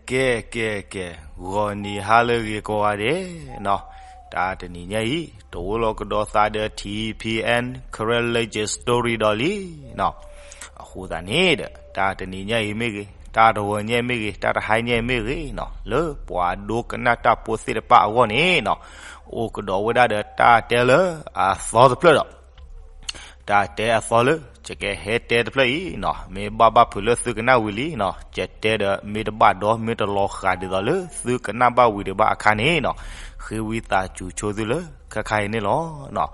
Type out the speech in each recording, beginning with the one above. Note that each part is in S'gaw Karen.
ကဲ ကဲ ကဲ, ဂီၤနံၤဟါလၢအဂ့ၤကိးဂၤဒဲးနီၤ, တၢ်တနံၤညါအံၤ တအိၣ်လီၤကဒီးသးဒီး ထံၣ်ဖံအဲၣ် Karen Legend Story ဒီးလံနီၤ. အဃိသတးန့ၣ်ဒီး တၢ်တနံၤညါအံၤမ့ၢ်ဂ့ၤ, တၢ်တဂီၤညါမ့ၢ်ဂ့ၤ, တၢ်တဟါညါမ့ၢ်ဂ့ၤနီၤ, လၢပှၤဒိကနၣ်တၢ်ဖိသ့ၣ်တဖၣ်အဂီၢ်န့ၣ်နီၤ, အိၣ်ကဒီးဝဲဒၣ်ဒီးတၢ်တဲလၢအသီတဖျၢၣ်ဒီး တၢ်တဲအသီလၢ ယကဟဲတဲတဖျၢၣ်အံၤနီၤ, မ့ၢ်ဘၣ်ဘၣ်ဖုးလၢသုကနၣ်ဝံၤလံနီၤ, ယတဲဒီးမ့ၢ်တဘၣ်ဒီး မ့ၢ်တလီၤဃာ်ဒ်သိးလၢသုကနၣ်ဘၣ်ဝံၤဒံးဘၣ်အခါန့ၣ်နီၤ, ဃ့ဝံသးစူၤဆိသုလၢခဲခါအံၤန့ၣ်လီၤ.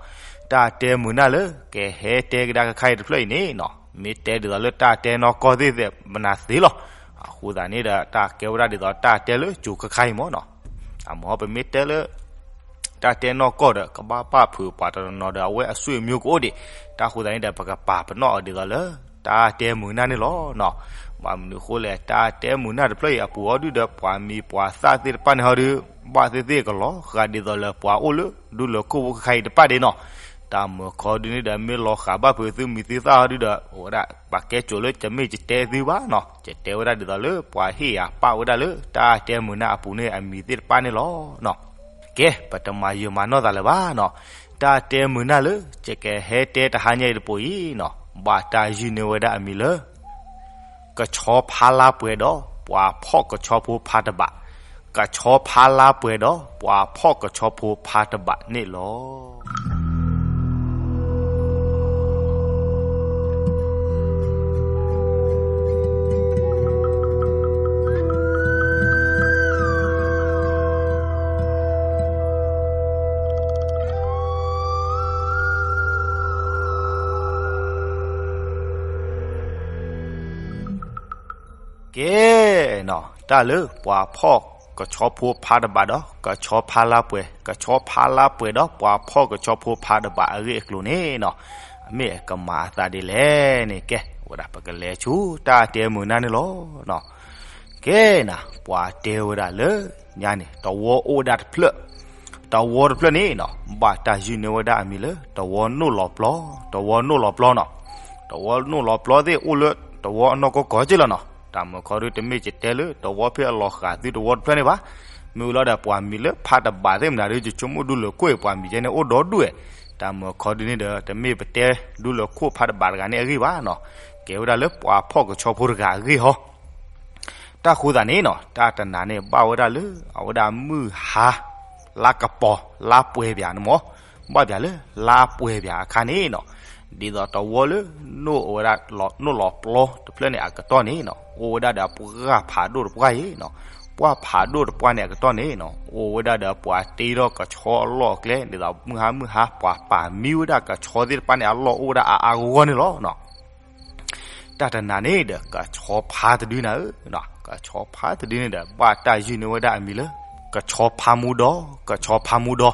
တၢ်တဲမုာ်နၢ်လၢ ကဟဲတဲကဒါခဲခါအံၤတဖျၢၣ်အံၤန့ၣ်နီၤ, မ့ၢ်တဲဒ်သိးလၢတၢ်တဲနီၢ်ကီၢ်သ့ၣ်သ့ၣ် မနုၤသ့လီၤ. အဃိသတးန့ၣ်ဒီး တၢ်ကဲဝဲဒၣ်ဒ်သိးတၢ်တဲလၢကၠိခဲခါအံၤမ့ၢ်နီၤ. အမ့ၢ်ပမ့ၢ်တဲလၢ တၢ်တဲနီၢ်ကီၢ်ဒီး ကဘၣ်ဘၣ်ဖုးပှၤတနီၤနီၤဒီး အဝဲအဆွေမျိုးကအိၣ်ဒံး, တၢ်ဃိသတးန့ၣ်ဒီး ပကပာ်ပနီၣ်အီၤဒ်သိးလၢ တၢ်တဲမုာ်နၢ်န့ၣ်လီၤနီၤ. ဘၣ်မနုၤအဃိလဲၣ်, တၢ်တဲမုာ်နၢ်တဖျၢၣ်အံၤအပူၤအီၤဒုဒီး ပှၤမံၤပှၤသၣ်သ့ၣ်တဖၣ်န့ၣ်ဟီဒု ဘၣ်သ့ၣ်သ့ၣ်ကလီၤဃာ်ဒ်သိးလၢပှၤအိၣ်လၢဒူလၢၢ်ခိၣ်ဖိခဲခါအံၤတဖၣ်ဒံးနီၤ. တၢ်မုာ်ခီဒုန့ၣ်ဒီး မ့ၢ်လီၤဃာ်ဘၣ်ဖုးသုမံၤသုသၣ်ဟီဒုဒီး အိၣ်ဝဲဒၣ် ပှၤကဲကၠိလၢ ယမ့ၢ်ယတဲသုဘၣ်နီၤ, ယတဲဝဲဒၣ်ဒ်သိးလၢပှၤဟ့ၣ်ယၤပာ်ဝဲဒၣ်လၢတၢ်တဲမုာ်နၢ်အပူၤန့ၣ်အမံၤသ့ၣ်တဖၣ်န့ၣ်လီၤနီၤ. ကဲ ပတမၤယုာ်မၤနီၢ်သးလၢၤဘၣ်နီၤ, တၢ်တဲမုာ်နၢ်လၢ ယကဟဲတဲတဟါညါအံၤတပိၤအံၤနီၤ, ဘၣ်တၢ်ယုၢ်န့ၢ်ဝဲဒၣ်အမံၤလၢ ကဆီဖါလါပှဲၤဒီး ပှၤဖီၣ်ကဆီဖိဖါတဘး, ကဆီဖါလါပှဲၤဒီး ပှၤဖီၣ်ကဆီဖိဖါတဘးန့ၣ်လီၤ. ကဲနီၤ, တၢ်လၢပှၤဖီၣ်ကဆီဖိဖါတဘးဒီး ကဆီဖါလါပှဲၤ, ကဆီဖါလါပှဲၤဒီး ပှၤဖီၣ်ကဆီဖိဖါတဘးအဂ့ၢ်အကျိၤန့ၣ်နီၤ, အမ့ၢ်အကမၤအသးဒ်လဲၣ်န့ၣ် ကဲ ဝဲဒၣ်ပကလဲၤဆူတၢ်တဲမုာ်နၢ်န့ၣ်လီၤ. ကဲနီၤ, ပှၤတဲဝဲဒၣ်လၢညါန့ၣ် တဝီအိၣ်ဝဲဒၣ်တဖျၢၣ်, တဝီတဖျၢၣ်န့ၣ်နီၤ, ဘၣ်တၢ်ယုၢ်န့ၢ်ဝဲဒၣ်အမံၤလၢ တဝီနိၣ်လီၤပျီ, တဝီနိၣ်လီၤပျီနီၤ. တဝီနိၣ်လီၤပျီသ့ၣ်အိၣ်လၢတဝီအနီၢ်ကီၢ်ကီၢ်က့လီၤနီၤ. တၢ်မုာ်ခီဒု တမ့ၢ်ယတဲလၢတဝီဖဲအလီၤဃာ်သုတဝီတဖျၢၣ်န့ၣ်ဘၣ်. မ့ၢ်ဝံၤလီၤဒီး ပှၤမံၤလၢဖါတဘးသ့ၣ်မနုၤဒီး ယဆိကမိၣ်ဒူလၢၢ်ခိၣ်အံၤ ပှၤမံၤကဲန့ၣ်အိၣ်ဒီဒူၣ်ဝဲ. တၢ်မုာ်ခီဒုန့ၣ်ဒီး တမ့ၢ်ပတဲဒူလၢၢ်ခိၣ်ဖါတဘးတဂၤန့ၣ်အဂ့ၢ်ဘၣ်နီၤ, ကဲဝဲဒၣ်လၢပှၤဖီၣ်ကဆီဖိတဂၤအဂ့ၢ်ဟီ. တၢ်ဃိသတးန့ၣ်နီၤ, တၢ်တနၤန့ၣ် ဘၣ်ဝဲဒၣ်လၢ အဝဲဒၣ်မုၢ်ဟါ လါကပီၤ လါပှဲၤပၠးန့ၣ်မ့ၢ်, ဘၣ်ပၠးလၢလါပှဲၤပၠးအခါန့ၣ်နီၤ, ဒ်သိးတဝီလၢ နိၣ်အဝဲဒၣ်လီၤ နိၣ်လီၤပျီတဖျၢၣ်န့ၣ်အကတီၢ်န့ၣ်နီၤ, အိၣ်ဝဲဒၣ်ဒီးပှၢ်ဖးဒိၣ်တပှၢ်အံၤနီၤ. ပှၢ်ဖးဒိၣ်တပှၢ်န့ၣ်အကတီၢ်န့ၣ်နီၤ, အိၣ်ဝဲဒၣ်ဒီးပှၤတ့ထီၣ်ကဆီအလီၢ်အကျဲ ဒ်သိးမုၢ်ဟါမုၢ်ဟါ ပှၤပာ်မံဝဲဒၣ်ကဆီသ့ၣ်တဖၣ်န့ၣ် အလီၢ်အိၣ်ဝဲဒၣ်အါအါဂီၢ်ဂီၢ်န့ၣ်လီၤနီၤ. တၢ်တနၤန့ၣ်ဒီး ကဆီဖါတဒုနၤဧၢ, ကဆီဖါတဒုန့ၣ်ဒီး ဘၣ်တၢ်ယုၢ်န့ၢ်ဝဲဒၣ်အမံၤလၢ ကဆီဖါမူဒီ, ကဆီဖါမူဒီ.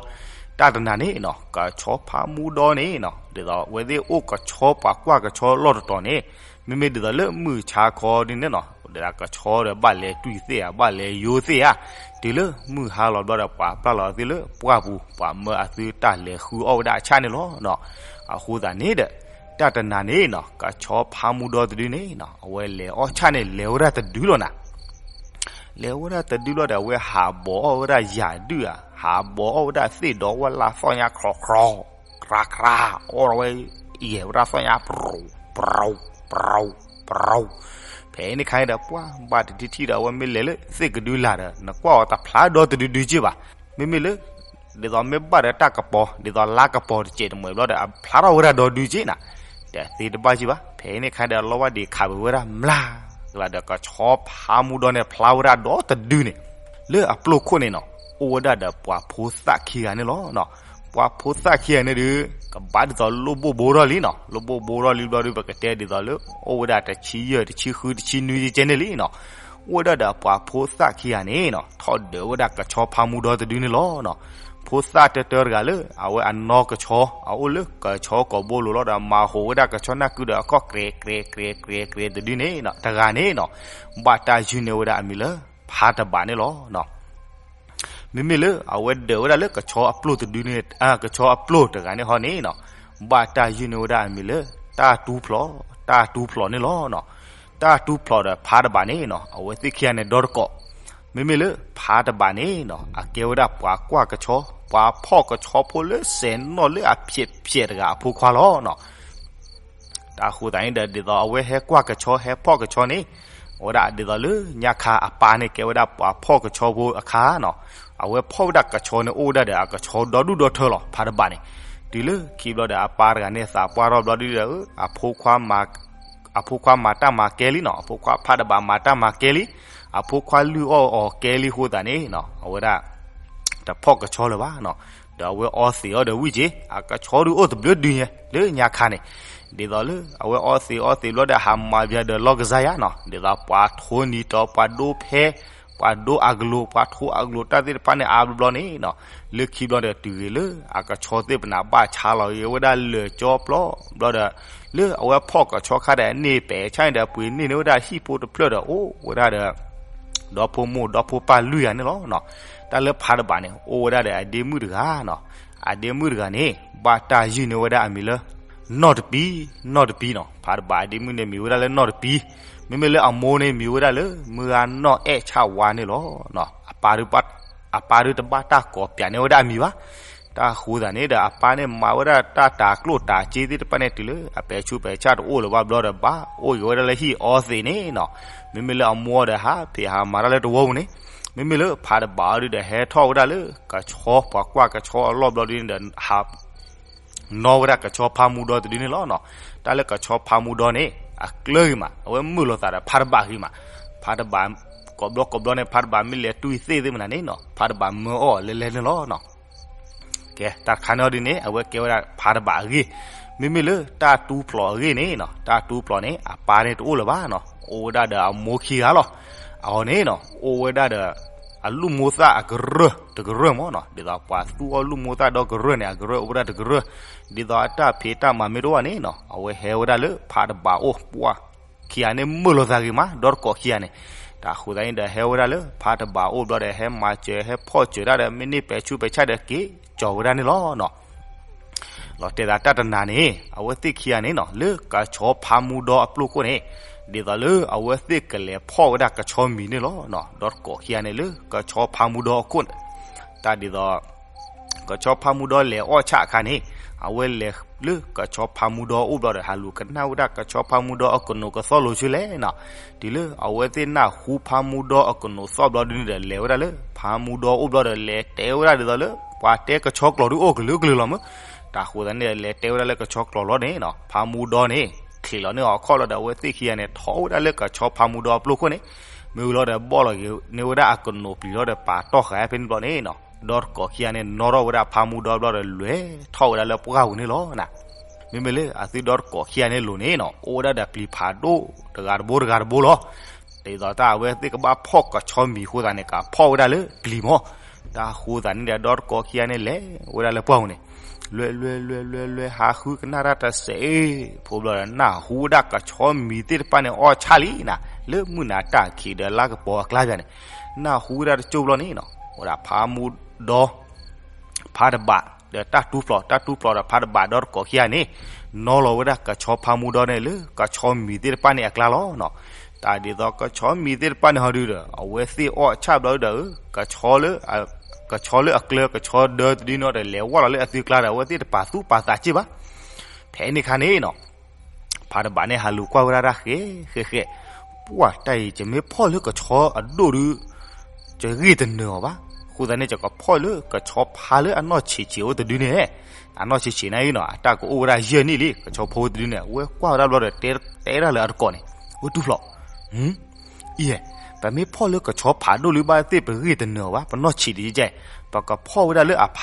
တၢ်တနၤန့ၣ်နီၤ, ကဆီဖါမူဒီန့ၣ်နီၤ, ဒ်သိးအဝဲသ့ၣ်အိၣ်ကဆီ ပှၤကွၢ်ကဆီလီၢ်တတီၤန့ၣ်, မ့မ့ၢ်ဒ်သိးလၢမုၢ်ဆါခီဒုန့ၣ်နီၤ, ဒ်သိးကဆီဒီးဘၣ်လဲၤတွံၢ်သ့ၣ်ဧါ, ဘၣ်လဲၤယိသ့ၣ်ဧါ, တုၤလၢမုၢ်ဟါလီၤဘျီဒီး ပှၤပျၢ်လီၤအီၤသ့ၣ်လၢပှၢ်ပူၤ, ပှၤမၢအသုတၢ်လဲၤဃုအီၣ်ဝဲဒၣ်အဆၣ်န့ၣ်လီၤနီၤ. အဃိသတးန့ၣ်ဒီး တၢ်တနၤန့ၣ်နီၤ, ကဆီဖါမူဒီတဒုန့ၣ်နီၤ, အဝဲလဲၤအီၣ်ဆၣ်န့ၣ် လဲၤဝဲဒၣ်တဒုလီၤနၤ. လဲၤဝဲဒၣ်တဒုလီၤဒီး အဝဲဟးဘီးအီၣ်ဝဲဒၣ်ယၤဒုၣ်ဧါ, ဟးဘီးအီၣ်ဝဲဒၣ်သ့ၣ်ဒီးဝဲလၢသီၣ်ညါ ခြီခြီ, ခြီခြီ, အီၣ်ဝဲ, ယဲၢ်ဝဲဒၣ်သီၣ်ညါ ပြူး, ပြူး, ပြူး, ပြူး. ဖဲန့ၣ်ခါန့ၣ်ဒီး ပှၢ်ဘၣ်တထံၣ်ထံၣ်ဒီး အဝဲမ့ၢ်လဲၤလၢသ့ၣ်ကဒုလာ်ဒီး နကွၢ်အီၤတဖျါဒီတဒုဒုက့ဘၣ်. မ့မ့ၢ်လၢ ဒ်သိးမ့ၢ်ဘၣ်ဒီးတၢ်ကပီၤ, ဒ်သိးလါကပီၤတစဲးတမှဲာ်ဘျီဒီး အဖျါထီၣ်ဝဲဒၣ်ဒီဒုက့နၤ. တသ့တဘၣ်က့ဘၣ်. ဖဲန့ၣ်ခါဒီး လီၤဝဲဒံးခးပဝဲဒၣ်မျါကလးဒီး ကဆီဖါမူဒီန့ၣ် ဖျါဝဲဒၣ်ဒီတဒုန့ၣ်, လၢအပျိၢ်ခိၣ်န့ၣ်နီၤ, အိၣ်ဝဲဒၣ်ဒီးပှၤဖိသၣ်ခံဂၤန့ၣ်လီၤ. ပှၤဖိသၣ်ခံဂၤန့ၣ်ဒီး ကဘၣ်ဒ်သိးလိၣ်ဘိၣ်ဘိထီၣ်လံနီၤ. လိၣ်ဘိၣ်ဘိထီၣ်လံဘျီဒီး ပကတဲဒ်သိးလၢ အိၣ်ဝဲဒၣ်တဆံယဲၢ် တဆံဃု တဆံနွံကဲန့ၣ်လံနီၤ. အိၣ်ဝဲဒၣ်ဒီးပှၤဖိသၣ်ခံဂၤန့ၣ်နီၤ, ထီၣ်ဒၢးဝဲဒၣ်ကဆီဖါမူဒီတဒုန့ၣ်လီၤ. ဖိသၣ်တၢတၢတဂၤလၢ အဝဲအနီၢ်ကဆီ, အအိၣ်လၢကဆီကိာ်ဘိလိၤလီၤဒီး မၤဟူးဝဲဒၣ်ကဆီနၢ်ကုဒီးအခီၣ် ကြဲးကြဲးကြဲးကြဲးတဒုန့ၣ်နီၤ, တဂၤန့ၣ်နီၤ, ဘၣ်တၢ်ယုၢ်န့ၢ်ဝဲဒၣ်အမံၤလၢ ဖါတဘးန့ၣ်လီၤ. မ့မ့ၢ်လၢ အဝဲဒၢးဝဲဒၣ်လၢကဆီအပျိၢ်တဒုန့ၣ်, ကဆီအပျိၢ်တဂၤန့ၣ်ဟီန့ၣ်နီၤ, ဘၣ်တၢ်ယုၢ်န့ၢ်ဝဲဒၣ်အမံၤလၢ တၢ်တူဖျိး, တၢ်တူဖျိးန့ၣ်လီၤ. တၢ်တူဖျိးဒီးဖါတဘးန့ၣ်နီၤ, အဝဲသ့ၣ်ခံဂၤန့ၣ်ဒီတကိး မ့မ့ၢ်လၢဖးတဘးန့ၣ်နီၤ အကဲဝဲဒၣ်ပှၤကွၢ်ကဆီ, ပှၤဖီၣ်ကဆီဖိလၢစဲးနီၣ်လၢအဖျဲးဖျဲးတဂၤအဖိခွါလီၤနီၤ. တၢ်ဃိသတးန့ၣ်ဒီး ဒ်သိးအဝဲဟဲကွၢ်ကဆီ ဟဲဖီၣ်ကဆီန့ၣ်, အဝဲဒၣ်ဒ်သိးလၢညါခါအပၢ်န့ၣ်ကဲဝဲဒၣ်ပှၤဖီၣ်ကဆီဖိအခါနီၤ, အဝဲဖီၣ်ဝဲဒၣ်ကဆီန့ၣ် အိၣ်ဝဲဒၣ်ဒီးအကဆီဒီဒူၣ်ဒီထၢလီၤ ဖးတဘးန့ၣ်. တုၤလၢခံဘျီဒီးအပၢ်တဂၤန့ၣ်သးပှၢ်ထီၣ်ဘျီဒ်ဒီး အဖိခွါမၤတၢ်မၤကဲလံနီၤ, အဖိခွါဖးတဘးမၤတၢ်မၤကဲလံ, အဖိခွါလုၢ်အီၣ်အီၤကဲလံအဃိသတးန့ၣ်နီၤ, အဝဲဒၣ် တဖီၣ်ကဆီလၢၤဘၣ်နီၤ. ဒီးအဝဲအီသံးအီၤဒီးဝံၣ်က့ၤ အကဆီဒုးအိၣ်တဘျုးဒုးညါလၢညါခါန့ၣ်, ဒ်သိးလၢအဝဲအီသံးအီသံးဘျီဒီး ဟးမၤဘၣ်ဒီးလီၢ်ကစၢ်ယါနီၤ, ဒ်သိးပှၤထိနံၤတီၤ ပှၤဒိဖဲ ပှၤဒိအကလိၤ ပှၤထိအကလိၤတၢ်သ့ၣ်တဖၣ်န့ၣ် အါဘျီဘျီန့ၣ်နီၤ, လၢခံဘျီဒီးတုၤဂ့ၤလၢအကဆီသ့ၣ်ပနၢ်ဘၣ်ဆါလီၤဂ့ၤဝဲဒၣ်လၢာ်ကၠီပျီဘျီဒီး လၢအဝဲဖီၣ်ကဆီခါဒီး အန့ၢ်ပဲာ်ဆၣ်န့ၣ်ဒီး ပှ့ၤန့ၢ်န့ၢ်ဝဲဒၣ်ဟံၣ်ဖိတဖျၢၣ်ဒီး အိၣ်ဝဲဒၣ်ဒီး ဒီဖိမိၢ်ဒီဖိပၢ်လွံၢ်ဂၤန့ၣ်လီၤနီၤ. တၢ်လၢဖးတဘးန့ၣ် အိၣ်ဝဲဒၣ်ဒီးအဒ့မုၣ်တဂၤနီၤ, အဒ့မုၣ်တဂၤန့ၣ် ဘၣ်တၢ်ယုၢ်န့ၢ်ဝဲဒၣ်အမံၤလၢ နီၢ်တပံ, နီၢ်တပံနီၤ. ဖးတဘးအဒ့မုၣ်န့ၣ်မံၤဝဲဒၣ်လၢနီၢ်တပံ, မ့မ့ၢ်လၢအမိၢ်န့ၣ်မံၤဝဲဒၣ်လၢ မုၢ်ဂၤနီၢ်အဲၣ်ဆၣ်ဝါန့ၣ်လီၤနီၤ. အပၢ်ဒုးတဘၣ်တၢ်ကိးပၠးန့ၢ်ဝဲဒၣ်အမံၤဘၣ်. တၢ်ဃိသတးန့ၣ်ဒီး အပၢ်န့ၣ်မၤဝဲဒၣ်တၢ်တၤကျိၣ်တၤစ့သ့ၣ်တဖၣ်န့ၣ် တုၤလၢအပဲာ်ဆူးပဲာ်ဆၣ်တအိၣ်လၢၤဘၣ်ဘျီဒီး ဘၣ်အိၣ်က့ၤဝဲဒၣ်လၢဟံၣ်အီသံးန့ၣ်နီၤ. မ့မ့ၢ်လၢအမိၢ်ဒီးဟးဖံးဟးမၤတၢ်လၢတဝီပူၤန့ၣ်, မ့မ့ၢ်လၢဖးတဘးအီၤဒုးဒီး ဟဲထီၣ်ဝဲဒၣ်လၢကဆီပှၤကွၢ်ကဆီအလီၢ်ဘျီဒ်န့ၣ်ဒီး ဟး နီၣ်ဝဲဒၣ်ကဆီဖးမူဒီတဒုန့ၣ်လီၤနီၤ. တၢ်လၢကဆီဖးမူဒီန့ၣ် အကျၢၤဂ့ၤမး, အဝဲမုာ်လိာ်သးဒီးဖးတဘးဂ့ၤမး. ဖးတဘး ကိးဘျီကိးဘျီန့ၣ် ဖးတဘးမ့ၢ်လဲၤတွံၢ်သ့ၣ်သ့ၣ်မနုၤန့ၣ်နီၤ, ဖးတဘးမၢအီၣ်လဲၤလဲၤန့ၣ်လီၤနီၤ. ကဲ တၢ်တခါန့ၣ်အီၤဒ်န့ၣ် အဝဲကဲဝဲဒၣ်ဖးတဘးအဂ့ၢ်. မ့မ့ၢ်လၢတၢ်တူဖျိးအဂ့ၢ်န့ၣ်နီၤ, တၢ်တူဖျိးန့ၣ် အပၢ်န့ၣ်တအိၣ်လၢၤဘၣ်နီၤ, အိၣ်ဝဲဒၣ်ဒီးအမိၢ်ခံဂၤလီၤ. အဝဲန့ၣ်နီၤ အိၣ်ဝဲဒၣ်ဒီး အလုၢ်မိၢ်သၣ်အကရၢၢ်တကရၢၢ်မးနီၤ, ဒ်သိးပှၤသူအီၣ်လုၢ်မိၢ်သၣ်ဒီကရၢၢ်န့ၣ် အကရၢၢ်အိၣ်ဝဲဒၣ်တကရၢၢ်, ဒ်သိးအတၢ်ဖံးတၢ်မၤမ့ၢ်တအိၣ်ဘၣ်န့ၣ်နီၤ အဝဲဟဲဝဲဒၣ်လၢဖးတဘးအိၣ်ပှၢ်ခံဂၤန့ၣ် မုာ်လိာ်သးဂ့ၤမး ဒီတကိးခံဂၤန့ၣ်. တၢ်ဃိသတးန့ၣ်ဒီး ဟဲဝဲဒၣ်လၢဖးတဘးအိၣ်ဘျီဒီး ဟဲမၤစၢၤ ဟဲဖီၣ်စၢၤတၢ်ဒီး မ့ၢ်န့ၢ်ပဲာ်ဆူးပဲာ်ဆၣ်ဒီး က့ၤကၠီၤဝဲဒၣ်န့ၣ်လီၤနီၤ. လီၤတဲာ်သးတၢ်တနၤန့ၣ် အဝဲသ့ၣ်ခံဂၤန့ၣ်နီၤ လၢကဆီဖးမူဒီအပျိၢ်ခိၣ်န့ၣ် ဒ်သိးလၢအဝဲသ့ၣ်ကလဲၤဖီၣ်ဝဲဒၣ်ကဆီမံၤန့ၣ်လီၤနီၤ. ဒီတကိးခံဂၤန့ၣ် လၢကဆီဖးမူဒီအခိၣ်န့ၣ် တၢ်ဒ်သိး ကဆီဖးမူဒီလဲၤအီၣ်ဆၣ်အခါန့ၣ် အဝဲလဲၤလၢကဆီဖးမူဒီအိၣ်ဘျီဒီး ဟးလူၤကနၣ်ဝဲဒၣ်ကဆီဖးမူဒီအကနိးကသီၣ်လိၤဆူလဲၣ်နီၤ. တုၤလၢအဝဲသ့ၣ်နၢ်ဟူဖးမူဒီအကနိးသီၣ်ဘျီဒ်န့ၣ်ဒီး လဲၤဝဲဒၣ်လၢဖးမူဒီအိၣ်ဘျီဒီး လဲၤတဲဝဲဒၣ်ဒ်သိးလၢ ပှၤတဲကဆီကျိာ်ဒုးအိၣ်ကလုာ်ကလုာ်လီၤမး. တၢ်ဃိသတးန့ၣ်ဒီး လဲၤတဲဝဲဒၣ်လၢကဆီကျိာ်လီၤန့ၣ်နီၤ ဖးမူဒီန့ၣ် ချံးလီၤန့ၢ်အီၤအခီၣ်လီၤဒီး အဝဲသ့ၣ်ခံဂၤန့ၣ် ထီၣ်ဝဲဒၣ်လၢကဆီဖးမူဒီအပျိၢ်ခိၣ်န့ၣ် မ့ၢ်ဝံၤလီၤဒီး ဘီၣ်လီၤက့ၤန့ၢ်ဝဲဒၣ်အကနိးပျံၤလီၤဒီး ပာ်တီၢ်ဃာ်ဖဲန့ၣ်ဘျီန့ၣ်နီၤ. ဒီတကိးခံဂၤန့ၣ် နီၣ်ထီၣ်ဝဲဒၣ်ဖးမူဒီဘျီဒီး လဲၤထီၣ်ဝဲဒၣ်လၢပှၢ်ပူၤန့ၣ်လီၤနီၤ. မ့မ့ၢ်လၢအသုဒီတကိးခံဂၤန့ၣ်အလိၤန့ၣ်နီၤ အိၣ်ဝဲဒၣ်ဒီးပျံၤဖးဒိၣ်တဂၤတဘိတဂၤတဘိလီၤ. ဒ်သိးတၢ်အဝဲသ့ၣ်ကဘၣ်ဖီၣ်ကဆီမံၤအဃိသတးန့ၣ် ကဖီၣ်ဝဲဒၣ်လၢပျံၤမး. တၢ်ဃိသတးန့ၣ်ဒီး ဒီတကိးခံဂၤန့ၣ်လဲၤဝဲဒၣ်လၢပှၢ်ပူၤန့ၣ် လွဲလွဲလွဲလွဲလွဲ ဟးဃုကနၣ်တၢ်တစဲးအ့ၣ် ဖိဘျီဒီး နၢ်ဟူဝဲဒၣ်ကဆီမံၤသ့ၣ်တဖၣ်န့ၣ် အီၣ်ဆၣ်လံနီၤ လၢမုၢ်နၤတၢ်ခံးဒီးလါကပီၤအကျါပၠးန့ၣ် နၢ်ဟူဝဲဒၣ်တကၠိၢ်ဘျီန့ၣ်နီၤ ဝဲဒၣ်ဖးမူဒီ ဖးတဘး ဒီးတၢ်တူဖျိး တၢ်တူဖျိးဒီးဖးတဘးဒီတကိးခံဂၤန့ၣ် နီၣ်လီၤဝဲဒၣ်ကဆီဖးမူဒီန့ၣ် လၢကဆီမံၤသ့ၣ်တဖၣ်န့ၣ်အကျါလီၤနီၤ. တၢ်ဒ်သိးကဆီမံၤသ့ၣ်တဖၣ်န့ၣ်ဟီဒုဒီး အဝဲသ့ၣ်အီၣ်ဆၣ်ဘျီဒီး ကဆီလၢအကျၢၤကဆီဒၢတဒုန့ၣ်ဒီး လဲၤဝဲလီၤလၢအသုကျါဒီး အဝဲသ့ၣ်တပာ်သူၣ်ပာ်သးစ့ၢ်ဘၣ်. ဖဲန့ၣ်အခါန့ၣ်နီၤ ဖးတဘးန့ၣ် ဟးလူၤကွၢ်ဝဲဒၣ်တၢ်ဃဲးဃဲးဃဲး, ပှၢ်တၢ်အံၤ ယမ့ၢ်ဖီၣ်လၢကဆီအဒိၣ်ဒုး ယဂ့ၢ်တနၢၤအီၤဘၣ်. အဃိသတးန့ၣ် ယကဖီၣ်လၢကဆီဖါလၢအနီၢ်ဆံးဆံးအိၣ်တဒုန့ၣ်, အနီၢ်ဆံးဆံးန့ၣ်နီၤ အတၢ်ကအိၣ်ဝဲဒၣ်ယဲၢ်နံၣ်လံ ကဆီဖိတဒုန့ၣ် အဝဲကွၢ်ဝဲဒၣ်ဘျီဒီး တဲတၢ်လၢအတကိးန့ၣ်, ဝဲတူၢ်ဖျိး အံၤ, ပမ့ၢ်ဖီၣ်လၢကဆီဖးဒိၣ်လံဘၣ်သ့ၣ် ပဂ့ၢ်တနၢၤအီၤဘၣ် ပနီၢ်ဆံးဒံးကဲ, ပကဖီၣ်ဝဲဒၣ်လၢ အဖ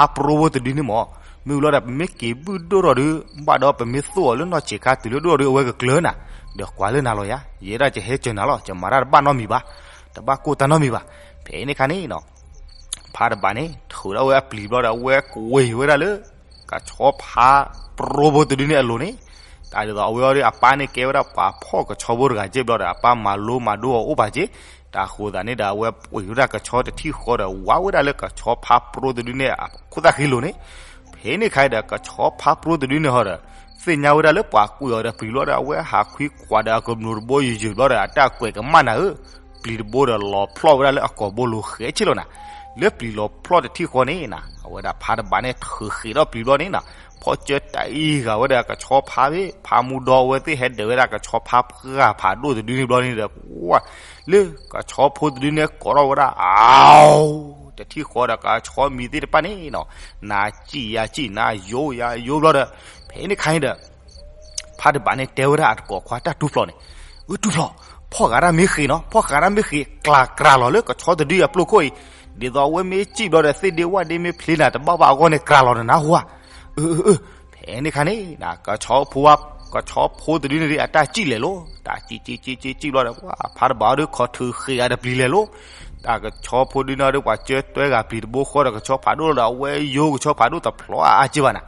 ါပရိဖိတဒုန့ၣ်မး, မ့ၢ်ဝံၤလီၤဒီး ပမ့ၢ်က့ၤဘုၣ်ဒိၣ်ထီၣ်ဒုး ဘၣ်ဒီးပမ့ၢ်သိၣ်အီၤလၢနီၢ်ဆံးခါတုၤလၢဒိၣ်ထီၣ်ဒုး အဝဲကကျၢၤနၤ, ဒီးကွၢ်လၢနၤလီၤယၤ, ယဲဒၣ်ကဟဲစၢၤနၤလီၤ ယမၤတၢ်တဘၣ်နီတမံၤဘၣ်, တဘၣ်ကိၢ်တၢ်နီတမံၤဘၣ်. ဖဲန့ၣ်အခါန့ၣ်နီၤ ဖါတဘးန့ၣ် ထုးထီၣ်ဝဲအပျံၤဘျီဒီး အဝဲကွံာ်ဝဲဒၣ်လၢ ကဆီဖါပရိဖိတဒုန့ၣ်အလိၤန့ၣ်, တၢ်ဒ်သိးအဝဲအီၤဒီး အပၢ်န့ၣ်ကဲဝဲဒၣ်ပှၤဖီၣ်ကဆီဖိတဂၤက့ဘျီဒီး အပၢ်မၤလိမၤဒိအီၤအိၣ်ပာ်က့, တၢ်ဃိသတးန့ၣ်ဒီး အဝဲပှ့ၤဝဲဒၣ်ကဆီတထံၣ်ဃီဒီး ဝါဝဲဒၣ်လၢကဆီဖါပရိတဒုန့ၣ် အခိၣ်သၣ်ဃံလိၤန့ၣ်, ဖဲန့ၣ်ခါဒီး ကဆီဖါပရိတဒုန့ၣ်ဟီဒီး သ့ၣ်ညါဝဲဒၣ်လၢပှၤကွံာ်အီၤဒီးပျံၤဘျီဒီး အဝဲဟးခွံခွးဒီးအကမျူးတဘိယုာ်ယုာ်ဘျီဒီး အတၢ်ကွဲးကမၣ်နၤဧၢ, ပျံၤတဘိဒီးလီၤဖျီၣ်ဝဲဒၣ်လၢအကိာ်ဘိလိၤဃဲးဆ့လီၤနၤ. လၢပျံၤလီၤဖျီၣ်တထံၣ်ဃီန့ၣ်နၤ အဝဲဒၣ်ဖါတဘးန့ၣ်ထုးဃ့းထီၣ်ပျံၤဘျီန့ၣ်နၤ ဖီၣ်ကၢတၢ်အံၤဂၤဝဲဒီးကဆီဖါဖ့ ဖါမူဒီဝဲသ့ၣ်ဟဲဒၢးဝဲဒၣ်ကဆီဖါပှၢ်ဖးဒိၣ်တဒုန့ၣ်ဘျီန့ၣ်ဒီး ဝါ လၢကဆီဖိတဒုန့ၣ်ကိးထီၣ်ဝဲဒၣ် အဝ် တထံၣ်ဃီဒီးကဆီမံၤသ့ၣ်တဖၣ်န့ၣ်နၤ နၤစံၣ်ယၤစံၣ် နၤယိယၤယိဘျီဒီး ဖဲန့ၣ်ခါန့ၣ်ဒီး ဖါတဘးန့ၣ်တဲဝဲဒၣ်အတကိးခွါတၢ်တူၢ်ဖျိးန့ၣ်, အၢ တူၢ်ဖျိး, ဖီၣ်ဂၤတၢ်မ့ၢ်ဃ့းနီၤ, ဖီၣ်ဃးတၢ်မ့ၢ်ဃ့း ကျးကြၤလီၤလၢကဆီတဒုအပျိၢ်ခိၣ်အံၤ, ဒ်သိးအဝဲမ့ၢ်စံၣ်ဘျီဒီး သ့ၣ်ဒ့ဝၣ်ဒ့မ့ၢ်ဖျ့နၤတဘၣ်ဘၣ်အဂီၢ်န့ၣ် ကြၤလီၤနနၢ်ဟူဧါ. အၢ အၢ အၢ, ဖဲန့ၣ်ခါန့ၣ် ကဆီဖိဝါ ကဆီဖိတဒုန့ၣ်ဒ်အတၢ်စံၣ်လဲၤလိၤ, တၢ်စံၣ်စံၣ်စံၣ်စံၣ်စံၣ်ဘျီဒီး ဖါတဘးအီၤဒုးခီၣ်ထုးဃ့းအတပျံၤလဲၤလိၤ, တၢ်ကဆီဖိဒုန့ၣ်အီၤဒုး ပှၤကၢတွဲဂၤပျံၤတဘိဃီဒီး ကဆီဖးဒိၣ်လီၤဒီး အဝဲယိကဆီဖးဒိၣ်တဖျိးအါအါက့ဘၣ်နၤ.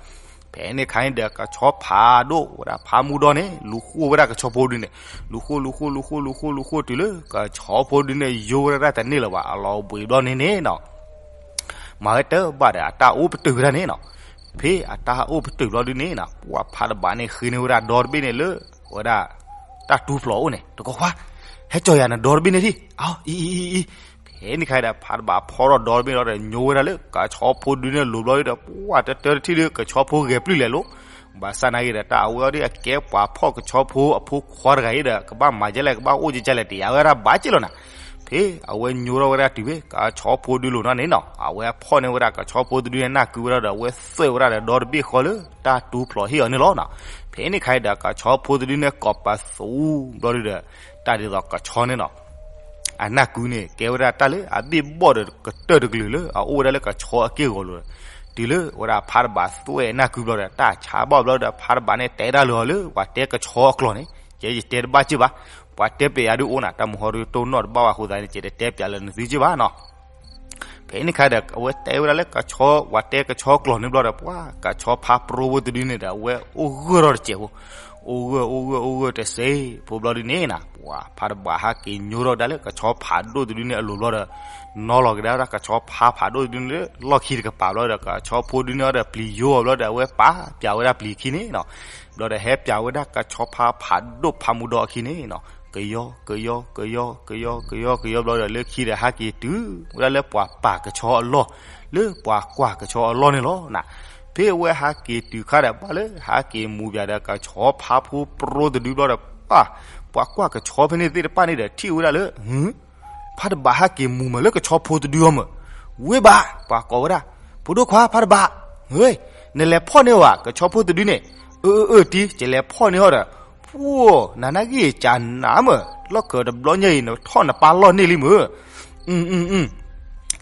ဖဲန့ၣ်ခါန့ၣ်ဒီး ကဆီဖးဒိၣ်ဝဲဒၣ်ဖါမူဒီန့ၣ် လူၤဃိဝဲဒၣ်ကဆီဖိဒုန့ၣ်, လူၤဃိ လူၤဃိ လူၤဃိ လူၤဃိ လူၤဃိ တုၤလၢကဆီဖိဒုန့ၣ် ယိဝဲဒၣ်တန့ၢ်လၢၤဘၣ် အလီၤဘှံးဘျီန့ၣ်န့ၣ်နီၤ မၤဝဲတဘၣ်ဒီး အတၢ်အိၣ်ပတုာ်ဝဲဒၣ်န့ၣ်နီၤ. ဖဲအတၢ်အိၣ်ပတုာ်ဘျီဒုန့ၣ်နီၤ ပှၤဖါတဘးန့ၣ်ဃ့န့ၢ်ဝဲဒၣ်ဒီတဘ့ၣ်န့ၣ်လၢ ဝဲဒၣ် တၢ်တူၢ်ဖျိးအိၣ်န့ၣ် တကိးခွါ, ဟဲကၠီၤယၤနဒီတဘ့ၣ်န့ၣ်ထံၣ်, အီ အံၤ အံၤ အံၤ အံၤ. ဖဲန့ၣ်ခါဒီး ဖါတဘးဖီထီၣ်ဒီတဘ့ၣ်လီၤဒီး ညိဝဲဒၣ်လၢကဆီဖိဒုန့ၣ်လိၤဘျီဒီး ပှၤတတၢတထံၣ်ဒီး ကဆီဖိဂဲၤပျုၢ်လဲၤလိၤ ဘၣ်ဆၣ်နာ်က့ဒီး တၢ်အဝဲအီၤဒ်အကဲပှၤဖီၣ်ကဆီဖိအဖိခွါတဂၤအံၤဒီး ကဘၣ်မၤဒ်လဲၣ် ကဘၣ်အိၣ်ကကလဲၣ်တယာ်ဝဲဒၣ်ဘၣ်က့လီၤနၤ. ဖဲအဝဲညိထီၣ်ဝဲဒၣ်တုၤဖဲ ကဆီဖိဒုလိၤနီၣ်န့ၣ်နီၤ အဝဲဖီၣ်န့ၢ်ဝဲဒၣ်ကဆီဖိတဒုန့ၣ် နၢ်ကုဝဲဒၣ်ဒီး အဝဲသွဲၣ်ဝဲဒၣ်ဒီးဒီတဘ့ၣ်ဃီလၢ တၢ်တူၢ်ဖျိးဟ့ၣ်အီၤန့ၣ်လီၤနီၤ. ဖဲန့ၣ်ခါဒီး ကဆီဖိတဒုန့ၣ် ကိးပသူဘျီဒုဒီး တၢ်ဒ်သိးကဆီန့ၣ်နီၤ အနၢ်ကုန့ၣ် ကဲဝဲဒၣ်တၢ်လၢအဘ့ၣ်ဘီၣ်ဒီးကတၢၢ်တကလုာ်လၢ အအိၣ်ဝဲဒၣ်လၢကဆီအက့ၢ်ဂီၤလိၤ, တုၤလၢဝဲဒၣ်ဖါတဘးသွဲၣ်နၢ်ကုဘျီဒီး တၢ်ဆါဘၣ်ဘျီဒီး ဖါတဘးန့ၣ် တဲတၢ်လၢအီၤလၢ ပှၤတဲကဆီအကျိာ်န့ၣ် ကဲယတဲတဘၣ်စ့ၢ်ဘၣ်, ပှၤတဲပျဲယၤဒုးအိၣ်နၤ တၢ်မုၢ်ဟီဒုးတိၢ်နီၣ်တဘၣ်ဘၣ်အဃိသတးန့ၣ် ကဲတတဲပျဲလၢနသုစ့ၢ်ဘၣ်နီၤ. ဖဲန့ၣ်ခါဒီး အဝဲတဲဝဲဒၣ်လၢကဆီ ပှၤတဲကဆီကျိာ်န့ၣ်ဘျီဒီး ပှၤကဆီဖါပရိဖိတဒုန့ၣ်ဒီး အဝဲအိၣ်ဂၢၢ်ထီၣ်တစဲးဖိ, အိၣ်ဂၢၢ် အိၣ်ဂၢၢ် အိၣ်ဂၢၢ်တစဲးဖိဘျီဒုန့ၣ်နီၤ ပှၤဖါတဘးဟးက့ၤညိထီၣ်ကဒါလၢကဆီဖးဒိၣ်တဒုန့ၣ်အလိၤဘျီဒီး နီၤလီၤကဒါဝဲဒၣ်ကဆီဖါဖးဒိၣ်တဒုန့ၣ်လၢ လီၢ်ခံတကပၤဘျီဒီး ကဆီဖိဒုန့ၣ်အီၤဒီးပျံၤယိအီၤဘျီဒီး အဝဲပာ်ပျဲဝဲဒၣ်ပျံၤအခံန့ၣ်နီၤ, ဘျီဒီးဟဲပျဲဝဲဒၣ်ကဆီဖါဖးဒိၣ်ဖးမူဒီအခံန့ၣ်နီၤ, ကယီ ကယီ ကယီ ကယီ ကယီ ကယီဘျီဒီး လၢခံဒီးဟးက့ၤတုၤဝဲဒၣ်လၢပှၤပာ်ကဆီအလီၢ်, လၢပှၤကွၢ်ကဆီအလီၢ်န့ၣ်လီၤနၤ. ဖဲအဝဲဟးက့ၤတုၤခါဒီး ဘၣ်လၢဟးက့ၤမူၤပၠးဒီး ကဆီဖါဖိပရိတဒုဘျီဒီး ပှၤကွၢ်ကဆီဖဲန့ၣ်သ့ၣ်တဖၣ်န့ၣ်ဒီး ထံၣ်ဝဲဒၣ်လၢ ဖါတဘးဟးက့ၤမူၤမးလၢကဆီဖိတဒုအီၤမး, ဝ့ၢ်ဘၣ် ပှၤကိးဝဲဒၣ်, ဖိဒိၣ်ခွါ ဖါတဘး, နလဲၤဖီၣ်န့ၢ်ဝဲ ကဆီဖိတဒုန့ၣ်, အၢ အၢ အၢ တံၤ ယလဲၤဖီၣ်န့ၢ်အီၤဒီး, ဖှိၣ် နၤနာ်က့ၤကနးမး, လီၢ်ခၢးတဘျီညါအံၤ နထီၣ်နပၢ်လီၢ်န့ၢ်လံမး,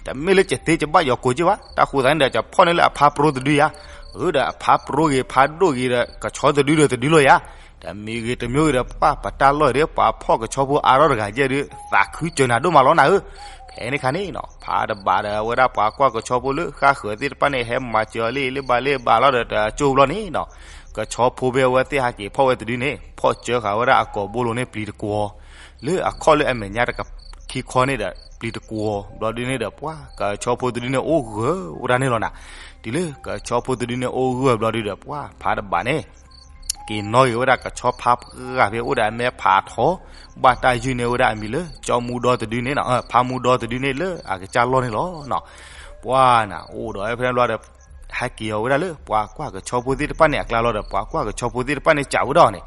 တမ့ၢ်လၢယသ့ယဘၣ်ယီၤကိာ်က့ဘၣ်, တၢ်ဃိသတးန့ၣ်ဒီး ယဖီၣ်န့ၢ်လၢအဖါပရိတဒုယါ, အၢ ဒီးအဖါပရိဂ့ၤဖါဒိၣ်ဂ့ၤဒီး ကဆီတဒုဒီးတဒုလီၤယါ, တမံၤဂ့ၤတမံၤဂ့ၤဒီး ပှၤပတၢ်လီၢ်ဒီး ပှၤဖီၣ်ကဆီဖိအါထီၣ်တဂၤယဲၢ်ဒီး သးခုစၢၤနၤဒိၣ်မးလီၤနၤဧၢ, ဖဲန့ၣ်ခါန့ၣ်နီၤ ဖါတဘးဒီးအဝဲဒၣ်ပှၤကွၢ်ကဆီဖိလၢဃၣ်ဃၢၤသ့ၣ်တဖၣ်န့ၣ် ဟဲမၤစၢၤအီၤလၢလၢဘၣ်လၢဘၣ်လီၤဒီး တကၠိဘျီန့ၣ်နီၤ, ကဆီဖိဖဲအဝဲသ့ၣ်ဟးက့ၤဖီၣ်ဝဲတဒုန့ၣ် ဖီၣ်စၢဃာ်ဝဲဒၣ်အကိာ်ဘိလိၤန့ၣ်ပျံၤတကွီၤ, လၢအခီၣ်လၢအမဲာ်ညါတကခံခီန့ၣ်ဒီး ပျံၤတကွီၤဘျီဒုန့ၣ်ဒီး ပှၤကဆီဖိတဒုန့ၣ်အိၣ်ဂၢၢ်ဝဲဒၣ်န့ၣ်လီၤနၤ, တုၤလၢကဆီဖိတဒုန့ၣ်အိၣ်ဂၢၢ်ဘျီဒုဒီး ပှၤဖါတဘးန့ၣ် က့ၤနီၣ်ဂ့ၤဝဲဒၣ်ကဆီဖါပှၢ်ဖဲအိၣ်ဒီးအမဲဖးထီ, ဘၣ်တၢ်ယုၢ်န့ၢ်ဝဲဒၣ်အမံၤလၢ ကၠီမူဒီတဒုန့ၣ်နီၤ, ဖါမူဒီတဒုန့ၣ်လၢအကစၢ်လီၢ်န့ၣ်လီၤနီၤ, ပှၤနၤ အိၣ်ဒီးဖဲန့ၣ်ဘျီဒီး ဟဲက့ၤအီၤဝဲဒၣ်လၢ ပှၤကွၢ်ကဆီဖိသ့ၣ်တဖၣ်န့ၣ်အကျါလီၤဒီး ပှၤကွၢ်ကဆီဖိသ့ၣ်တဖၣ်န့ၣ်စံးဝဲဒၣ်အီၤန့ၣ်,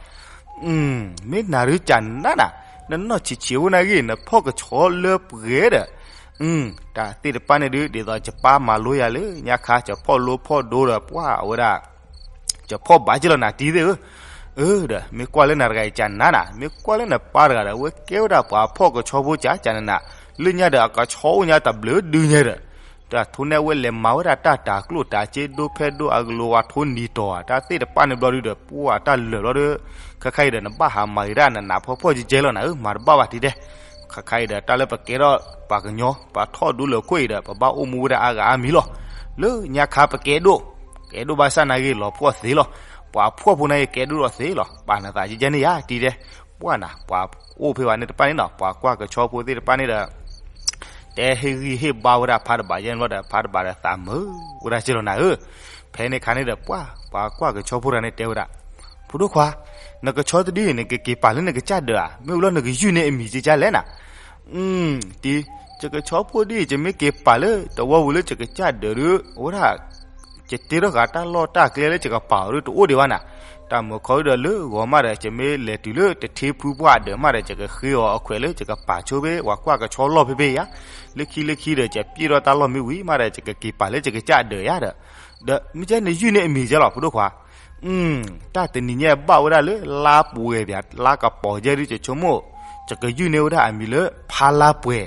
မ့ၢ်နၤဒုးကနးနၤ, နနီၢ်ဆံးဆံးဝဲနာ်ဂ့ၤ နဖီၣ်ကဆီလၢပှဲၤဒီး တၢ်သ့ၣ်တဖၣ်န့ၣ်ဒုး ဒ်သိးယပၢ်မၤလိယၤလၢညါခါ ယဖီၣ်လိဖီၣ်ဒိဒီးပှၤအဝဲဒၣ် ယဖီၣ်ဘၣ်က့လီၤနၤတံၤသ့ၣ်ဧၢ, အၢ ဒီး မ့ၢ်ကွၢ်လၢနၤတဂၤအံၤကနးနၤ, မ့ၢ်ကွၢ်လၢနပၢ်တဂၤဒီး အဝဲကဲဝဲဒၣ်ပှၤဖီၣ်ကဆီဖိကနးနၤ, လၢညါဒီးအကဆီအိၣ်ညါတဘျုးဒုညါဒီး, တၢ်ထိၣ်န့ၢ်ဝဲလဲၤမၤဝဲဒၣ်တၢ်တၤကျိၣ်တၤစ့ဒိဖဲဒိအကလိၤဝါထိနံၤတီၤဧါ, တၢ်သ့ၣ်တဖၣ်န့ၣ်ဘျီဒုဒီး ပှၤတၢ်လၢာ်ဘျီဒီး, ခဲခါအံၤဒီးနဘၣ်ဟးမၤဂ့ၤဒၣ်နနးဖီဖီၣ်ကဲကဲလီၤနၤဧၢ, မၤတဘၣ်ဘၣ်တံၤသ့ၣ် ခဲခါအံၤဒီး တၢ်လၢပကဲထီၣ်ပှၤကညီ ပှၤထီၣ်ဒူလၢခိၣ်အံၤဒီး ပဘၣ်အိၣ်မူဝဲဒၣ်အါဂၤအါမံၤလီၤ. လၢညါခါပကဲဒိၣ်, ကဲဒိၣ်ဘၣ်ဆၣ်နာ်ဂ့ၤလီၤဖှီၣ်သ့လီၤ. ပှၤဖှီၣ်ဖိနာ်ဂ့ၤကဲဒိၣ်လီၤသ့လီၤ. ပာ်နသးကဲကဲန့ၣ်ယါတံၤဒဲး, ပှၤနၤ ပှၤအိၣ်ဖဲဘၣ်န့ၣ်တဖၣ်န့ၣ်နီၤ ပှၤကွၢ်ကဆီဖိသ့ၣ်တဖၣ်န့ၣ်ဒီး တဲဟ့ၣ်ဂံၢ်ဟ့ၣ်ဘါဝဲဒၣ်ဖါတဘးယဲန့ၣ်ဘျီဒီး ဖါတဘးဒီးသးမုာ်ဝဲဒၣ်ကဲလီၤနၤဧၢ. ဖဲန့ၣ်ခါန့ၣ်ဒီး ပှၤ ပှၤကွၢ်ကဆီဖိတဂၤန့ၣ်တဲဝဲဒၣ်, ဖိဒိၣ်ခွါ, နကဆီတဒုအံၤန့ၣ် ကက့ၤပာ်လၢနကစၢ်ဒၢးဧါ, မ့ၢ်ဝံၤလီၤနကယုၢ်န့ၢ်အမံၤကဲကဲလဲၣ်နၤ. အတံၤ, ယကဆီဖိဒ်အံၤ ယမ့ၢ်က့ၤပာ်လၢတဝီပူၤလၢယကစၢ်ဒၢးဒုး အဝဲဒၣ် ယတ့ထီၣ်ဃာ်တၢ်လီၢ်တၢ်ကျဲလၢယကပာ်အီၤဒုး တအိၣ်ဒံးဘၣ်နၤ. တၢ်မုာ်ခီဒုးဒီး လၢဂီၤမးဒီး ယမ့ၢ်လဲၤတုၤလၢတထ့ဖုပှၢ်အဒၢးမးဒီး ယကဃ့အီၤအခွဲးလၢယကပာ်ဆိဖဲပှၤကွၢ်ကဆီလီၢ်ဖဲဖဲယါ, လၢခံလၢခံဒီး ယပျဲၢ်ထီၣ်တၢ်လီၢ်မ့ၢ်ဝံၤမးဒီး ယကက့ၤပာ်လၢယကစၢ်ဒၢးယါဒီး, ဒီးမ့ၢ်ကဲနယုၢ်န့ၢ်အမံၤကဲလီၤ ဖိဒိၣ်ခွါ. တၢ်တနံၤညါဘၣ်ဝဲဒၣ်လၢလါပှဲၤပၠး လါကပီၤကဲဒုး ယဆိကမိၣ် ယကယုၢ်န့ၢ်ဝဲဒၣ်အမံၤလၢဖါလါပှဲ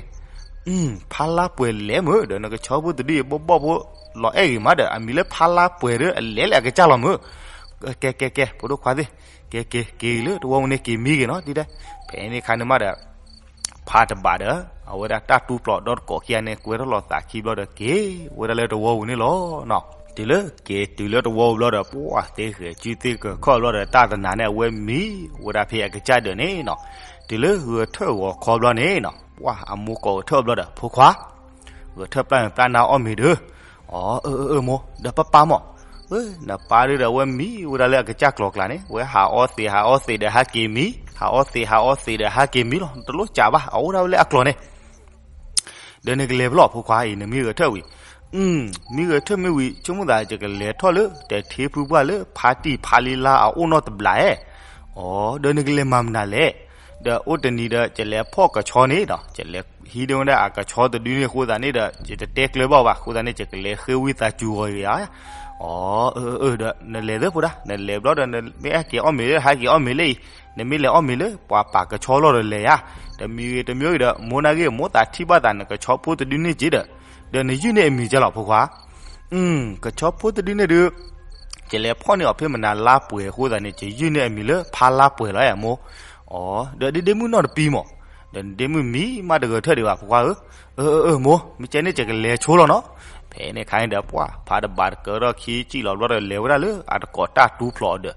ၤ. ဖါလါပှဲၤလဲၤမုာ်ဒီး နကဆီဖိတဒုအံၤ ဘီၣ်ဘီၣ်ဖိလီၤအဲၣ်ဂ့ၤမးဒီး အမံၤလၢဖါလါပှဲၤဒီး အလဲၤလၢအကစၢ်လီၤမုာ်. ကဲကဲကဲ ဖိဒိၣ်ခွါသ့ၣ်, ကဲကဲ က့ၤလၢတဝီပူၤန့ၣ် က့ၤမံဂ့ၤနီၤ တံၤတဲ. ဖဲန့ၣ်ခါန့ၣ်မးဒီး ဖါတဘးဒီး အဝဲဒၣ်တၢ်တူၢ်ဖျိးဒီတကိးခံဂၤန့ၣ် ကွဲထီၣ်လီၤသးခံဘျီဒီး က့ၤဝဲဒၣ်လၢတဝီပူၤန့ၣ်လီၤနီၤ. တုၤလၢက့ၤတုၤလၢတဝီပူၤဘျီဒီး ပှၢ်သ့ဂဲၤကုသ့ကခီၣ်ဘျီဒီး တၢ်တနၤန့ၣ် အဝဲမံဝဲဒၣ်ဖဲအကစၢ်ဒၢးန့ၣ်နီၤ. တုၤလၢဂဲၤထၢၣ်ဂီၤခီဘျီန့ၣ်နီၤ ပှၢ်အမိၢ်ကိးဂဲၤထၢၣ်ဘျီဒီး ဖိခွါ ဂဲၤထၢၣ်ပျၢ်န့ၣ်ပျၢ်နၤအီၣ်မ့ၤဒုး. အီ အၢ အၢ အၢ မိၢ် ဒီးပၢ်ပၢ်မိၢ်, နပၢ်ဒုးဒီး အဝဲမံဝဲဒၣ်လၢအကစၢ်ကျိၤကျါန့ၣ် ဝဲဟးအီသံးဟးအီသံးဒီးဟးက့ၤမံ, ဟးအီသံးဟးအီသံးဒီးဟးက့ၤမံလီၤ. တလိၣ်စးဘၣ် အအိၣ်ဒၣ်ဝဲလၢအကျိၤန့ၣ် ဒီးနကလဲၤဖဲလဲၣ် ဖိခွါအံၤ နမံဂဲၤထၢၣ်ဝံၤ. မံဂဲၤထၢၣ်မ့ၢ်ဝံၤ ဆိကမိၣ်သး ယကလဲၤထီၣ်လၢတထ့ဖုပှၢ်လၢဖါတံၢ်ဖါလံလါအအိၣ်နီၢ်တဘျီဧါ. အီ ဒီးနကလဲၤမၤမနုၤလဲၣ်. ဒီးအိၣ်တနံၤဒီး ယလဲၤဖီၣ်ကဆီန့ၣ်ဒီး ယလဲၤဟံးန့ၢ်ဝဲဒၣ်အကဆီတဒုန့ၣ်အဃိသတးန့ၣ်ဒီး ယတတဲကျၢၤဘၣ်ဘၣ်အဃိသတးန့ၣ် ယကလဲၤဃ့ဝံသးစူၤဂီၤအံၤဧါ. အီ အၢ အၢ ဒီးနလဲၤသၢဖိဒၣ် နလဲၤဘျီဒီး မ့ၢ်ဟဲက့ၤအီၣ်မ့ၤလၢ ဟဲက့ၤအီၣ်မ့ၤလၢအံၤ, နမ့ၢ်လဲၤအီၣ်မ့ၤလၢပှၤပာ်ကဆီလီၢ်ဒီးလဲၤဧါ. ဒီးမံဂ့ၤတမံဂ့ၤဒီး မိၢ်နၤဂ့ၤ မိၢ်သးထံၣ်ဘၣ်သးနကဆီဖိတဒုန့ၣ်က့ဒီး, ဒီးနယုၢ်န့ၢ်အမံၤကဲလီၤ ဖိခွါ. ကဆီဖိတဒုန့ၣ်ဒုး ယလဲၤဖီၣ်န့ၢ်အီၤဖဲမနုၤလါပှဲၤအဃိသတးန့ၣ် ယယုၢ်န့ၢ်အမံၤလၢဖါလါပှဲၤလီၤဧါ မိၢ်. အီ ဒီးဒ့ဒ့မုၣ်နီၢ်တပံၤမး, ဒီးဒ့မုၣ်မံမးတဂဲၤထၢၣ်ဒံးဘၣ် ဖိခွါဧၢ. အၢ အၢ အၢ မိၢ် မ့ၢ်ကဲန့ၣ် ယကလဲၤဆိလီၤနီၤ. ဖဲန့ၣ်ခါန့ၣ်ဒီး ပှၢ်ဖါတဘးတကၢထီၣ်ခံစံၣ်လီၤဘျီဒီး လဲၤဝဲဒၣ်လၢအတကိးတၢ်တူၢ်ဖျိးအဒၢး,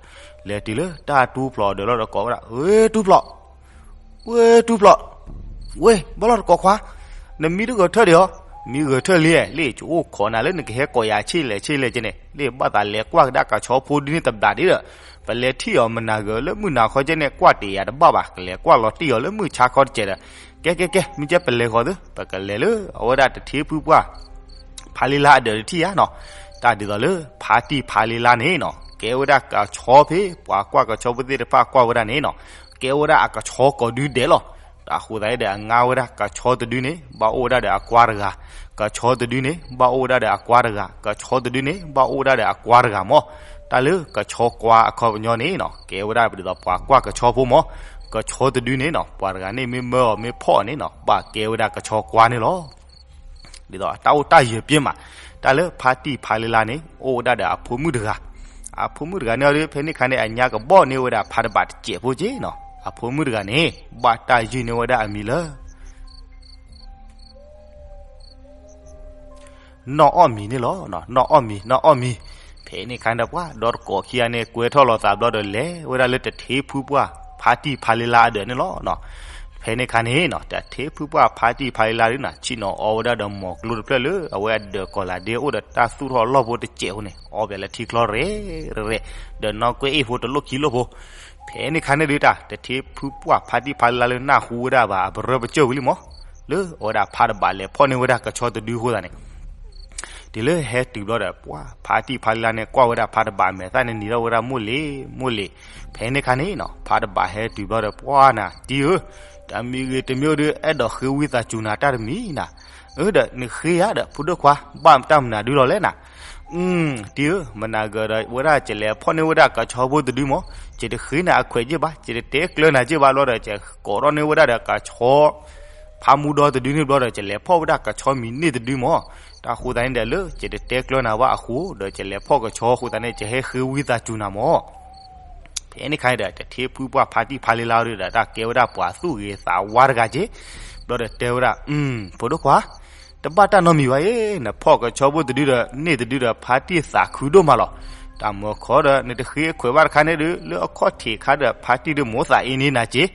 လဲၤတုၤလၢတၢ်တူၢ်ဖျိးအဒၢးလီၤဒီးကိးဝဲဒၣ်, ဝ့ၢ်တူၢ်ဖျိး ဝ့ၢ်တူၢ်ဖျိး, ဝ့ၢ် ဘၣ်လီၤတကိးခွါ, နမံတဂဲၤထၢၣ်ဒံးဧါ. မံဂဲၤထၢၣ်လံ, လၢယအိၣ်ခိးနၤလၢနကဟဲကိးယၤဆ့လဲၣ်ဆ့လဲၣ်ကဲန့ၣ် လၢဘၣ်သးလဲၤကွၢ်ကဒါကဆီဖိဒုန့ၣ်တဘျီဒံးဒီး, ပလဲၤထံၣ်အီၤမနၤဂၤလၢမုၢ်နၤခီကဲန့ၣ် ကွၢ်တ့ၢ်ယၤတဘၣ်ဘၣ်, ကလဲၤကွၢ်လီၤတံၢ်အီၤလၢမုၢ်ဆါခီတကဲးဒီး, ကဲကဲကဲ မ့ၢ်ကဲပလဲၤဃီၤသု ပကလဲၤလၢအဝဲဒၣ်တထ့ဖုပှၢ် ဖါလံလါအဒၢးတထံၣ်ဧါနီၤ. တၢ်ဒ်သိးလၢဖါတံၢ်ဖါလံလါန့ၣ်နီၤ ကဲဝဲဒၣ်ကဆီဖဲ ပှၤကွၢ်ကဆီဖိသ့ၣ်တဖၣ်ကွၢ်ဝဲဒၣ်န့ၣ်နီၤ ကဲဝဲဒၣ်အကဆီကိးဒုဒဲးလီၤ. တၢ်အဃိသတးန့ၣ်ဒီး အငါဝဲဒၣ်ကဆီတဒုန့ၣ် ဘၣ်အိၣ်ဝဲဒၣ်ဒီးအကွါတဂၤ, ကဆီတဒုန့ၣ် ဘၣ်အိၣ်ဝဲဒၣ်ဒီးအကွါတဂၤ, ကဆီတဒုန့ၣ် ဘၣ်အိၣ်ဝဲဒၣ်ဒီးအကွါတဂၤမး. တၢ်လၢကဆီကွါအခီပညီန့ၣ်နီၤ ကဲဝဲဒၣ်ဒ်သိးပှၤကွၢ်ကဆီဖိမး. ကဆီတဒုန့ၣ်နီၤ ပှၤတဂၤန့ၣ်မ့ၢ်မၢအီၤမ့ၢ်ဖီၣ်အီၤန့ၣ်နီၤ ဘၣ်ကဲဝဲဒၣ်ကဆီကွါန့ၣ်လီၤ. ဒ်သိးတၢ်အိၣ်တၢ်ယၢၤပျဲမး, တၢ်လၢဖါတံၢ်ဖါလံလါန့ၣ် အိၣ်ဝဲဒၣ်ဒီးအဖိမုၣ်တဂၤ, အဖိမုၣ်တဂၤန့ၣ်အီၤဒီး ဖဲန့ၣ်ခါန့ၣ် အညါကဘီၣ်န့ၢ်ဝဲဒၣ်ဖါတဘးတစဲးဖိက့နီၤ. အဖိမုၣ်တဂၤန့ၣ် ဘၣ်တၢ်ယုၢ်န့ၢ်ဝဲဒၣ်အမံၤလၢ နီၢ်အီၣ်မံၤန့ၣ်လီၤ. နီၢ်အီၣ်မံၤ နီၢ်အီၣ်မံၤ. ဖဲန့ၣ်ခါန့ၣ်ဒီး ပှၤဒီတကိးခံဂၤန့ၣ် ကွဲထီၣ်လိာ်သးဘျီဒီး လဲၤဝဲဒၣ်လၢတထ့ဖုပှၢ် ဖါတံၢ်ဖါလံလါအဒၢးန့ၣ်လီၤ. ဖဲန့ၣ်ခါန့ၣ်နီၤ တထ့ဖုပှၢ်ဖါတံၢ်ဖါလံလါဒုးနီၤ ဆ့ၣ်နီၤအီဝဲဒၣ်ဒီးမိၢ်ကျိတဖျၢၣ်လၢ အဝဲအဒၢးကီၤလၤဒ့အိၣ်ဒီးတၢ်သူၣ်ထီၣ်အလီၢ်ဖိတစဲးဖိန့ၣ် အီပၠးလၢထံချီရဲၣ်ရဲၣ် ဒီးနီၢ်ကွဲအ့ၣ်ဖိတလိၣ်ခံလိၣ်ဖိ. ဖဲန့ၣ်ခါန့ၣ်ဒုးတၢ် တထ့ဖုပှၢ်ဖါတံၢ်ဖါလံလါလၢနၢ်ဟူဝဲဒၣ်ဘၣ်အပရၢပကၠိၢ်ဝံၤလံမး လၢအဝဲဒၣ်ဖါတဘးလဲၤဖီၣ်န့ၢ်ဝဲဒၣ်ကဆီတဒုအဃိသတးန့ၣ် တုၤလၢဟဲတုၤဘျီဒီး ပှၤဖါတံၢ်ဖါလံလါန့ၣ် ကွၢ်ဝဲဒၣ်ဖါတဘးမဲာ်သၣ်န့ၣ် နံၤထီၣ်ဝဲဒၣ်မိၢ်လ့ၤ မိၢ်လ့ၤ. ဖဲန့ၣ်ခါန့ၣ်နီၤ ဖါတဘးဟဲတုၤဘျီဒီး ပှၤနၤတံၤဧၢ, တမံၤဂ့ၤတမံၤဒီး အဲၣ်ဒိးဃ့ဝံသးစူၤနၤတၢ်တမံၤနၤ, အၢ ဒီးနဃ့ယၤဒီး ဖိဒိၣ်ခွါ ဘၣ်တၢ်မနုၤဒုလီၤလဲၣ်နၤ. တံၤဧၢ, မနၤဂၤဒီး ဝဲဒၣ်ကလဲၤဖီၣ်န့ၢ်ဝဲဒၣ်ကဆီဖိတဒုမး, ယတဃ့နၤအခွဲးက့ၢ်ဘၣ်, ယတတဲကျၢၤနၤက့ၢ်ဘၣ်လီၤဒီး ယကိးထီၣ်န့ၢ်ဝဲဒၣ်ဒီးကဆီ ဖးမူဒီတဒုန့ၣ်ဘျီဒီး ယလဲၤဖီၣ်ဝဲဒၣ်ကဆီမံၤန့ၢ်တဒုမး. တၢ်ဃိသတးန့ၣ်ဒီး လၢယတတဲကျၢၤနၤဘၣ်အဃိ ဒီးယလဲၤဖီၣ်ကဆီအဃိသတးန့ၣ် ယဟဲဃ့ဝံသးစူၤနၤမး. ဖဲန့ၣ်ခါန့ၣ်ဒီး တထ့ဖုပှၢ်ဖါတံၢ်ဖါလံလါဒီး တၢ်ကဲဝဲဒၣ်ပှၤသူၣ်ဂ့ၤသးဝါတဂၤက့ၢ်. ဘျီဒီးတဲဝဲဒၣ်, ဖိဒိၣ်ခွါ, တဘၣ်တၢ်နီတမံၤဘၣ်အံၤ, နဖီၣ်ကဆီဖိတဒုဒီး န့ၢ်တဒုဒီး ဖါတံၢ်သးခုဒိၣ်မးလီၤ. တၢ်မုာ်ခီဒီး နတဃ့ခွဲးဘၣ်တခါန့ၣ်ဒီး လၢအခီၣ်ထံးခါဒီး ဖါတံၢ်ဒီးမိၣ်သးအ့န့ၢ်နၤက့ၢ်.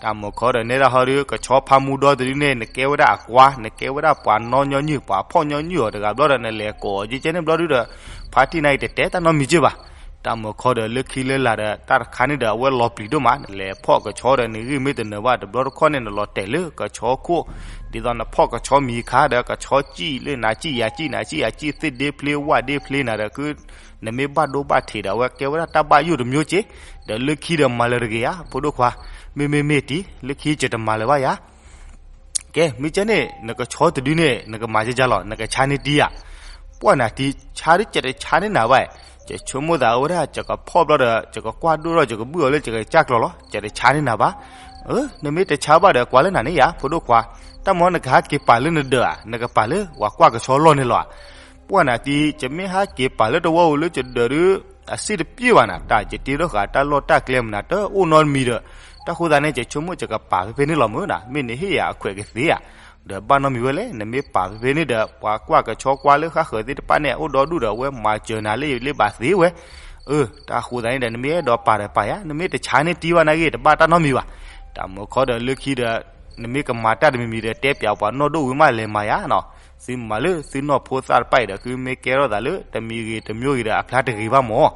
တၢ်မုာ်ခီဒီးနဲဒၣ်ဟီဒီး ကဆီဖးမူဒီတဒုန့ၣ် နကဲဝဲဒၣ်အကွါ, နကဲဝဲဒၣ်ပှၤနီၣ်ညီနုၢ် ပှၤဖီၣ်ညီနုၢ်အီၤတဂၤဘျီဒီး နလဲၤကိးအီၤက့ၢ်ကဲန့ၣ်ဘျီဒုဒီး ဖါတံၢ်နၤအံၤတတဲတၢ်နီတမံၤက့ၢ်ဘၣ်. တၢ်မၢခီဒီးလၢခံလၢလာ်ဒီး တၢ်တခါန့ၣ်ဒီး အဝဲလီၤပျံၤဒိၣ်မး, နလဲၤဖီၣ်ကဆီဒီး နဂ့ၢ်မ့ၢ်တနၢၤဘၣ်တဘျီတခီၣ်န့ၣ် နလီၤတဲာ်လၢကဆီခိၣ်, ဒ်သိးနဖီၣ်ကဆီမံၤခါဒီး ကဆီစံၣ်လၢနၤစံၣ်ယၤစံၣ် နၤစံၣ်ယၤစံၣ် သ့ၣ်ဒ့ဖျ့ဝၣ်ဒ့ဖျ့နၤဒီး က နမ့ၢ်ဘၣ်ဒိဘၣ်ထံးဒီး အဝဲကဲဝဲဒၣ်တၢ်ဘၣ်ယိၣ်တမျိုးက့, ဒီးလၢခံဒီးမၤလၢၤတဂ့ၤဧါ ဖိဒိၣ်ခွါ, မ့မ့ၢ်မ့ၢ်တံၤ လၢခံယတမၤလၢၤဘၣ်ယၤ ကဲ မ့ၢ်ကဲန့ၣ် နကဆီတဒုန့ၣ် နကမၤကကလီၤ နကဆါန့ၢ်တံၤဧါ, ပှၢ်နၤတံၤ ဆါဒုး ယတဆါန့ၢ်နၤဘၣ်, ယဆိကမိၣ်သးဝဲဒၣ် ယကဖီၣ်ဘျီဒီး ယကကွၢ်ဒိၣ်ထီၣ် ယကဘုၣ်အီၤလၢယကစၢ်ကျီၤလီၤ ယတဆါန့ၢ်နၤဘၣ်, အၢ နမ့ၢ်တဆါဘၣ်ဒီး ကွၢ်လၢနၤန့ၣ်ယၤ ဖိဒိၣ်ခွါ, တၢ်မ့ၢ်နကဟဲက့ၤပာ်လၢနဒၢးဧါ နကပာ်လၢပှၤကွၢ်ကဆီလီၢ်န့ၣ်လီၤဧါ ပှၢ်နၤတံၤ ယမ့ၢ်ဟဲက့ၤပာ်လၢတဝီဧိၤလၢယဒၢးဒီး အစ့ၣ်တပျ့ၢ်ဘၣ်နၤ တၢ်ယတ့ထီၣ်ဃာ်တၢ်လီၢ်တၢ်ကျဲမနၤ တအိၣ်နီတမံၤဒီး, တၢ်ဃိသတးန့ၣ် ယဆိကမိၣ်ယကပာ်ဖဲဖဲန့ၣ်လီၤမုၢ်နၤ မ့ၢ်နဟ့ၣ်ယၤအခွဲးကသ့ဧါ, ဒီးဘၣ်နီတမံၤဝဲလဲၣ် နမ့ၢ်ပာ်ဖဲဖဲန့ၣ်ဒီး ပှၤကွၢ်ကဆီကွၢ်လၢဃၣ်ဃၢၤသ့ၣ်တဖၣ်န့ၣ် အိၣ်ဒီဒူၣ်ဒီး အဝဲမၤစၢၤနၤလၢလၢဘၣ်သ့ဝဲ, အၢ တၢ်ဃိသတးန့ၣ်ဒီး နမ့ၢ်အဲၣ်ဒိးပာ်ဒီးပာ်ယၤ နမ့ၢ်တဆါန့ၢ်တံၤဘၣ်နာ်ဂ့ၤ တဘၣ်တၢ်နီတမံၤဘၣ်, တၢ်မၢခီဒီးလၢခံဒီး နမ့ၢ်ကမၤတၢ်တမံၤမံၤဒီး တဲပၠးပှၤနီၢ်ဒိၣ်ဝံၤမးလဲၤမၤယၤနီၤ, သုမၤလၢသုနီၢ်ဖိသၣ်တဖၣ်အံၤဒီး သုမ့ၢ်ကဲထီၣ်သးလၢ တမံၤဂ့ၤတမံၤဂ့ၤဒီး အဖျါတဂ့ၤဘၣ်မၢ်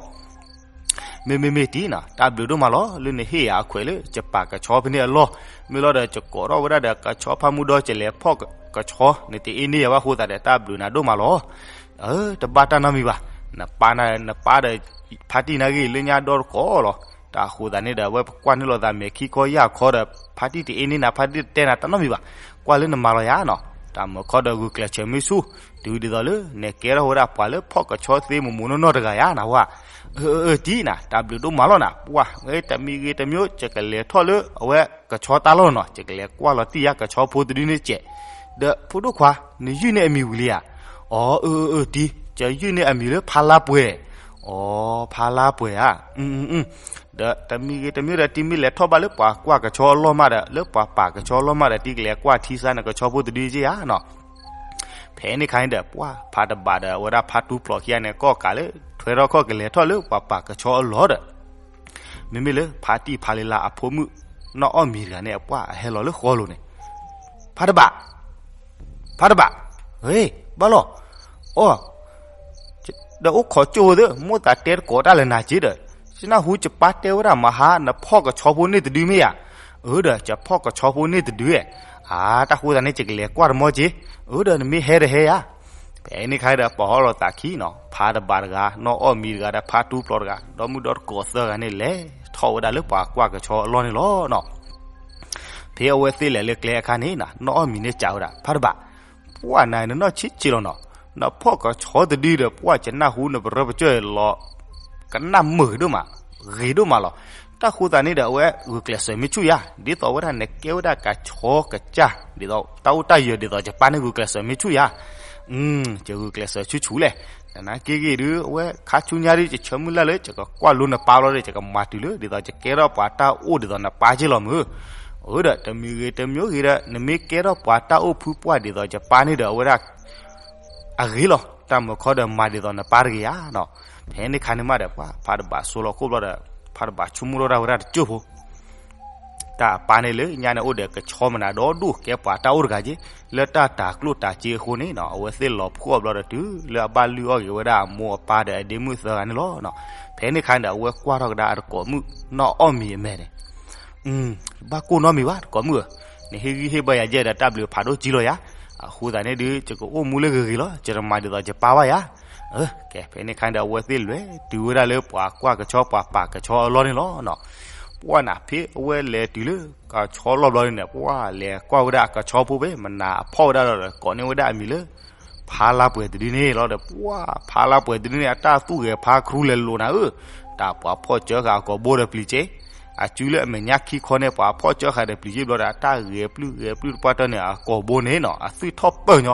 မ့မ့ၢ်မ့ၢ်တံၤနီၤ တၢ်ဘျုးဒိၣ်မးလီၤ လၢနဟ့ၣ်ယၤအခွဲးလၢ ယပာ်ကဆီဖဲန့ၣ်အလီၢ်, မ့ၢ်လီၤဒီး ယကိးထီၣ်ဝဲဒၣ်ဒီး ကဆီဖးမူဒီး ယလဲၤဖီၣ်ကဆီ နတအ့န့ၢ်ယၤဘၣ်အဃိသတးဒီး တၢ်ဘျုးနၤဒိၣ်မးလီၤ. အၢ တဘၣ်တၢ်နီတမံၤဘၣ်, နပၢ်နၤ နပၢ်ဒီး ဖါတံၢ်နာ်ဂ့ၤ လၢညါဒီတကိးလီၤ. တၢ်ဃိသတးန့ၣ်ဒီး အဝဲပကွၢ်န့ၢ်လိာ်သးမဲာ်ခံခီယၢ်ခီဒီး ဖါတံၢ်တအ့န့ၢ်နၤ ဖါတံၢ်တတဲနၤတၢ်နီတမံၤဘၣ်, ကွၢ်လၢနမၤလီၤယၤနီၤ. တၢ်မၢခီဒီး ဂုာ်ကျဲးစၢးမ့ၢ်ဆူၣ်, တုၤဒ်သိးလၢ နကဲထီၣ်ဝဲဒၣ်ပှၤလၢဖီၣ်ကဆီသ့မိၢ်မိၢ်နီၢ်နီၢ်တဂၤယၤနဝဲ, အၢ အၢ တံၤနၤ တၢ်ဘျုးဒိၣ်မးလီၤနၤ, ပှၢ် တမံၤဂ့ၤတမံၤ ယကလဲၤထီၣ်လၢအဝဲကဆီတၢ်လီၢ်နီၤ, ယကလဲၤကွၢ်လီၤတံၢ်ယၤ ကဆီဖိတဒုန့ၣ်စဲး, ဒီးဖိဒိၣ်ခွါ နယုၢ်န့ၢ်အမံၤဝံၤလံဧါ, အၢ အၢ အၢ တံၤ ယယုၢ်န့ၢ်အမံၤလၢဖါလါပှဲၤ, အီ ဖါလါပှဲၤဧါ, ဒီးတမံၤဂ့ၤတမံၤဒီး တံၤမ့ၢ်လဲၤထီၣ်ဘၣ်လၢပှၤကွၢ်ကဆီအလီၢ်မးဒီး လၢပှၤပာ်ကဆီအလီၢ်မးဒီး တံၤကလဲၤကွၢ်ထံစါ နကဆီဖိတဒုက့ဧါနီၤ. ဖဲန့ၣ်ခါန့ၣ်ဒီး ပှၢ်ဖါတဘးဒီး အဝဲဒၣ်ဖါတူၢ်ဖျိးခံဂၤန့ၣ် ကီၢ်ကးလၢ ထွဲထီၣ်ခီၣ်ကလဲၤထီၣ်လၢပှၤပာ်ကဆီအလီၢ်ဒီး မ့မ့ၢ်လၢဖါတံၢ်ဖါလံလါအဖိမုၣ် နီၢ်အီၣ်မံၤတဂၤန့ၣ် အပှၢ်အဟဲလီၤလၢဃီလိၤန့ၣ်, ဖါတဘး, ဖါတဘး, ဟ့ ဘၣ်လီၤ, အီ ဒီးအိၣ်ခိးကၠိၣ်ဝဲသ့ၣ် မိၣ်သးတဲတကိးတၢ်လၢနၤက့ဒီး, ယနၢ်ဟူယပၢ်တဲဝဲဒၣ်မဟါ နဖီၣ်ကဆီဖိန့ၢ်တဒုမ့ၢ်ဧါ, အၢ ဒီးယဖီၣ်ကဆီဖိန့ၢ်တဒု, အါ တၢ်ဃိသတးန့ၣ် ယကလဲၤကွၢ်တမီက့, အၢ ဒီးနမ့ၢ်ဟဲတဟဲဧါ ဖဲန့ၣ်ခါဒီး ပာ်အီၣ်လိာ်သးခံနီၤ ဖါတဘးတဂၤ နီၢ်အီၣ်မံၤတဂၤဒီး ဖါတူၢ်ဖျိးတဂၤ ဒီမုၢ်ဒီတကိးသၢဂၤန့ၣ် လဲၤထီၣ်ဝဲဒၣ်လၢပှၤကွၢ်ကဆီအလီၢ်န့ၣ်လီၤနီၤ. ဖဲအဝဲသ့ၣ်လဲၤလၢကျဲအခါန့ၣ် နီၢ်အီၣ်မံၤန့ၣ်စံးဝဲဒၣ် ဖါတဘး, ပှၢ်နၤ နနီၢ်ဆံးဆံးလီၤနီၤ, နဖီၣ်ကဆီတဒုဒီး ပှၢ်ယနၢ်ဟူနပရၢပကၠီၢ်လီၤ ကနၣ်မုာ်ဒိၣ်မး, ဂ့ၤဒိၣ်မးလီၤ. တၢ်ဃိသတးန့ၣ်ဒီး အဝဲဂုာ်ကျဲးစၢးမ့ၢ်ဆူၣ်ယၤ ဒ်သိးဝဲဒၣ်နကဲဝဲဒၣ်ကဆီကစၢ် ဒ်သိးတၢ်အိၣ်တၢ်ယၢၤ ဒ်သိးယပၢ်န့ၣ် ဂုာ်ကျဲးစၢးမ့ၢ်ဆူၣ်ယၤ, ယဂုာ်ကျဲးစၢးဆူၣ်ဆူၣ်လဲၣ်. နက့ဂ့ၤဒုး အဝဲခါဆူညါဒုး ယဆၢမုၢ်လၢ်လၢ ယကကွၢ်လိနပၢ်ဘျီဒီး ယကမၤတုၤလၢ ဒ်သိးယကဲထီၣ်ပှၤတၢ်အိၣ်ဒ်သိးနပၢ်က့လီၤမုၢ်, အၢ ဒီးတမံၤဂ့ၤတမံၤဂ့ၤဒီး နမ့ၢ်ကဲထီၣ်ပှၤတၢ်အိၣ်ဖုပှၢ်ဒ်သိးယပၢ်န့ၣ်ဒီး အဝဲဒၣ် အဂ့ၤလီၤ. တၢ်မၢခီဒီးမၤဒ်သိးနပၢ်တဂ့ၤဧါနီၤ. ဖဲန့ၣ်ခါန့ၣ်မးဒီး ပှၢ်ဖါတဘးဆိလီၤခိၣ်ဘျီဒီး ဖါတဘးဆိကမိၣ်ထီၣ်ဒၣ်ဝဲဒၣ်တကၠိၢ်ဖိ တၢ်အပၢ်န့ၣ်လၢညါန့ၣ် အိၣ်ဒီးကဆီမနၤဒီဒူၣ် ကဲပှၤတၢ်အိၣ်တဂၤက့, လၢတၢ်တၤကျိၣ်တၤစ့အဃိန့ၣ်နီၤ အဝဲသ့ၣ်လီၤဖှီၣ်ဘျီဒီးတုၤလၢအဘၣ်လုၢ်အီၣ်က့ၤဝဲဒၣ်အမိၢ်အပၢ်ဒီးအဒ့မုၣ်သၢဂၤန့ၣ်လီၤ. ဖဲန့ၣ်ခါန့ၣ်ဒီး အဝဲကွၢ်ထီၣ်ကဒါအတကိးမုၣ် နီၢ်အီၣ်မံၤအမဲာ်န့ၣ် ဘၣ်ကိၢ်နီတမံၤဘၣ် တကိးမုၣ်ဧၢ, နဟ့ၣ်ဂံၢ်ဟ့ၣ်ဘါယၤယဲဒီး တၢ်ဘျုးဖးဒိၣ်ကံလီၤယၤ, အဃိသတးန့ၣ်ဒုး ယကအိၣ်မူလၢဂ့ၤဂ့ၤလီၤ, ယတမၤဒ်သိးယပၢ်ဘၣ်ယၤ. ကဲ ဖဲန့ၣ်ခါန့ၣ်ဒီး အဝဲသ့ၣ်လဲၤတုၤဝဲဒၣ်လၢပှၤကွၢ်ကဆီ ပှၤပာ်ကဆီအလီၢ်န့ၣ်လီၤ. ပှၢ်နၤ ဖဲအဝဲလဲၤတုၤလၢကဆီလီၢ်ဘျီန့ၣ် ပှၢ်လဲၤကွၢ်ဝဲဒၣ်အကဆီဖိဖဲ မနၤအဖီၣ်ဝဲဒၣ်ဒီး ကိးန့ၢ်ဝဲဒၣ်အမံၤလၢ ဖါလါပှဲၤတဒုန့ၣ်လီၤဒီး ပှၢ်ဖါလါပှဲၤတဒုန့ၣ် အတၢ်သူၣ်ဂဲၤဖါခရူလဲၤလိာ်နၤဧၢ, တၢ်ပှၤဖီၣ်စၢဃာ်အကိာ်ဘိဒီးပျံၤစ့, အစုလၢအမဲာ်ညါခံခီန့ၣ် ပှၤဖီၣ်စၢဃာ်ဒီးပျံၤစ့ဘျီဒီး အတၢ်ဂဲၤပျုၢ်ဂဲၤပျုၢ်တပှၢ်တၢၢ်န့ၣ် အကိာ်ဘိန့ၣ်နီၤ အသွံၣ်ထီၣ်ပၢၢ်ညီ,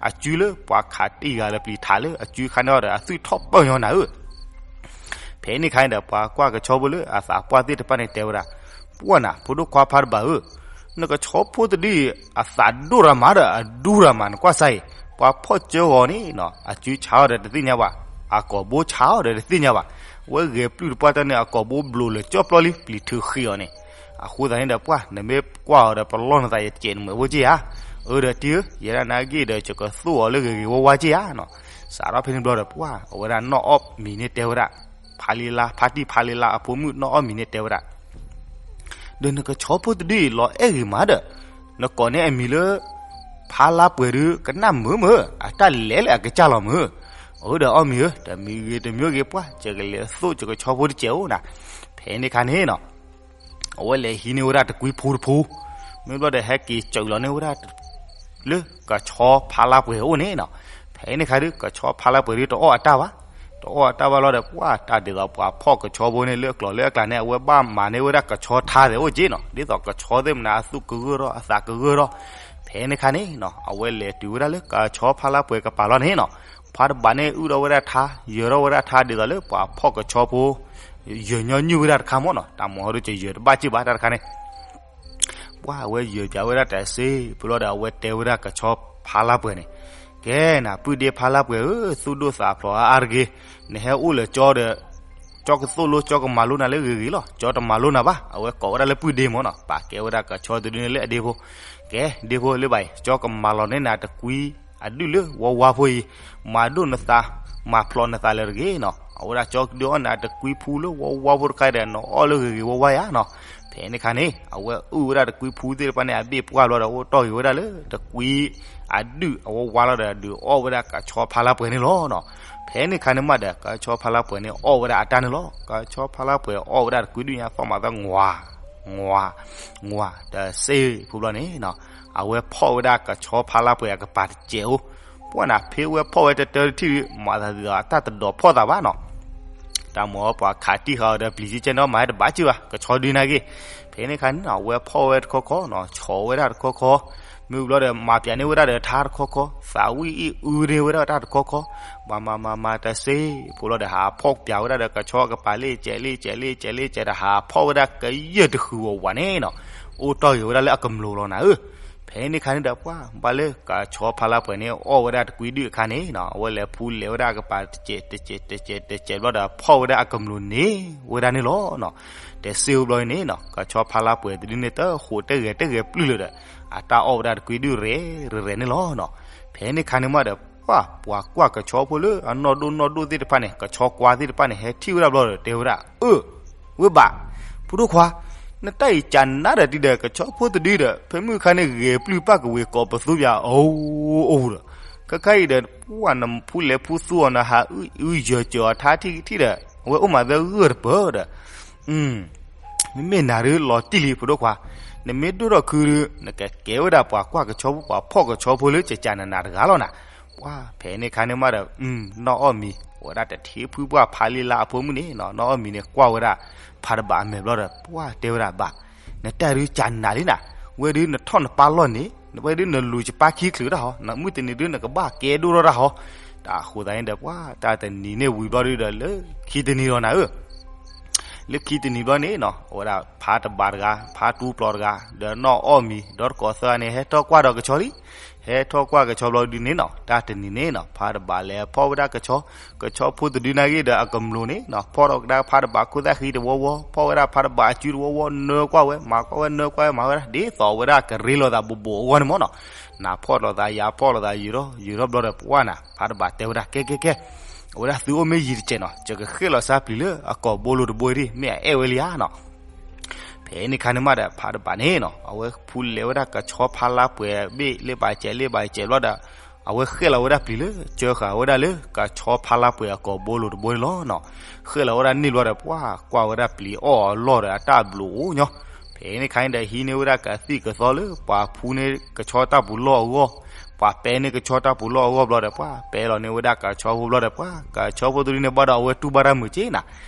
အစုလၢပှၤခးတံၢ်ဂၤဒီးပျံၤထးလၢအစုခါန့ၣ်ဒီး အသွံၣ်ထီၣ်ပၢၢ်ညီနၤဧၢ. ဖဲန့ၣ်ခါန့ၣ်ဒီး ပှၤကွၢ်ကဆီဖိလၢအသးပှၢ်သ့ၣ်တဖၣ်န့ၣ်တဲဝဲဒၣ်, ပှၢ်နၤ ဖိဒိၣ်ခွါဖါတဘးဧၢ, နကဆီဖိတဒုအံၤ အသးဒိၣ်ရၤမးဒီးအဒူရၤမး နကွၢ်စၢ်အံၤ, ပှၤဖီၣ်စၢဂီၤန့ၣ်နီၤ အစုဆါအီၤဒီးတသ့ၣ်ညါဘၣ်, အကိာ်ဘိဆါအီၤဒီးတသ့ၣ်ညါဘၣ်, ဝဲဂဲၤပျုၢ်တပှၢ်တၢၢ်န့ၣ် အကိာ်ဘိဘျိးလၢာ်ကၠီၣ်ပျီလံ ပျံၤထုးဃ့အီၤန့ၣ်, အဃိသတးန့ၣ်ဒီး ပှၢ် နမ့ၢ်ကွၢ်အီၤဒီး ပလီၢ်နသးယစဲးနမဲာ်ဖိက့ဧါ, အၢ ဒီးတံၤဧၢ, ယဲဒၣ်နာ်က့ဒီး ယကသိၣ်အီၤလၢဂ့ၤဂ့ၤဝါဝါက့ဧါနီၤ. စးထီၣ်ဖဲန့ၣ်ဘျီဒီး ပှၢ် အဝဲဒၣ်နီၢ်အီၣ်မံၤန့ၣ်တဲဝဲဒၣ် ဖါလ့လါ ဖါတံၢ်ဖါလ့လါအဖိမုၣ်နီၢ်အီၣ်မံၤန့ၣ်တဲဝဲဒၣ်, ဒီးနကဆီဖိတဒုအံၤလီၤအဲၣ်ဂ့ၤမးဒီး, နကိးန့ၢ်အမံၤလၢ ဖါလါပှဲၤဒု ကနၣ်မုာ်မုာ် အတၢ်လဲၤလၢအကစၢ်လီၤမုာ်, အၢ ဒီးအီၣ်မံၤဧၢ တမံၤဂ့ၤတမံၤဂ့ၤ ပှၢ် ယကလဲၤသိၣ်ယကဆီဖိတစဲးအိၣ်နၤ, ဖဲန့ၣ်ခါန့ၣ်နီၤ အဝဲလဲၤဟံးန့ၢ်ဝဲဒၣ်တကွံဖူတဖူ, မ့ၢ်ဘျီဒီးဟဲက့ၤစၢးလီၤန့ၢ်ဝဲဒၣ် လၢကဆီဖါလါပှဲၤအအိၣ်န့ၣ်နီၤ, ဖဲန့ၣ်ခါဒုး ကဆီဖါလါပှဲၤဒုးတအီၣ်အတၢ်ဘၣ်, တအီၣ်အတၢ်ဘၣ်လီၤဒီး ပှၢ်တၢ်ဒ်သိးပှၤဖီၣ်ကဆီဖိန့ၣ်လၢအကျိၤလၢအကျါန့ၣ် အဝဲဘၣ်မၤန့ၢ်ဝဲဒၣ်ကဆီထါသဲးအိၣ်က့နီၤ, ဒ်သိးကဆီသ့ၣ်မနုၤအသူၣ်ကဂၢၢ်ထီၣ်အသးကဂၢၢ်ထီၣ်, ဖဲန့ၣ်ခါန့ၣ်နီၤ အဝဲလဲၤတုၤဝဲဒၣ်လၢကဆီဖါလါပှဲၤကပၤလီၤန့ၣ်နီၤ, ဖါတဘးန့ၣ်အုၣ်ထီၣ်ဝဲဒၣ်ထါ ယၢၤထီၣ်ဝဲဒၣ်ထါဒ်သိးလၢပှၤဖီၣ်ကဆီဖိ ယၢၤညီနုၢ်ဝဲဒၣ်တခါမ့ၢ်နီၤ, တၢ်မၤဟီဒုးကယၢၤတဘၣ်စ့ၢ်ဘၣ်တၢ်တခါန့ၣ် ပှၢ်အဝဲယၢၤပၠးဝဲဒၣ်တစ့ဖိလီၤဒီး အဝဲတဲဝဲဒၣ်ကဆီဖါလါပှဲၤန့ၣ်, ကဲနၤ ပုၢ်ဒ့ဖါလါပှဲၤဧၢ, သူၣ်ဒိၣ်သးဖျိးအါအါတဂ့ၤ, နဟဲအိၣ်လၢကၠီဒီး ကၠီကသိၣ်လိ ကၠီကမၤလိနၤလၢဂ့ၤဂ့ၤလီၤ, ကၠီတမၤလိနၤဘၣ်, အဝဲကိးဝဲဒၣ်လၢပုၢ်ဒ့မ့ၢ်နီၤ, ပာ်ကဲဝဲဒၣ်ကဆီတဒုန့ၣ်လၢအဒ့ဖိ, ကဲဒ့ဖိလၢဘၣ်အံၤ ကၠီကမၤလီၤန့ၢ်နၤတကွံ အဒုၣ်လၢဝါဝါဖိအံၤ, မၤဒိၣ်နသး မၤဖျိးနသးလၢတဂ့ၤနီၤ, အဝဲဒၣ်ကၠီကဒုးအီၣ်နၤတကွံဖူလၢဝါဝါဖိတခါဒီး နအီၣ်လၢဂ့ၤဂ့ၤဝါဝါယါနီၤ, ဖဲန့ၣ်ခါန့ၣ် အဝဲအုၣ်ဝဲဒၣ်တကွံဖူသ့ၣ်တဖၣ်န့ၣ် အဘ့ၣ်ပှၢ်ဘျီဒီး အိၣ်တီၢ်ဂ့ၤဝဲဒၣ်လၢတကွံ အဒုၣ်အဝါဝါလီၤဒီး ဒုးအီၣ်ဝဲဒၣ်ကဆီဖါလါပှဲၤန့ၣ်လီၤနီၤ, ဖဲန့ၣ်ခါန့ၣ်မးဒီး ကဆီဖါလါပှဲၤန့ၣ် အီၣ်ဝဲဒၣ်အတၢ်န့ၣ်လီၤ, ကဆီဖါလါပှဲၤအီၣ်ဝဲဒၣ်တကွံဒုၣ်ညါသီၣ်မၤသၣ် ငွၤ ငွၤ တစ့ဖိဘျီန့ၣ်နီၤ, အဝဲဖီၣ်ဝဲဒၣ်ကဆီဖါလါပှဲၤအကပၤတစဲးအိၣ်, ပှၢ်နၤ ဖဲဝဲဖီၣ်ဝဲတတၢတထံၣ်ဒုး မၤသးဒ်သိးအတၢ်တဒိးဖီၣ်သးဘၣ်နီၤ, တၢ်မၤပှၤခးတံၢ်ဃာ်အီၤဒီးပျံၤကဲကဲန့ၣ် မၤဟဲတဘၣ်စ့ၢ်ဘၣ် ကဆီဒုးနာ်က့, ဖဲန့ၣ်ခါန့ၣ်နီၤ အဝဲဖီၣ်ဝဲတခီခီနီၤ ဆီးဝဲဒၣ်တခီခီ, မ့ၢ်ဘျီဒီး မၤပၠးန့ၢ်ဝဲဒၣ်ဒီးထါတခီခီ, သးဝံၣ်အံၣ်အုန့ၢ်ဝဲဒၣ်တၢ်တခီခီ, မၤမၤမၤမၤတစ့ဖိလီၤဒီး ဟးဖီၣ်ပၠးဝဲဒၣ်ဒီးကဆီကပၤလ့ၣ်ကဲးလ့ၣ်ကဲးလ့ၣ်ကဲးလ့ၣ်ကဲးဒီး ဟးဖီၣ်ဝဲဒၣ်ကယဲၢ်တဃုာ်ဝးဝးန့ၣ်နီၤ, အိၣ်တီၢ်ဂ့ၤဝဲဒၣ်လၢအကမျိၤလီၤနၤဧၢ, ဖဲန့ၣ်ခါန့ၣ်ဒီး ပှၢ်ဘၣ်လၢ ကဆီဖါလါပှဲၤန့ၣ် အီၣ်ဝဲဒၣ်တကွံဒုၣ်အခါန့ၣ်နီၤ အဝဲလဲၤဖူလဲၤဝဲဒၣ်အကပၤတစဲးတစဲးတစဲးတစဲးဘျီဒီး ဖီၣ်ဝဲဒၣ်အကမျိၤန့ၣ် ဝဲဒၣ်န့ၣ်လီၤနီၤ, တစ့ဖိဘျီန့ၣ်နီၤ ကဆီဖါလါပှဲၤတဒုန့ၣ် တဃိးတဂဲၤတဂဲၤပျုၢ်လၢၤဒီး အတၢ်အီၣ်ဝဲဒၣ်တကွံဒုၣ်ရဲၣ်ရဲၣ်န့ၣ်လီၤနီၤ, ဖဲန့ၣ်ခါန့ၣ်မးဒီး ပှၢ်ပှၤကွၢ်ကဆီဖိလၢအနီၢ်ဒိၣ်နီၢ်ဒိၣ်သ့ၣ်တဖၣ်န့ၣ် ကဆီကွၢ်သ့ၣ်တဖၣ်န့ၣ် ဟဲထံၣ်ဝဲဒၣ်ဘျီဒီး တဲဝဲဒၣ် အၢ ဝဲဘၣ်, ဖိဒိၣ်ခွါ, နတၢ်အံၤကနးဒီးတံၤဒီး ကဆီဖိတဒုဒီး ဖဲမုၢ်ခါန့ၣ် ဂဲၤပျုၢ်ပၢ်ကဝ့ၤကိးပသူပၠး အိၣ်အိၣ်ဒီး ခဲခါအံၤဒီး ပှၢ်နဖူလဲၤဖူသူအီၤ နဟးအုၣ်ယၢၤစၢၤအီၤထါထံၣ်ကထံၣ်ဒီး အဝဲအိၣ်မးသဂၢၢ်တပၢၢ်ဒီး မ့မ့ၢ်နၤဒုးလီၤတံၢ်လံ ဖိဒိၣ်ခွါ, နမ့ၢ်ဒိၣ်ထီၣ်ခုဒုး နကကဲဝဲဒၣ်ပှၤကွၢ်ကဆီဖိ ပှၤဖီၣ်ကဆီဖိလၢကကနးနးတဂၤလီၤနၤ, ပှၢ်ဖဲန့ၣ်ခါန့ၣ်မးဒီး နီၢ်အီၣ်မံၤ ဝဲဒၣ်တထံဖုပှၢ်ဖါလ့လါအဖိမုၣ်န့ၣ်နီၤ နီၢ်အီၣ်မံၤန့ၣ် ကွၢ်ဝဲဒၣ် ဖါတဘးအမဲာ်ဘျီဒီး ပှၢ်တဲဝဲဒၣ်ဘၣ်, နတၢ်ဒုးကနးလံနၤ, ဝဲဒုးနထီၣ်နပၢ်လီၢ်န့ၣ် ဝဲဒုးနလူၤယပၢ်ခံချုးတၢ်ဟီ မုၢ်တနံၤဒုးနကဘၣ်ကဲဒိၣ်ထီၣ်တၢ်ဟီ, တၢ်အဃိသတးန့ၣ်ဒီး ပှၢ်တၢ်တနံၤန့ၣ်ဝံၤဘျီဒုးဒီး လၢခံတနံၤလီၤနၤဧၢ လၢခံတနံၤဘျီန့ၣ်နီၤ အဝဲဒၣ်ဖါတဘးတဂၤ ဖါတူပျီတဂၤ ဒီးနီၢ်အီၣ်မံၤ ဒီးတကိးသၢဂၤန့ၣ် ဟဲထီၣ်ကွၢ်ဒီးကဆီလံ, ဟဲထီၣ်ကွၢ်ကဆီဘျီဒုးန့ၣ်နီၤ တၢ်တနံၤန့ၣ်နီၤ ဖါတဘးလဲၤဖီၣ်ဝဲဒၣ်ကဆီ, ကဆီဖိတဒုန့ၣ်ဂ့ၤဒီးအကမျိၤန့ၣ်နီၤ ဖီၣ်ထီၣ်ကဒါဖါတဘးခိၣ်သၣ်ဃံတဝီဝီ, ဖီၣ်ဝဲဒၣ်ဖါတဘးအစုတဝီဝီ, နၢကွၢ်ဝဲ မၤကွၢ်ဝဲ နၢကွၢ်ဝဲ မၤဝဲဒၣ် ဒ်သိးဝဲဒၣ်ကရ့လိာ်သးဘိးဘိးအဂီၢ်န့ၣ်မ့ၢ်နီၤ, နၤဖီၣ်လိာ်သး ယၤဖီၣ်လိာ်သး ယံာ်ထီၣ်ယံာ်ထီၣ်ဘျီဒီး ပှၢ်နၤ ဖါတဘးတဲဝဲဒၣ် ကဲကဲကဲ အဝဲဒၣ်သုအိၣ်မ့ၢ်ယံာ်တစဲးနီၤ ယကဃ့ၣ်လီၤစါပျံၤလၢအကိာ်ဘိလိၤတဘိအံၤဒ် မ့ၢ်အအဲၣ်ဝဲလံဧါနီၤ ဖဲန့ၣ်ခါန့ၣ်မးဒီး ဖါတဘးန့ၣ်နီၤ အဝဲဖူလဲၤဝဲဒၣ်ကဆီဖါလါပှဲၤဘ့ၣ် လ့ၣ်ဘၣ်စဲး လ့ၣ်ဘၣ်စဲးဘျီဒီး အဝဲဃ့ၣ်လီၤဝဲဒၣ်ပျံၤလၢ ကၢဃာ်ဝဲဒၣ်လၢ ကဆီဖါလါပှဲၤအကိာ်ဘိလိၤတဘိန့ၣ်လီၤနီၤ. ဃ့ၣ်လီၤဝဲဒၣ်န့ၣ်ဘျီဒီး ပှၢ်ကွၢ်ဝဲဒၣ်ပျံၤအီၣ်အလီၢ်ဒီး အတၢ်ဘျုးအိၣ်ညီ ဖဲန့ၣ်ခါန့ၣ်ဒီး ဟံးန့ၢ်ဝဲဒၣ်ကသံၣ်ကသီလၢ ပှၤဖူန့ၢ်ကဆီတၢ်ပူၤလီၢ်အဂီၢ်, ပှၤပဲန့ၢ်ကဆီတၢ်ပူၤလီၢ်အဂီၢ်ဘျီဒီး ပှၢ်ပဲလီၤန့ၢ်ဝဲဒၣ်ကဆီဖိဘျီဒီး ပှၢ် ကဆီဖိတဒုန့ၣ်ဘၣ်ဒီး အဝဲတူၢ်ဘၣ်တၢ်မုာ်က့နၤ,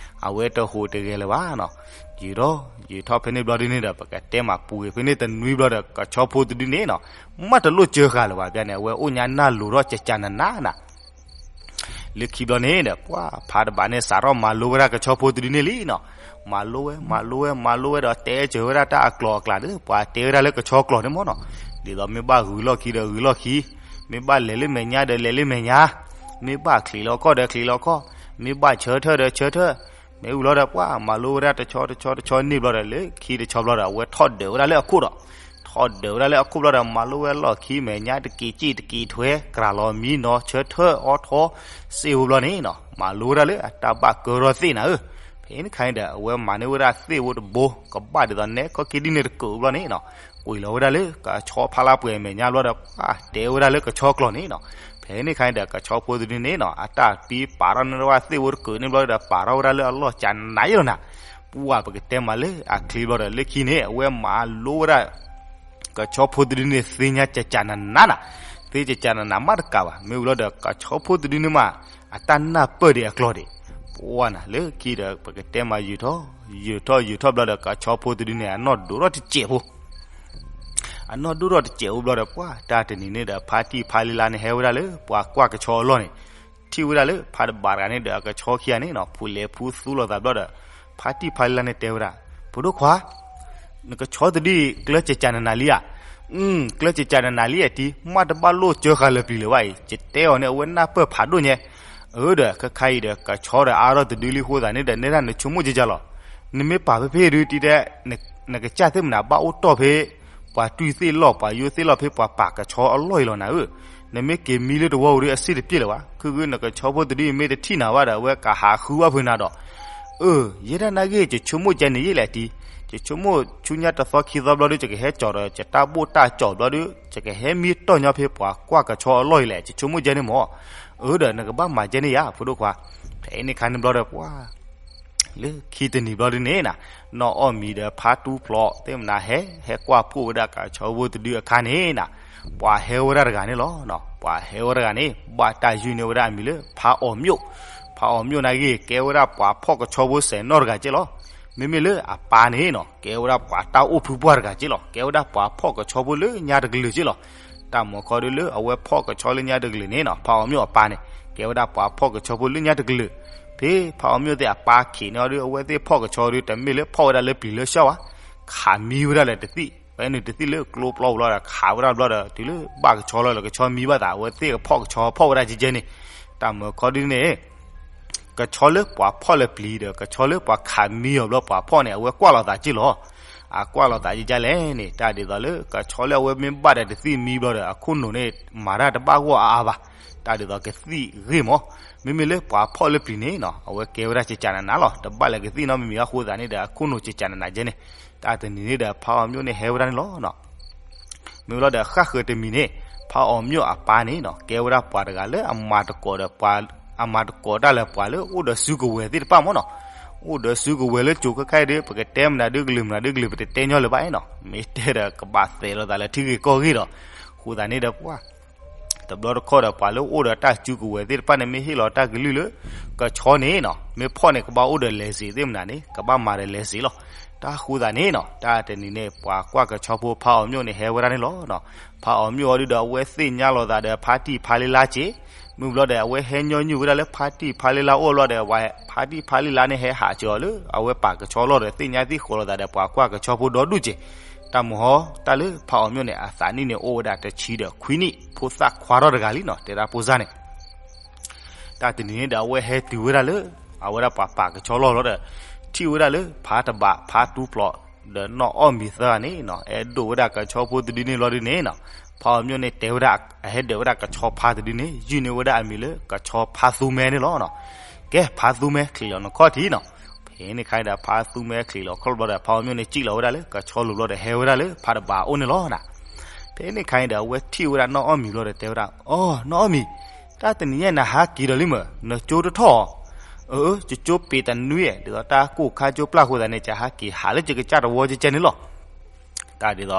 အဝဲတဟူးတဂဲၤလၢၤဘၣ်နီၤ. ယံာ်ထီၣ်ယံာ်ထီၣ်ဖဲန့ၣ်ဘျီဒ်န့ၣ်ဒီး ပကတဲမၤပူၤဂ့ၤဖဲန့ၣ်တနွံဘျီဒီး ကဆီဖိတဒုန့ၣ်နီၤ မ့ၢ်တလိၣ်စၢဃာ်လၢၤဘၣ် ပျၢ်န့ၣ် အဝဲအိၣ်ညါနၢ်လိၤထီၣ်ကကနနၤနၤ လၢခံဘျီန့ၣ်ဒီး ပှၢ်ဖါတဘးန့ၣ် စးထီၣ်မၤလိဝဲဒၣ်ကဆီဖိတဒုန့ၣ်လံနီၤ. မၤလိဝဲ မၤလိဝဲ မၤလိဝဲဒီး တဲစၢၤဝဲဒၣ်တၢ်အကျိၤအကျဲဒီး ပှၤတဲဝဲဒၣ်လၢကဆီကျိာ်န့ၣ်မ့ၢ်နီၤ. ဒ်သိးမ့ၢ်ဘၣ်ဂုၤလီၢ်ခံဒီးဂုၤလီၢ်ခံ, မ့ၢ်ဘၣ်လဲၤလၢမဲာ်ညါဒီးလဲၤလၢမဲာ်ညါ, မ့ၢ်ဘၣ်ချံးလီၤကီၢ်ဒီးချံးလီၤကီၢ်, မ့ၢ်ဘၣ်ဆၢထၢၣ်ဒီးဆၢထၢၣ်, မ့ၢ်ဝံၤလီၤဒီး ပှၢ်မၤလိဝဲဒၣ်တဆီတဆီတဆီန့ၣ်ဘျီဒီး လၢခံတဆီဘျီဒီး အဝဲထီၣ်ဒၢးဝဲဒၣ်လၢအခိၣ်ဒီး, ထီၣ် အီၣ်ဒၢးဝဲဒၣ်လၢအခိၣ်ဘျီဒီး မၤလိဝဲလီၢ်ခံမဲာ်ညါတက့ၤစ့ၣ်တက့ၤထွဲ ကြၤလီၤမံနီၤဆၢထၢၣ်အီထီစ့ၢ်ဖိဘျီန့ၣ်နီၤ မၤလိဝဲဒၣ်လၢအတၢ်ဘၣ်ကၢထီၣ်သ့ၣ်နၤဧၢ, ဖဲန့ၣ်ခါန့ၣ်ဒီး အဝဲမၤန့ၢ်ဝဲဒၣ်သ့ၣ်ဖိတဘိ ကဘၣ်ဒ်သိးနဲခီက့ၤဒ်န့ၣ်တကိးဘျီန့ၣ်နီၤ, ကွံာ်လီၤဝဲဒၣ်လၢကဆီဖါလါပှဲၤမဲာ်ညါဘျီဒီး ပှၤတဲဝဲဒၣ်လၢကဆီကျိာ်န့ၣ်နီၤ, ဖဲန့ၣ်ခါန့ၣ်ဒီး ကဆီဖိတဒုန့ၣ်နီၤ အတၢ်ပံပာ်ထီၣ်န့ၢ်ဝဲသ့ၣ်ဖိတကိးန့ၣ်ဘျီဒီး ပာ်ထီၣ်ဝဲဒၣ်လၢအလီၢ်ကနးယဲၢ်လီၤနၤ, ပှၤပကတဲမးလၢအချ့ဘျီဒီး လၢခံန့ၣ် အဝဲမၤလိဝဲဒၣ် ကဆီဖိတဒုန့ၣ် သ့ၣ်ညါကကနးနးနၤ, သ့ၣ်ကကနးနးမးတကးဘၣ် မ့ၢ်ဝံၤလီၤဒီး ကဆီဖိတဒုန့ၣ်မး အတၢ်နၢ်ပၢၢ်ဒံးအကျိာ်ဒံး, ပှၤနၤလၢခံဒီး ပကတဲမးယုာ်ထီၣ် ယုာ်ထီၣ်ယုာ်ထီၣ်ဘျီဒီး ကဆီဖိတဒုန့ၣ် အနီၢ်ဒိၣ်ထီၣ်တစဲးဖိ အနီၢ်ဒိၣ်ထီၣ်တစဲးဖိဘျီဒီး ပှၤတၢ်တနံၤန့ၣ်ဒီး ဖါတံၢ်ဖါလံလါန့ၣ် ဟဲဝဲဒၣ်လၢ ပှၤကွၢ်ကဆီအလီၢ်န့ၣ်, ထံၣ်ဝဲဒၣ်လၢ ဖါတဘးတဂၤန့ၣ်ဒီး အကဆီခံဂၤန့ၣ်နီၤ ဖူးလဲၤဖူးသူလိာ်သးဘျီဒီး ဖါတံၢ်ဖါလံလါန့ၣ်တဲဝဲဒၣ်, ဖိဒိၣ်ခွါ နကဆီတဒုအံၤ ကျၢကကနးနးလံဧါ, ကျၢကကနးနးလံဧါတံၤ မ့ၢ်တဘၣ်လိၣ်စၢဃာ်လၢပျံၤလၢၤဘၣ်အံၤ ယတဲအီၤန့ၣ် အဝဲနၢ်ပၢၢ်ဖးဒိၣ်ညါ, အၢဒီး ခဲခါအံၤဒီး ကဆီဒီးအါထီၣ်တဒုလံအဃိသတးန့ၣ်ဒီး နဲဒၣ်နဆိကမိၣ်ကကလီၤ, နမ့ၢ်ပာ်ဖဲဖဲဒုတံၤတဲ နကစၢ်သ့ၣ်မနုၤဘၣ်အိၣ်တီၢ်ဖဲ ပှၤတွံၢ်သ့ၣ်လီၢ် ပှၤယိသ့ၣ်လီၢ်ဖဲပှၤပာ်ကဆီအလီၢ်အံၤလီၤနၤဧၢ, နမ့ၢ်က့ၤမံလၢတဝီပူၤဒီးအစ့ၢ်တပျဲၢ်လၢၤဘၣ်, ခုဂုနကဆီဖိတဒုအံၤမ့ၢ်တထံၣ်နၤဘၣ်ဒီး အဝဲကဟးဃုဘၣ်ဖုးနၤဒီး အၢ ယဲဒၣ်နာ်ဂ့ၢ် ယဆိကမိၣ်ကဲန့ၣ်ယဲၢ်လဲၣ်တံၤ, ယဆိကမိၣ်ဆူညါတသီခံသီဘျီဒီး ယကဟဲကၠီၤဒီး ယတၢ်ဘိၣ်တၢ်ကၠီၤဘျီဒီး ယကဟဲမံတီၢ်ညီဖဲပှၤကွၢ်ကဆီအလီၢ်အံၤလဲၣ် ယဆိကမိၣ်ကဲန့ၣ်မၢ်, အၢဒီး နကဘၣ်မၤကဲန့ၣ်ယါ ဖိဒိၣ်ခွါ, ဖဲန့ၣ်ခါန့ၣ်ဘျီဒီးပှၤ လၢခံတနံၤဘျီဒုန့ၣ်နၤ, နီၢ်အီၣ်မံၤဒီးဖါတူဖျိးသ့ၣ်မနုၤဟဲ ဟဲကွၢ်ဖှိၣ်ဝဲဒၣ်ကဆီဖိတဒုအခါန့ၣ်နၤ, ပှၤဟဲဝဲဒၣ်တဂၤန့ၣ်လီၤ, ပှၤဟဲဝဲတဂၤန့ၣ် ဘၣ်တၢ်ယုၢ်န့ၢ်ဝဲဒၣ်အမံၤလၢ ဖါအီၣ်မျိၣ်, ဖါအီၣ်မျိၣ်နာ်ဂ့ၢ် ကဲဝဲဒၣ်ပှၤဖီၣ်ကဆီဖိစဲးနီၣ်တဂၤက့လီၤ, မ့မ့ၢ်လၢအပၢ်န့ၣ်နီၤ ကဲဝဲဒၣ်ပှၤတၢ်အိၣ်ဖုပှၢ်တဂၤက့လီၤ, ကဲဝဲဒၣ်ပှၤဖီၣ်ကဆီဖိလၢညါတကလုာ်က့လီၤ, တၢ်မၤခီဒုလၢအဝဲဖီၣ်ကဆီလၢညါတကလုာ်န့ၣ်နီၤ ဖါအီၣ်မျိၣ်အပၢ်န့ၣ် ကဲဝဲဒၣ်ပှၤဖီၣ်ကဆီဖိလၢညါတကလုာ်, ဖဲဖါအီၣ်မျိၣ်သ့ၣ်အပၢ်ခံးန့ၢ်အီၤဒု အဝဲသ့ၣ်ဖီၣ်ကဆီဒု တမ့ၢ်လၢဖီၣ်ဝဲဒၣ်လၢပျံၤလၢဆှီဘၣ်, ခးမံဝဲဒၣ်လၢတသံၣ်, ဖဲန့ၣ်တသံၣ်လၢကျိပျီပူၤလီၤဒီး ခးဝဲဒၣ်ဘျီဒီး တုၤလၢဘၣ်ကဆီလီၤလၢကဆီမံဘၣ်သး အဝဲသ့ၣ်ကဖီၣ်ကဆီဖီၣ်ဝဲဒၣ်ကဲကဲန့ၣ်, တၢ်မၤခီဒုန့ၣ် ကဆီလၢပှၤဖီၣ်လၢပျံၤဒီး ကဆီလၢပှၤခးမံအီၤဘျီပှၤဖီၣ်န့ၣ် အဝဲကွၢ်လိာ်သးက့လီၤ, အကွၢ်လိာ်သးကဲကဲလဲၣ်န့ၣ် တၢ်ဒ်သိးလၢ ကဆီလၢအဝဲမ့ၢ်ဘၣ်ဒီးတသံၣ်မံဘျီဒီး အခိၣ်နူာ်န့ၣ် မၤတၢ်တဘၣ်ဂီၢ်အါအါဘၣ်, တၢ်ဒ်သိးကသံၣ်ဂ့ၢ်မး, မ့မ့ၢ်လၢပှၤဖီၣ်လၢပျံၤန့ၣ်နီၤ အဝဲကဲဝဲဒၣ်ကကနးနးလီၤ, တဘၣ်လၢကသံၣ်နီတမံၤမံၤအဃိသတးန့ၣ်ဒီး အခိၣ်နူာ်ကကနးနးကဲန့ၣ်, တၢ်တနံၤန့ၣ်ဒီး ဖါအီၣ်မျိၣ်န့ၣ်ဟဲဝဲဒၣ်န့ၣ်လီၤ. မ့ၢ်လီၤဒီး ဃၣ်ဃၢၤတမံၤန့ၣ် ဖါအီၣ်မျိၣ်အပၢ်န့ၣ်နီၤ ကဲဝဲဒၣ်ပှၤတဂၤလၢအမၤသကိးဒီးပှၤ, အမၤသကိးတၢ်လၢပှၤလၢအိၣ်ဒီးစုကဝဲၤသ့ၣ်တဖၣ်မးနီၤ, အိၣ်ဒီးစုကဝဲၤလၢကၠိခဲခါအံၤဒီး ပကတဲမနုၤဒုကလုာ်မနုၤဒုကလုာ် ပတတဲညီလၢၤဘၣ်နီၤ, မ့ၢ်တဲဒီးကဘၣ်သဲးလိာ်သးလၢထံဂ့ၢ်ကီၢ်ဂ့ၢ်ဒီး, အဃိသတးန့ၣ်ဒီးပှၤ တဘျီတခီၣ်ဒီး ပှၤလၢအိၣ်ဒီးတၢ်စုကဝဲၤသ့ၣ်တဖၣ်န့ၣ် မ့ၢ်ဟ့ၣ်လီၤတၢ်ကလုၢ်လၢ ကဆီန့ၣ်နီၤ မ့ၢ်ဖီၣ်န့ၣ် ကဘၣ်အိၣ်ဒီးလဲၤစ့းသ့ၣ်မနုၤန့ၣ် ကဘၣ်မၤဒီးလဲၤစ့းလီၤ. တၢ်ဃိသတးန့ၣ်နီၤ တၢ်တနံၤန့ၣ် ပှၤကွၢ်ကဆီဖိဖါအီၣ်မျိၣ်န့ၣ် ဟဲဝဲဒၣ်န့ၣ်လီၤ. ဖါအီၣ်မျိၣ်အီၤဒုဒီး အဝဲသ့ၣ်ညါလိာ်သးဒီးဖါတံၢ်ဖါလံလါက့, မုၢ်ဘျီဒီး အဝဲဟဲညီနုၢ်ဝဲဒၣ်လၢဖါတံၢ်ဖါလံလါအိၣ်ဘျီဒီး ဖါတံၢ်ဖါလံလါန့ၣ် ဟဲဟးစၢၤအီၤလၢ အဝဲပာ်ကဆီလီၢ်ဒီး သ့ၣ်ညါသံဃိးလိာ်သးဒီး ပှၤကွၢ်ကဆီဖိဒီဒူၣ်က့, တၢ်မုၢ်ဟီ တၢ်လၢဖါအီၣ်မျိၣ်န့ၣ် အသးနံၣ်န့ၣ် အိၣ်ဝဲဒၣ်တဆံဒီးခွံနံၣ် ဖိသၣ်ခွါထီၣ်တဂၤလံနီၤ တဲဒၣ်ဖိစၢ်န့ၣ်. တၢ်တနံၤန့ၣ်ဒီး အဝဲဟဲတုၤဝဲဒၣ်လၢ အဝဲဒၣ်ပှၤပာ်ကဆီလီၢ်လီၤဒီး ထံၣ်ဝဲဒၣ်လၢဖါတဘး ဖါတူဖျိး ဒီးနီၢ်အီၣ်မံၤသၢဂၤန့ၣ်နီၤ အဲၣ်ဒိးဝဲဒၣ်ကဆီဖိတဒုန့ၣ်လီၤဒုန့ၣ်နီၤ ဖါအီၣ်မျိၣ်န့ၣ်တဲဝဲဒၣ် အဟဲဒၢးဝဲဒၣ်ကဆီဖါတဒုန့ၣ် ယုၢ်န့ၢ်ဝဲဒၣ်အမံၤလၢကဆီဖါသူမဲန့ၣ်လီၤနီၤ. ကဲ ဖါသူမဲ ချံးလီၤနခီၣ်ထံးနီၤ. ဖဲန့ၣ်ခါဒီး ဖါသူမဲချံးလီၤခီၣ်ဘျီဒီး ဖါအီၣ်မျိၣ်န့ၣ် စံၣ်လီၤဝဲဒၣ်လၢကဆီလိၤဘျီဒီး ဟဲဝဲဒၣ်လၢဖါတဘးအအိၣ်န့ၣ်လီၤနီၤ. ဖဲန့ၣ်ခါန့ၣ်ဒီး အဝဲထံၣ်ဝဲဒၣ်နီၢ်အီၣ်မံၤဘျီဒီး တဲဝဲဒၣ် အိ နီၢ်အီၣ်မံၤ, တၢ်တနံၤညါနဟးက့ၤဒီးလံမ့ၢ် နကၠိတထီၣ်ဧါ. အၢ ကၠိပ့ၤတနွံ ဒ်သိးတၢ်ကိၢ်ခါကၠိပျၢ်အဃိသတးန့ၣ် ကဟးက့ၤဟးလၢယကစၢ်တဝီကဲကဲန့ၣ်လီၤ. တၢ်ဒ်သိး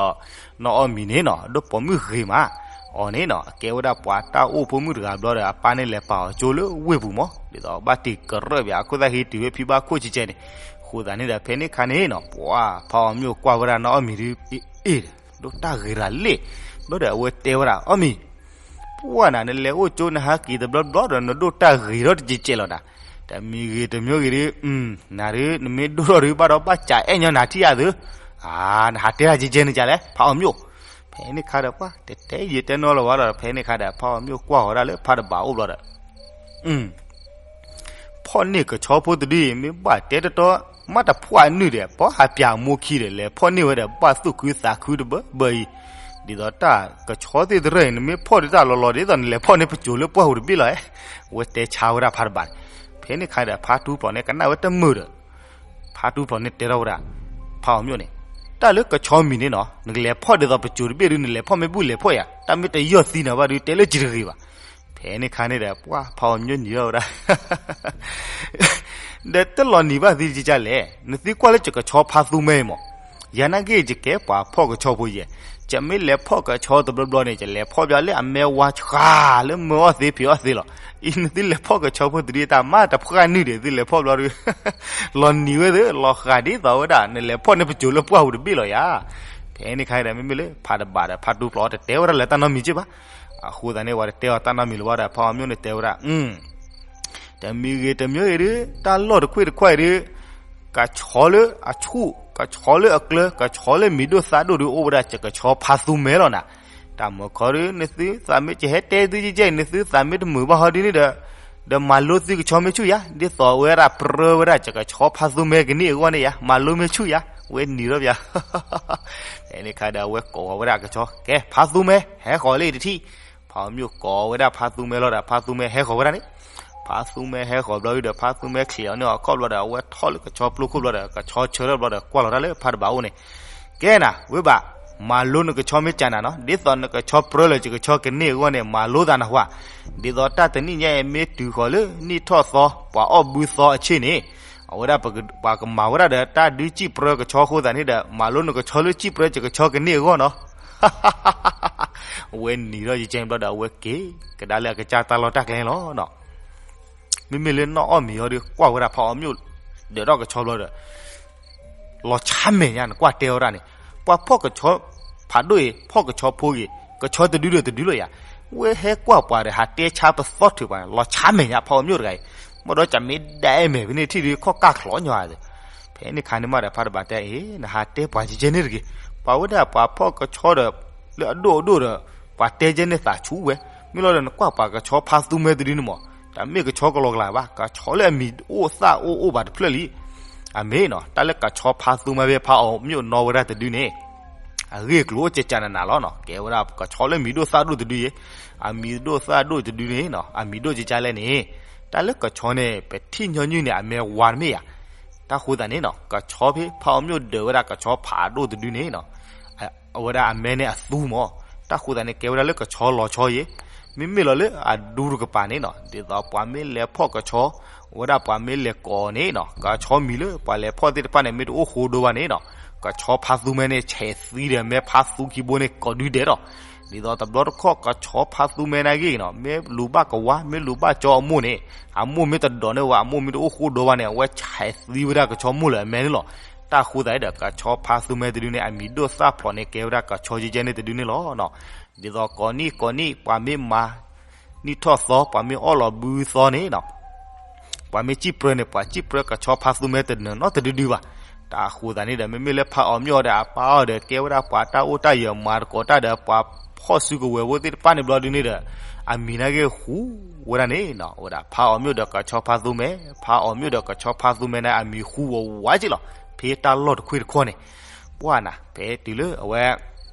နီၢ်အီၣ်မံၤန့ၣ်နီၤ အဒိၣ်ပိာ်မုၣ်ဂ့ၤမး, အီၤန့ၣ်နီၤ အကဲဝဲဒၣ်ပှၤတၢ်အိၣ်ဖိမုၣ်တဂၤဘျီဒီး အပၢ်န့ၣ်လဲၤပာ်အီၤကၠိလၢဝ့ၢ်ပူၤမး ဒ်သိးဘၣ်တ့ၢ်ကရၢၢ်ဘၣ်အခိၣ်သၣ်ဃံတုၤဝဲဖံဘၣ်ခိၣ်ကဲကဲန့ၣ်. အဃိသတးန့ၣ်ဒီး ဖဲန့ၣ်ခါန့ၣ်နီၤ ပှၤဖါအီၣ်မျိၣ်ကွၢ်ဝဲဒၣ်နီၢ်အီၣ်မံၤဒု အ့ၣ် ဒိၣ်တၢ်ဂ့ၤတဂၤလဲၣ်. ဘျီဒီးအဝဲတဲဝဲဒၣ် အီၣ်မံၤ ပှၢ်နၤ နလဲၤအိၣ်ကၠိနဟးက့ၤတဘျီဘျီဒီး နဒိၣ်တၢ်ဂ့ၤထီၣ်တကဲကဲလီၤနၤ. တမံၤဂ့ၤတမံၤဂ့ၤဒီး နၤဒု နမ့ၢ်ဒိၣ်ထီၣ်ဒု ဘၣ်ဒီးဘၣ်စးအဲၣ်ညီနၤထံၣ်ယၤသု. အါ နဟးတဲတၢ်ကဲကဲန့ၣ်ကလဲၣ် ဖါအီၣ်မျိၣ်. ဖဲန့ၣ်ခါဒီးပှၤ တတဲယံာ်တဲနီၢ်လၢၤဝဲဒီး ဖဲန့ၣ်ခါဒီး ဖါအီၣ်မျိၣ်ကွၢ်ဃီၤဒၣ်လၢဖါတဘးအိၣ်ဘျီဒီး ဖီၣ်န့ၢ်ကဆီဖိတဒုအံၤ မ့ၢ်ဘၣ်တဲတတီ မ့ၢ်တဖှီၣ်အနုၢ်ဒီး ပှၤဟးပၠးအမိၢ်ခံဒီး လဲၤဖီၣ်န့ၢ်ဝဲဒီး ဘၣ်သူၣ်ခုသးခုတဘၢဘၢအံၤ, ဒ်သိးတၢ်ကဆီသ့ၣ်တရၢၢ်အံၤ နမ့ၢ်ဖီၣ်ဒ်တၢ်လီၤလီၤ ဒ်သိးနလဲၤဖီၣ်န့ၢ်ပစိၤလၢပှၢ်ပူၤတဘ့ၣ်လီၤ, ဝဲတဲဆါဝဲဒၣ်ဖါတဘးန့ၣ်. ဖဲန့ၣ်အခါဒီး ဖါတူပျီန့ၣ် ကနၣ်ဝဲတမုာ်ဒီး ဖါတူပျီန့ၣ်တဲထီၣ်ဝဲဒၣ် ဖါအီၤမျိၣ်န့ၣ်, တၢ်လၢကဆီမံၤန့ၣ်နီၤ နကလဲၤဖီၣ်ဒ်သိးပစိၤတဘ့ၣ်ဒုး နလဲၤဖီၣ်မ့ၢ်ဘူၣ်လဲၤဖီၣ်ယၤ တၢ်မ့ၢ်တယီၢ်သံနၤဘၣ်ဒုး တဲလၢကတဂ့ၤဘၣ်. ဖဲန့ၣ်အခါန့ၣ်ဒီး ပှၢ်ဖါအီၤမျိၣ်နံၤထီၣ်ဝဲဒၣ် ဒီးတလီၤနံၤဘၣ်သံကကလဲၣ်, နသံကွၢ်လၢယကဆီဖါသူမဲအံၤမး, ယၤနာ်က့ ယကဲပှၤဖီၣ်ကဆီဖိယဲၢ်, ယမ့ၢ်လဲၤဖီၣ်ကဆီတဘျီဘျီန့ၣ် ယလဲၤဖီၣ်ဘၣ်လၢအမဲဝါဆှး လၢမၢအီၣ်သ့ဖံးအီၣ်သ့လီၤ. အံၤနသုလဲၤဖီၣ်ကဆီဖိတဒုတၢ်မၤတဖှၣ်နုၢ်ဒီး သုလဲၤဖီၣ်ဘျီဒုး လီၤနံၤဝဲသ့ လီၤဃးဒ်သိးဝဲဒၣ် နလဲၤဖီၣ်န့ၢ်ပစိၤလၢပှၢ်ပူၤတဘ့ၣ်လီၤယၤ. ဖဲန့ၣ်အခါဒီး မ့မ့ၢ်လၢဖါတဘးဒီးဖါတူပျီတတဲဝဲဒၣ်လၢတၢ်နီတမံၤက့ဘၣ်. အဃိသတးန့ၣ် ပှၤတတဲအီၤတၢ်နီတမံၤလၢၤဘၣ်ဒီး ဖါအီၤမျိၣ်န့ၣ်တဲဝဲဒၣ် တမံၤဂ့ၤတမံၤဂ့ၤဒုး တၢ်လီၢ်တခွ့ၣ်တခွါအံၤဒုး ကဆီလၢအဆူၣ် ကဆီလၢအကျၢၤ ကဆီလၢမံၤဒိၣ်သၣ်ဒိၣ်ဒုး အိၣ်ဝဲဒၣ်ယကဆီဖါသူမဲလီၤနၤ. တၢ်မၤခီဒုး နသုသးမ့ၢ်ကဟဲတဲသုကဲအံၤ နသုသးမ့ၢ်တမုာ်ဘၣ်ဟီဒုန့ၣ်ဒီး ဒီးမၤလိသုကဆီမ့ၢ်ဆူၣ်ယၤ ဒ်သိးအဝဲဒၣ်ပြၢဝဲဒၣ်ယကဆီဖါသူမဲကန့ၢ်အဂီၢ်န့ၣ်ယၤ မၤလိမ့ၢ်ဆူၣ်ယၤ ဝဲနံၤထီၣ်ပယၤ ဖဲန့ၣ်အခါဒီး အဝဲကိးဃီၤဝဲဒၣ်ကဆီ ကဲ ဖါသူမဲ ဟဲဃီၤလၢအံၤတထံၣ်. ဖါအီၤမျိၣ်ကိးဝဲဒၣ်ဖါသူမဲလီၤဒီး ဖါသူမဲဟဲဃီၤဝဲဒၣ်န့ၣ်. ဖါသူမဲဟဲဃီၤဘျီဒုးဒီး ဖါသူမဲချံးအီၤန့ၢ်အခီၣ်ဘျီဒီး အဝဲထီၣ်လၢကဆီပျိခိၣ်ဘျီဒီး ကဆီဆၢထၢၣ်ဘျီဒီး ကွၢ်လီၤတၢ်လၢဖါတဘးအိၣ်န့ၣ်, ကဲနၤ ဝ့ဘး, မၤလိနကဆီမ့ၢ်ကနၤနီၤ ဒ်သိးနကဆီပြၢလၢာ်ယကဆီကန့ၢ်အဂီၢ်န့ၣ် မၤလိသးနဟါ. ဒ်သိးတၢ်တနံၣ်ညါအံၤ မ့ၢ်တုၤဃီၤလၢနံၣ်ထီၣ်သီ ပှၤအီၣ်ဘုသီအဆ့ၣ်န့ၣ် အဝဲဒၣ်ပှၤကမၤဝဲဒၣ်ဒီးတၢ်ဒုးစံၣ်ပြၢကဆီအဃိသတးန့ၣ်ဒီး မၤလိနကဆီလၢစံၣ်ပြၢယကဆီကန့ၢ်အဂီၢ်နီၤ. အဝဲနံၤထီၣ်ယကဲဘျီဒီး အဝဲက့ၤကဒါလၢအကစၢ်တၢ်လီၢ်တၢ်ကျဲလီၤနီၤ. မ့မ့ၢ်လၢနီၢ်အီၣ်မံၤအီၤဒီး ကွၢ်ဝဲဒၣ်ဖါအီၤမျိၣ် ဒၢးထီၣ်ကဆီဘျီဒီး လီၤဆါမဲာ်ညါ နကွၢ်တဲဝဲဒၣ်န့ၣ်, ပှၤဖီၣ်ကဆီဖးဒိၣ်အံၤ ဖီၣ်ကဆီဖိဂ့ၤ ကဆီတဒုဒီးတဒုလီၤယၤ, ဝဲဟဲကွၢ်ပှၤဒီး ဟးတဲဆါပသီထုးပှၤန့ၣ် လီၤဆါမဲာ်ညါ ဖါအီၤမျိၣ်တဂၤအံၤ, မ့ၢ်ဒီးကမ့ၢ်ဒၣ်အဲၣ်မဲာ်ဖဲန့ၣ်ထံၣ်ဒုး ခီၣ်ကၢ်ချီညီဧါ. ဖဲန့ၣ်ခါန့ၣ်မးဒီး ဖါတဘးတဲအံၤ နဟးတဲပှၤကဲကဲန့ၣ်တဂ့ၤ, ပှၤဝဲဒၣ်ပှၤဖီၣ်ကဆီဒီး လၢအဒိၣ်အဒိၣ်ဒီး ပှၤတဲကဲန့ၣ်သးဆူၣ်ဝဲ, မ့ၢ်လီၤဒီးနကွၢ်ပှၤကဆီဖါသူမဲတဒုန့ၣ်မး, တမ့ၢ်ကဆီကလီကလၤဘၣ်, ကဆီလၢအမံၤအိၣ်သၣ်အိၣ်အိၣ်ဘၣ်တဖျၢၣ်လံ. အမ့ၢ်နီၤ တၢ်လၢကဆီဖါသူမဲဖဲဖါအီၤမျိၣ်နီၣ်ဝဲဒၣ်တဒုန့ၣ် အဂ့ၢ်အကျိၤအိၣ်ကကနးနးလီၤနီၤ. ကဲဝဲဒၣ်ကဆီလၢမံၤဒိၣ်သၣ်ဒိၣ်တဒုယဲ, အမံၤဒိၣ်သၣ်ဒိၣ်တဒုန့ၣ်နီၤ အမံၤဒိၣ်ကကလဲၣ်န့ၣ်, တၢ်လၢကဆီန့ၣ် ပထံၣ်ညီနုၢ်န့ၣ် အမဲဝါတမ့ၢ်ဧါ. တၢ်ဃိသတးန့ၣ်နီၤ ကဆီဖဲဖါအီၤမျိၣ်ဒၢးဝဲဒၣ်ကဆီဖးဒိၣ်တဒုန့ၣ်နီၤ အဝဲဒၣ်အမဲန့ၣ်အသူမး, တၢ်ဃိသတးန့ၣ် ကဲဝဲဒၣ်လၢကဆီလီၤဆီယဲ, မ့မ့ၢ်လီၤလၢအဒူတကပၤန့ၣ်နီၤ ဒ်သိးပှၤမ့ၢ်လဲၤဖီၣ်ကဆီ, အဝဲဒၣ်ပှၤမ့ၢ်လဲၤကိးန့ၣ်နီၤ ကဆီမံၤလၢပှၤလဲၤဖီၣ်သ့ၣ်တဖၣ်န့ၣ် မ့ၢ်တအိၣ်ဃိဒိဘၣ်န့ၣ်နီၤ ကဆီဖါသူမဲန့ၣ် ဆဲးသံဒီးမဲဖါသူခံဘိန့ၣ် ကိးဒုဒဲးဒီး ဒ်သိးတဘျီတခီၣ်ကဆီဖါသူမဲနာ်ဂ့ၢ်နီၤ မ့ၢ်လူၤဘၣ်ကဝါ မ့ၢ်လူၤဘၣ်ကၠီအမိၢ်န့ၣ်, အမိၢ်မ့ၢ်တဒိးန့ၢ်ဝဲ အမိၢ်မ့ၢ်တအိၣ်ဃိဒိဘၣ်န့ၣ် အဝဲဆဲးသံဝဲဒၣ်ကဆီမိၢ်လၢအမဲန့ၣ်လီၤ. တၢ်ဃိသတးဒီး ကဆီဖါသူမဲတဒုန့ၣ် အမံၤဒိၣ်သၣ်ဖျိးန့ၣ် ကဲဝဲဒၣ်ကဆီကဲကဲန့ၣ်တဒုန့ၣ်လီၤ. ဒ်သိးကိးနံၣ်ကိးနံၣ် ပှၤမ့ၢ်မၤ နံၣ်ထီၣ်သီ ပှၤမ့ၢ်အီၣ်လီၤဘုသီန့ၣ်နီၤ ပှၤမ့ၢ်စံၣ်ပြၢန့ၣ် ပှၤစံၣ်ပြၢကဆီဖါသူမဲတနၢၤနီတဒုဒုဘၣ်. တၢ်ဃိသတးန့ၣ်ဒီး မ့မ့ၢ်လၢဖါအီၤမျိၣ်ဒီးအပၢ်အီၤဒီး ကဲဝဲဒၣ်ပှၤတၢ်အိၣ်တၢ်ယၢၤ မၤသကိးတၢ်ဒီး ပှၤဖီၣ်စုကဝဲၤဖိသ့ၣ်တဖၣ်န့ၣ်ဘျီဒုန့ၣ်ဒီး အမံၤနာ်ဂ့ၢ်ဃူဝဲဒၣ်န့ၣ်နီၤ ဝဲဒၣ်ဖါအီၤမျိၣ်ဒီးကဆီဖါသူမဲ, ဖါအီၤမျိၣ်ဒီးကဆီဖါသူမဲန့ၣ် အမံၤဃူဝဲဝါက့လီၤ. ဖဲတၢ်လီၢ်တခွ့ၣ်တခီၣ်န့ၣ် ပှၢ်နၤ ဖဲတုၤလၢအဝဲ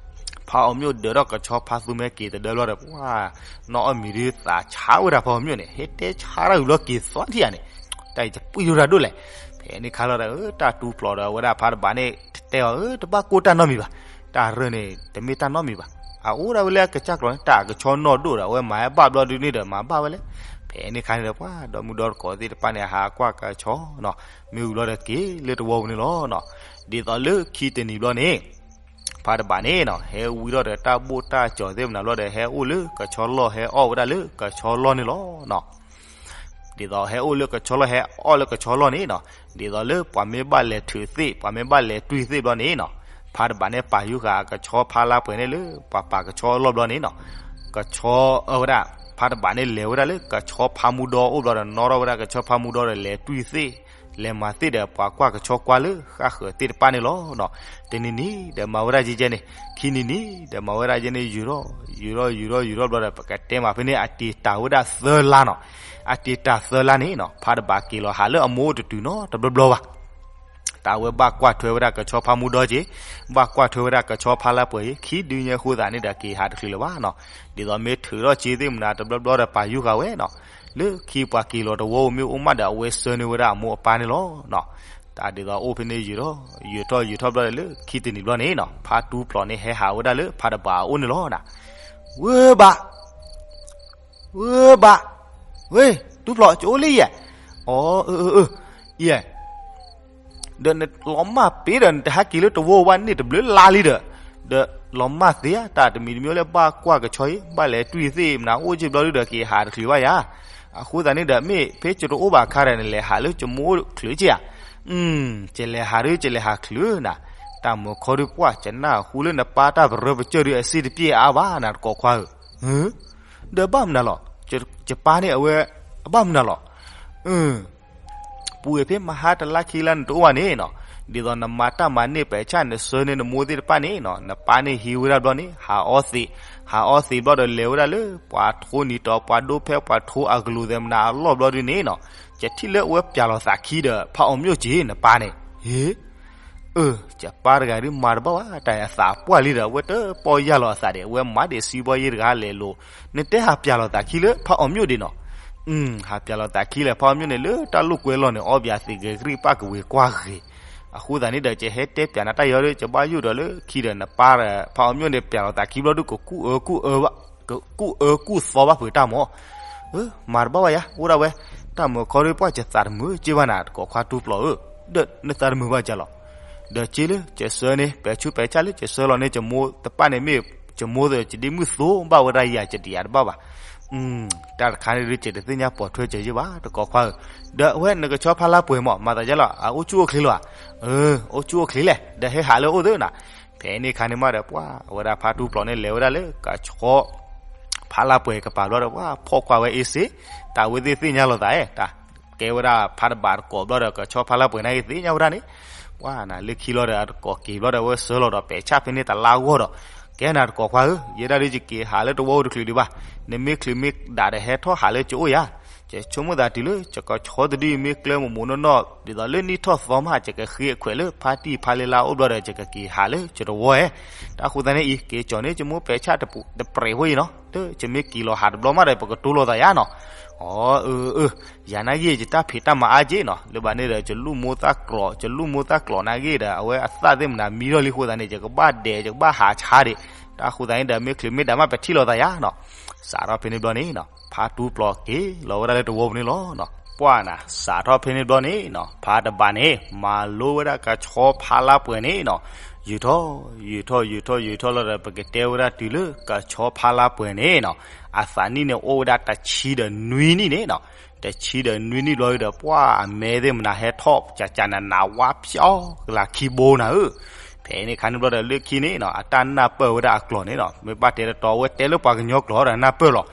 ဖါအီၤမျိၣ်ဒၢးထီၣ်ကဆီဖါသူမဲက့ၤတဒၢဘျီဒီး ပှၢ် နီၢ်အီၣ်မံၤဒုးသးဆါဝဲဒၣ်ဖါအီၤမျိၣ်န့ၣ် ဟဲတဲဆါတၢ်အုးလီၤက့ၤသီထံၣ်ဧါန့ၣ်, တၢ်အံၤတပှံၢ်လိတၢ်ဒိၣ်လဲၣ်. ဖဲန့ၣ်ခါလီၤဒီး တၢ်တူၢ်ဖျိးဒီး အဝဲဒၣ်ဖါတဘးန့ၣ် တတဲအီၤ တဘၣ်ကိၢ်တၢ်နီတမံၤဘၣ်, တၢ်ရၢန့ၣ် တမ့ၢ်တၢ်နီတမံၤဘၣ်, အအိၣ်ဒၣ်ဝဲလၢအကစၢ်ကျိၤန့ၣ် တၢ်အကဆီနီၢ်ဒိၣ်ဒီး အဝဲမၤဟဲဘၣ်ဘျီဒုန့ၣ်ဒီး မၤဘၣ်ဝဲလဲၣ်. ဖဲန့ၣ်ခါန့ၣ်ဒီး ပှၤဒီမုၢ်ဒီတကိးသ့ၣ်တဖၣ်န့ၣ် ဟးကွၢ်ကဆီနီၤ မ့ၢ်ဝံၤဘျီဒီးက့ၤလၢတဝီပူၤန့ၣ်လီၤနီၤ. ဒ်သိးလၢခံတနံၤဘျီန့ၣ် ဖါတဘးန့ၣ်နီၤ ဟဲဝံထီၣ်ဒီးတၢ်ဘိၣ်တၢ်ကၠီၤသ့ၣ်မနုၤဘျီဒီး ဟဲအိၣ်လၢကဆီလီၢ် ဟဲအီၣ်ဝဲဒၣ်လၢကဆီလီၢ်န့ၣ်လီၤနီၤ. ဒ်သိးဟဲအိၣ်လၢကဆီလီၢ် ဟဲအီၣ်လၢကဆီလီၢ်န့ၣ်နီၤ, ဒ်သိးလၢပှၤမ့ၢ်ဘၣ်လဲၤထုးသ့ၣ် ပှၤမ့ၢ်ဘၣ်လဲၤတွံၢ်သ့ၣ်ဘျီန့ၣ်နီၤ, ဖါတဘးန့ၣ်ပာ်ယူၤဃာ်အကဆီဖါလါပှဲၤန့ၣ်လၢ ပှၤပာ်ကဆီအလီၢ်ဘျီန့ၣ်နီၤ, ကဆီအဝဲဒၣ် ဖါတဘးန့ၣ်လဲၤဝဲဒၣ်လၢကဆီဖါမူဒီအိၣ်ဘျီဒီး နီၣ်ထီၣ်ဝဲဒၣ်ကဆီဖါမူဒီဒီး လဲၤတွံၢ်သ့ၣ် လဲၤမၤသ့ၣ်ဒီး ပှၤကွၢ်ကဆီကွၢ်လၢဃၣ်ဃၢၤသ့ၣ်တဖၣ်န့ၣ်လီၤနီၤ. တနံၤနံၤဒီးမၤဝဲဒၣ်ကဲကဲန့ၣ်, ခံနံၤနံၤဒီးမၤဝဲဒၣ်ကဲန့ၣ် ယူၤထီၣ် ယူၤထီၣ် ယူၤထီၣ် ယူၤထီၣ်ဘျီဒီး ပကတဲမးဖဲန့ၣ် အတံာ်တာ်ဝဲဒၣ်သၢလါနီၤ. အတံာ်တာ်သၢလါန့ၣ်နီၤ ဖါတဘးက့ၤလီၤဟးလၢအမိၢ်အိၣ်တတုၤနီတဘျီဘျီဘၣ်. အဝဲဘၣ်ကွၢ်ထွဲဝဲဒၣ်ကဆီဖါမူဒီက့ၤ, ဘၣ်ကွၢ်ထွဲဝဲဒၣ်ကဆီဖါလါပှဲၤက့ၤ, ခံဒုညါအဃိသတးန့ၣ်ဒီး က့ၤဟးတချုးလၢၤဘၣ်နီၤ. ဒ်သိးမ့ၢ်ထုးထီၣ်က့ၤသ့ၣ်မနုၤတဘျီဘျီဒီး ပာ်ယူၢ်ဃာ်ဝဲနီၤ. လၢခံပှၤက့ၤလီၤတဝီဧိၤမ့ၢ်အိၣ်မးဒီး အဝဲဆှၢန့ၢ်ဝဲဒၣ်အမိၢ်အပၢ်န့ၣ်လီၤနီၤ. တၢ်ဒ်သိးအိၣ်ဖဲန့ၣ်ယုာ်ထီၣ် ယုာ်ထီၣ်ယုာ်ထီၣ်ဘျီဒီး လၢခံတနံၤဘျီန့ၣ်နီၤ ဖါတူပျီန့ၣ် ဟဲဟးဝဲဒၣ်လၢဖါတဘးအအိၣ်န့ၣ်လီၤနီၤ. ဝဲဘၣ် ဝဲဘၣ်, ဝဲ, တူပျီ ကအိၣ်လံယဲၢ်, အီ အၢ အၢ အၢ ယဲၢ်, ဒီးနလီၤမၢ်ပ့ၤဒီး နတဟဲက့ၤလၢတဝီဘၣ်န့ၣ်တဘျုးလါလံဒီး, ဒီးလီၤမၢ်သ့ဧါ, တၢ်တမံၤတမံၤလၢဘၣ်ကွၢ်ကဆီအံၤ ဘၣ်လဲၤတွံၢ်သ့ၣ်မနုၤအိၣ်က့ၤဘျီဒုဒီး က့ၤဟးတချုးဘၣ်ယၤ. အဃိသတးန့ၣ်ဒီး မ့ၢ်ဖဲကတအိၣ်ဘၣ်အခါဒီး နလဲၤဟးလၢကမိၢ်အိၣ်ချုးက့ဧါ. ကလဲၤဟးဒု ကလဲၤဟးချုးနၤ, တၢ်မုာ်ခီဒု ပှၢ် ကနၢ်ဟူလၢနပၢ်တၢ်ပရၢပကျၢၢ်ဒု အစ့ၣ်တပျဲၢ်အါဘၣ်နၤတကိးခွါဧၢ, ဒီးဘၣ်မနုၤလီၤ, ယပၢ်န့ၣ်အဝဲ အဘၣ်မနုၤလီၤ. ပူၤဖဲမဟါတလါခံလါနတအိၣ်ဘၣ်န့ၣ်နီၤ, ဒ်သိးနမၤတၢ်မၤန့ၢ်ပဲာ်ဆၣ် နဆှၢန့ၢ်နမိၢ်သ့ၣ်တဖၣ်န့ၣ်နီၤ, နပၢ်န့ၣ်ဟံးဝဲဒၣ်ဘျီန့ၣ် ဟးအီသံး, ဟးအီသံးဘျီဒီး လဲၤဝဲဒၣ်လၢပှၤထိနံၤတီၤ ပှၤဒိဖဲပှၤထိအကလူးသဲးမနုၤအလီၢ်ဘျီဒုန့ၣ်နီၤ, ယထံၣ်လၢအဝဲပျၢ်လီၤသးခံဒီး ဖးအီၤမျိၣ်က့ၤနပၢ်န့ၣ်, ဟ့ အၢ, ယပၢ်တဂၤဒုမၤတဘၣ်ဘၣ်, တၢ်အသးပှၢ်လံဒီး အဝဲတပီၢ်ယၢ်လီၤအသးဒီး အဝဲမၤဒံးစံဘီယ့ၣ်တဂၤလဲၤလိၤ, နတဲဟးပျၢ်လီၤသးခံလၢဖးအီၤမျိၣ်ဒံးနီၤ. ဟးပျၢ်လီၤသးခံလဲၣ် ဖးအီၤမျိၣ်န့ၣ် လၢတၢ်လိာ်ကွဲလီၤန့ၣ် အီဘၣ်သံးဂဲၤကရံၣ်ပၢ်ကဝ့ၤကွၢ်ဂ့ၤ, အဃိသတးန့ၣ်ဒီး ကဟဲတဲပျၢ်နၤတၢ်ယီၤဒီး ကဘၣ်ယိၣ်ဒီးလၢခံဒီး နပၢ်ဒီးဖးအီၤမျိၣ်န့ၣ် ပျၢ်လီၤသးခံဘျီဒု ကကူၣ်အၢကူၣ်အၢဘၣ်, ကကူၣ်အၢကူၣ်သီဘၣ်ဖုးတၢ်မၢ် မၤတဘၣ်ဘၣ်ယၤ အိၣ်ဒၣ်ဝဲ, တၢ်မုာ်ခီဒု ပှၢ် ယသးတမုာ်က့ဘၣ်နၤတကိးခွါတူပျီဧၢ, ဒီးနသးတမုာ်ဘၣ်ကလီၤ. ဒီးက့လၢ ကဆှၢန့ၢ် ပဲာ်ဆူးပဲာ်ဆၣ်လၢ ကဆှၢလီၤန့ၢ် ကမိၢ်တပၣ်န့ၣ်မ့ၢ် ကမိၢ်သ့ၣ် ကဒ့မုၣ်သိဘၣ်ဝဲဒၣ်ယၤ ကတယၤတဘၣ်ဘၣ်. တၢ်တခါန့ၣ်ဒု ကတသ့ၣ်ညါပိာ်ထွဲစၢၤယ့ၢ်ဘၣ် တကိးခွါဧၢ, ဒီးအဝဲနကဆီဖါလါပှဲၤမၢ် မၤသးဒ်လဲၣ် အအိၣ်ဆူၣ်အိၣ်ချ့လၢၤဧါ. အိၣ်ဆူၣ်အိၣ်ချ့လဲၣ် ဒီးဟဲဟးလၢအအိၣ်သ့နီၤ. ဖဲန့ၣ်အခါန့ၣ်မးဒီး ပှၢ် အဝဲဒၣ်ဖါတူပျီန့ၣ် လဲၤဝဲဒၣ်လၢကဆီ ဖါလါပှဲၤကပၤဘျီဒီး ပှၢ် ဖီၣ်ကွၢ်ဝဲအ့စ့, တၢ်ဝဲသ့ၣ်သ့ၣ်ညါလိာ်သးဧါ, တၢ်ကဲဝဲဒၣ်ဖါတဘးတကိးဘျီဒီး ကဆီဖါလါပှဲၤန့ၣ်ဂ့ၤ သ့ၣ်ညါဝဲဒၣ်န့ၣ်, ပှၢ် နၤလၢခံလီၤဒီး အတကိးက့ၤဘျီဒီး အဝဲဆှၢလီၤဒီး ပဲာ်ဆၣ်ဖဲန့ၣ်တလါဂီၢ်ဒီး, ကဲနၤတကိးခွါဧၢ, ယဲဒၣ်ဒု ယက့ၤဟးလၢတဝီအိၣ်တချုးဒံးဘၣ်, နမ့ၢ်ချုးမ့ၢ်ဒၣ်ဒီး ဟဲထီၣ်ဟးလၢကအိၣ်ယၤ. ယဆိကမိၣ်သးတုၤလၢ ယကဆီတဒုအံၤ မ့ၢ်ကျၢၤမိၢ်မိၢ်နီၢ်နီၢ် ဒ်သိးလၢနံၣ်ထီၣ်သီမး ယကဃ့အခွဲးလၢ ဖါတံၢ်ဖါလ့လါအိၣ်ဘျီဒီး ယကက့ၤဟးလၢယတဝီဧါ. တၢ်ဃိသတးန့ၣ်အံၤ က့ၤကၠီၤန့ၢ်ယမိၢ်ပဲာ်ဆၣ်တပြဲးဖိအံၤနီၤ, လၢယမ့ၢ်က့ၤလီၤဟးတဘျီမးဒီး ပကတိၤလိာ်သးယါနီၤ. အီ အၢ အၢ ယၤနာ်ဂ့ၢ် ယတၢ်ဖံးတၢ်မၤအါက့နီၤ, လၢဘၣ်န့ၣ်ဒီး ယလူၢ်မိၢ်သၣ်ကျိး ယလူၢ်မိၢ်သၣ်ကျိးနာ်ဂ့ၢ်ဒီး အဝဲအသၣ်သ့ၣ်မနုၤမံထီၣ်လံအဃိသတးန့ၣ် ယကဘၣ်ဒဲး ယကဘၣ်ဟးဆါဒံး. တၢ်ဃိသတးန့ၣ်ဒီး မ့ၢ်ချုးမ့ၢ်ဒၣ်မး ပထံၣ်လိာ်သးယါနီၤ. စးထီၣ်ဖဲန့ၣ်ဘျီန့ၣ်နီၤ ဖါတူပျီက့ၤလီၤဝဲဒၣ်လၢတဝီပူၤန့ၣ်လီၤ. ပှၢ်နၤ စးထီၣ်ဖဲန့ၣ်ဘျီန့ၣ်နီၤ ဖါတဘးန့ၣ် မၤလိဝဲဒၣ်ကဆီဖါလါပှဲၤန့ၣ်နီၤ, ယုာ်ထီၣ် ယုာ်ထီၣ် ယုာ်ထီၣ် ယုာ်ထီၣ်လီၤဒီး ပကတဲဝဲဒၣ်တုၤလၢကဆီဖါလါပှဲၤန့ၣ်နီၤ, အသးနံၣ်န့ၣ် အိၣ်ဝဲဒၣ်တဆံဒီးနွံနံၣ်န့ၣ်နီၤ, တဆံဒီးနွံနံၣ်ဘျီဒီး ပှၢ်အမဲသ့ၣ်မနုၤဟဲထီၣ် ကကနနးဝါဖျီကလၤခံဘိနၤဧၢ. ဖဲန့ၣ်ခါန့ၣ်ဘျီဒီး လၢခံန့ၣ်နီၤ အတၢ်နၢ်ပၢၢ်ဝဲဒၣ်အကျိာ်န့ၣ်နီၤ မ့ၢ်ဘၣ်တဲတတီၤ အဝဲတဲလၢပှၤကညီကျိာ်ဒီးနၢ်ပၢၢ်လီၤ.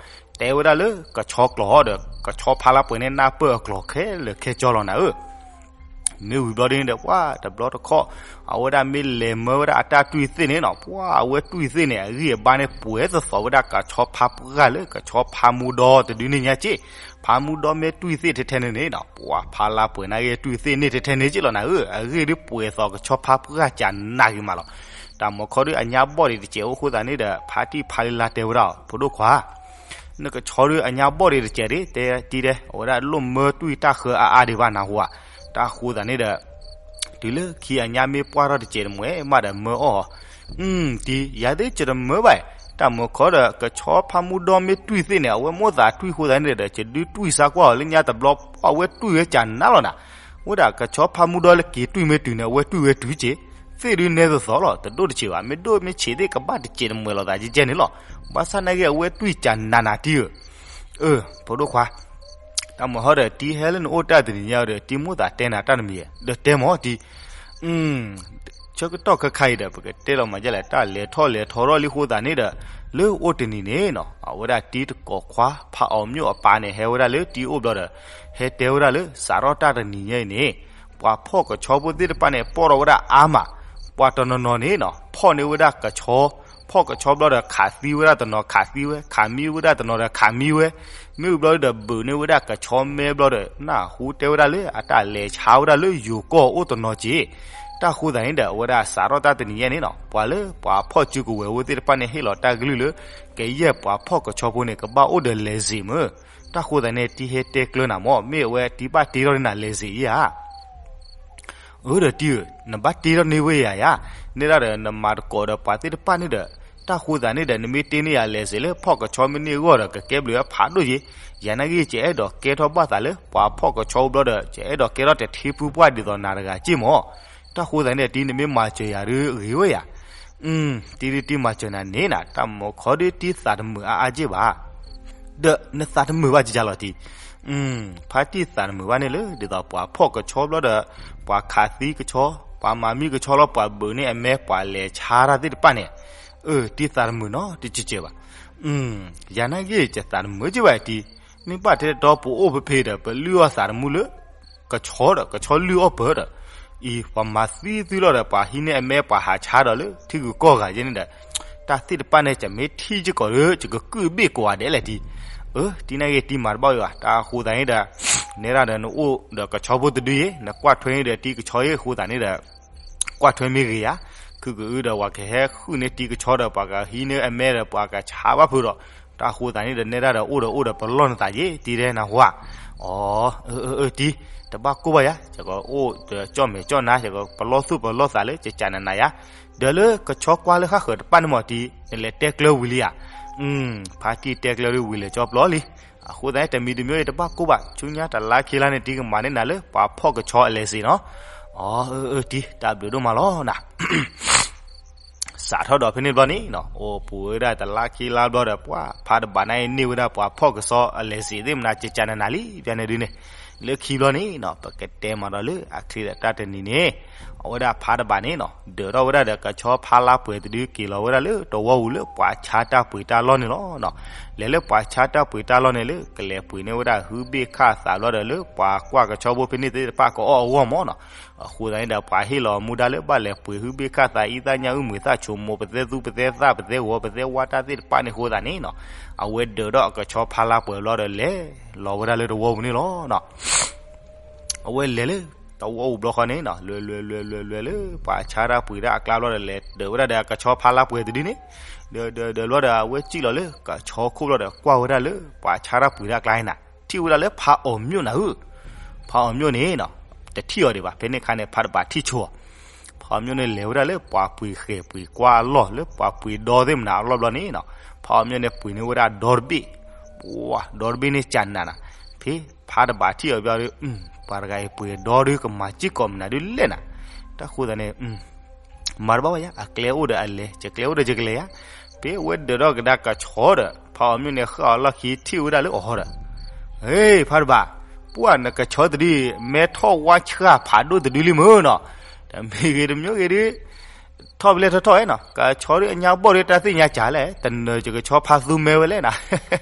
တဲဝဲဒၣ်လၢကဆီကျိာ်ဒီး ကဆီဖါလါပှဲၤန့ၣ် နၢ်ပၢၢ်အကျိာ်ခဲလၢာ်ခဲဆ့လီၤနၤဧၢ. မ့ၢ်ဝံၤဘျီဒ်န့ၣ်ဒီး ပှၢ်တဘျီတခီၣ် အဝဲဒၣ်မ့ၢ်လဲၤမၢဝဲဒၣ်အတၢ်တွံၢ်သ့ၣ်န့ၣ်နီၤ ပှၢ်အဝဲတွံၢ်သ့ၣ်န့ၣ် အဂံၢ်အဘါန့ၣ် ပှဲၤသသိးဝဲဒၣ်ကဆီဖါပှၢ်လၢကဆီဖါမူဒီတဒုန့ၣ်ညါက့. ဖါမူဒီမ့ၢ်တွံၢ်သ့ၣ်ထဲထဲန့ၣ်န့ၣ်နီၤ ပှၢ်ဖါလါပှဲၤန့ၣ်ဂ့ၤ တွံၢ်သ့ၣ်န့ၣ်ထဲထဲန့ၣ်က့လီၤနၤဧၢ. အဂံၢ်ဒုးပှဲၤသီးကဆီဖါပှၢ်ကနးဂ့ၤမးလီၤ. တၢ်မုာ်ခီဒုး အညါဘီၣ်ဒံးတစဲးအိၣ်အဃိသတးန့ၣ်ဒီး ဖါတံၢ်ဖါလ့လါတဲဝဲဒၣ် ဖိဒိၣ်ခွါ နကဆီဒုးအညါဘီၣ်ဒံးတစဲးဒ် တဲတံၤဒဲး အဝဲဒၣ်လိၣ်မၢတွံၢ်တၢ်ဃၢအါအါဒံးဘၣ်နၢ်ဟူဧါ. တၢ်ဃိသတးန့ၣ်ဒီး တုၤလၢခံအညါမ့ၢ်ပှၢ်ထီၣ်တစဲးတမှဲၤမးဒီးမၢအီၣ်အီၤ. တံၤ ယၤသ့ၣ်ယတမၢဘၣ်. တၢ်မုာ်ခီဒီး ကဆီဖါမူဒီမ့ၢ်တွံၢ်သ့ၣ်န့ၣ် အဝဲမိၣ်သးတွံၢ်ဃိသတးန့ၣ်ဒီး ယဒုးတွံၢ်စါကွၢ်အီၤလၢညါတဘျီ ပှၢ်ဝဲတွံၢ်ဝဲကနးလီၤနၤ. ဝဲဒၣ်ကဆီဖါမူဒီလၢက့ၤတွံၢ်မ့ၢ်တုၤန့ၣ် အဝဲတွံၢ်ဝဲတုၤက့ၤ သ့ၣ်ဒုးနဲသသိးလီၤ တဒိၣ်တစဲးဘၣ် မ့ၢ်ဒိၣ်မ့ၢ်ဆံးသ့ၣ်ကဘၣ်တစဲး တမှဲၤလိာ်သးကဲကဲန့ၣ်လီၤ. ဘၣ်ဆၣ်နာ်က့ အဝဲတွံၢ်ကနးနၤတံၤဧၢ. အၢ ဖိဒိၣ်ခွါ တၢ်မုာ်ဟီဒီး တံၤဟဲလၢနအိၣ်တၢ်တနံၤညါဒီး တံၤမိၣ်သးတဲနၤတၢ်တမံၤ ဒီးတဲမၢ်တံၤ ဆၢကတီၢ်ခဲခါအံၤဒီး ပကတဲလီၤမၤဒ်လဲၣ် တၢ်လဲၤထီၣ်လဲၤထီထီၣ်လံအဃိသတးန့ၣ်ဒီး လၢအိၣ်တနံၤန့ၣ်နီၤ အဝဲဒၣ်တံၤတကိးခွါ ဖးအီၤမျိာ်အပၢ်န့ၣ် ဟဲဝဲဒၣ်လၢတံၤအိၣ်ဘျီဒီး ဟဲတဲဝဲဒၣ်လၢ စးထီၣ်တၢ်တနံၤညါအံၤန့ၣ် ပှၤဖီၣ်ကဆီဖိသ့ၣ်တဖၣ်န့ၣ် ပီၣ်ထီၣ်ဝဲဒၣ်အါမး, ပှၤတနီၤနီၤန့ၣ်နီၤ ဖီၣ်န့ၢ်ဝဲဒၣ်ကဆီ ဖီၣ်ကဆီဘျီဒီး ခးသံဝဲဒၣ်တနီၤခးသံဝဲ, ခးမံဝဲဒၣ်တနီၤဒီးခးမံဝဲ, မ့ၢ်ဘျီဒီးဘုးန့ၢ်ဝဲဒၣ်ကဆီမဲဘျီဒီး နၢ်ဟူတဲဝဲဒၣ်လၢအတၢ်လဲၤဆါဝဲဒၣ်လၢယိၤကီၢ်အိၣ်တနီၤက့ၤ. တၢ်ဃိသးန့ၣ်ဒီး အဝဲဒၣ်စးထီၣ်တၢ်တနံၤညါန့ၣ်နီၤ ပှၤလၢပှၤဖီၣ်စုကဝဲၤဝဲသ့ၣ်တဖၣ်န့ၣ် ဟ့ၣ်လီၤတၢ်ကလုၢ်လၢ ကယဲၢ်ပှၤဖီၣ်ကဆီဖိန့ၣ် ကဘၣ်အိၣ်ဒီးလဲၤစ့ၣ်မၢ်. တၢ်ဃိသးန့ၣ် တံၤဟဲတဲကျၢၤနၤမၢ်, မ့ၢ်အဝဲတံၤဘၣ်တ့ထီၣ်န့ၢ်နၤလဲၤစ့ၣ်ဧါ. အၢ ဒီးတံၤဧၢ, နဘၣ်တ့ထီၣ်န့ၢ်ဝဲယၤယၤ, နဲဒၣ်ဒီးနမၤသကိးဒီးပှၤသ့ၣ်တဖၣ်န့ၣ်ဒီး တၢ်ဃိသးန့ၣ်ဒီး နမ့ၢ်တ့န့ၢ်ယၤလဲၤစ့ၣ်လၢဖီၣ်ကဆီမ့ၢ်န့ၢ်အဂီၢ်ဒီး ကကဲဘျုးဝဲဖးဒိၣ်ယ့. ယၤနာ်က့ ယအဲၣ်ဒိးကဲထီၣ်ဘၣ်သးလၢပှၤဖီၣ်ကဆီဘျီဒီး ယအဲၣ်ဒိးကဲထီၣ်တထံဖုပှၢ်ဒ်သိးနၤတဂၤက့ၢ်မၢ်. တၢ်ဃိသးန့ၣ်ဒီး တံၤနမ့ၢ်မၤစၢၤယၤဒုးဂ့ၤဝဲယၤ. တံၤဒုးတံၤမၤစၢၤနၤန့ၣ်နၤ, တၢ်မၤခီဒုးတံၤသးတမုာ်အါအါက့ၢ်ဘၣ်. ဒီးနသးတမုာ်ဘၣ်ကကလီၤတံၤ, ဖါတံၢ်သးတမုာ်ဘၣ်န့ၣ်လၢ ဒ်သိးပှၤဖီၣ်ကဆီဘျီဒီး ပှၤခးသံကဆီ, ပှၤမၤမံကဆီလီၤ ပှၤဘုးန့ၢ်အမဲ ပှၤလဲၤဆါတၢ်သ့ၣ်တဖၣ်န့ၣ်, အၢ တံၤသးတမုာ်နီတကဲးကဲးဘၣ်. ယၤနာ်က့ ယသးတမုာ်က့ၢ်ဘၣ်တံၤ, မ့ၢ်ဘၣ်ထဲတတီပအိၣ်ဖဲဖဲဒီး ပလုၢ်အီၣ်သးတမုာ်လၢ ကဆီဒီး ကဆီလုၢ်အီၣ်ပၢၤဒီး, အံၤ ပှၤမၤသံသုလီၤဒီး ပှၤဟံးန့ၢ်အမဲ ပှၤဟးဆါဒီးလၢထံဂုၤကီၢ်ဂၤယဲန့ၣ်ဒီး, တၢ်သ့ၣ်တဖၣ်န့ၣ် ယမ့ၢ်ထံၣ်က့ၤကီးဒီး ယကကုၢ်ဘ့ၣ်ကိးဂၤဒဲးလဲၣ်တံၤ. အၢ တံၤနာ်က့ တံၤမၤတဘၣ်ဝဲဘၣ်. တၢ်ဃိသးန့ၣ်ဒီး နဲဒၣ်ဒီးနအိၣ်ဒီးကဆီဖိတဒုယ့, နကွၢ်ထွဲန့ၣ်ဒီးတံၤကဆီယ့အဃိသးန့ၣ်ဒီး ကွၢ်ထွဲမ့ၢ်ဂ့ၤဧါ, ခုကအုဒီးပှၤကဟဲဃုန့ၢ်တံၤကဆီဒီး ပှၤကဟံးန့ၢ်အမဲဒီး ပှၤကဆါဘၣ်ဖုးဒီး, တၢ်ဃိသးန့ၣ်ဒီး နဲဒၣ်ဒီးအိၣ်ဒီးအိၣ်ဒီးပလီၢ်နသးယ့ တံၤတဲနၢ်ဟူဧါ. အၢ အၢ အၢ တံၤ, တဘၣ်ကိၢ်ဘၣ်ယၤ, ယကအိၣ်ဒီးကၠီၣ်မဲာ်ကၠီၣ်နါ, ယကပလီၢ်သူၣ်ပလီၢ်သးလၢ ကကးနးနးယၤ, ဒီးလၢကဆီကွၢ်လၢဃၣ်ဃၢၤတဖၣ်န့ၣ်မၢ်တံၤ, နလဲၤတဲကျၢၤဝံၤလံဧါ. ဖါတံၢ်တဲကျၢၤဒုးဝံၤလဲၤကၠီပျီလံ. အဃိသတးန့ၣ် တမံၤတမံၤအံၤတဘၣ်ကိၢ်ဘၣ်, ဆူညါတလါခံလါန့ၣ် တံၤကမၤန့ၢ်နၤလၢပှၤဖီၣ်ကဆီအလဲၤစ့ၣ်နီၤ. အၢ အၢ အၢ တံၤ, တၢ်ဘျုးဒိၣ်မးလီၤနၤ. စးထီၣ်ဒီးဖဲန့ၣ်ဘျီန့ၣ်နီၤ, အိၣ်ပူၤဝဲဒၣ်တလါခံလါဘျီဒီး ပှၤဖါတဘးန့ၣ်န့ၢ်ဝဲဒၣ်ပှၤဖီၣ်ကဆီအလဲၤစ့ၣ်သ့ၣ်မနၤ ကကးနးနးလံ ပျဲန့ၣ်ဒုန့ၣ်, လၢခံဘျီန့ၣ်နီၤ ပကတဲမၤဒီးလၢအချ့ဒီးတၢ်တနံၤန့ၣ်, အဝဲဒၣ်ဖါတဘးန့ၣ်နီၤ ဒၢးထီၣ်ဝဲဒၣ်ဒီးကဆီဖါလါပှဲၤတဒု က့ၤလီၤဝဲဒၣ်လၢတဝီပူၤလၢပှၤဆါတၢ်ပှ့ၤတၢ်လီၢ်န့ၣ်လီၤ. လဲၤလၢပှၤဆါတၢ်ပှ့ၤတၢ်လီၢ်န့ၣ်လၢ ကလဲၤပှ့ၤန့ၢ်ဝဲဒၣ်ဟုဘ့ၣ်ခၣ်သးဘျီဒီး လၢပှၤကွၢ်ကဆီဖိဖဲန့ၣ်သ့ၣ်တဖၣ်ကအီၣ်အဂီၢ်မၢ်နီၤ. အဃိသတးန့ၣ်ဒီး ပှၤဟ့ၣ်လီၤမူဒါလၢ ဘၣ်လဲၤပှ့ၤဟုဘ့ၣ်ခၣ်သး အံသၣ်ညၣ်အုၣ်မုာ်သၣ်ဆိမိၣ် ပသဲသူပသဲသၣ် ပသဲဂီၤ ပသဲဝါတၢ်သ့ၣ်တဖၣ်န့ၣ်အဃိသတးန့ၣ်နီၤ, အဝဲဒၢးထီၣ်အကဆီဖါလါပှဲၤဘျီဒီး လဲၤလီၤဝဲဒၣ်လၢတဝီပူၤန့ၣ်လီၤ. အဝဲလဲၤလၢတဝီပူၤဘျီဃီန့ၣ်နီၤ လဲၤလဲၤလဲၤလဲၤလဲၤလၢပှၤဆါတၢ်ပှ့ၤတၢ်အကျါဘျီဒီး လဲၤဒၢးဝဲဒၣ်ဒီးအကဆီဖါလါပှဲၤတဒုန့ၣ်, ဒၢးဒၢးဒၢးဘျီဒီး အဝဲစံၣ်လီၤလၢကဆီခိၣ်ဘျီဒီး ကွၢ်ဝဲဒၣ်လၢပှၤဆါတၢ်ပှ့ၤတၢ်အကျါန့ၣ်နီၤ ထံၣ်ဝဲဒၣ်လၢဖါအီၤမျိၣ်နၤဧၢ. ဖါအီၤမျိၣ်န့ၣ်နီၤ တထံၣ်အီၤဒံးဘၣ် ဖဲန့ၣ်အခါန့ၣ် ဖါတဘးထံၣ်ဆိအီၤ. ဖါအီၤမျိၣ်န့ၣ် လဲၤဝဲဒၣ်လၢပှၤပှ့ၤဃဲၤပှ့ၤကွၢ်အလီၢ် လၢပှၤပှ့ၤဒီသ့ၣ်မနၤအလီၢ်ဘျီန့ၣ်နီၤ, ဖါအီၤမျိၣ်န့ၣ် ပှ့ၤန့ၢ်ဝဲဒၣ်ဒီတဘ့ၣ်, ပှၤဒီတဘ့ၣ်န့ၣ်ကးနးနၤ. ဖဲဖါတဘးထံၣ်အီၤဘျီဒီး ပှၤတဂၤအံၤပှ့ၤဒီဒု ကမၤစ့ၢ်ကီးမနုၤဒုလဲၣ်နၤ. တၢ်ဃိသတးန့ၣ် မၤတဘၣ်ဘၣ်ယါ အကျဲအိၣ်ဒီးအလဲၤ ယကျဲအိၣ်ဒီးယကလဲၤယါ. ဖဲအဝဲဒၢးထီၣ်ကဒါကဆီဒီး ဖါအီၤမျိၣ်န့ၣ် ဃၣ်အီၤလီၢ်ခံ ထံၣ်ဝဲဒၣ်လၢအီၤဒီး, ဟ့ၣ် ဖါတဘး, ပှၢ်နကဆီတဒု မဲထီၣ်ဝါဆှၣ်ဖးဒိၣ်တဒုလံမုၢ်နီၤ. တမံၤဂ့ၤတမံၤဂ့ၤဒု ထီၣ်ဖဲလဲၣ်ထီၣ်ထီၣ်နီၤ ကဆီဒုအညါဘီၣ်ဒု တၢ်သ့ၣ်ညါကၢ်လဲၣ် တနၢၤယကဆီဖါသူမဲဝဲလဲၣ်နၤ.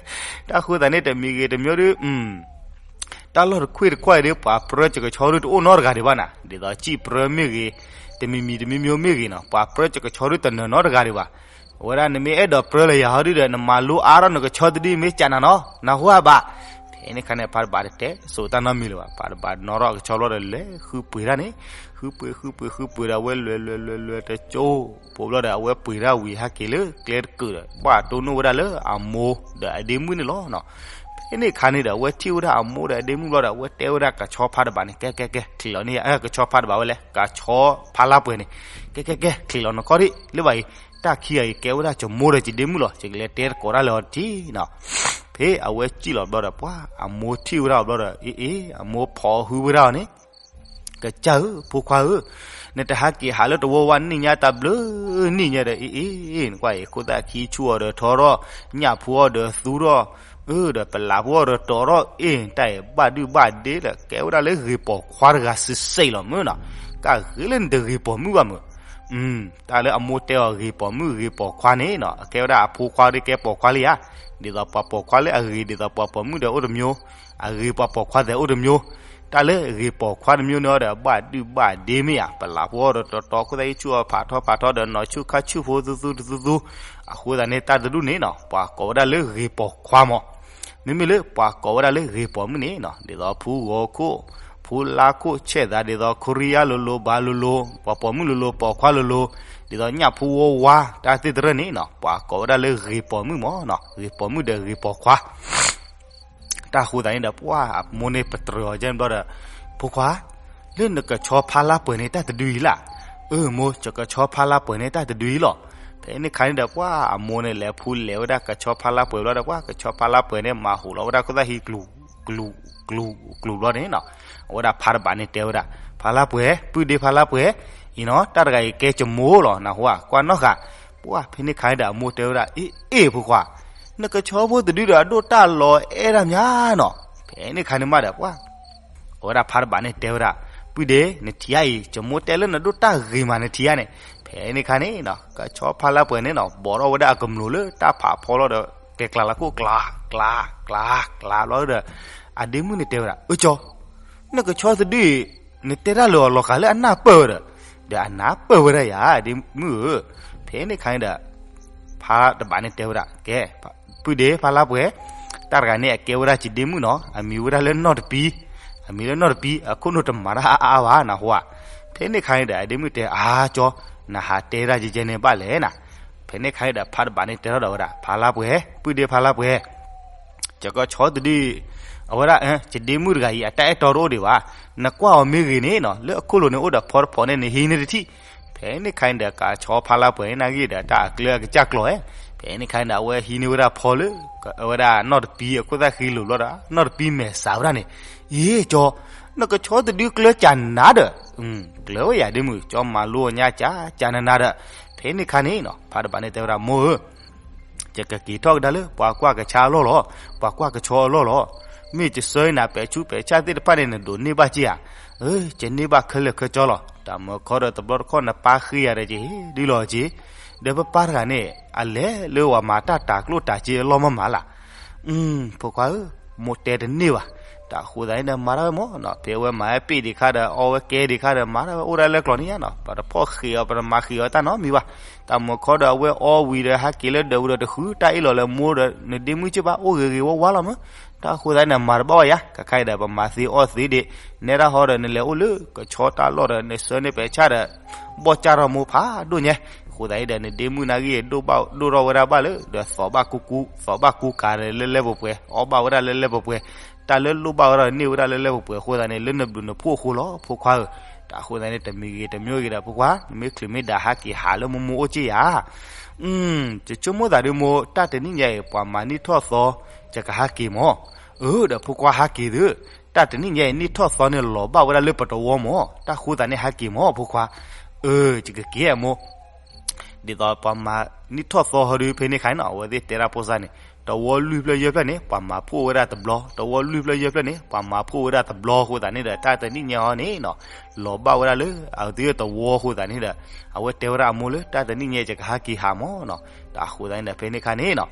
တၢ်ဃိသတးန့ၣ် တမံၤဂ့ၤတမံၤဒု တၢ်လီၢ်တခွ့ၣ်တခွါအံၤဒု ပှၤပြၢယကဆီဒုတအိၣ်နီတဂၤဒံးဘၣ်နၤ ဒ်သိးစံၣ်ပြၢမ့ၢ်ဂ့ၤ, တမံၤမံၤတမံၤမံၤမ့ၢ်ဂ့ၤနီၤ ပှၤပြၢယကဆီဒုတနၢၤနီတဂၤဒံးဘၣ်. အဝဲဒၣ်နမ့ၢ်အဲၣ်ဒိးပြၢလၢယၤဟီဒုဒီး နမၤလိအါထီၣ်နကဆီတဒုမ့ၢ်ကးနၤနီၤ နၢ်ဟူဧါဘၣ်. ဖဲန့ၣ်အခါန့ၣ် ဖါတဘးတတဲစိာ်တၢ်နီတမံၤလၢၤဘၣ် ဖါတဘးနီၣ်ထီၣ်အကဆီဘျီဒီးလဲၤဃုပှ့ၤတၢ်န့ၣ်, ဃုပှ့ၤဃုပှ့ၤဃုပှ့ၤဒီး အဝဲလဲၤလဲၤလဲၤလဲၤတကၠိဖိဘျီဒီး အဝဲပှ့ၤတၢ်ဝံၤဟဲက့ၤလၢကျဲတကုာ်ဒီး ဘၣ်တိၢ်နီၣ်ဝဲဒၣ်လၢအမိၢ်ဒီးအဒ့မုၣ်န့ၣ်လီၤ. ဖဲန့ၣ်အခါန့ၣ်ဒီး အဝဲထံၣ်ဝဲဒၣ်အမိၢ်ဒီးအဒ့မုၣ်ဘျီဒီး အဝဲတဲဝဲဒၣ်ကဆီဖါတဘးန့ၣ် ကဲကဲကဲ ချံးလီၤန့ၢ်ယၤ ကဆီဖါတဘးဝဲလဲၣ် ကဆီဖါလါပှဲၤန့ၣ်, ကဲကဲကဲ ချံးလီၤနခီၣ်ထံးလၢဘၣ်အံၤ, တၢ်ခံဂၤအံၤကဲဝဲဒၣ်ယမိၢ်ဒီးယဒ့မုၣ်လီၤ ယကလဲၤတဲသကိးတၢ်လၢအီၤတထံၣ်နီၤ. ဖဲအဝဲစံၣ်လီၤဘျီဒီး ပှၤအမိၢ်ထံၣ်ဝဲဒၣ်အီၤဘျီဒီး အ့ၣ်အ့ၣ် အမိၢ်ဖီၣ်ဟုဝဲဒၣ်အီၤန့ၣ် ကစၢ်ဧၢ ဖိခွါဧၢ, နတဟဲက့ၤဟးလၢတဝီဝါနံၣ်ညါတၢ်ဘျုးနံၣ်ညါဒီး အ့ၣ်အ့ၣ် နကွၢ်အံၤ ခိၣ်သၣ်ခံဆူၣ်အီၤဒီးထီထီၣ်, ညၣ်ဖိအီၤဒီးသူထီၣ်, အၢ ဒီးပလးဖိအီၤဒီးတီၤထီၣ်, အ့ၣ် တၢ်အံၤဘၣ်ဒုၣ်ဘၣ်ဒ့ဒီး ကဲဝဲဒၣ်လၢဂ့ၤပိာ်ခွါတဂၤစ့ၢ်စ့ၢ်လီၤမုၢ်နီၤ, ကၣ်ဂ့ၤလၢနတဂ့ၤပိာ်မုၣ်ဘၣ်မုၢ်. တၢ်လၢအမိၢ်တဲအီၤဂ့ၤပိာ်မုၣ်ဂ့ၤပိာ်ခွါန့ၣ်နီၤ အကဲဝဲဒၣ်အဖိခွါဒ်ကဲပိာ်ခွါလံဧါ, ဒ်သိးပှၤပိာ်ခွါလၢအဂ့ၤ ဒ်သိးပှၤပိာ်မုၣ်ဒီးအိၣ်တမျိုး, အဂ့ၤပှၤပိာ်ခွါသဲးအိၣ်တမျိုး, တၢ် တၢ်လၢဂ့ၤပိာ်ခွါတမံၤန့ၣ်အီၤဒီး ဘၣ်ဒုၣ်ဘၣ်ဒ့မ့ၢ်ဧါ, ပလးဖိအီၤဒီးတီတီ ခိၣ်သၣ်ဟံၣ်ဆူၣ်အီၤဖးထီဖးထီဒီး နီၢ်ဆူၣ်ခါဆူၣ်ဖိသူသူတသူသူ, အဃိသတးန့ၣ် တၢ်တဒူၣ်န့ၣ်နီၤ ပှၤကိးဝဲဒၣ်လၢဂ့ၤပိာ်ခွါမး. မ့မ့ၢ်လၢပှၤကိးဝဲဒၣ်လၢဂ့ၤပိာ်မုၣ်န့ၣ်နီၤ ဒ်သိးဖူဂီၤခိၣ်, ဖူလါခိၣ် ဆဲးသးဒ်သိး ခိရံယါလိၤလိၤ ဘါလိၤလိၤ, ပှၤပိာ်မုၣ်လိၤလိၤ ပိာ်ခွါလိၤလိၤ, ဒ်သိးညၣ်ဖိဝါဝါ တၢ်သ့ၣ်တရၢၣ်န့ၣ်နီၤ ပှၤကိးဝဲဒၣ်လၢဂ့ၤပိာ်မုၣ်မးနီၤ, ဂ့ၤပိာ်မုၣ်ဒီးဂ့ၤပိာ်ခွါ တၢ်ဃိသတးန့ၣ်ဒီး ပှၤအမိၢ်န့ၣ်ပတြၢၤအီၤကဲဘျီဒီး, ဖိခွါ, လၢနကဆီဖါလါပှဲၤန့ၣ် တၢ်တဒုအံၤလၢ်. အၢမိၢ်, ယကဆီဖါလါပှဲၤန့ၣ် တၢ်တဒုအံၤလီၤ. ဖဲန့ၣ်ခါန့ၣ်ဒီး ပှၤအမိၢ်န့ၣ်လဲၤဖူလဲၤဝဲဒၣ် ကဆီဖါလါပှဲၤဘျီဒီး ပှၤကဆီဖါလါပှဲၤန့ၣ် မၤဟူးလီၤဝဲဒၣ်ခိၣ်သၣ်ဟံၣ်ကျူၤကျူၤကျူၤကျူၤဘျီန့ၣ်နီၤ, အဝဲဒၣ်ဖါတဘးန့ၣ်တဲဝဲဒၣ်, ဖါလါပှဲၤ, ပုၢ်ဒ့ဖါလါပှဲၤ, အံၤနီၤ တၢ်တဂၤအံၤကဲကမိၢ်လီၤ နၢ်ဟူဧါ, ကွၢ်နီၣ်ဃာ်. ပှၤဖဲန့ၣ်ခါန့ၣ်ဒီး အမိၢ်တဲဝဲဒၣ် အ့ အ့ၣ် ဖိခွါ, နကဆီဖိတဒုဒီး အဒိၣ်တၢ်လီၤအဲၣ်ဒၣ်မးနီၤ. ဖဲန့ၣ်ခါန့ၣ်မးဒီး ပှၤ အဝဲဒၣ်ဖါတဘးန့ၣ်တဲဝဲဒၣ်, ပုၢ်ဒ့ နထံၣ်ဧါအံၤ ကမိၢ်တဲလၢနဒိၣ်တၢ်ဂ့ၤမး နထံၣ်ဧါန့ၣ်. ဖဲန့ၣ်ခါန့ၣ်နီၤ ကဆီဖါလါပှဲၤန့ၣ်နီၤ ဘီးထီၣ်ဝဲဒၣ်အကမျိာ်လၢတၢ်ဖးဖီလီၤဒီး တဲကျးလၢခိၣ် ကျး ကျး ကျး ကျးဘျီဒီး အဒ့မုၣ်န့ၣ်တဲဝဲဒၣ် အၢကၠီ နကဆီတဒုအံၤ နတဲတၢ်လၢအီၤလီၤဂာ်လၢအနၢ်ပၢၢ်ဝဲဒီး, ဒီးအနၢ်ပၢၢ်ဝဲဒၣ်ယၤ ဒ့မုၣ်ဧၢ. ဖဲန့ၣ်ခါန့ၣ်ဒီး ဖါတဘးန့ၣ်တဲဝဲဒၣ် ကဲ ပုၢ်ဒ့ဖါလါပှဲၤ, တၢ်တဂၤန့ၣ် အကဲဝဲဒၣ်ကဒ့မုၣ်နီၤ အမံၤဝဲဒၣ်လၢနီၢ်တပံ, အမံၤလၢနီၢ်တပံ အခိၣ်နူာ်တမၤတၢ်အါအါဘၣ် နၢ်ဟူဧါ. ဖဲန့ၣ်ခါန့ၣ်ဒီး အဒ့မုၣ်တဲ အါကၠီ နဟးတဲဒၣ်ကဲကဲန့ၣ်ဘၣ်လဲၣ်နၤ. ဖဲန့ၣ်ခါန့ၣ်ဒီး ဖါတဘးန့ၣ်တဲထီၣ်ဒီးဝဲဒၣ် ဖါလါပှဲၤ, ပုၢ်ဒ့ဖါလါပှဲၤ ယကဆီတဒု, အဝဲဒၣ် ယဒ့မုၣ်တဂၤအံၤ အတၢ်အဲၣ်တီတအိၣ်ဒံးဘၣ်. နကွၢ်အီၤမ့ၢ်ဂ့ၤန့ၣ်နီၤ လၢအခိၣ်လိၤန့ၣ်အိၣ်ဒီးဖီတဖီန့ၣ် နဟံးန့ၢ်တထံၣ်. ဖဲန့ၣ်ခါန့ၣ်ဒီး ကဆီဖါလါပှဲၤန့ၣ် နာ်ဂ့ၤဒီး တၢ်အကျၢအကစၢ်ကျီၤဧဲ. ဖဲန့ၣ်ခါန့ၣ်ဒီး အဝဲဟံးန့ၢ်ဝဲဒၣ်ဖီလၢ အဝဲဒၣ်နီၢ်တပံအခိၣ်သၣ်ဃံလိၤဘျီဒီး နီၢ်တပံမဲာ်စးဝဲဒၣ်န့ၣ်, ယ့ၢ်ကၠီ, နကဆီတဒုကျၢကၢ်နးဒီး, ကျၢဝဲယၤဒ့မုၣ် ကၠီမၤလိအီၤညါကၢ်ကၢ်နးနးဒီး. ဖဲန့ၣ်ခါန့ၣ်နီၤ ဖါတဘးန့ၣ်တဲဝဲဒၣ် မိၢ်ဧၢ ယကက့ၤထီၣ်ကဒါလၢ ပှၤကွၢ်ကဆါအလီၢ်လီၤ, ပှၤကွၢ်ကဆီအလီၢ်လီၤ. မ့ၢ်ယဆၢနၤ ပဲာ်ဆူးပဲာ်ဆၣ်သ့ၣ်တဖၣ်န့ၣ် နဒိးန့ၢ်ဘၣ်က့ဧါ. အၢ ယန့ၢ်ဘၣ်ခဲလၢာ်ခဲဆ့လီၤ. တၢ်မၤခီဒီးတဘျီတခီၣ် နပၢ်ဃ့ယၤဒီး ကဟ့ၣ်ဒုးလီၤက့, ဒီးပပၢ်တဂၤန့ၣ် အလဲၤလၢဝဲမၤတၢ်တၤကျိၣ်တၤစ့အလီၢ်မးမးလၢ်. ဖိခွါဧၢ, မိၢ်တဲတန့ၢ်ဘၣ်. တၢ်ဃိသတးန့ၣ်ဒီး မၤတၢ်ဝဲမးနီၤ, ဖဲအဝဲမၤဝဲပ့ၣ်ဒံးခါဒီး အီဝဲကဲဒံးခါဒီး မၤတၢ်ဝဲအိၣ်ဒၣ်လၢကျီၢ်န့ၣ်ညါနီၤ, ပတဖီၣ်ဃ့အီၤ ပတမၤဃ့အီၤတၢ်နီတမံၤဘၣ်. တၢ်မၤခီဒီးအဝဲအီဝံၤဒီး ဟးက့ၤလၢဒၢးဝံၤဒီး တဃုတၢ်အ့ၣ်လိာ်လၢမိၢ်ဒီး နဒ့မုၣ်က့ဘၣ် အိၣ်ဂ့ၤဂ့ၤဝါဝါလီၤမး. တၢ်ဃိသတးန့ၣ်ဒီး မၤတဘၣ်ဝဲယါ, ခဲခါအံၤဒီး ပမၤသ့အီၣ်သ့ဒံး, နဲဒၣ်ဟီဒီး နလဲၤအိၣ်လၢကဆီတၢ်လီၢ်ဒီး နဆၢန့ၢ်ပဲာ်ဆၣ်ဒီး ဘီၣ်ကၢ်ထီၣ်မိၢ်ဖးဒိၣ်ညါ. အဃိသတးအံၤဒီး နဒ့မုၣ်နာ်ဂ့ၤ ဒိၣ်ဘၣ်ဒိၣ်ထီၣ်ဝဲဒၣ်ဘၣ်လၢ ဒီးသီၣ်ဘၣ်ကူကူ, သီၣ်ဘၣ်ကူကၤဒီးလၢလၢပှဲၤပှဲၤ, အီၣ်ဘၣ်ဝဲဒၣ်လၢလၢပှဲၤပှဲၤ, တၢ်လၢလိၣ်ဘၣ်ဝဲဒၣ်န့ၢ်ဝဲဒၣ်လၢလၢပှဲၤပှဲၤ. အဃိသတးန့ၣ် လၢနဘျုးနဖှိၣ်အဃိလီၤ ဖိခွါဧၢ. တၢ်ဃိသတးန့ၣ် တမံၤဂ့ၤတမံၤဂ့ၤဒီး ဖိခွါ နမ့ၢ်ချုးမ့ၢ်ဒါဟးက့ၤဟးလၢမိၢ်မိၢ်အိၣ်က့ယါ. ယဆိကမိၣ်သးဒုးမိၢ် တၢ်တနံၣ်ညါအံၤ ပှၤမၤနံၣ်ထီၣ်သီ ယကဟးက့ၤမး. အၢ ဒီးဖိခွါဟးက့ၤသု, တၢ်တနံၣ်ညါအံၤ နံၣ်ထီၣ်သီန့ၣ်လီၤဘၣ်ဝဲဒၣ်လၢပတဝီမး, တၢ်ဃိသတးန့ၣ်ဟးက့ၤမး ဖိခွါ. အၢ ယကက့ၤမိၢ်. ဒ်သိးပှၤမၤနံၣ်ထီၣ်သီဟီဒုး ဖဲန့ၣ်ခါန့ၣ်နီၤ အဝဲသ့ၣ်တဲတၢ်ဖိစၢ်န့ၣ် တဝီလွံၢ်ဖျၢၣ်ယဲၢ်ဖျၢၣ်န့ၣ် ပှၤမၤဖှိၣ်ဝဲဒၣ်တဘျီ, တဝီလွံၢ်ဖျၢၣ်ယဲၢ်ဖျၢၣ်န့ၣ် ပှၤမၤဖှိၣ်ဝဲဒၣ်တဘျီ. အဃိသတးန့ၣ်ဒီး တၢ်တနံၣ်ညါဟီန့ၣ်နီၤ လီၤဘၣ်ဝဲဒၣ်လၢအဝဲသ့ၣ်တဝီ. အဃိသတးန့ၣ်ဒီး အဝဲတဲဝဲဒၣ်အမိၢ်လၢ တၢ်တနံၣ်ညါယကဟးက့ၤဟးမးနီၤ. တၢ်ဃိသတးန့ၣ်ဒီး ဖဲန့ၣ်ခါန့ၣ်နီၤ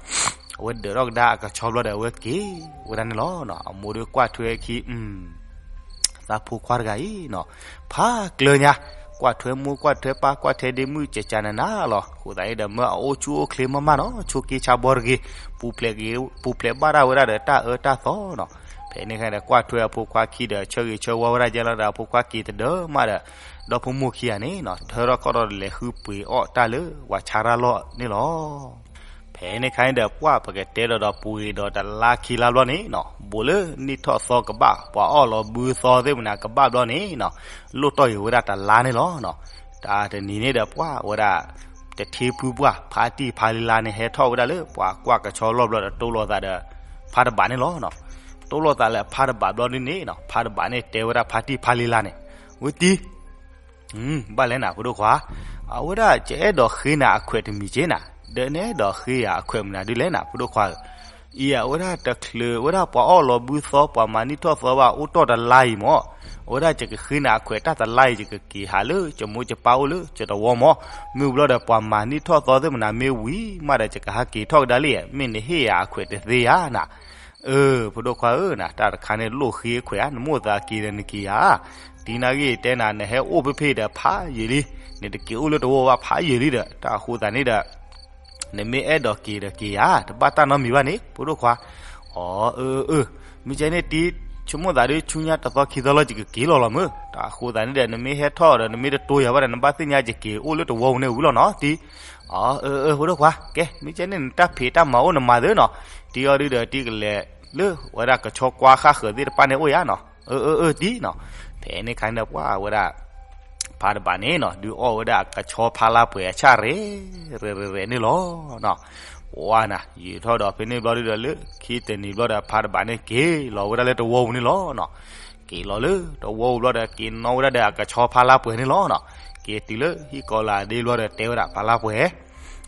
အဝဲဒၢးထီၣ်ကဒါအကဆီဘျီဒီး အဝဲက့ၤဝဲဒၣ်န့ၣ်လီၤ. အမိၢ်ဒီးကွၢ်ထွဲခံ သးဖိခွါတဂၤအံၤနီၤ ဖးကျၢၤညါ, ကွၢ်ထွဲမိၢ်ကွၢ်ထွဲပၢ် ကွၢ်ထွဲဒ့မုၣ် ကကနနၤလီၤ. အဃိသတးန့ၣ်ဒီး မၢအအိၣ်ဆူၣ်အိၣ်ချ့မးမးနီၤ, ဆိးက့ဆါဘီတဂ့ၤ, ပူၤဖျဲးဘၣ်တၢ်ဝဲဒၣ်ဒီးတၢ်အၢတၢ်သီနီၤ. ဖဲန့ၣ်ခါဒီး ကွၢ်ထွဲအဖိခွါခံဒီး ဆၢဂ့ၤဆၢဝါဝဲဒၣ်ယဲလီၤဒီး အဖိခွါက့ၤတဒၢမးဒီး ဒီဖိမိၢ်ခံဂၤန့ၣ်နီၤ ထၢထီၣ်ခီၣ်ထီၣ်ဒီး လဲၤဃုပှ့ၤအီၣ်တၢ်လၢပှၤဆါတၢ်လီၢ်န့ၣ်လီၤ. ဖဲန့ၣ်ခါန့ၣ်ဒီး ပှၢ်ပကတဲဒီးဒီး ပှ့ၤဒီးတလါခံလါဘျီန့ၣ်နီၤ, ဘူးလၢနံၣ်ထီၣ်သီကဘၣ် ပှၤအီၣ်လီၤဘုသီသ့ၣ်မနၤကဘၣ်ဘျီန့ၣ်နီၤ, လိၣ်တီၢ်ဂ့ၤဝဲဒၣ်တလါန့ၣ်လီၤ. တၢ်တနံၤန့ၣ်ဒီး ပှၢ်ဝဲဒၣ် တထ့ဖုပှၢ် ဖါတံၢ်ဖါလံလါန့ၣ် ဟဲထီၣ်ဝဲဒၣ်လၢပှၤကွၢ်ကဆီလီၢ်ဘျီဒီး တိၢ်လိာ်သးဒီး ဖါတဘးန့ၣ်လီၤ. တိၢ်လိာ်သးလၢဖါတဘးဘျီဒ်န့ၣ်နီၤ, ဖါတဘးန့ၣ်တဲဝဲဒၣ်ဖါတံၢ်ဖါလံလါန့ၣ်, ဝဲတံၢ် ဘၣ်လဲၣ်နၤ ဖိဒိၣ်ခွါ, အဝဲဒၣ်ယအဲၣ်ဒိးဃ့နၤအခွဲးတမံၤက့နၤ, ဒီးနအဲၣ်ဒိးဃ့ယၤအခွဲးမနုၤဒ်လဲၣ်နၤ ဖိဒိၣ်ခွါဧၢ. အံၤအဝဲဒၣ်တချုးဝဲဒၣ်ပှၤအီၣ်လီၤဘုသီ ပှၤမၤနံၣ်ထီၣ်သီဘၣ် အိၣ်တီၢ်တလါအံၤမး, အဝဲဒၣ်ယကဃ့နၤအခွဲးတၢ်တလါအံၤ ယကက့ၤဟးလၢယမိၢ်ယပၢ်အိၣ်လၢယတဝီမး, မ့ၢ်ဘျီဒီးပှၤမၤနံၣ်ထီၣ်သီသ့ၣ်မနၤမ့ၢ်ဝံၤမးဒီး ယကဟးက့ၤထီၣ်ကဒါလံ, မ့ၢ်နဟ့ၣ်ယၤအခွဲးတသ့ဧါနၤ. အၢ ဖိဒိၣ်ခွါဧၢ နတၢ်တခါန့ၣ်လိၣ်ဃ့ခွဲးဧါ, နမိၣ်သးက့ၤဒီးနက့ၤဧါ. ဒ်န့ၣ်ဂ့ၤတဲနၤ နဟဲအိၣ်ဖဲဖဲဒီးဖးယံာ်လံ, နတက့ၤအိၣ်လၢတဝီဘၣ်ဖးယံာ်လံဒီး တၢ်အဃိသတးန့ၣ်ဒီး နမ့ၢ်အဲၣ်ဒိးက့ၤဒီးက့ၤဧါ, တဘၣ်တၢ်နီတမံၤဘၣ်န့ၣ် ဖိဒိၣ်ခွါ. အၢ အၢ အၢ မ့ၢ်ကဲန့ၣ်တံၤ ဆိကမိၣ်သးဒီး ဆူညါတသီခံသီလီၤ ယကက့ၤလီၤလီၤမုၢ်. တၢ်အဃိသတးန့ၣ်ဒီး နမ့ၢ်ဟဲထီၣ်ဒီး နမ့ၢ်တတိၤယၤဘၣ်ဒီး နဘၣ်သ့ၣ်ညါယက့ၤအိၣ်လၢတဝီပူၤန့ၣ်ဝံၤလီၤနီၤ တံၤ. အၢ အၢ အၢ ဖိဒိၣ်ခွါ, ကဲ မ့ၢ်ကဲန့ၣ် နတၢ်ဖံးတၢ်မၤအိၣ်နမၤသ့နီၤ. တံၤအီၤဒုဒီးတံၤကလဲၤလၢဝဲဒၣ်ကဆီကွၢ်ဃၣ်ဃၢၤသ့ၣ်တဖၣ်န့ၣ်အိၣ်ယါနီၤ. အၢ အၢ အၢ တံၤနီၤ. ဖဲန့ၣ်ခါန့ၣ်ဒီးပှၤဝဲဒၣ် ဖါတဘးန့ၣ်နီၤ ဒုးအီၣ်ဝဲဒၣ်အကဆီဖါလါပှဲၤအဆၣ်ရဲၣ် ရဲၣ်ရဲၣ်ရဲၣ်န့ၣ်လီၤ. ပှၤနၤ ယံာ်ထီၣ်ဒီးဖဲန့ၣ်ဘျီဒုဒီး လၢခံတနံၤဘျီဒီး ဖါတဘးန့ၣ်က့ၤလီၤဝဲဒၣ်လၢတဝီပူၤန့ၣ်လီၤ. က့ၤလီၤလၢတဝီပူၤဘျီဒီး က့ၤနီၣ်ဝဲဒၣ်ဒီးအကဆီဖါလါပှဲၤန့ၣ်လီၤ. က့ၤတုၤလၢဟံၣ်ကီၤလၤဒ့ဘျီဒီး တဲဝဲဒၣ်ဖါလါပှဲၤ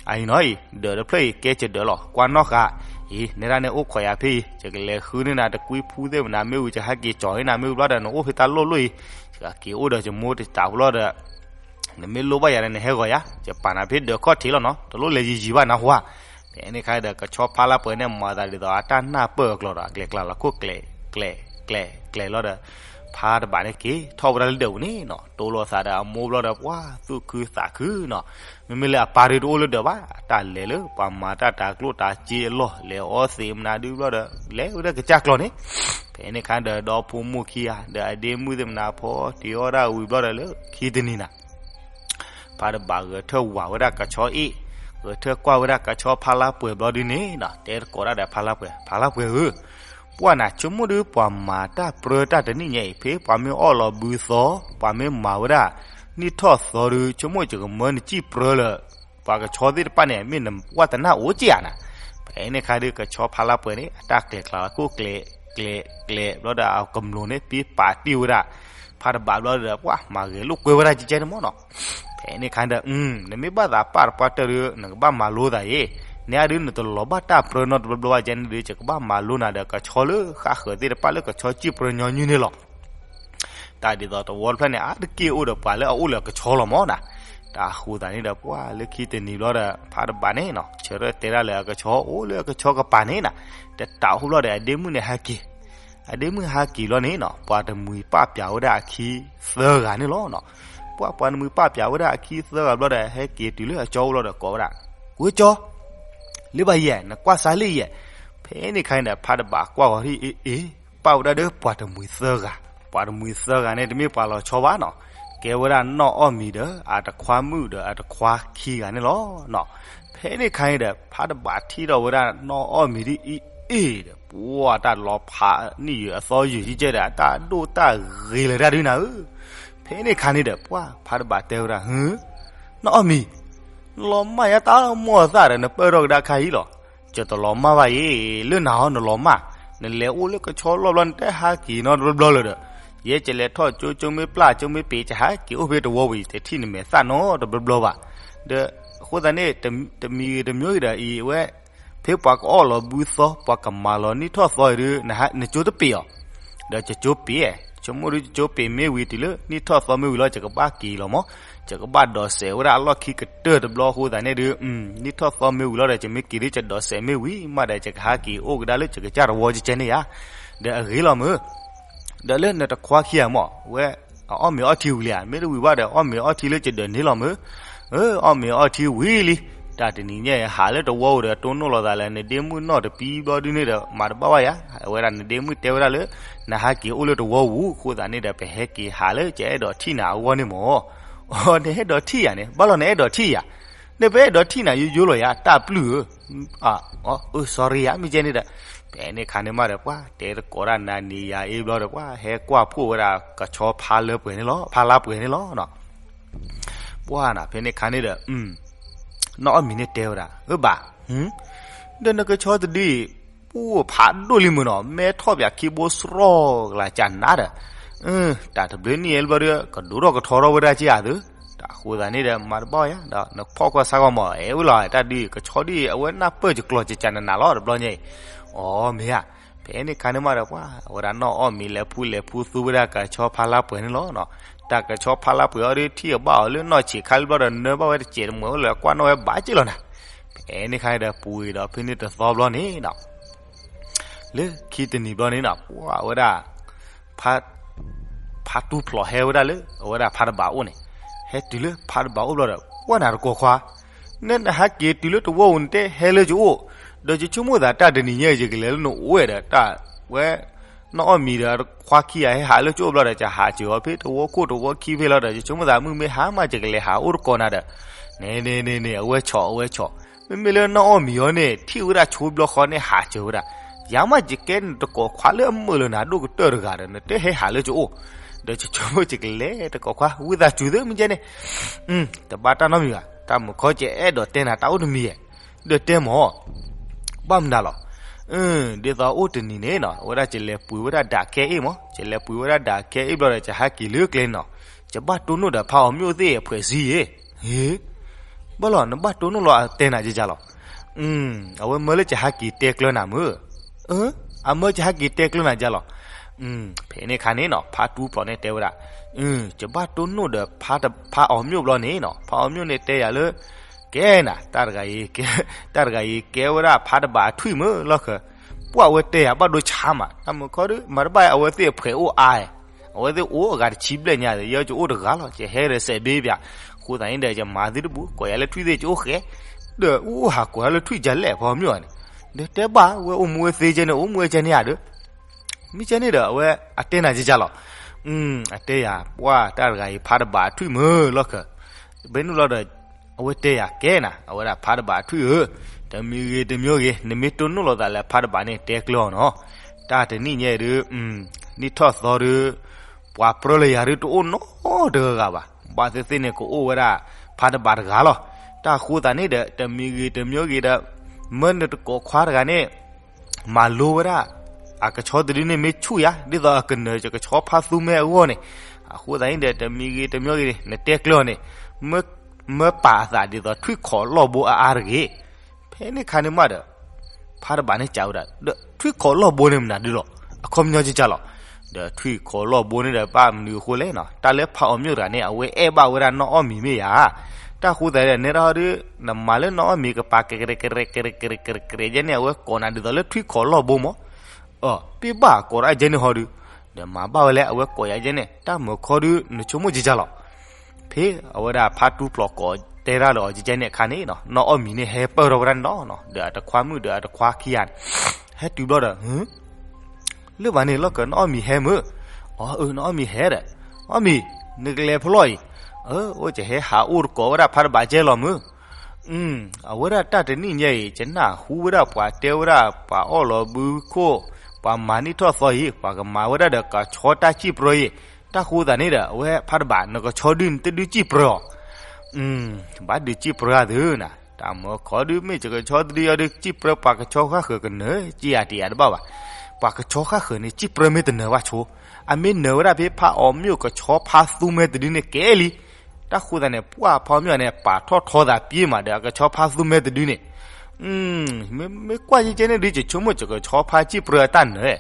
အံၤနီၤအံၤ ဒၢးတဖျၢၣ်အံၤ ကဲစဒၢးလီၤ ကွၢ်နီၣ်ဃာ်အံၤ နဲဒၣ်န့ၣ်အိၣ်ခိးယၤဖဲအံၤ ယကလဲၤဃုန့ၢ်နၤတကွံဖူသ့ၣ်မနၤ မ့ၢ်ဝံၤယဟဲက့ၤကၠီၤန့ၢ်နၤ မ့ၢ်ဝံၤဘျီဒီး နအိၣ်ဖဲတၢ်လိၣ်လိၣ်အံၤ ယက့ၤအိၣ်ဒီးယမိၢ်တတးဘျီဒီး နမ့ၢ်လိၣ်ဘၣ်ယၤဒီးနဟဲဂီၤယၤ ယပာ်နၤဖဲဒၢးခီၣ်ထံးလီၤနီၤ တလိၣ်လဲၤယံၤယံၤဘၣ်နၢ်ဟူဧါ. ဖဲန့ၣ်ခါဒီး ကဆီဖါလါပှဲၤန့ၣ် မၤသးဒ်သိးအတၢ်နၢ်ပၢၢ်အကျိၤဒီး အကျဲၤကျါလီၤခိၣ်ကျဲၤကျဲၤကျဲၤလီၤဒီး ဖါတဘးန့ၣ်က့ၤထီၣ်ဝဲဒၣ်လၢဒၢးပူၤန့ၣ်နီၤ တိၢ်လိာ်သးဒီးအမိၢ်ဘျီဒီး ပှၤသူၣ်ခုသးခုနီၤ မ့မ့ၢ်လၢအပၢ်ဒုးတအိၣ်လၢဒၢးဘၣ် အတၢ်လဲၤလၢပှၤမၤတၢ်တၤကျိၣ်တၤစ့အလီၢ် လဲၤအီသံးမနုၤဒုးဘျီဒီး လဲၤဝဲဒၣ်ကစၢ်ကျီၤန့ၣ်. ဖဲန့ၣ်ခါဒီး ဒီဖိမိၢ်ခံဂၤ ဒီးအဒ့မုၣ်သ့ၣ်မနၤ ဖီတ့ၢ်အီၣ်ဒၣ်ဝံၤဘျီဒီးလၢခံတနံၤနၤ ဖါတဘးဂဲၤထၢၣ်ဝးဝဲဒၣ်ကဆီအ့ၣ် ဂဲၤထၢၣ်ကွၢ်ဝဲဒၣ်ကဆီဖါလါပှဲၤဘျီဒုန့ၣ်နီၤ တဲသကိးတၢ်ဒီးဖါလါပှဲၤ ဖါလါပှဲၤဧၢ ပှၤနၤ ဆိကမိၣ်ဒုးပှၤမၤတၢ်ပြၢတၢ်တနံၣ်ညါအံၤ ဖဲပှၤမ့ၢ်အီၣ်လီၤဘုသီ ပှၤမ့ၢ်မၤဝဲဒၣ် နံၣ်ထီၣ်သီဒုး ဆိကမိၣ်ယကမၢနစံၣ်ပြၢလၢ ပှၤကဆီသ့ၣ်တဖၣ်န့ၣ် မ့ၢ်နဝၣ်တနၢ်အိၣ်က့ဧါနၤ. ဖဲန့ၣ်ခါဒုး ကဆီဖါလါပှဲၤန့ၣ် အတၢ်ကျဲၤကျါလီၤခိၣ်ကျဲၤကျဲၤကျဲၤဘျီဒီး အကမျိးန့ၣ် ပ့ပာ်တ့ၢ်ဝဲဒၣ် ဖါတဘးဘျီဒီး ပှၤမၤဂဲၤလိာ်ကွဲဝဲဒၣ်ကကဲန့ၣ်မ့ၢ်နီၤ. ဖဲန့ၣ်ခါဒီး နမ့ၢ်ဘၣ်သးပာ်တပှၢ်တၢၢ်ဒုး နကဘၣ်မၤလိသးအံၤ, နဲဒုးနတလီၤဘၣ်တၢ်ပြၢနီတဘျီဘျီဘၣ်ကဲန့ၣ်ဒုး ယကဘၣ်မၤလိနၤဒီးကဆီလၢဃၣ်ဃၢၤသ့ၣ်တဖၣ်လၢကဆီစံၣ်ပြၢညီနုၢ်န့ၣ်လီၤ. တၢ်ဒ်သိးတဝီတဖျၢၣ်န့ၣ် အါတက့ၢ်အိၣ်ဒီးပှၤလၢအအိၣ်လၢအကဆီလီၤမ့ၢ်နၤ. တၢ်ဃိသးန့ၣ်ဒီး ပှၤလၢခံတနံၤဘျီဒီး ဖါတဘးန့ၣ်နီၤ ဆၢထၢၣ်တဲဒၣ်လၢအကဆီအိၣ်လၢအကဆီကပၤန့ၣ်နၤ, တတးအိၣ်ဘျီဒီး အဒ့မုၣ်န့ၣ်ဟဲက့ၤ အဒ့မုၣ်ဟဲက့ၤဘျီန့ၣ်နီၤ ပှၤတမှံၤပာ်ပျးဝဲဒၣ်အခံသၢဂၤန့ၣ်လီၤ. ပှၤ ပှၤတမှံၤပာ်ပျးဝဲဒၣ်အခံသၢဂၤဘျီဒီး ဟဲက့ၤတုၤလၢအကၠီအိၣ်လီၤဒီးကိးဝဲဒၣ်, ဝဲကၠီ, လၢဘၣ်ယဲၢ် နကွၢ်စးလံယဲၢ်. ဖဲန့ၣ်ခါန့ၣ်ဒီး ဖါတဘးကွၢ်ဂီၤထံၣ်အ့ၣ်အ့ၣ် ပာ်ဝဲဒၣ်ဒီးပှၤတမှံၤသၢဂၤ, ပှၤတမှံၤသၢဂၤန့ၣ် တမ့ၢ်ပှၤလီၤဆီဘၣ်နီၤ, ကဲဝဲဒၣ်နီၢ်အီၣ်မံၤဒီး အတခွါမုၣ်ဒီးအတခွါခံဂၤန့ၣ်လီၤ. ဖဲန့ၣ်ခါန့ၣ်ဒီး ဖါတဘးထံၣ်ထီၣ်ဝဲဒၣ်နီၢ်အီၣ်မံၤဒ်အံၤအ့ၣ်ဒီး ပှၤတၢ်လီၤဖးနံၣ်ယုာ်အသီယုာ်ကဲကဲဒီး အတၢ်ဒိၣ်တၢ်ဂ့ၤလၢၤတၢ်ဒုးနၤဧၢ. ဖဲန့ၣ်ခါန့ၣ်ဒီး ပှၤဖါတဘးတဲဝဲဒၣ် ဟၢ နီၢ်အီၣ်မံၤ, နလီၤမၢ်ယါတၢ်မိၢ်အသၣ်ဒီး နပၢၢ်ထီၣ်ကဒါခါအံၤလီၤ. ယတလီၤမၢ်ဘၣ်အံၤ, လၢနၤဟီနလီၤမၢ်, နလဲၤအိၣ်လၢကဆီလီၢ်ဘျီ နတဟဲက့ၤနီတဘျီဘျီလၢၤဒီး, ယဲယလဲၤထီၣ်ကၠိကၠိမ့ၢ်ပျၢ်ကၠိမ့ၢ်ပ့ၤ ယဟဲက့ၤအိၣ်ဖဲတဝီပူၤ ယတထံၣ်နမဲာ်သၣ်နီတဘျီဘျီဘၣ်. ဒီးအဃိသတးန့ၣ် တမံၤဂ့ၤတမံၤဂ့ၤဒီးအံၤဝဲ ဖဲပှၤကအီၣ်လီၤဘုသီ ပှၤကမၤလီၤနံၣ်ထီၣ်သီအံၤဒုး နကၠိတပ့ၤအီၤ, ဒီးယကၠိပ့ၤ, ဆိကမိၣ်ဒုးယကၠိပ့ၤမ့ၢ်ဝံၤတုၤလၢနံၣ်ထီၣ်သီမ့ၢ်ဝံၤလီၤ ယကဘၣ်က့ၤလီၤမး, ယကဘၣ်ဒိးစဲးဝဲဒၣ်အလီၢ်ခံကတၢၢ်တဘျီအဃိသတးန့ၣ်ဒုး နံၣ်ထီၣ်သီမ့ၢ်ဝံၤလီၤဒီး ယမ့ၢ်က့ၤဒုးယဒိးစဲးမ့ၢ်ဝံၤမးဒီး ယကဟဲက့ၤအိၣ်ကဒါလၢယကစၢ်တဝီကဲကဲန့ၣ်ဧါ, ဒီးအဂ့ၤလီၤမး, ဒီးလၢနတခွါခံဂၤမး ဝဲ အအီၣ်မ့ၤအီထံဝံၤလံဧါ, မ့ၢ်တဝံၤဘၣ်ဒီး အီၣ်မ့ၤအီထံလၢယဒၢးန့ၣ်လီၤမး, အအီၣ်မ့ၤအီထံဝံၤလံ, တၢ်တနံၤညါအံၤဟးလၢတဝီပူၤဒီး တိၢ်နီၣ်လိာ်သးလၢနဒ့မုၣ်နီၢ်တပံၤဘျီဒုးန့ၣ်ဒီး မၤတဘၣ်ဘၣ်ယၤ, အဝဲဒၣ်နဒ့မုၣ်တဲဝဲဒၣ်လၢ နဟဲက့ၤအိၣ်လၢတဝီပူၤအဃိသတးန့ၣ်ဒီး ပဟဲက့ၤဟးလၢယအဲၣ်ဒိးထံၣ်နၤအဂီၢ်န့ၣ်မး, အီ နအဲၣ်ဒိးထံၣ်ယၤန့ၣ် ဘၣ်လီၤနအဲၣ်ဒိးထံၣ်ယၤ, နပအဲၣ်ဒိးထံၣ်နၤယိယိလီၤယၤ တၢ်ပျုၢ်ဧၢ အၢ sorry ယၤ မ့ၢ်ကဲန့ၣ်ဒီး, ဖဲန့ၣ်ခါန့ၣ်မးဒီး ပှၤတဲသကိးတၢ်နၤန့ၣ်ယၤအ့ၣ်ဘျီဒီး ပှၤဟဲကွၢ်ဖှိၣ်ဝဲဒၣ်ကဆီဖါလါပှဲၤန့ၣ်လီၤ, ဖါလါပှဲၤန့ၣ်လီၤ. ပှၤနၤ ဖဲန့ၣ်ခါန့ၣ်ဒီး နီၢ်အီၣ်မံၤန့ၣ်တဲဝဲဒၣ် အၢဘၣ်, ဒီးနကဆီတဒုအံၤ ပူဖးဒိၣ်လံမုၢ်နီၤ မဲထီၣ်ပၠးခံဘိစရီကလၤကနၤဒီး, တၢ်တဘျုးနံၣ်အံၤလၢဘျီဒီး ကဒိၣ်ထီၣ်ကထီထီၣ်ဝဲဒၣ်က့ဧါသု, တၢ်အဃိသတးန့ၣ်ဒီး မၤတဘၣ်ယၤ ဒီးနဖီၣ်ကွၢ်ဆါကွၢ်မး အဲၣ်ဝဲလီၤ တၢ်ဒုးကဆီဒုအံၤ အဝဲနၢ်ပၢၢ်ယကျိၤကကနနၤလီၤ တဘျီညါအံၤ, အီ မ့ၢ်ဧါ, ဖဲန့ၣ်ခါန့ၣ်မးဒီး ပှၤ အဝဲဒၣ်နီၢ်အီၣ်မံၤလဲၤဖူလဲၤဖူသူဝဲဒၣ်ကဆီဖါလါပှဲၤန့ၣ်လီၤ. တၢ်ကဆီဖါလါပှဲၤအီၤဒီး ထံၣ်အဘၣ်အီၤလၢနီၢ်ဆံးခါလၢဘျီဒီး နၢဘၣ်ဝဲတစဲးတမှဲၤအိၣ်လၢကွၢ်နီၣ်ဝဲဘၣ်က့လီၤနၤ, ဖဲန့ၣ်ခါန့ၣ်ဒီး ပူၤအံၤဒီးဖဲန့ၣ်တသီဘျီန့ၣ် လၢခံတနံၤဘျီန့ၣ်နီၤ ပှၤဝဲဒၣ် ဖါ ဖါတူဖျိးဟဲဝဲဒၣ်လၢ အဝဲဒၣ်ဖါတဘးအိၣ်န့ၣ်, ဟဲတုၤလၢဖါတဘးအိၣ်ဘျီဒီး ပှၢ်နၤတကိးခွါ, နဲနဟဲက့ၤတုၤလၢတဝီပူၤန့ၣ် တဲဟဲလၢယအိၣ်, ဒီးယဆိကမိၣ်သးတၢ်တနံၤညါအံၤ ယကလဲၤလၢနအိၣ်ဝဲဒီး တၢ်ဝဲ နီၢ်အီၣ်မံၤဒီးခွါခံဂၤဟဲဟးလၢယအိၣ်ဘျီဒီး ယဟးစၢၤအီၤဖဲတဝီခိၣ်တဝီခံဖဲလီၤဒီး ယဆိကမိၣ်သးမုၢ်မ့ၢ်ဟါမး ယကလဲၤဟးအိၣ်တကိးနၤဒီး, န့ၣ်န့ၣ်န့ၣ်န့ၣ် အဝဲဆီၣ်အဝဲဆီၣ်, မ့မ့ၢ်လၢနီၢ်အီၣ်မံၤအီၤန့ၣ် ထံၣ်ဝဲဒၣ်ဆိဘျီဃီန့ၣ်ဟးစၢၤဝဲဒၣ်, ယၤမးယကဲနတကိးခွါလၢအမုာ်လၢနၤဒိၣ်ကတၢၢ်တဂၤဒီး နတဟဲဟးလၢယအိၣ်, ဒီးယဆိကမိၣ်ယကလဲၤတကိးခွါ ဝံသးစူၤသ့မ့ၢ်ကဲန့ၣ်, တဘၣ်တၢ်နီတမံၤဘၣ်, တၢ်မုာ်ခီကအဲၣ်ဒိးတဲနၤတၢ်အိၣ်တမံၤဧါ, ဒီးတဲမၢ် ဘၣ်မနုၤလီၤ. ဒ်သိးအိၣ်တနံၤန့ၣ်နီၤ အဝဲဒၣ်ယလဲၤပှ့ၤဝဲဒၣ်ဒၣ်ကဲအ့ၣ်မး, ယလဲၤပှ့ၤဝဲဒၣ်ဒၣ်ကဲအ့ၣ်ဘျီဒီး ယဟဲက့ၤလၢကျဲနီၤ, ယဘၣ်တိၢ်နီၣ်ဒီးဖါအီၤမျိၣ်သ့ၣ်အဖှဲးဆံယ့ၣ်, ဟ့ၣ်, ဘၣ်လီၤ နဘၣ်တိၢ်နီၣ်လီၤအတဲနၤယကလီၤ. အဝဲမၢလၢယဟဲက့ၤတဲကျၢၤနၤမုၢ်, အမၢယဟဲက့ၤတဲကျၢၤနၤယကလီၤ. ဖဲန့ၣ်အခါန့ၣ်နီၤ ဖါတူဖျိးန့ၣ်တဲဝဲဒၣ်, ယဘၣ်တိၢ်နီၣ်ဒီး ဖါအီၤမျိၣ်ဘျီန့ၣ်နီၤ ဖါအီၤမျိၣ်န့ၣ်တဲယၤလၢ ကဲနၤ တၢ်တဂၤအံၤ တၢ်တဂၤအံၤကဲဝဲဒၣ်ဖါတဘးအထွံၣ်မုၢ်လီၢ်ဃၢၤ, ပှၢ်အဝဲတဲယၤဘၣ်ဒိဆါမး တၢ်မုာ်ခီဒုး မၤတဘၣ်အဝဲသ့ၣ်အဖှဲးအိၣ်အါ, အဝဲသ့ၣ်အိၣ်အဂၤတဆံဘျဲၣ်ညါဒီး ယဲယအိၣ်တဂၤလီၤ ယဟဲဒီးစဲးဘ့ပၠး, အဃိသတးန့ၣ်ဒီး ယမၤသုတဘူၣ် ကိးယၤလၢထွံၣ်သ့ၣ်ယအိၣ်ဃဲ, ဒီးအိၣ်ဟးကိးယၤလၢထွံၣ်ယလဲၣ်ဖါအီၤမျိၣ်န့ၣ်, ဒီးတဲဘၣ်ဝဲအိၣ်မူဝဲသ့ကဲန့ၣ် အိၣ်မူဝဲကဲန့ၣ်ဧါဒီး မ့ၢ်ကဲန့ၣ်ဒီး အဝဲအတဲနၤယကလီၤ. အတဲယၤ ပှၢ်တၢ်တဂၤအံၤ ဖါတဘးထွံၣ်မုၢ်လီၢ်ဃၢၤ, ဘဲနုာ်လီၤဒီး အဝဲတဲယၤကဲနၤ အဝဲဒၣ်ဖါတဘးထွံၣ်ဧၢ, တမံၤဂ့ၤတမံၤဂ့ၤ နမ့ၢ်တိၢ်နီၣ်လိာ်သးလၢဖါတဘးန့ၣ် တဲကျၢၤအီၤနီၤ, တၢ်တနံၣ်ညါအံၤဒုး နံၣ်ထီၣ်သီဒုး ပှၤပြၢလၢယၤဒုးတအိၣ်နီတဂၤဂၤဘၣ်, ဘၣ်သ့ၣ်သ့ၣ်န့ၣ် ကအိၣ်ဝဲဒၣ် ဖါတဘးတဂၤလီၤ. တၢ်ဃိသတးန့ၣ်ဒီး တမံၤဂ့ၤတမံၤဂ့ၤဒီး မၢနတကိးခွါတဂၤန့ၣ် မၤလိဝဲဒၣ် အကဆီတဒုန့ၣ်မ့ၢ်ဆူၣ်ယၤ ဒ်သိးအကနၢၤယကဆီဖါသူမဲအဂီၢ်န့ၣ်, အဃိသတးန့ၣ်ဒီး တမံၤဂ့ၤတမံၤဂ့ၤန့ၣ် နတဲကျၢၤအီၤန့ၣ်, မၢပာ်အသးဒ်သိးထွံၣ်ခိးလီၢ်ဘိအါအါတဂ့ၤ. ဖဲန့ၣ်ခါန့ၣ်မးဒီး ဖါတဘးန့ၣ်စံးဝဲဒၣ် ဒီးထွံၣ်ခိးလီၢ်ဘိန့ၣ်မနုၤဒုလီၤ, အခီပညီကကလီၤ. ဒီးထွံၣ်ခိးလီၢ်ဘိန့ၣ်ဒီး ဘၣ်မနုၤအဃိလဲၣ်နီၤ, တၢ်လၢဖါအီၤမျိၣ်တဂၤန့ၣ် အဝဲအဲၣ်ဘၣ်ဝဲဒၣ်နီၢ်အီၣ်မံၤမ့ၢ်ယၤ, တၢ်ဃိသတးဒီး နဲဒၣ်ဟီဒုး နမၤလၢနီၢ်အီၣ်မံၤကပၤ ကရဲကရဲကရဲကရဲကရဲကရဲကရဲကဲန့ၣ် အဝဲကိးနၤဒ်သိးလၢထွံၣ်ခိးလီၢ်ဘိမး, အၢ ပ့ၢ်ဘၣ်ကိးဒၣ်ကဲန့ၣ်ဟီဒုး, ဒီးမၤဘၣ်ဝဲလဲၣ် အဝဲကိးယၤကဲန့ၣ် တၢ်မုာ်ခီဒုး နဆိကမိၣ်ကကလီၤ. ဖဲအဝဲဒၣ်ဖါတူဖျိးကိးတဲတၢ်လၢအီၤကကဲန့ၣ်အခါန့ၣ်နီၤ နီၢ်အီၣ်မံၤန့ၣ်ဟဲပၢၢ်ထီၣ်ဝဲဒၣ်န့ၣ်လီၤ, ဒီးအတခွါမုၣ်ဒီးအတခွါခံဂၤန့ၣ် ဟဲတုၤဘျီဒီး လၢဘၣ်န့ၣ် လီၢ်ကနီၢ်အီၣ်မံၤဟဲမုၢ်, အၢ နီၢ်အီၣ်မံၤဟဲဒီး, အီၣ်မံၤ နကလဲၤဖဲလဲၣ်အံၤ, အၢ အိၣ်ယဟဲဟးအိၣ်တကိးဝဲဒၣ်ဖါတဘးကဲလီၤမုၢ်, အဝဲဒၣ်တၢ်တနံၣ်ညါအံၤ ယနၢ်ဟူဝဲဒၣ်ပှၤတဲဝဲဒၣ် ပှၤအီၣ်လီၤဘုခိၣ်, ပှၤမၤနံၣ်ထီၣ်သီအံၤ ပှၤကမၤဝဲဒၣ်ဒီးကဆီတၢ်စံၣ်ပြၢအံၤ, တၢ်ဃိသတးန့ၣ်ဒီး အဝဲဖါတဘး နကဆီဒုန့ၣ်တဒုစံၣ်ပြၢအီၤ ဘၣ်ဒုးစံၣ်ပြၢအသုနၤ, တၢ်မုၢ်ခီဒုး မ့ၢ်ယကဆီတဒုအံၤဒုး စံၣ်ပြၢပှၤကဆီဃၣ်ဃၢၤကနၢၤ ကံယၤတယၤတဘၣ်ဘၣ်, ပှၤကဆီဃၣ်ဃၢၤန့ၣ် စံၣ်ပြၢမ့ၢ်တနၢၤဘၣ်ဆိ, အမ့ၢ်နၢၤဝဲဒၣ်ဖဲဖါအီၤမျိၣ်ကဆီဖါသူမဲတဒုန့ၣ်ကဲလံ, တၢ်ဃိသတးန့ၣ် ပှၢ်ဖါအီၤမျိၣ်န့ၣ် ပာ်ထီၣ်ထီသးပှဲၤမးဒီးအကဆီဖါသူမဲတဒုန့ၣ် မ့ၢ်ကွၢ်ကကဲန့ၣ်ဒုး ယဆိကမိၣ်ယကဆီဖါစံၣ်ပြၢအတၢ်နၢၤ,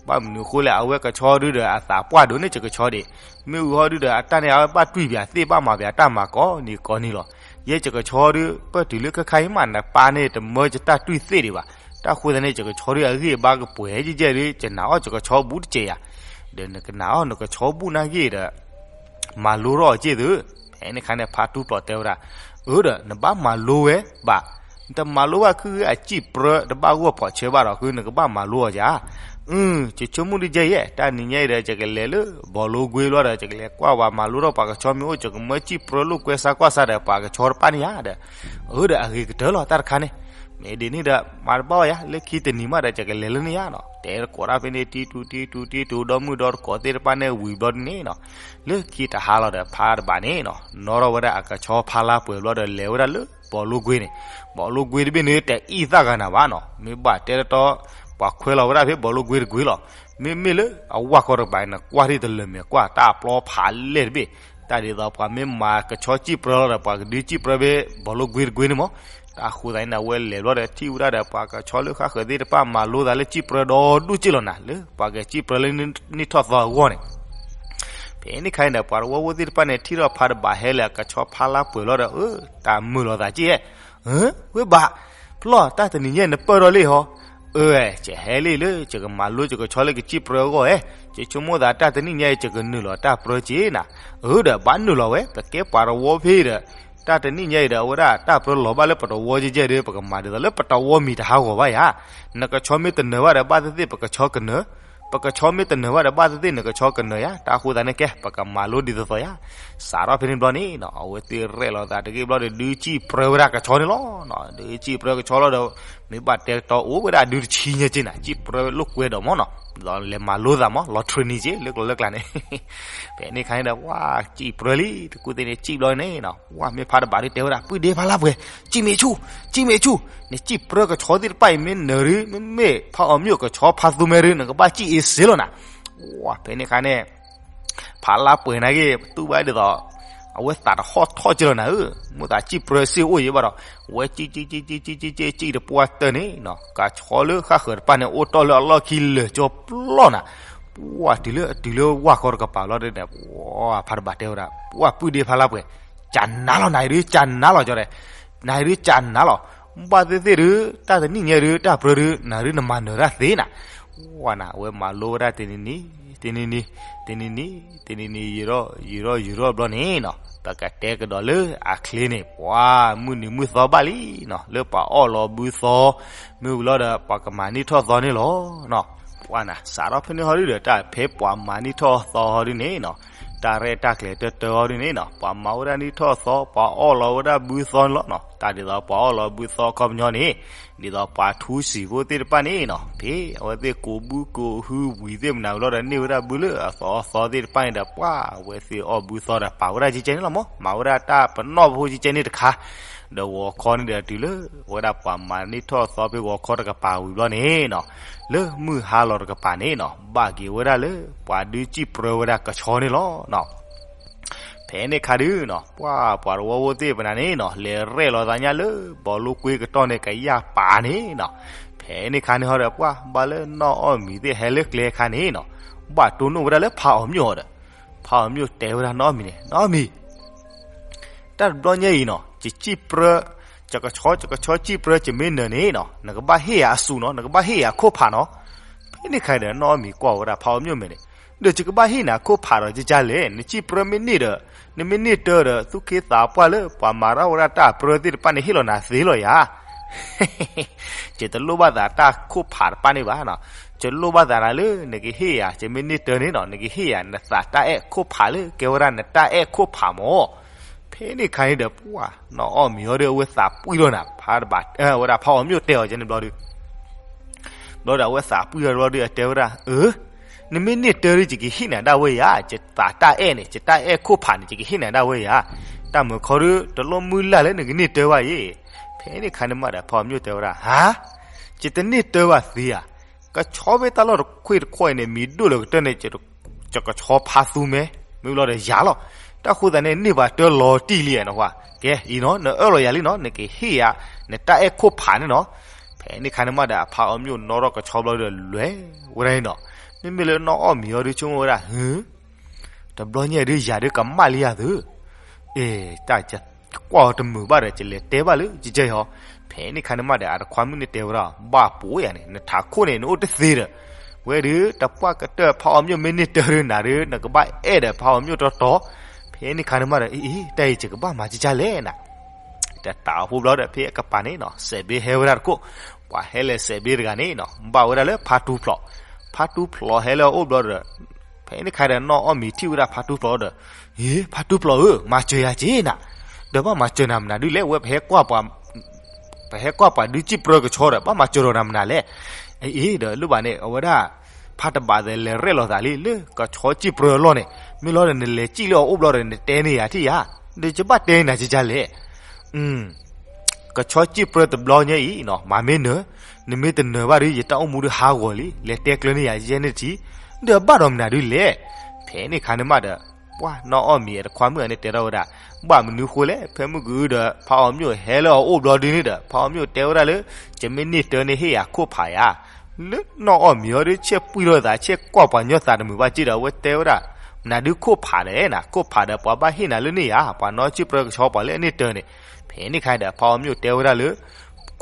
ဘၣ်မနုၤအဃိလဲၣ် အဝဲကဆီဒုးဒီးအသးပှၢ်ဒိၣ်န့ၢ်ယကဆီဒံး, မ့ၢ်အဃိဒုးဒီးအတၢ်န့ၣ် အဝဲဘၣ်တွံၢ်ပၠးသ့ၣ် ဘၣ်မၤပၠးတၢ်မၤကိးနံၤကိးနံၤလီၤ, ယဲယကဆီဒုး ပၢၢ်တုၤလၢခဲခါအံၤမး နပၢ်န့ၣ်တမၢယတၢ်တွံၢ်သ့ၣ်ဒံးဘၣ်, တၢ်ဃိသတးန့ၣ် ယကဆီဒုးအဂံၢ်အဘါကပှဲၤကကဲဒုး ယနာ်အီၣ်ယကဆီဘူးတစဲးယၤ, ဒီးနကနာ်အီၣ်နကဆီဘူးနာ်ဂ့ၤဒီး မၤလိထီၣ်အီၤက့ၢ်သု, ဖဲန့ၣ်အခါန့ၣ် ဖါတူဖျိးတဲဝဲဒၣ်, အၢဒီး နဘၣ်မၤလိဝဲဘၣ်, နတမၤလိဘၣ်ခုဂ့ၤအစံၣ်ပြၢတဘၣ်ဂီၢ်ဖီးဆၢဘၣ်ဒီး ခုနကဘၣ်မၤလိအီၤယၤ, ယဆိကမိၣ်ဒုးကဲယဲၢ် တၢ်နံၤညါအံၤဒီး ယကလဲၤလၢဘီလိကွ့လီၤဒီး ယကလဲၤကွၢ်ဝဲမၤလိထီၣ်ပှၤကဆီမ့ၢ်အိၣ် ယကမၢစံၣ်ပြၢလိာ်ကွဲစါကွၢ်စါဒီးပှၤကဆီတဖၣ်န့ၣ်ယၤဒီး, အၢဒီးအဂ့ၤကတၢၢ်လီၤတၢ်တခါန့ၣ်, မ့ၢ်ဒ်န့ၣ်ဒီး မၤတဘၣ်ဝဲယၤ လၢခံတနံၤမးဒီး ယကလဲၤလၢန့ၣ်ယၤနီၤ, တဲတကိးတၢ်ဖဲန့ၣ် တံတူတံတူတံတူ ဒီမုၢ်ဒီတကိးသ့ၣ်တဖၣ်န့ၣ်ဝံၤဘျီဒ်န့ၣ်နီၤ, လၢခံတဟါလီၤဒီး ဖါတဘးန့ၣ်နီၤ နီၣ်ထီၣ်ဝဲဒၣ်အကဆီဖါလါပှဲၤဘျီဒီး လဲၤဝဲဒၣ်လၢဘီလိကွ့န့ၣ်, ဘီလိကွ့တဘ့ၣ်န့ၣ် တအံၣ်သၣ်ဂၤနၤဘၣ်နီၤ, မ့ၢ်ဘၣ်တဲတတီ ပှၤခွဲလီၤဝဲဒၣ်ဖဲဘီလိကွ့တကွ့လီၤ, မ့မ့ၢ်လၢအဝၢ်ကီတကပၤန့ၣ် ကွၢ်ထံၣ်တလၢာ်မဲာ်ကွၢ် တၢ်ပျီဖးလဲၢ်တဘ့ၣ်, တၢ်ဒ်သိးပှၤမ့ၢ်မၤကဆီစံၣ်ပြၢလီၤဒီး ပှၤကဒုးစံၣ်ပြၢဖဲဘီလိကွ့တကွ့န့ၣ်မး, တၢ်ဃိသတးန့ၣ် အဝဲလဲၤဘျီဒီး ထံၣ်ဝဲဒၣ်ဒီး ပှၤကဆီလၢဃၣ်ဃၢၤသ့ၣ်တဖၣ်မၤလိသးလၢစံၣ်ပြၢဒီဒူၣ်က့ၢ်လီၤနၤ လၢပှၤကစံၣ်ပြၢလၢနံၣ်ထီၣ်သီအဂီၢ်န့ၣ် ဖဲန့ၣ်ခါအံၤဒီး ပှၤတဝီဖိသ့ၣ်တဖၣ်န့ၣ် ထံၣ်ထီၣ်ဖါတဘးဟဲလၢအကဆီဖါလါပှဲၤလီၤဒီး အၢ တၢ်မုာ်လီၤသးက့ၢ်ဧဲ, ဝ့ဘၣ်, ဖျီၣ် တၢ်တနံၤညါနပၢၢ်ထီၣ်လံဟီ, အၢ ယဟဲလံလၢ ယကမၤလိယကဆီလၢကစံၣ်ပြၢအဂီၢ်ဧဲ, ယဆိကမိၣ်သးတၢ်တနံၣ်ညါအံၤ ယကနုာ်လီၤတၢ်ပြၢက့နၤ. အၢ ဒီးဘၣ်နုာ်လီၤဝဲ ပကဲပှၤတဝီဖဲဒီး တၢ်တနံၣ်ညါအံၤဒီး အဝဲဒၣ်တၢ်ပြၢလီၤဘၣ်လၢပတဝီကဲကဲဒီး ပကမၤဒ်သိးလၢပတဝီမံၤတဟးဂီၤဘၣ်ယၤ. နကဆီမ့ၢ်တနၢၤဘၣ်ဒီး ဘၣ်သ့ၣ်သ့ၣ် ပကဆီကနၢၤ, ပကဆီမ့ၢ်တနၢၤဘၣ်ဒီး ဘၣ်သ့ၣ်သ့ၣ် နကဆီကနၢၤယၤ. တၢ်ဃိသတးန့ၣ်ကဲ ပကမၤလိဒ်သိးသိးယၤ. စးထီၣ်ဖဲန့ၣ်ဘျီန့ၣ်နီၤ အဝဲသ့ၣ်ရဲၣ်လီၤသးတဂ့ၢ်ဘျီဒီး ဒုးစံၣ်ပြၢဝဲဒၣ်ကဆီန့ၣ်လီၤ. ဒုးစံၣ်ပြၢကဆီလီၤဒီး မ့ၢ်ဘၣ်တဲတီအိၣ်ဝဲဒၣ်ဒုးတဆံညါက့နၤ စံၣ်ပြၢလိာ်ကွဲဒီးမ့ၢ်နီၤ, ဒီးလဲၤမၤလိသးမ့ၢ် လီၤ training က့ လၢကျိၤလၢကျါန့ၣ်. ဖဲန့ၣ်ခါန့ၣ်ဒီး ဝါ စံၣ်ပြၢလံ တကူၣ်သ့ၣ်န့ၣ် စံၣ်ဘျီန့ၣ်နီၤ ဝါမ့ၢ်ဖးတဘၣ်ဒုးတဲဝဲဒၣ် ပုၢ်ဒ့ဖးလါပှဲၤ စံၣ်မ့ၢ်ဆူၣ် စံၣ်မ့ၢ်ဆူၣ်, နစံၣ်ပြၢကဆီသ့ၣ်တဖၣ်အံၤမ့ၢ်နၢၤဒုး မ့မ့ၢ်ဖးအီၤမ့ၢ်ကဆီဖးသူမဲဒုး နကဘၣ်စံၣ်အ့စ့လီၤနၤ. ဝါ ဖဲန့ၣ်ခါန့ၣ် ဖးလါပှဲၤနာ်က့ တူၢ်ဘၣ်ဒ်သိး အဝဲသးတဟီၣ်ထီၣ်က့လီၤနၤဧၢ, မိၣ်သးစံၣ်ပြၢစ့ၢ်အိၣ်ယံၤဘၣ်ဒီး ဝဲစံၣ်စံၣ်စံၣ်စံၣ်စံၣ်စံၣ်စံၣ်တပှၢ်တၢၢ်န့ၣ်နီၤ ကဆီလၢဃၣ်ဃၢၤတဖၣ်န့ၣ် အိၣ်တီၢ်လၢအလီၢ်ခံလၢာ်ကၠီပျီနၤ. ပှၤတုၤလၢအတုၤလၢဝၣ်ဃီတကပၤလီၤဒီး ပှၤဖးတဘၣ်တဲဝဲဒၣ် ပှၤပုၢ်ဒ့ဖးလါပှဲၤ ကနၤလီၤ နၤအံၤဒုးကနၤလီၤကၠီဒီး နၤအံၤဒုးကနၤလီၤ. ဘၣ်သ့ၣ်သ့ၣ်ဒုး တၢ်တနံၣ်ညါဒုး တၢ်ပြၢဒုး နၤဒုးနမၤနၢၤတၢ်သ့နၤ. ဝါနၤ အဝဲမၤလိဝဲဒၣ်တနံၤနံၤ တနံၤနံၤ တနံၤနံၤ တနံၤနံၤ ယံာ်ထီၣ်ယံာ်ထီၣ်ယံာ်ထီၣ်ဘျီန့ၣ်နီၤ ပကတဲကဒီးလၢအချ့န့ၣ် ပှၤမုၢ်နံၤမုၢ်သီဘၣ်လံနီၤ လၢပှၤအီၣ်လီၤဘုသီ မ့ၢ်ဝံၤလီၤဒီး ပှၤကမၤနံၣ်ထီၣ်သီန့ၣ်လီၤ. ပှၤနၤ စးထီၣ်ဖဲန့ၣ်ဟီဒုးဒီး တၢ်ဖဲပှၤမၤနံၣ်ထီၣ်သီဟီဒုးန့ၣ်နီၤ တၢ်ရဲၣ်တၢ်ကျဲၤတၢတၢဟီဒုးန့ၣ်နီၤ ပှၤမၤဝဲဒၣ်နံၣ်ထီၣ်သီ ပှၤအီၣ်လီၤဝဲဒၣ်ဘုသီန့ၣ်လီၤနီၤ တၢ်ဒ်သိးပှၤအီၣ်လီၤဘုသီခီပညီန့ၣ် ဒ်သိးပှၤထူစံာ်ဖိသ့ၣ်တဖၣ်န့ၣ်နီၤ ဖဲအဝဲသ့ၣ်ကိးဘုကိးဟုဝံၤသ့ၣ်မနုၤဝံၤလီၤဒီး န့ၢ်ဝဲဒၣ်ဘုလၢအသီအသီသ့ၣ်တဖၣ်န့ၣ်ဒီး ပှၤအဝဲသ့ၣ်အီၣ်ဘုသီဒီးပာ်ဝဲဒၣ်ကဲကဲန့ၣ်လီၤမး မၤဝဲဒၣ်တၢ်ပနီၣ်ဖိကဲကဲန့ၣ်တခါ ဒီးဂီၤခီန့ၣ်ဒီးတုၤလၢ ဝဲဒၣ်ပှၤမၤနံၣ်ထီၣ်သီဖဲဂီၤခီတကပၤဝံၤဘျီန့ၣ်နီၤ လၢမုၢ်ဟါလီၤတကပၤန့ၣ်နီၤ ဘၣ်က့ၤဝဲဒၣ်လၢ ပှၤဒုးစံၣ်ပြၢဝဲဒၣ်ကဆီန့ၣ်လီၤ. ဖဲန့ၣ်ခါဒုးနီၤ ပှၤပှၤတဝီဖိသ့ၣ်ပနၤန့ၣ်နီၤ လဲၤရဲၣ်လီၤသးညါလၢ ဘီလိကွ့ကတီၢ်န့ၣ် ကယၢ်ပာ်န့ၣ်နီၤ ဖဲန့ၣ်ခါန့ၣ်ဟီဒီး ပှၤဘၣ်လၢနီၢ်အီၣ်မံၤသ့ၣ်ဟဲလၢကျဲခါန့ၣ်နီၤ ဘၣ်တိၢ်နီၣ်ဝဲဒၣ်လၢဖးအီၤမၠိၣ်အီၤဒီး ဖးအီၤမၠိၣ်တဲဝဲဒၣ်နီၢ်အီၣ်မံၤန့ၣ် နီၢ်အီၣ်မံၤ တၢ်တဘျီညါအံၤနီၤ ယစံၣ်ပြၢ ယကဆီ ယကဆီစံၣ်ပြၢ ယမ့ၢ်နၢၤန့ၣ်နီၤ နကဘၣ်ဟ့ၣ်ယၤအစူးနီၤ နကဘၣ်ဟ့ၣ်ယၤခိၣ်ဖးနီၤ. ဖဲန့ၣ်ခါဒီး နီၢ်အီၣ်မံၤကွၢ်ဝဲဒၣ်ဖးအီၤမၠိၣ်မဲာ်န့ၣ် ဒီးယကဘၣ်ဟ့ၣ်နၤခိၣ်ဖးဒီးကကလဲၣ် နစံၣ်ပြၢမ့ၢ်န့ၢ်ဒီး နမ့ၢ်န့ၢ်တၢၤဒီး သူၣ်က့သးပှၢ်လၢ ပှၤမၤရၣ်ဝဲဒၣ်တၢ်ပြၢသ့ၣ်တဖၣ်န့ၣ် ဟ့ၣ်လီၤနၤသ့လီၤယၤ ယတလိၣ်ဘၣ်သးတၢ်ခိၣ်ဖးတဖၣ်န့ၣ်ဘၣ်နီၤ ယလိၣ်ဘၣ်သးနၤလၢ နကဟ့ၣ်ယၤ ယမ့ၢ်န့ၢ်တၢၤန့ၣ်နီၤ နကဟ့ၣ်ယၤ နသးတၢ်အဲၣ်ခိၣ်ဖးလၢ ကဲဝဲဒၣ်နတၢ်အဲၣ်ခိၣ်ဖးမး. ဖဲန့ၣ်ခါန့ၣ်ဒီး ပှၤနီၢ်အီၣ်မံၤအီၤဒီး အဝဲသးပှံၢ်ထီၣ်နၤ ဖးတဘၣ် ဝဲဒၣ်ဖးအီၤမၠိၣ်တဲအီၤကဲန့ၣ်ဘျီဒီး ဘျီဒီးအဝဲသးပှံၢ်ထီၣ်ဘျီဒီး အတဲဝဲဒၣ် အၢ နမ့ၢ်န့ၢ်တၢၤဒီး ယကဟ့ၣ်နၤဒၣ်ဝဲယၤ ယသးတၢ်အဲၣ်န့ၣ် ယတၢ်အဲၣ်ခိၣ်ဖးန့ၣ် ယကဟ့ၣ်နၤဒၣ်ဝဲယၤ တၢ်မုာ်ခီဒီး တလိၣ်မုၢ်လၢ်လၢနကန့ၢ်တၢၤဘၣ်ယဲ. ဖဲန့ၣ်ခါန့ၣ်မးဒီး ဖးအီၤမၠိၣ်တဲဝဲဒၣ် ဟါ ယတန့ၢ်တၢၤဘၣ်သ့ဧါ ကဆီဖဲတၢ်လီၢ်တခွ့ၣ်တခွီၣ်အံၤန့ၣ် မံၤဒိၣ်လၢကတၢၢ်န့ၣ် ယကဆီဖးသူမဲ မ့ၢ်ဘျီဒီးယၤလီၤ. တၢ်ဃိသတးန့ၣ် န့ၢ်ဘၣ်တၢ်လီၤတံၢ်လံနီၤ. ကဲအံၤနီၤ နအၢၣ်လီၤယၤလံနီၤ နကဟ့ၣ်ယၤ နတၢ်အဲၣ်ခိၣ်ဖးန့ၣ်နီၤ. ဖဲန့ၣ်ခါန့ၣ်မးဒီး အဖးအီၤမၠိၣ်နီၣ်ထီၣ်ကဆီဘျီဒီး လဲၤဝဲဒၣ်န့ၣ်နီၤ. မ့မ့ၢ်လၢနီၢ်အီၣ်မံၤအီၤဒုး ဆိကမိၣ်ဝဲဒၣ် ဟု တဘျီညါဒုး ယၤဒုးကမၣ်လံယၤသု အ့ တၢ်ကွၢ်အီၤတမုာ်ဘၣ်ဒီး ယလဲၤတဲဘၣ်လၢယကဲအီၤ. ဖဲန့ၣ်ခါန့ၣ်မးဒီး အတခွါမုၣ်န့ၣ်တဲဝဲဒၣ် ဘၣ်ပိာ်ယၤန့ၣ် နထးခိၣ်န့ၣ် နအိၣ်တသ့ဒီး ဝဲဒုး တပှၢ်ကတၢၢ်ဖးအီၤမၠိၣ်မ့ၢ်န့ၢ်တၢၤဒုး နၤဒုး နကဘၣ်အဲၣ်ဒီးဖးအီၤမၠိၣ်တီတီ. ဖဲန့ၣ်ခါန့ၣ်မးဒီး အ့ အ့ တၢ်အံၤယကဘၣ်မၤကကလဲၣ်နၤ. တတးအဖိဘျီဒီး ဖဲအကပၤန့ၣ်နီၤ စဲးဘ့ဟဲဝဲဒၣ်တခိၣ်, ပှၤဟဲလဲၤစဲးဘ့တဂၤန့ၣ်နီၤ ဘၣ်ဝဲဒၣ်လၢဖါတူဖျိး, ဖါတူဖျိးဟဲလၢအအိၣ်ဘျီဒီး ဖဲန့ၣ်ခါဒီး နီၢ်အီၣ်မံၤထံၣ်ဝဲဒၣ်ဖါတူဖျိးဒီး, ဟ့ ဖါတူဖျိးဧၢ, မၤစၢၤယၤက့နၤ, ဒီးဘၣ်မၤစၢၤနၤမနုၤဒုလဲၣ်, ဝဲပဟဲကွၢ်ပှၤ ပဟဲကွၢ်ပှၤဒုးစံၣ်ပြၢကဆီဒီး ဘၣ်မၤစၢၤဒီးနၤမနုၤလဲၣ်. အ့ ဒီးလၢဘၣ်န့ၣ် အဝဲဒၣ် ဖါတဘၣ်သဲးလဲၤရဲၣ်လီၤသးလံ လၢကဆီစံၣ်ပြၢအလီၢ်န့ၣ်, မ့ၢ်လီၤဒီးနလဲၤစံၣ်လၢအအိၣ်ဘျီဒီး နတဲန့ၢ်ယၤထံၣ်ယၤ, ဒီးယဘၣ်တဲနၤကကလဲၣ်. ကဆီစံၣ်ပြၢတဘျီညါအံၤနီၤ မၤမ့ၢ်နၢၤ, နမ့ၢ်တနၢၤဘၣ်ဒီး ယတၢ်အိၣ်မူဒီးဟးဂီၤလံ, လဲၤတဲကျၢၤန့ၢ်ယၤယဲန့ၣ်တထံၣ်, ဒီးဘၣ်ဒီးမနုၤဒုလဲၣ်. ဖဲန့ၣ်ခါန့ၣ်မးဒီး ပှၢ်နီၢ်အီၣ်မံၤအတခွါမုၣ်အန့ၣ်တဲထီၣ်ဝဲဒၣ်, ဘၣ်မနုၤဃိလဲၣ်, ဖဲမုၢ်ကအုဒီး ဖါအီၤမၠိၣ်ဟဲလၢအအိၣ်ဘျီဒုန့ၣ်ဒီး ဖါအီၤမၠိၣ်တဲဝဲဒၣ်လၢ ယမ့ၢ်န့ၢ်တၢ်န့ၣ်ဟ့ၣ်ယၤခိၣ်ဖးယၤ လၢနီၢ်အီၣ်မံၤအီၤဒီး ဆဲးပှံၢ်ထီၣ်သး ဆဲးကွၢ်ပှၤညီသးတမုာ်ဘၣ်က့ဒီး အဝဲတဲဝဲဒၣ်, နၤဒုးခိၣ်ဖးဒီးနၤ, ခိၣ်ဖးဒီးပှၤဘၣ်ဟ့ၣ်နၤလၢန့ၢ်ယၤ, ပှၤနီၢ်စံၣ်ပြၢကဆီပှၤလၢအန့ၢ်တၢ်န့ၣ်. ဖဲန့ၣ်ခါဒီး ဖါအီၤမၠိၣ်တဲဝဲဒၣ်လၢ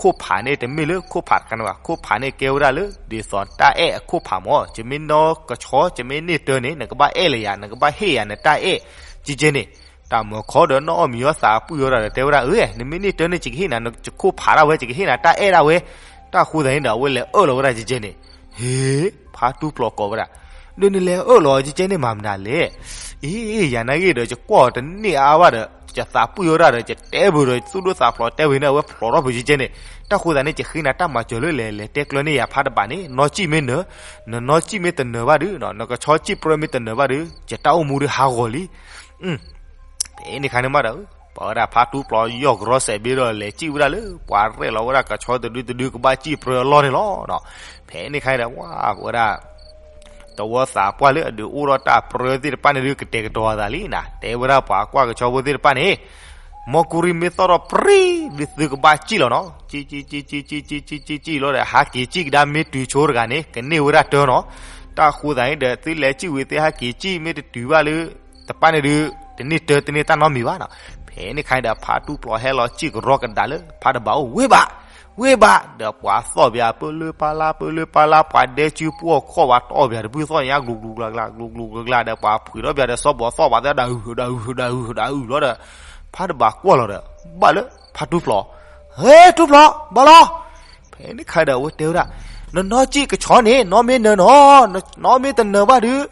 ခိၣ်ဖးန့ၣ်တမ့ၢ်လၢခိၣ်ဖးတခါန့ၣ်ဘၣ်, ခိၣ်ဖးန့ၣ်ကဲဝဲဒၣ်လၢ ဒ်သိးတၢ်အဲၣ်အခိၣ်ဖးမၢ်, ယမ့ၢ်နီၢ်ကဆီ ယမ့ၢ်န့ၢ်တၢန့ၣ် နကဘၣ်အဲၣ်လၢယၤ, နကဘၣ်ဟ့ၣ်ယၤ နတၢ်အဲၣ်, ကကဲန့ၣ်, တၢ်မၢခီဒီးနီၢ်အီၣ်မံၤအီၣ်သးပှံၢ်အီၤဒၣ်ဒီး တဲဝဲဒၣ်, အၢ နမ့ၢ်န့ၢ်တၢန့ၣ် ယကဟ့ၣ်နၤ ယခိၣ်ဖးဒၣ်ဝဲ ယကဟ့ၣ်နၤတၢ်အဲၣ်ဒၣ်ဝဲ, တၢ်ဃိသတးန့ၣ်ဒီး အဝဲလဲၤအၢၣ်လီၤဝဲဒၣ်ကကဲန့ၣ်, ဟ့ ဖါတူၢ်ပျီကိးဝဲဒၣ်, ဒီးနလဲၤအၢၣ်လီၤကကဲန့ၣ်မၤမနုၤလဲၣ်, အ့ ယၤနာ်ဂ့ၤဒီး ယကွၢ်အီၤတန့ၢ်အါဘၣ်ဒီး ယသးပှံၢ်အီၤဒၣ်ဒီး ယတဲဘၣ်ဒီး သူၣ်ဒိၣ်သးဖျိးတဲဝဲန့ၣ် အဝဲဖျိးထီၣ်ပကကဲန့ၣ်, တၢ်ဃိသတးန့ၣ် ယဃ့နၤတၢ်မၤစၢၤလၢလဲၤလဲၤတဲကျၢၤန့ၢ်ယၤဖါတဘးန့ၣ်, နီၢ်ကံၣ်မ့ၢ်နၢၤ, နနီၢ်ကံၣ်မ့ၢ်တနၢၤဘၣ်ဒီး နကဆီကံၣ်ပြၢမ့ၢ်တနၢၤဘၣ်ဒီး ယတၢ်အိၣ်မူဒီးဟးဂီၤလံ ဖဲန့ၣ်ခါန့ၣ်မးဒီး ပဝဲဒၣ်ဖါတူၢ်ပျီယီၢ်ကရီစဲးဘ့ဒီး လဲၤစံၣ်ဝဲဒၣ်လၢ ပှၤရဲၣ်လီၤဝဲဒၣ်ကဆီတဒုတဒုကဘၣ်စံၣ်ပြၢအလီၢ်န့ၣ်လီၤ. ဖဲန့ၣ်ခါဒီး ဝဲဒၣ် တဝီသးပှၢ်လၢအဒုးအိၣ်ထီၣ်တၢ်ပြၢသ့ၣ်တဖၣ်န့ၣ်ဒုး ကတဲာ်ကတီၤအသးလံနၤ, တဲဝဲဒၣ်ပှၤကွၢ်ကဆီဖိသ့ၣ်တဖၣ်န့ၣ်, မီၢ်ကူရံမ့ၢ်သီၣ်ထီၣ်ပြံ ဒုးသုကဘၣ်စံၣ်လီၤနီၤ, စံၣ် စံၣ် စံၣ် စံၣ် စံၣ် စံၣ် စံၣ် စံၣ်လီၤဒီး ဟးက့ၤစံၣ်ကဒါမ့ၢ်တုၤဆိတဂၤန့ၣ် ကန့ၢ်ဝဲဒၣ်တၢနီၤ. တၢ်ဃိသတးန့ၣ်ဒီး သုလဲၤစံၣ်ဝံၤသ့ၣ်ဟးက့ၤစံၣ်မ့ၢ်တတုၤဘၣ်လၢ တပၣ်န့ၣ်ဒုး တန့ၢ်တၢတန့ၢ်တၢ်နီတမံၤဘၣ်နီၤ. ဖဲန့ၣ်ခါန့ၣ်ဒီး ဖါတူၢ်ပျီဟဲလီၤစံၣ်ကရီကဒါလၢ ဖါတဘးအိၣ် ဝ့ၢ်ဘး, ဝ့ၢ်ဘး, ဒီးပှၤသီၣ်ဘၣ် ပၢလၢပၢလၢ ပၢလၢပၢလၢ ပှၤဒဲစုပှီၢ်ခီၣ်ဘၣ်တီၢ်ဘၣ်တဘုၣ်သီၣ်ညါ ကျူၤကျူၤကျါကျါ ကျူၤကျူၤကျါကျါဒီး ပှၤဖှံးထီၣ်ဘၣ်ဒီး စီၤဘီၣ်သီၣ်ဘၣ်သီၣ် ဒးအုၣ် ဒးအုၣ် ဒးအုၣ်လီၤဒီး ဖါတဘးကွၢ်လီၤဒီး ဘၣ်လၢဖါတူၢ်ပျီ, ဟဲ တူၢ်ပျီ ဘၣ်လီၤ. ဖဲန့ၣ်ခါဒီး အဝဲတဲဝဲဒၣ်, နနီၢ်ကံၣ်ကဆီန့ၣ် နီၢ်မ့ၢ်နၢၤနီၤ, နီၢ်မ့ၢ်တနၢၤဘၣ်ဒီး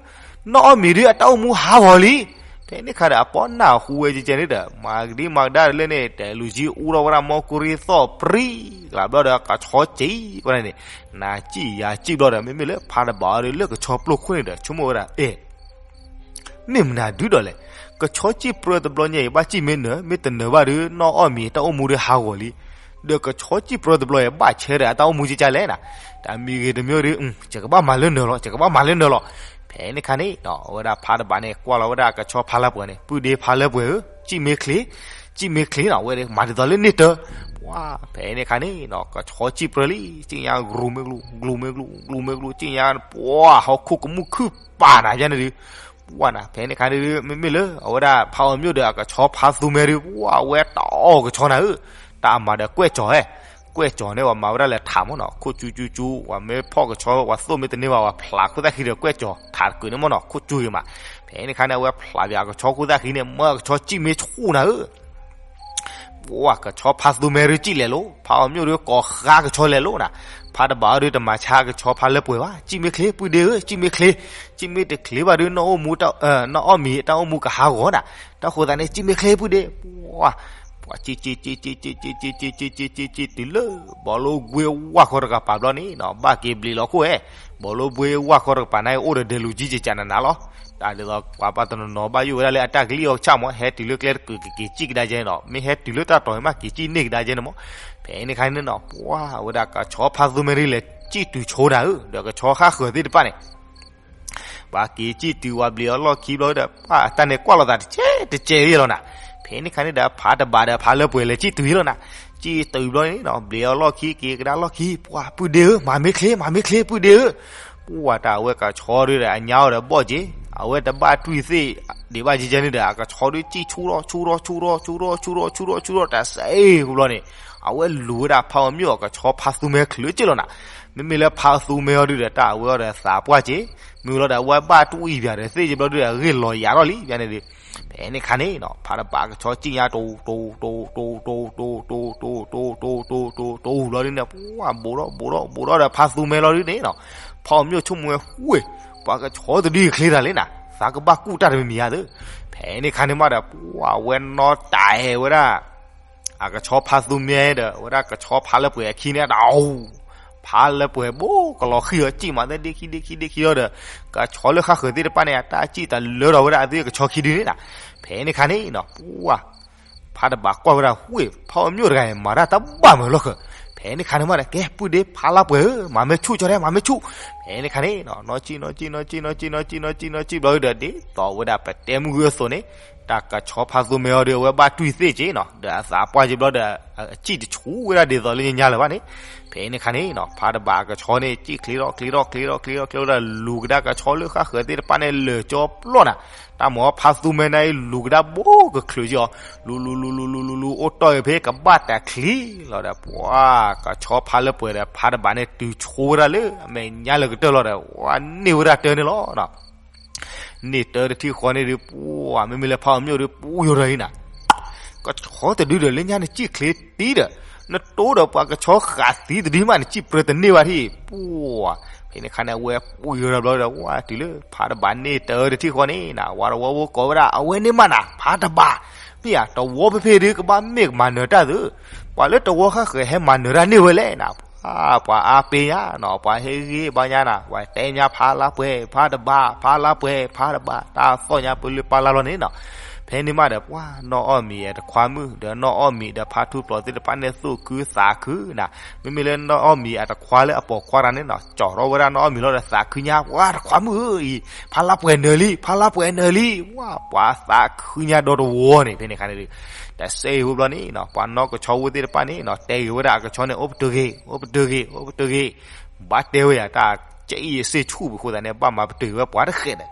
နီၢ်အီၣ်မံၤဒီး အတၢ်အိၣ်မူဟးဂီၤလံ. ဖဲန့ၣ်ခါဒီး အပီနၢ်ဟူဝဲကဲကဲန့ၣ်ဒီး မၤကဒံမၤကဒါလၢန့ၣ် တဲလူၤကံအူထီၣ်ဝဲဒၣ် မီၢ်ကူရံသီၣ်ပြံ ကဘျီဒီး ကဆီစံၣ်ဝဲဒၣ်န့ၣ်, နၤစံၣ်ယၤစံၣ်ဘျီဒီး မ့မ့ၢ်လၢဖါတဘးအီၤဒီး လၢကဆီပျိၢ်ခိၣ်န့ၣ်ဒီး ဆိကမိၣ်ဝဲဒၣ် အဲ မ့ၢ်မနုၤဒုဒီးလဲၣ်, ကဆီစံၣ်ပြၢတဘျီညါအံၤ ဘၣ်စံၣ်မ့ၢ်နၢၤ မ့ၢ်တနၢၤဘၣ်ဒီး နီၢ်အီၣ်မံၤတၢ်အိၣ်မူဒီးဟးဂီၤလံ. ဒီးကဆီစံၣ်ပြၢတဘျီအံၤ ဘၣ်ဆၢဒီးအတၢ်အိၣ်မူကဲကဲလဲၣ်နၤ, တၢ်မံၤဂ့ၤတမံၤဒီး ယကဘၣ်မၤလၢနၢၤလီၤ ယကဘၣ်မၤလၢနၢၤလီၤ. ဖဲန့ၣ်ခါန့ၣ် အဝဲဒၣ်ဖါတဘးန့ၣ် ကွၢ်လီၤဝဲဒၣ်ကဆီဖါလၢပှဲၤန့ၣ် ပုၢ်ဒ့ဖါလၢပှဲၤဧၢ စံၣ်မ့ၢ်ချ့, စံၣ်မ့ၢ်ချ့နီၤ အဝဲမၤဒ်သိးလၢန့ၢ်တၢ်, ပှၤ ဖဲန့ၣ်ခါန့ၣ် ကဆီစံၣ်ပြၢလံ စံၣ်ညါ ကျူၤမ့ၢ်ကျူၤ ကျူၤမ့ၢ်ကျူၤ ကျူၤမ့ၢ်ကျူၤ စံၣ်ညါ ပှၤ ဟီၣ်ခိၣ်ကမူၣ်ခုၣ်ပာ်နၤယါန့ၣ်ဒုး, ပှၤနၤ ဖဲန့ၣ်ခါန့ၣ်ဒုး မ့မ့ၢ်လၢ အဝဲဒၣ်ဖါအီၤမျိၣ်ဒီး အကဆီဖါသူမဲဒုး ပှၤ အဝဲတၢ်အီၣ်ကဆီနၤဧၢ, တၢ်အမၤဒီးကွဲၣ်ကၠီၤဧဲ, ကွဲၣ်ကၠီၤန့ၣ် ပှၤမၤဝဲဒၣ်လၢထးမ့ၢ်နီၤ ခိၣ်ကၠူကၠူကၠူ ပှၤမ့ၢ်ဖီၣ်ကဆီ ပှၤသိၣ်မ့ၢ်တန့ၢ်ဘၣ် ပှၤဖျးခိၣ်သၣ်ဃံဒီးကွဲၣ်ကၠီၤ ထးတကုာ်န့ၣ်မ့ၢ်နီၤ ခိၣ်ကၠူဂ့ၤမး. ဖဲန့ၣ်ခါန့ၣ် အဝဲဖျးဘၣ်ကဆီခိၣ်သၣ်ဃံန့ၣ် မၢကဆီစံၣ်မ့ၢ်ဆူၣ်နၤဧၢ ပှၤ ကဆီဖါသူမဲဒုးစံၣ်လဲၤလိၤ ဖါအီၤမျိၣ်ဒုးကိးဃါကဆီလဲၤလိၤနၤ, ဖါတဘးအီၤဒုးတမၤဆါကဆီဖါလၢပှဲၤဘၣ် စံၣ်မ့ၢ်ချ့ ပုၢ်ဒ့ဧၢ စံၣ်မ့ၢ်ချ့, စံၣ်မ့ၢ်တချ့ဘၣ်ဒုး နီၢ်အိၣ်မူ နီၢ်အီၣ်မံၤတၢ်အိၣ်မူကဟးဂီၤနၤ, တၢ်ဃိသတးန့ၣ် စံၣ်မ့ၢ်ချ့ ပုၢ်ဒ့, ပှၤ ပှၤစံၣ် စံၣ် စံၣ် စံၣ် စံၣ် စံၣ် စံၣ် စံၣ် တုၤလၢ ဘီလိဘှ့ဝၣ်ခီတကပၤဘျီန့ၣ်နီၤ ဘၣ်က့ၤဘျံးလီၤခိၣ်ဧဲ, ဘီလိဘှ့ဝၣ်ခီတကပၤန့ၣ် အိၣ်ဒီးဒဲးလူၤကံကကနနၤလီၤ. တၢ်ဒ်သိး ပှၤပှၤတနီၤနီၤဘၣ်ယိၣ်ဝဲဒၣ်လၢအတၢ်ကလံၣ်အီၣ်ဆၣ်မး ဟဲတုၤလၢကျဲတကုာ်ကက့ၤစံၣ်ကဒါကဲန့ၣ်နီၤ မ့ၢ်ဟဲတုၤလၢတၢ်တီၤအံၤမး က့ၤစံၣ်န့ၢ်ကဒါကဲန့ၣ်မး. ဖဲန့ၣ်ခါန့ၣ်နီၤ ပှၤဝဲဒၣ်ကဆီဖါသူမဲဒုးလဲၤစံၣ်တုၤဆိနၤဧၢ ဒီးကဆီဃၣ်ဃၢၤသ့ၣ်တဖၣ်န့ၣ် ပှၤက့ၤစံၣ်တုၤဝဲဘျံးအီၤလီၢ်ခံဘျီဒီး ပှၤတၢ်န့ၣ်ကွၢ်လိာ်သးတကဲတကဲယဲလီၤနၤ. ဖဲန့ၣ်ခါန့ၣ်ဒီး ဖါတဘးဒီးဖါလၢပှဲၤလဲၤစံၣ်တုၤယဲလီၤနၤ. စံၣ်တုၤဘျီန့ၣ်နီၤ ဘျံးအီၤလီၢ်ခံက့ၤကဒါလီၢ်ခံ ပှၤပုၢ်ဒ့ဧၢ မၤမ့ၢ်ချ့ မၤမ့ၢ်ချ့ ပုၢ်ဒ့ဧၢ. ပှၤတၢ်အဝဲကဆီဒုးဒီးအညါအီၤဒီးဘီၣ်က့ၤ အဝဲတဘၣ်တွံၢ်သ့ၣ်ဒံးဘၣ်ကဲကဲန့ၣ်ဒီး အကဆီဒုးစံၣ်ဆူၣ်ထီၣ် ဆူၣ်ထီၣ် ဆူၣ်ထီၣ် ဆူၣ်ထီၣ် ဆူၣ်ထီၣ် ဆူၣ်ထီၣ် တၢ်စဲအ့ၣ်ဘျီန့ၣ် အဝဲလူၤဝဲဒၣ်ဖါအီၤမျိၣ်အကဆီဖါသူမဲချုးက့လီၤနၤ. မ့မ့ၢ်လၢဖါသူမဲအီၤဒုးဒီး တၢ်အဝဲအီၤဒီးသးပှၢ်က့ၤ မ့ၢ်လီၤဒီးအဝဲဘၣ်တွံၢ်ဘၣ်ဒီးသ့ၣ်က့ဘျီဒုးဒီး အဂ့ၢ်လီၤယၤထီၣ်လံ ဘၣ်န့ၣ်ဒုး ဖဲန့ၣ်ခါန့ၣ်နီၤ ဖါတဘးကဆီစံၣ်ညါ တိၤ တိၤ တိၤ တိၤ တိၤ တိၤ တိၤ တိၤ တိၤ တိၤ တိၤ တိၤ တိၤ တိၤ တိၤ ဘျီဒုးန့ၣ် ပှၤဘိးထီၣ် ဘိးထီၣ် ဘိးထီၣ်ဒီးဖါသူမဲလီၤဒုးန့ၣ်နီၤ ဖါအီၤမျိၣ်ဆိကမိၣ်ဝဲ ဝ့ၢ် ပှၤကဆီတဒုအံၤချ့တၢ်လံနၤ သးကဘၣ်ကူၣ်တၢ်တမံၤမံၤဧါသ့ၣ်. ဖဲန့ၣ်ခါန့ၣ်မးဒီး ပှၤဝဲနီၢ်တၢ်အဲၣ်ဝဲဒၣ် အကဆီဖါသူမဲဒီး အဝဲဒၣ်ကဆီဖါလၢပှဲၤအခံန့ၣ်ဒီး ဖါလၢပှဲၤဘိးကလီၤဃံၤအီၤ စံၣ်မးသ့ၣ် ဒ့ခံဒ့ခံဒ့ခံဒီး ကဆီလၢဃၣ်ဃၢၤသ့ၣ်တဖၣ်န့ၣ် အတၢ်စံၣ်တလၢထီၣ်ဝဲဒၣ်အသ့ၣ်ကဆီခံဒုန့ၣ်နၤ. ဖဲန့ၣ်ခါန့ၣ်နီၤ ပှၤ ဖါတဘးကွၢ်ဝဲဒၣ် ဝ့ၢ် ဖါအီၤမျိၣ်တဂၤအံၤ မၤတၢ်တဘၣ်မုာ်လီၢ်ဃၢၤ. ဖဲန့ၣ်ခါန့ၣ်မးဒီး ကဲ ပုၢ်ဒ့ဖါလၢပှဲၤဧၢ မၤမ့ၢ်ဆူၣ်ကၠီတဲ မၤမ့ၢ်ဆူၣ်. ဖဲန့ၣ်ခါန့ၣ်နီၤ နီၢ်စံၣ် နီၢ်စံၣ် နီၢ်စံၣ် နီၢ်စံၣ် နီၢ်စံၣ် နီၢ်စံၣ် ဘျီဒုးဒီး ဒ်သိးဝဲဒၣ်ပတဲမုၢ်ဂုၢ်အသိးန့ၣ် တၢ်ကဆီဖါသူမဲအီၤဒီး အဝဲဘၣ်တွံၢ်သ့ၣ်က့နီၤ, ဒီးအသးပှၢ်က့ဘျီဒီး အစံၣ်တဆူၣ်ဝဲဒၣ်ဒ်သိးလၢညါလၢၤဘၣ်န့ၣ်, ဖဲန့ၣ်ခါန့ၣ်နီၤ ဖါတဘးအကဆီန့ၣ် စံၣ်ချ့ထီၣ်ချ့ထီၣ်ချ့ထီၣ်ချ့ထီၣ်ချ့ထီၣ်ဒီး လူၤကဒါကဆီလၢဃၣ်ဃၢၤသ့ၣ်တဖၣ်န့ၣ် လၢာ်ကၠီပျီၢ်နၤ, တၢ်မၤဖါသူမဲန့ၣ် လူၤကဒါဘိကချုးက့အီၤ, လူၤလူၤလူၤလူၤလူၤလူၤလူၤ အိၣ်တီၢ်အံၤဖဲကဘၣ်တၢ်ချံလီၤဒီး ပှၤကဆီဖါလၢပှဲၤဒီး ဖါတဘးန့ၣ် တုၤဆိဝဲဒၣ်လၢအမဲာ်ညါလၢကတၢၢ်လီၤဒီး ဝဲန့ၢ်ဝဲဒၣ်တၢ်န့ၣ်လီၤ. န့ၢ်တၢ်တထံၣ်ဃီန့ၣ်ဒီး ပှၤ မ့မ့ၢ်လၢဖးအီၤမျိၣ်ဒီး ပူၤယိာ်ဒီးအံၤနၤ, ကဆီတဒုဒီး လၢညါနစံၣ်ချ့တံဒီး နတိဒီးပှၤကဆီဃးသံတဒုမး နစံၣ်ပြၢတန့ၢ်ဘၣ်ထံၣ်, ပှၤ ဖဲန့ၣ်ခါန့ၣ် အဝဲပူၤယိာ်ဒီးဘျီဒီး ဝဲတုၤလၢဖါတဘးန့ၢ်တၢ်တထံၣ်ဃီန့ၣ်နၤ, ဝဲတဝီဖိကိးဝဲဒၣ် အဝဲန့ၣ်မးနၤ ဖါတဘး, မ့ၢ်ဧါ တဝီဖဲဖဲဒုးကဘၣ်မ့ၢ်ကမၤနၢၤတၢ်သု, ပှၤလၢတဝီဃၣ်ဃၢၤဟဲမၤနၢၤတၢ်န့ၢ်ဝဲလဲၣ်နၤ, ပှၤအါပ့ၤညါနီၤ, ပှၤဟ့ၣ်ဂံၢ်ဘါညါနၤ, ပှၤတဲညါဖါလါပှဲၤ ဖါတဘး ဖါလါပှဲၤ ဖါတဘး တၢ်သီၣ်ညါပလုၢ်ပာ်လၢ်လီၤန့ၣ်နီၤ, ဖဲန့ၣ်မးဒီး ပှၤနီၢ်အီၣ်မံၤအတခွါမုၣ် ဒီးနီၢ်အီၣ်မံၤဒီးဖါထူပျီၤသ့ၣ်တဖၣ်န့ၣ် သူၣ်ခုသးခုနၤ, မ့မ့ၢ်လၢနီၢ်အီၣ်မံၤအတခွါလၢအပိာ်ခွါတဂၤန့ၣ်နီၤ ကၠီၣ်ထီၣ်ဝဲဒၣ်နီၢ်အီၣ်မံၤလီၤဒီး သးခုညါ ပှၤတခွါမုၣ်ဧၢအံၤ ဖါလါပှဲၤနၢၤလံ ဖါလါပှဲၤနၢၤလံ, ဝဲ ပှၤသးခုညါဒီတဝီန့ၣ် ဖဲန့ၣ်ခါန့ၣ်ဒီး တစဲးဖိဘျီန့ၣ်နီၤ ပှၤနီၢ်ကဆီဖိသ့ၣ်တဖၣ်န့ၣ်နီၤ တဲဂ့ၤဝဲဒၣ်အကဆီန့ၣ် အိၣ်ပတုာ်ဂ့ၤ အိၣ်ပတုာ်ဂ့ၤ အိၣ်ပတုာ်ဂ့ၤ, ဘၣ်တဲဝဲယၤ တၢ်ကအံၣ်အစ့ၣ်ဆူၣ်ပူၤအဃိသတးန့ၣ် ဘၣ်မၤပတုာ်ဝဲပှၤတဃဲးဒီး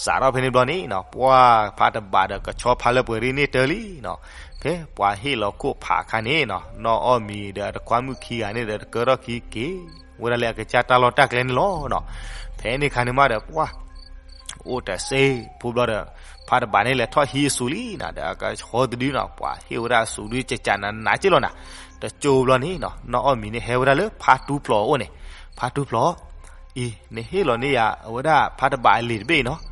စးထီၣ်ဖဲန့ၣ်ဘျီန့ၣ်နီၤ ပှၤဖါတဘးဒီးကဆီဖါလၢပှဲၤဒ်န့ၣ်တၢ်လံနီၤ, ဖဲပှၤဟ့ၣ်လီၤခိၣ်ဖးအခါန့ၣ်နီၤ နီၢ်အီၣ်မံၤဒီးအတခွါမုၣ်ခံဂၤန့ၣ်ဒီး တကၢထီၣ်ခံက့ၤ ဝဲဒၣ်လၢအကစၢ်တၢ်လီၢ်တၢ်ကျဲန့ၣ်လီၤနီၤ, ဖဲန့ၣ်ခါန့ၣ်မးဒီး ပှၤ အိၣ်တစဲးဖိဘျီဒီး ဖါတဘးန့ၣ် လဲၤထီၣ်ဟံးအစိၤလံနၤ ဒီးအကဆီတဒုနီၤ ပှၤဟ့ၣ်ဝဲဒၣ်အစိၤဒု ကကးနးနးက့လီၤနၤ, တကၠိဘျီန့ၣ်နီၤ နီၢ်အီၣ်မံၤန့ၣ် ဟဲဝဲဒၣ်လၢဖါထူပျီၤအအိၣ်န့ၣ်, ဖါထူပျီၤ အံၤ နဟ့ၣ်လီၤန့ၢ်ယၤ အဝဲဒၣ်ဖါတဘးအလံာ်တဘ့ၣ်အံၤနီၤ,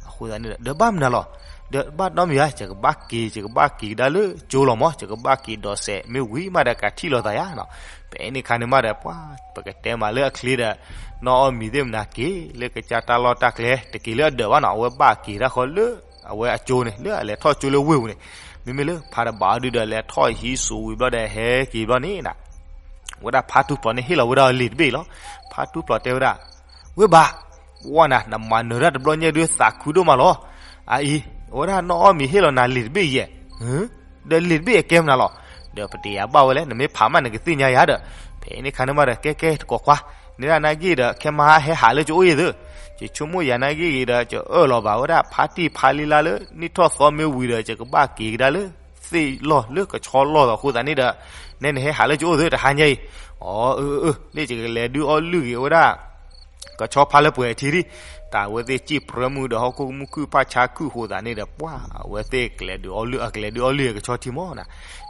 အဃိသတးန့ၣ်ဒီး ဒီးဘၣ်မနုၤလီၤ, ဒီးဘၣ်နီတမံၤဧါ ယကဘၣ်က့ၤ ယကဘၣ်က့ၤကဒါလၢကၠိလီၤမး ယကဘၣ်က့ၤဒိးစဲး မ့ၢ်ဝံၤမးဒီးကထံၣ်လိာ်သးယါနီၤ, ဖဲန့ၣ်ခါန့ၣ်မးဒီး ပှၤ ပကတဲမးလၢအချ့ဒီး နီၢ်အီၣ်မံၤသ့ၣ်မနၤက့ၤ လၢကစၢ်တၢ်လီၢ်တၢ်ကျဲ တက့ၤလၢအဒၢးဘၣ်နီၤ အဝဲဘၣ်က့ၤတၢ်ဃီလၢ အဝဲအကၠိန့ၣ် လၢအလဲၤထီၣ်ကၠိလၢဝ့ၢ်ပူၤန့ၣ်, မ့မ့ၢ်လၢဖါတဘးအီၤဒုဒီး လဲၤထီၣ်ဟံးစိၤဝံၤဘျီဒီး ဟဲက့ၤဘျီန့ၣ်နၤ ဝဲဒၣ်ဖါထူပျီၤန့ၣ် ဟ့ၣ်လီၤဝဲဒၣ်အလံာ်တဘ့ၣ်လီၤ, ဖါထူပျီၤတဲဝဲဒၣ်, ဝ့ၢ်ဘး, ပှၤနၤ နမၤနၢၤတၢ်တဘျီညါဒုးသးခုဒိၣ်မးလီၤ, အအံၤ အဝဲဒၣ်နီၢ်အီၣ်မံၤဟ့ၣ်လီၤနၤလံာ်တဘ့ၣ်ယဲၢ်, ဒီးလံာ်တဘ့ၣ်အကဲမနုၤလီၤ, ဒီးပတယၤဘၣ်ဝဲလဲၣ် နမ့ၢ်ဖးမးနကသ့ၣ်ညါယၤဒီး, ဖဲန့ၣ်ခါန့ၣ်မးဒီး ကဲကဲတကိးခွါ, န့ၣ်ဒၣ်နဂ့ၢ်ဒီး ခဲမဟါဟဲဟးလၢကအိၣ်အံၤသု, ယဆိကမိၣ်ယၤနဂ့ၢ်ဂ့ၤဒီး ကအၢၣ်လီၤဘၣ်ဝဲဒၣ်ဖါတံၢ်ဖါလံလါလၢ နံၣ်ထီၣ်သီမ့ၢ်ဝံၤဒီး ယကဘၣ်က့ၤကဒါလၢ သ့ၣ်လီၢ်လၢကဆီလီၢ်အဃိသတးန့ၣ်ဒီး, နဲနဟဲဟးလၢကအိၣ်သုတဟါညါအံၤ, အၢ အၢ အၢ န့ၣ်ယကလဲၤဒုးအီလုၢ်ဂ့ၤဝဲဒၣ် ကဆီဖါလၢပှဲၤထံရံၣ်, တၢ်ဝဲသ့ၣ်စံၣ်ပြၢမုၢ်ဒီးဟီၣ်ခိၣ်မုၢ်ခုၣ်ဖးဆါခုၣ်အဃိသတးန့ၣ်ဒီး ပှၤအဝဲသ့ၣ်ကလဲၤဒုးအီလုၢ် အကလဲၤဒုးအီလုၢ်ကဆီထံမးနၤ,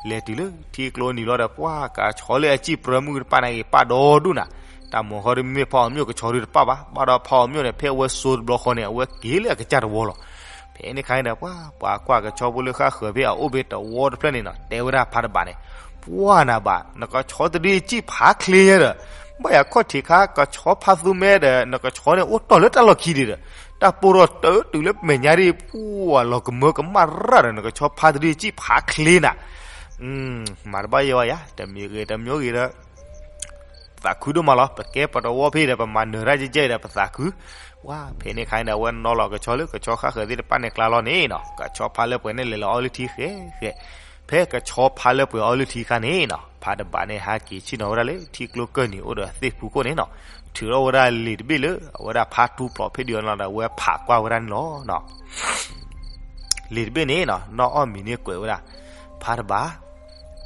လဲၤတုၤလၢထံကျိနံၤလီၤဒီး ပှၤကဆီလၢအစံၣ်ပြၢမုၢ်တဖၣ်န့ၣ်ဂ့ၤ ပာ်ဒီဒူၣ်နၤ, တၢ်မၤဃီဒီးမ့ၢ်ဖးအီၤမျိၣ်ကဆီဒုတပာ်ဘၣ်, ဘၣ်ဒီးဖးအီၤမျိၣ်န့ၣ် ဖဲအဝဲစိတဘျီဃီန့ၣ် အဝဲက့ၤလၢအကစၢ်တဝီလီၤ. ဖဲန့ၣ်ခါန့ၣ်ဒီး ပှၤ ပှၤကွၢ်ကဆီဖိလၢဃၣ်ဃၢၤဖဲအအိၣ်ဖဲတဝီတဖျၢၣ်န့ၣ်နီၤ တဲဝဲဒၣ်ဖါတဘးန့ၣ်, ပှၤနၤဘၣ် နကဆီတဒုစံၣ်ဖးချ့ညါဒီး, ဘၣ်ယၤခီၣ်ထံးခါ ကဆီဖါသူမဲဒီး နကဆီန့ၣ်အိၣ်တီၢ်လၢတၢ်လီၢ်ခံဒံးဒီး, တၢ်ပိၢ်ထီၣ်တတုၤလၢမဲာ်ညါဒံး ပှၤလီၤကမၢကမၣ်ရၣ်ဒီး နကဆီဖါတဒုစံၣ်ဖးချ့နၤ, မၤတဘၣ်ယဲဝဲယါ တမံၤဂ့ၤတမံၤဂ့ၤဒီး သးခုဒိၣ်မးလီၤ, ပကဲပတဝီဖဲဒီး ပမၤနၢၤတၢ်ယဲၢ်ယဲၢ်ဒီး ပသးခု, ဝါ ဖဲန့ၣ်ခါန့ၣ်ဒီး အဝဲနီၤလီၤကဆီလၢကဆီဃၣ်ဃၢၤသ့ၣ်တဖၣ်န့ၣ်ကျါလီၤန့ၣ်နီၤ, ကဆီဖါလၢပှဲၤန့ၣ်လဲၤလီၤအီလုၢ်ထံဃဲဃဲ, ဖဲကဆီဖါလၢပှဲၤအီလုၢ်ထံခါန့ၣ်နီၤ ဖါတဘးန့ၣ်ဟးက့ၤဆ့ၣ်နီၤဝဲဒၣ်လၢထံကျိကၢၢ်နံၤအိၣ်ဒီးသ့ၣ်ဖူခိၣ်န့ၣ်နီၤ, ထုးထီၣ်ဝဲဒၣ်လံာ်တဘ့ၣ်လၢ အဝဲဒၣ်ဖါထူပျီၤဖဲဒုးအီၤနီၤဒီး အဝဲဖးကွၢ်ဝဲဒၣ်န့ၣ်လီၤ. လံာ်တဘ့ၣ်န့ၣ်နီၤ နီၢ်အီၣ်မံၤန့ၣ်ကွဲးဝဲဒၣ်, ဖါတဘး,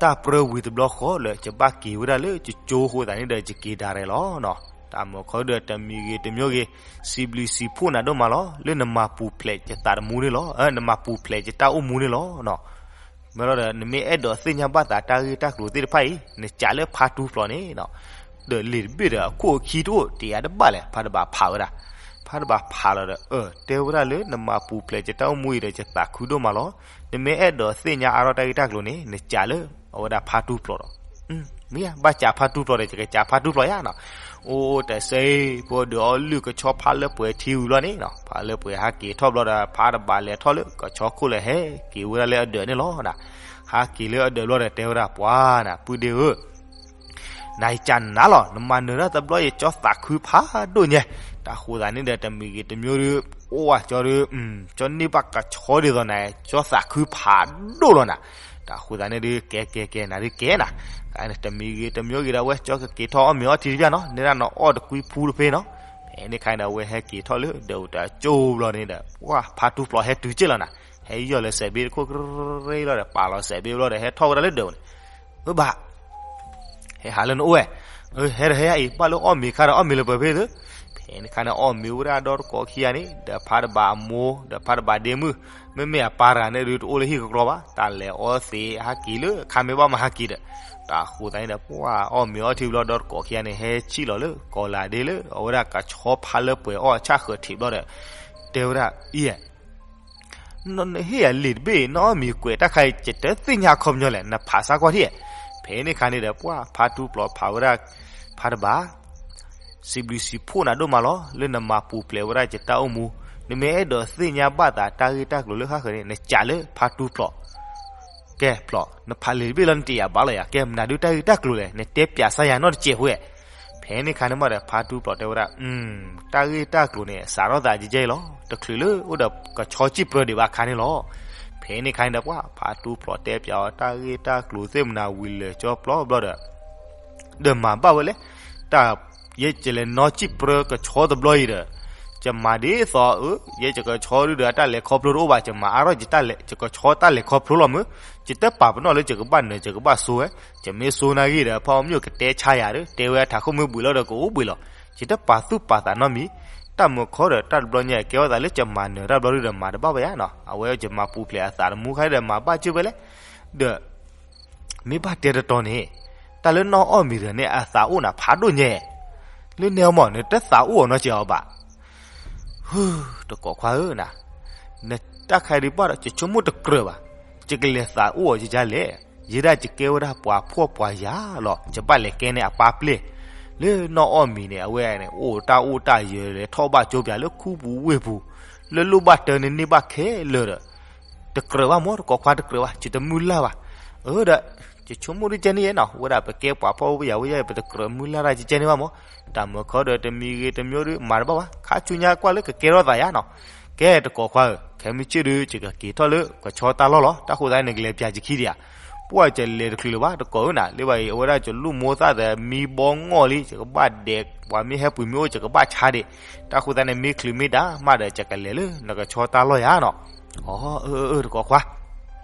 တၢ်ပြၢဝံၤတဘျီဃီလၢ ယဘၣ်က့ၤဝဲဒၣ်လၢယကၠိအဃိသတးန့ၣ်ဒီး ယက့ၤဒၣ်ရဲၣ်လီၤနီၤ, တၢ်မုာ်ခီဒီးတမံၤဂ့ၤတမံၤဂ့ၤ, စံးဘျုးစံးဖှိၣ်နၤဒိၣ်မးလီၤ, လၢနမၤပူၤဖျဲးယသးသမူန့ၣ်လီၤ, နမၤပူၤဖျဲးယတၢ်အိၣ်မူန့ၣ်လီၤနီၤ. မ့ၢ်လီၤဒီး နမ့ၢ်အဲၣ်ဒိးသ့ၣ်ညါဘၣ်သးတၢ်ဂ့ၢ်တၢ်ကျိၤသ့ၣ်တဖၣ်အံၤ နစံးလၢဖါထူပျီၤန့ၣ်နီၤ, ဒီးလံာ်တဘ့ၣ်ဒီးအခိၣ်အခံတအိၣ် တယၤတဘၣ်လဲၣ်, ဖါတဘးဖးဝဲဒၣ်, ဖါတဘးဖးလီၤဒီး အၢ တဲဝဲဒၣ်လၢနမၤပူၤဖျဲးယတၢ်အိၣ်မူအံၤဒီး ယသးခုဒိၣ်မးလီၤ, နမ့ၢ်အဲၣ်ဒိးသ့ၣ်ညါအါထီၣ်တၢ်ဂ့ၢ်တၢ်ကျိၤန့ၣ် နစံးလၢအဝဲဒၣ်ဖါထူပျီၤဒီး မ့ၢ်ဘၣ်စံးဖါထူပျီၤဒီး ယကစံးဖါထူပျီၤယါနီၤ, အိၣ်တစဲး ဖိဒုးအီလုၢ်ကဆီဖါလၢပှဲၤထံဝံၤဘျီန့ၣ်နီၤ, ဖါလၢပှဲၤဟးက့ၤထီၣ်ဘျီဒီး ဖါတဘးလဲၤထီၣ်လၢကဆီခိၣ်လၢဟဲက့ၤဝဲဒၣ်လၢအဒၢးန့ၣ်လီၤနီၤ, ဟးက့ၤလၢအဒၢးဘျီဒီး တဲဝဲဒၣ်ပှၤနၤ ပုၢ်ဒ့ဧၢ နၤယစံးနၤလီၤ, နမၤနၢၤတၢ်တဘျီ ယကၠီသးခုဖးဒိၣ်ညါ, တၢ်ဃိသးန့ၣ်ဒီး တမံၤဂ့ၤတမံၤဒီး အိၣ်ဝဲကၠီဒီး ကၠီန့ၢ်ဘၣ်ကဆီဒ်သိးနၤ ကၠီသးခုဖးဒိၣ်လီၤနၤ. တၢ်ဃိသးန့ၣ်ဒီး ကဲကဲကဲနၤဒီးကဲနၤ, တမံၤဂ့ၤတမံၤဂ့ၤဒီး အဝဲကၠီကက့ၤထီၣ်အီၣ်မ့ၤအီထံတပျၢ်နီၤ, နဲဒၣ်နအီၣ်တကွံဖူတဖဲနီၤ. ဖဲန့ၣ်ခါန့ၣ်ဒီး အဝဲဟဲက့ၤထီၣ်လၢဒၢးတကၠိဘျီန့ၣ်ဒီး ပှၢ်ဖါတူပျီဟဲတုၤက့ၢ်လီၤနၤ, ဟဲယီၢ်လၢစဲးဘ့တခိၣ်ကရ့လီၤဒီး ပာ်လီၤစဲးဘ့ဘျီဒီး ဟဲထီၣ်ဝဲဒၣ်လၢဒၢးန့ၣ် အၢဘၣ် ဟဲဟးလၢနအိၣ်ဝဲ, ဟဲဒီးဟဲအံၤ ဘၣ်လၢအီၣ်မ့ၤခါဒီးအီၣ်မ့ၤလၢပှဲၤဖဲသ့, ဖဲန့ၣ်ခါန့ၣ် အီၣ်မ့ၤဝဲဒၣ်ဒီတကိးခံဂၤန့ၣ် ဒီးဖါတဘၣ်အမိၢ် ဒီးဖါတဘၣ်ဒ့မုၣ်, မ့မ့ၢ်အပၢ်တဂၤန့ၣ်ဒုးတအိၣ်လၢဟံၣ်ကကျီဘၣ်, တၢ်လဲၤအီသံးဟးက့ၤလၢအခါမ့ၢ်ဘၣ်မၤဟးက့ၤဒီး, တၢ်ဃိသးန့ၣ်ဒီး ပှၢ်အီၣ်မ့ၤအီထံဘျီဒီတကိးခံဂၤန့ၣ် ဟဲဆံၣ်လီၤလၢကီၤလၤဒ့လၢ အဝဲဒၣ်ကဆီဖါလၢပှဲၤအီၣ်ဆၣ်ဃၢၤထံးဘျီဒီး တဲဝဲဒၣ်အံၤ နဟ့ၣ်ယၤလံာ်တဘ့ၣ် နအီၣ်မ့ၤကွဲးတၢ်ခါအံၤ ယတသ့ၣ်ညါအခီပညီလဲၣ် နဖးစၢ်ကွၢ်ထံၣ်. ဖဲန့ၣ်ခါန့ၣ်ဒီး ပှၢ်ဖါတူပျီဖးဝဲဒၣ် ဖါတဘၣ် စံးဘျုးစံးဖှိၣ်နၤဒိၣ်မးလီၤ လၢနမၤပူၤဖျဲးဝဲဒၣ်ယတၢ်အိၣ်မူ, နမ့ၢ်အဲၣ်ဒိးသ့ၣ်ညါဘၣ်သးတၢ်ဂ့ၢ်တၢ်ကျိၤလၢဃၣ်ဃၢၤန့ၣ် နစံးလၢဖါတူပျီ ကဲပျီ, နဖးလံာ်တဘ့ၣ်လီၤ နတယာ်ဘၣ်လီၤယၤ, ကဲမနုၤဒုးတၢ်ဂ့ၢ်တၢ်ကျိၤလဲၣ် နတဲပျးစၢ်ယၤနီတစဲးဖိဧါ. ဖဲန့ၣ်ခါန့ၣ်မးဒီး ဖါတူပျီတဲဝဲဒၣ်, တၢ်ဂ့ၢ်တၢ်ကျိၤန့ၣ် စးထီၣ်သးကဲကဲအံၤလီၤ, တချုးလၢအိၣ်ဒီးကဆီစံၣ်ပြၢဒံးဘၣ်ခါန့ၣ်လီၤ. ဖဲန့ၣ်ခါန့ၣ်ဒီး ပှၢ်ဖါတူပျီတဲပျးအီၤ တၢ်ဂ့ၢ်တၢ်ကျိၤသ့ၣ်မနၤဝံၤလၢာ်ကၠီပျီဘျီဒီး ဒီးမၤဘၣ်ဝဲလဲၣ်, တၢ် ယဲယလဲၤနီၢ်စံၣ်ပြၢကဆီတဘျီအံၤဒီး, ယမၤဒ်သိးအၢ, ယဲယကဆီဒုဒီး တၢ်လဲၤခီဖျိတအိၣ်ဘၣ်, ယမၤအါထီၣ်ယကဆီတၢ်လဲၤခီဖျိလီၤမး, ယတပာ်ပနီၣ်လၢယကဘၣ်နၢၤ ယကဘၣ်စိဝဲ, ယမ့ၢ်စိနာ်ဂ့ၤဒီး ဖီမ့ၢ်ကတဲဆါယၤဒီး တဲဝဲအထးခိၣ်မ့ၢ်ဘှံးလီၤဒီးကအိၣ်ဘှံးလီၤ, ယတပာ်သူၣ်ပာ်သးနီတမံၤ, တၢ်မုာ်ခီဒီးတၢ်တဘျီညါကဲအီၣ်သးလၢယမၤနၢၤတၢ်ဘျီဒုဒီးမၤတဘၣ်ဝဲယါနီၤ, အဝဲယမၤပူၤဖျဲးအသးတမူခါဒီးမၤဘၣ်ကၢ်ဝဲလဲၣ်, ဒီး မ့ၢ်ဘၣ်တဲတတီၤန့ၣ်, တၢ်လၢနီၢ်အီၣ်မ့ၤတဂၤန့ၣ် အသးအိၣ်နၤဖးဒိၣ်ညါ, လၢနဲအီမး နတသးအိၣ်အီၤနီတစဲးအီၤဘၣ်. ဟု, တကိးခွါဧၢနၤ, နတၢ်ခါဒံးဘၣ်ဒီး ယဆိကမိၣ်တကြၢးဘၣ်, ယကလဲၤသးအိၣ်အီၤယကလဲၣ်, ယဲဒၣ်ယကဲဝဲဒၣ်ပှၤဖှီၣ်ပှၤယာ်လီၤ, ယဘၣ်လဲၤကဲန့ၢ်အပၢ်ပျဲၢ်, လၢနီၢ်အီၣ်မ့ၤန့ၣ် အဝဲန့ၣ် အိၣ်တၢ်အိၣ်တၢ်ယၢၤလဲၤထီၣ်ဘၣ်ကၠိပၠးလၢခူပူၤဝ့ၢ်ပူၤ, လၢလိၣ်ဘၣ်တၢ်န့ၣ်န့ၢ်ဘၣ်ခဲလၢာ်ဒီး တကြၢးဘၣ်မး တကိးခွါတကြၢးဘၣ် ယတမုၢ်လၢ်ဘၣ်. အၢဒီး ယဆိကမိၣ်ဒ်ကဲန့ၣ်နီၤ ဝဲဒၣ်ပကဲပှၤဖှီၣ်ပှၤယာ်ဝဲယဲ ပတကြၢးမုၢ်လၢ်တၢ်ကဲန့ၣ်ဘၣ်မး. တၢ်မုာ်ခီဒီးတမံၤဂ့ၤတမံၤဒီး မၤတဘၣ်ဘၣ် ခါဆူညါကွၢ်လၢကကဲထီၣ်သးယါနီၤ. ကဲတကိးခွါဧၢ ခဲမုၢ်ဆ့ၣ်ဒီး ယကက့ၤထီၣ်လၢကဆီတၢ်လီၢ်လီၤ. တၢ်ဃိသတးန့ၣ် ကလဲၤပၠးယခံဒံးဧါ. ပှၢ်ယလဲၤတချုးလၢၤဘၣ် တကိးဧၢနၤ လၢဘၣ်အံၤ အဝဲဒၣ်ယလူၢ်မိၢ်သၣ်ဒီးမံဘီငီၢ်လံ ယကဘၣ်ဒဲး ပှၤမ့ၢ်ဟဲပှ့ၤမ့ၢ်အိၣ် ယကဘၣ်ဆါဒံး. တၢ်ဃိသတးန့ၣ် မ့ၢ်ချုးမ့ၢ်ဒါမးဒီး ယကလဲၤလၢနကဆီတၢ်လီၢ်ယါနီၤ. အီ အၢ အၢ တကိးခွါ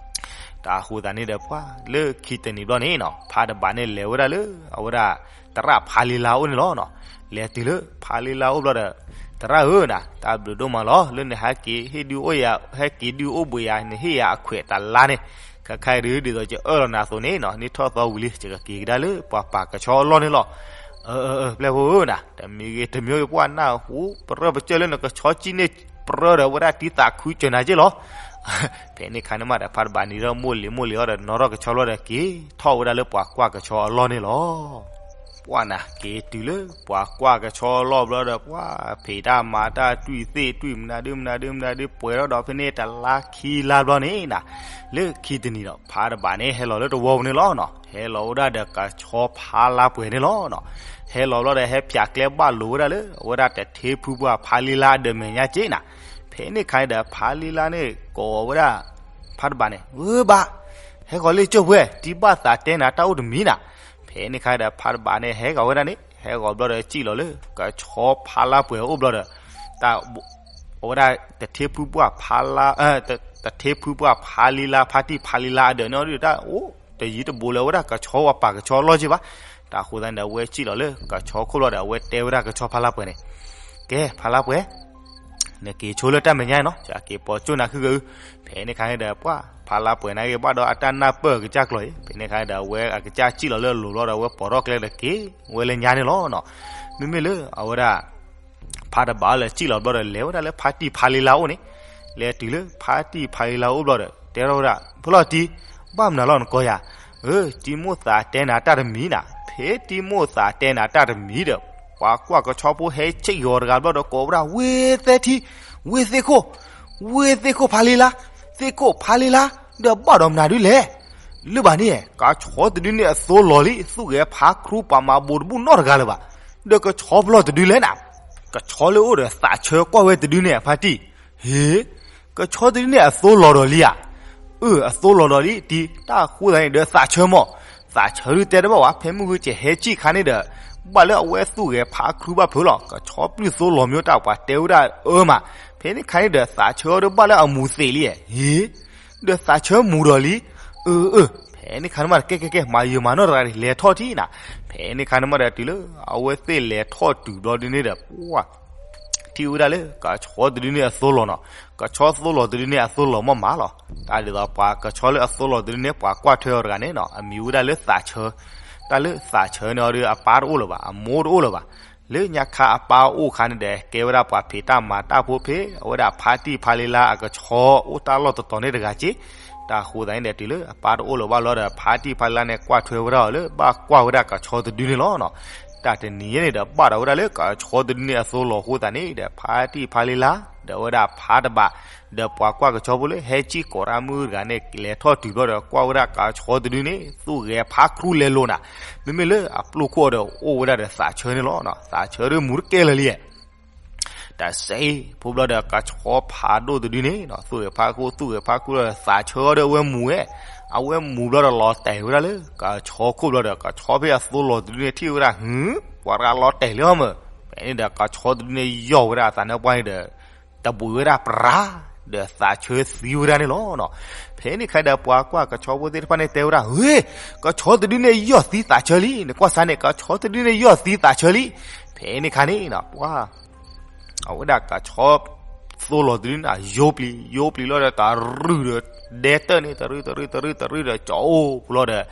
တၢ်ဃိသတးန့ၣ်ဒီး ပှၢ်လၢခံတနံၤဘျီန့ၣ်နီၤ ဖါတဘၣ်န့ၣ်လဲၤဝဲဒၣ်လၢ အဝဲဒၣ် သရၣ်ဖါလံလါအိၣ်န့ၣ်လီၤနီၤ. လဲၤတုၤလၢဖါလံလါအိၣ်ဘျီဒီး သရၣ်ဧၢနၤ တၢ်ဘျုးဒိၣ်မးလီၤ လၢနဟဲက့ၤဟ့ၣ်ဒုးအိၣ်ယၤ ဟဲက့ၤဒုးအိၣ်ဘှံးယၤ နဟ့ၣ်ယၤအခွဲးတလါန့ၣ်. ခဲခါအံၤဒုး ဒ်သိးယအၢၣ်လီၤနၤအသိးန့ၣ်နီၤ န့ၢ်ထီၣ်သီဝံၤလံ ယကက့ၤကဒါလၢပှၤပာ်ကဆီအလီၢ်န့ၣ်လီၤ. အၢ အၢ အၢ ပျဲၢ်ဖိဧၢနၤ တမံၤဂ့ၤတမံၤဂ့ၤ ပှၢ်နၢ်ဟူပရၢပကၢၢ်လၢနကဆီကံၣ်န့ၢ်ပြၢဒီး အဝဲဒၣ်တံၤသးခုစၢၤနၤက့ၢ်လီၤ. ဖဲန့ၣ်ခါန့ၣ်မးဒီး ဖါတဘၣ်နံၤထီၣ်မိၢ်လံၤမိၢ်လံၤအီၤဒီး နီၣ်ထီၣ်ကဆီဘျီဒီး က့ၤထီၣ်ဝဲဒၣ်လၢပှၤကွၢ်ကဆီအလီၢ်န့ၣ်လီၤ. ပှၢ်နၤ က့ၤတုၤလၢပှၤကွၢ်ကဆီအလီၢ်ဘျီဒီး ပှၢ်ဖံးတၢ်မၤတၢ်တွံၢ်သ့ၣ်တွံၢ်မနုၤဒုမနုၤဒုမနုၤဒု ပှဲၤထီၣ်ဒီးဖဲန့ၣ်တလါခံလါဘျီန့ၣ်နၤ လၢခံတနံၤဒီး ဖါတဘၣ်န့ၣ် ဟဲလီၤလၢတဝီပူၤန့ၣ်လီၤနီၤ. ဟဲလီၤဝဲဒၣ်ဒီးကဆီဖါလါပှဲၤန့ၣ်လီၤနီၤ. ဟဲလီၤဘျီဒီး ဟဲဖၠးကျဲဘၣ်လိာ်ဝဲဒၣ်လၢ အဝဲဒၣ်တထ့ဖုပှၢ်ဖါလံလါအဒၢးမဲာ်ညါက့ၢ်နၤ. ဖဲန့ၣ်ခါန့ၣ်ဒီး ဖါလံလါန့ၣ်ကိးဝဲဒၣ် ဖါတဘၣ်န့ၣ် ဝဲဘၣ် ဟဲဂီၤလၢကၠိၢ်ပှဲၤ တံၤဘၣ်သးတဲနၤတၢ်အိၣ်တမံၤနၤ. ဖဲန့ၣ်ခါဒီး ဖါတဘၣ်န့ၣ် ဟဲဂီၤဝဲဒၣ်န့ၣ် ဟဲဂီၤဘျီဒီး စံၣ်လီၤလၢ ကဆီဖါလါပှဲၤအိၣ်ဘျီဒီး တၢ် အဝဲဒၣ်တထ့ဖုပှၢ်ဖါလါ တထ့ဖုပှၢ်ဖါလံလါ ဖါတံၢ်ဖါလံလါအဒၢးန့ၣ်ဒီး တၢ်အိၣ် တယံၤတဘူးလၢအဝဲဒၣ်ကဆီဝဲပာ်ကဆီအလီၢ်က့ၢ်ဘၣ်. တၢ်ဃိသတးန့ၣ်ဒီး အဝဲစံၣ်လီၤလၢကဆီခိၣ်ဘျီဒီး အဝဲတဲဝဲဒၣ်ကဆီဖါလါပှဲၤန့ၣ် ကဲ ဖါလါပှဲၤ နက့ၤဆိလၢတၢ်မဲာ်ညါနီၤ ယက့ၤပိာ်ကၠိၣ်နၤခုကအု. ဖဲန့ၣ်ခါန့ၣ်ဒီး ပှၢ်ဖါလါပှဲၤန့ၣ်က့ၤဘၣ်ဒီးအတၢ်နၢ်ပၢၢ်အကစၢ်ကျိၤအံၤ ဖဲန့ၣ်ခါန့ၣ်ဒီး အဝဲအကစၢ်စံၣ်လီၤလၢအလိၤဘျီဒီး အဝဲပိာ်ထီၣ်ကျဲဒီးက့ၤဝဲလၢညါန့ၣ်လီၤနီၤ. မ့မ့ၢ်လၢအဝဲဒၣ် ဖါတဘၣ်လၢစံၣ်လီၤဘျီဒီး လဲၤဝဲဒၣ်လၢဖါတံၢ်ဖါလံလါအိၣ်န့ၣ် လဲၤတုၤလၢဖါတံၢ်ဖါလံလါအိၣ်ဘျီဒီး တဲထီၣ်ဝဲဒၣ် ဖိလီၤတံၢ် ဘၣ်မနုၤလီၤနကိးယၤ. အၢ တံၤမိၣ်သးတဲနၤတၢ်တမံၤနၤ ဖဲတံၤမိၣ်သးတဲနၤတၢ်တမံၤဒီး ပှၤကွၢ်ကဆီဖိဟဲဆံၣ်ဂီၤတဂၤဘျီဒီး ကိးဝဲဒၣ် ဝ့ၢ်သဲထံ ဝ့ၢ်သ့ၣ်ခိၣ် ဝ့ၢ်သ့ၣ်ခိၣ်ဖါလံလါ သ့ၣ်ခိၣ်ဖါလံလါ ဒီးဘၣ်ဒီးမနုၤဒုလဲၣ်. လၢဘၣ်န့ၣ် ကဆီတဒုန့ၣ်အသိလီၤလံ သူၣ်ဂဲၤဖးခရူပာ်မၤဘိးတဘူၣ်နီတဂၤလၢၤဘၣ်. ဒီးကဆီဖျီတဒုလဲၣ်နၤ. ကဆီလၢအိၣ်ဒီးသးဆၢကွၢ်ဝဲတဒုန့ၣ်အဖါတံၢ်, ဟ့, ကဆီတဒုန့ၣ်အသိလီၤဒီးလံဧါ. အၢ အသိလီၤဒီးလံတံၢ်. တၢ်ဃိသတးန့ၣ်ဒီးသးဆၢမၢ်, သးဆၢဒုးတဲတဘၣ်ဝဲ ဖဲမုၢ်ဂ့ၤကဟဲစံၣ်ခါန့ၣ်ဒီး ဘၣ်လၢအဝဲသူၣ်ဂဲၤဖးခုဘၣ်ဖုးလီၤ. ကဆီပျုၢ်သိလီၤမ့ၢ်တၢ်ပှၤတဲဝဲဒၣ်အၢမး. ဖဲန့ၣ်ခါန့ၣ်ဒီး သးဆၢအီၤဒီးဘၣ်လၢအမူၤသံးလံဧါ. ဟ့, ဒီးသးဆၢမူၤဒီးလံ. အၢ အၢ ဖဲန့ၣ်ခါန့ၣ်မးဒီး ကဲ ကဲ ကဲ မၤယုာ်မၤနီၢ်တဂၤန့ၣ် လဲၤထီၣ်ထံၣ်နၤ. ဖဲန့ၣ်ခါန့ၣ်မးဒီး တုၤလၢအဝဲသ့ၣ်လဲၤထီၣ်တုၤဘျီဒုန့ၣ်ဒီး ပှၢ် ထံၣ်ဝဲဒၣ်လၢကဆီတဒုန့ၣ်အသိလီၤနီၤ. ကဆီသိလီၤတဒုန့ၣ်အသိလီၤမးမးလီၤ. တၢ်ဒ်သိးပှၤကဆီလၢအသိလီၤတဒုန့ၣ် ပှၤကွၢ်ထွဲအီၤတဂၤန့ၣ်နီၤ အမံၤဝဲဒၣ်လၢသးဆၢ. တၢ်လၢသးဆၢန့ၣ်အီၤဒီး အပၢ်တအိၣ်လၢၤဘၣ်, အမိၢ်တအိၣ်လၢၤဘၣ်. လၢညါခါအပၢ်အိၣ်ခါန့ၣ်ဒီး ကဲဝဲဒၣ်ပှၤဖံးတၢ်မၤတၢ်ဖိဖဲ အဝဲဒၣ်ဖါတံၢ်ဖါလံလါအကဆီ အိၣ်တၢ်လီၢ်တတီၤန့ၣ်တဂၤက့. တၢ်ဃိသတးန့ၣ်ဒီး တုၤလၢအပၢ်တအိၣ်လၢၤဘၣ်လီၤဒီး ဖါတံၢ်ဖါလံလါန့ၣ် ကွၢ်ထွဲဝဲဒၣ်အီၤလၢ ဘၣ်ကွၢ်ဝဲဒၣ်ကဆီတဒုန့ၣ်လီၤနီၤ. တၢ်တနံၤအံၤန့ၣ်ဒီး ဘၣ်ဒီးဝဲဒၣ်လၢကဆီတဒုန့ၣ်အသိလီၤအဃိသတးန့ၣ်ဒီး ဖါတံၢ်ဖါလံလါ ဒီးအဝဲဒၣ်ဖါတဘး ဒီးပှၤကွၢ်ကဆီဖိလၢဟဲစံၣ်ကိးတၢ်မုၣ်တဂၤန့ၣ် လဲၤထီၣ်တုၤဘျီဒီး ကွၢ်ဝဲဒၣ်ကဆီတဒုန့ၣ် သူၣ်ဂဲၤဖးခရူလဲၤလိၤနၤ. မ့မ့ၢ်လၢအပျိၢ်ခိၣ်ဒီး အိၣ်ဝဲဒၣ်ဒီးသးဆၢန့ၣ်လီၤ. သးဆၢဒုးမူၤတကဲလၢၤလံ. တၢ်စဲအံၤ ဖိဘျီဒီး ကဆီဖးဒိၣ်တဒုန့ၣ်နီၤ သူၣ်ဂဲၤဖးခူ သူၣ်ဂဲၤဖးခူလီၤဒီး သးဆၢအီၤဒီးအဝဲမူၤဝဲ. အဝဲမူၤဘျီဒီး လီၤတဲာ်ဝဲဒၣ်လၢကဆီခိၣ်ဘျီဒီး ကဆီဖဲအသိလီၤတဒုန့ၣ် ထံၣ်ဝဲဒၣ် ဟု, ပှၤတဂၤလီၤတဲာ်လံအီၤမး. ဖဲန့ၣ်ဒီး ကဆီတဒုန့ၣ် ယီၢ်ဝဲဒၣ်အသးနါပှၢ်န့ၣ်ဒီး တဘှံးဝဲဒၣ်ပြၤ ဒီးသးဆၢသံဝဲဒၣ်န့ၣ်လီၤ. ဖဲန့ၣ်ခါဒီး ပှၤကွၢ်ကဆီဖိသ့ၣ်တဖၣ်န့ၣ် တဲဝဲဒၣ်, ဟ့, ကဆီတဒုန့ၣ် ယီၢ်သံသးဆၢလံ, နကွၢ်စ့ၢ်န့ၣ် ကဆီတဒုန့ၣ် ယီၢ်သံသးဆၢလံ. ဖဲန့ၣ်ခါန့ၣ်နီၤ ပှၤ အဝဲဒၣ်ကဆီသိလီၤတဒုန့ၣ် ယိပျံၤ ယိပျံၤလီၤဒီး တရုၢ်ဒီး ဒဲတၢၢ်န့ၣ် တရုၢ် တရုၢ် တရုၢ် တရုၢ်ဒီး ကၠီအိၣ်ဖိလီၤဒီး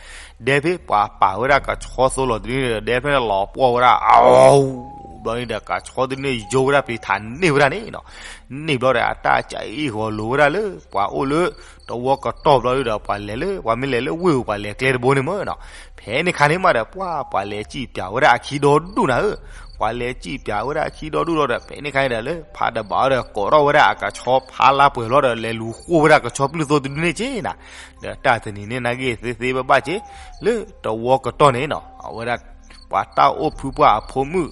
ဒဲဖဲပှၤပာ်ဝဲဒၣ်ကဆီသိလီၤတဒုန့ၣ်ဒီး ဒဲဖဲန့ၣ်လီၤပှီၢ်ဝဲဒၣ် အဝူ ဘျီန့ၣ်ဒီး ကဆီတဒုန့ၣ် ယိဝဲဒၣ်ပျံၤထးန့ၢ်ဝဲဒၣ်န့ၣ်နီၤ. န့ၢ်ဘျီဒီး အတၢ်ကအံၣ်ဂီၤလိၤဝဲဒၣ်လၢ ပှၤအိၣ်လၢ တဝီကတီၢ်ဘျီဒီး ပှၤလဲၤလၢ ပှၤမ့ၢ်လဲၤလၢဝ့ၢ်ပူၤ ပှၤလဲၤကျဲတဘိန့ၣ်မးနီၤ. ဖဲန့ၣ်ခါန့ၣ်မးဒီး ပှၤ ပှၤလဲၤစံၣ်ပၠးဝဲဒၣ်အခံဒီဒူၣ်နၤဧၢ. ပှၤလဲၤစံၣ်ပၠးဝဲဒၣ်အခံဒီဒူၣ်လီၤဒီး ဖဲန့ၣ်ခါန့ၣ်ဒီး လၢဖးတဘးဒီး ကိးထီၣ်ဝဲဒၣ်အကဆီဖါလါပှဲၤလီၤဒီး လဲၤလူၤဃိဝဲဒၣ်ကဆီပျုၢ်သိတဒုန့ၣ်က့နၤ. ဒီးတၢ်တနံၤန့ၣ် နာ်က့သ့သ့ဘၣ်ဘၣ်က့ လၢတဝီကတီၢ်န့ၣ်နီၤ အဝဲဒၣ် ပှၤတၢ်အိၣ်ဖုပှၢ်အဖိမုၣ်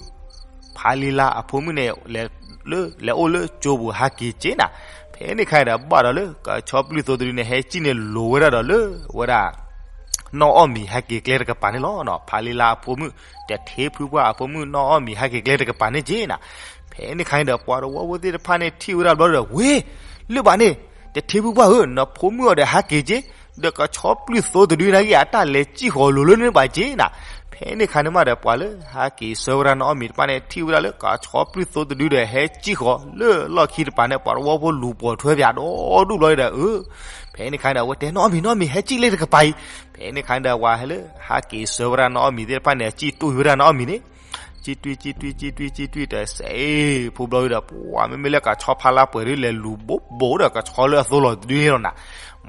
ဖါလံလါအဖိမုၣ်န့ၣ် လဲၤလၢ လဲၤအိၣ်လၢကၠိပူၤဟးက့ၤက့နၤ. ဖဲန့ၣ်ခါန့ၣ်ဒီး ဘၣ်ဒီးလၢကဆီပျုၢ်သိတဒုန့ၣ် ဟဲစံၣ်န့ၣ်လိၤဝဲဒၣ်ဒီးလၢ အဝဲဒၣ် နီၢ်အီၣ်မံၤဟဲက့ၤကျဲတကပၤန့ၣ်လီၤ. ဖါလံလါအဖိမုၣ် တထ့ဖုပှၢ်အဖိမုၣ် နီၢ်အီၣ်မံၤဟဲက့ၤကျဲတကပၤန့ၣ်က့နၤ. ဖဲန့ၣ်ခါန့ၣ်ဒီး ပှၤတဝီဖိသ့ၣ်တဖၣ်န့ၣ် ထံၣ်ဝဲဒၣ်ဘျီဒီး ဝ့ လၢဘၣ်န့ၣ် တထ့ဖုပှၢ်ဧၢ, နဖိမုၣ်အီၤဒီးဟးက့ၤက့ ဒီးကဆီပျုၢ်သိတဒုနာ်က့ အတၢ်လဲၤစံၣ်ဃီၤလိၤလၢန့ၣ်ဘၣ်က့နၤ. ဖဲန့ၣ်ခါန့ၣ်မးဒီး ပှၤလၢဟးက့ၤဆှၢဝဲဒၣ်နီၢ်အီၣ်မံၤတဖၣ်န့ၣ် ထံၣ်ဝဲဒၣ်လၢ ကဆီပျုၢ်သိတဒုဒီး ဟဲစံၣ်ဃီၤလၢလီၢ်ခံတပၤန့ၣ် ပှၤတဝီဖိလူၤပိာ်ထွဲပၠးဒီဒူၣ်ဘျီဒီး အၢ ဖဲန့ၣ်ခါန့ၣ်ဒီး အဝဲတဲ နီၢ်အီၣ်မံၤ နီၢ်အီၣ်မံၤ ဟဲစံၣ်လၢတကပၤအံၤ. ဖဲန့ၣ်ခါန့ၣ်ဒီး ပှၤဟဲလၢဟးက့ၤဆှၢဝဲဒၣ်နီၢ်အီၣ်မံၤသ့ၣ်တဖၣ်န့ၣ် စံၣ်တွံၢ်ဝဲဒၣ်နီၢ်အီၣ်မံၤန့ၣ် စံၣ်တွံၢ် စံၣ်တွံၢ် စံၣ်တွံၢ် စံၣ်တွံၢ် တစဲး ဖိဘျီဒီး ပှၤမ့မ့ၢ်လၢကဆီဖါလါပှဲၤဒု လဲၤလူၤဘိးဘိးဒီးကဆီလၢအသိလီၤတဒုန့ၣ်လီၤနၤ.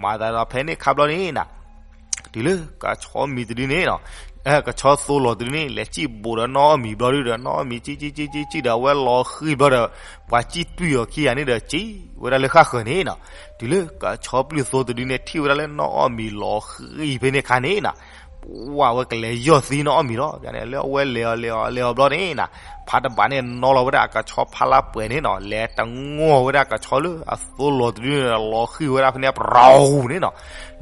မၤသးဒီးဖဲန့ၣ်ခါဘျီန့ၣ်နၤ တုၤလၢကဆီမံၤတဒုန့ၣ်နီၤ ကဆီသိလီၤတဒုန့ၣ် လဲၤစံၣ်ဘိးဒီးနီၢ်အီၣ်မံၤဘျီဒုဒီး နီၢ်အီၣ်မံၤ စံၣ် စံၣ် စံၣ် စံၣ် စံၣ်ဒီး အဝဲလီၤဃံၤဘျီဒီး ပှၤစံၣ်တွံၢ်အီၤခံဂၤန့ၣ်ဒီး စံၣ်ဝဲဒၣ်လၢဃၣ်ဃၢၤန့ၣ်နီၤ. တုၤလၢကဆီပျုၢ်သိတဒုန့ၣ် ထံၣ်ဝဲဒၣ်လၢနီၢ်အီၣ်မံၤလီၤဃံၤဖဲန့ၣ်ခါန့ၣ်နီၤ ပှၤဝဲကလဲၤယီၢ်သံနီၢ်အီၣ်မံၤလီၤ. န့ၣ်လၢအဝဲလဲၤအီၤလဲၤအီၤလဲၤအီၤဘျီန့ၣ်နၤ ဖးတဘးန့ၣ်နီၤလီၤဝဲဒၣ်အကဆီဖါလါပှဲၤန့ၣ်နီၤ လဲၤတငီၢ်ဝဲဒၣ်ကဆီလၢအသိလီၤတဒုန့ၣ် လီၤဃံၤဝဲဒၣ်ဖဲန့ၣ် ပရူၤန့ၣ်နီၤ.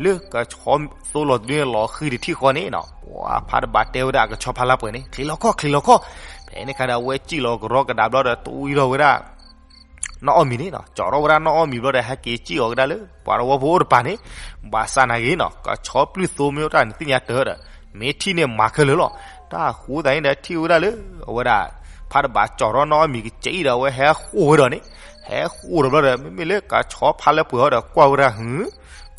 လၢကဆီသိလီၤတဒုန့ၣ် လီၤဃံၤတထံၣ်ဃီန့ၣ်နီၤ ပှၤဖးတဘးတဲဝဲဒၣ်အကဆီဖါလါပှဲၤန့ၣ် ချံးလီၤခီၣ် ချံးလီၤခီၣ်. ဖဲန့ၣ်ခါဒီး အဝဲစံၣ်လီၤကရီကဒါဘျီဒီး တွံၢ်ထီၣ်ဝဲဒၣ် နီၢ်အီၣ်မံၤန့ၣ်နီၤ ကၠီထီၣ်ဝဲဒၣ်နီၢ်အီၣ်မံၤဘျီဒီး ဟဲက့ၤစံၣ်အီၤကဒါလၢ ပှၤတဝီဖိအိၣ်တပၤန့ၣ် ဘၣ်ဆၣ်နာ်က့နီၤ ကဆီပျုၢ်သိမ့ၢ်အိၣ်တၢ်န့ၣ်သ့ၣ်ညါတၢ်ဒီး မ့ၢ်ထံၣ်န့ၣ်မၤခဲလၢာ်လီၤ. တၢ်ဃိသတးန့ၣ်ဒီး ထံၣ်ဝဲဒၣ်လၢ အဝဲဒၣ် ဖးတဘးကၠီထီၣ်နီၢ်အီၣ်မံၤကစံၣ်ဒီး အဝဲဟဲဃိၣ်ဝဲဒီးန့ၣ် ဟဲဃိၣ်ဒီးဘျီဒီး မ့မ့ၢ်လၢကဆီဖါလါပှဲၤအီၤဒီး ကွၢ်ဝဲဒၣ်ဟု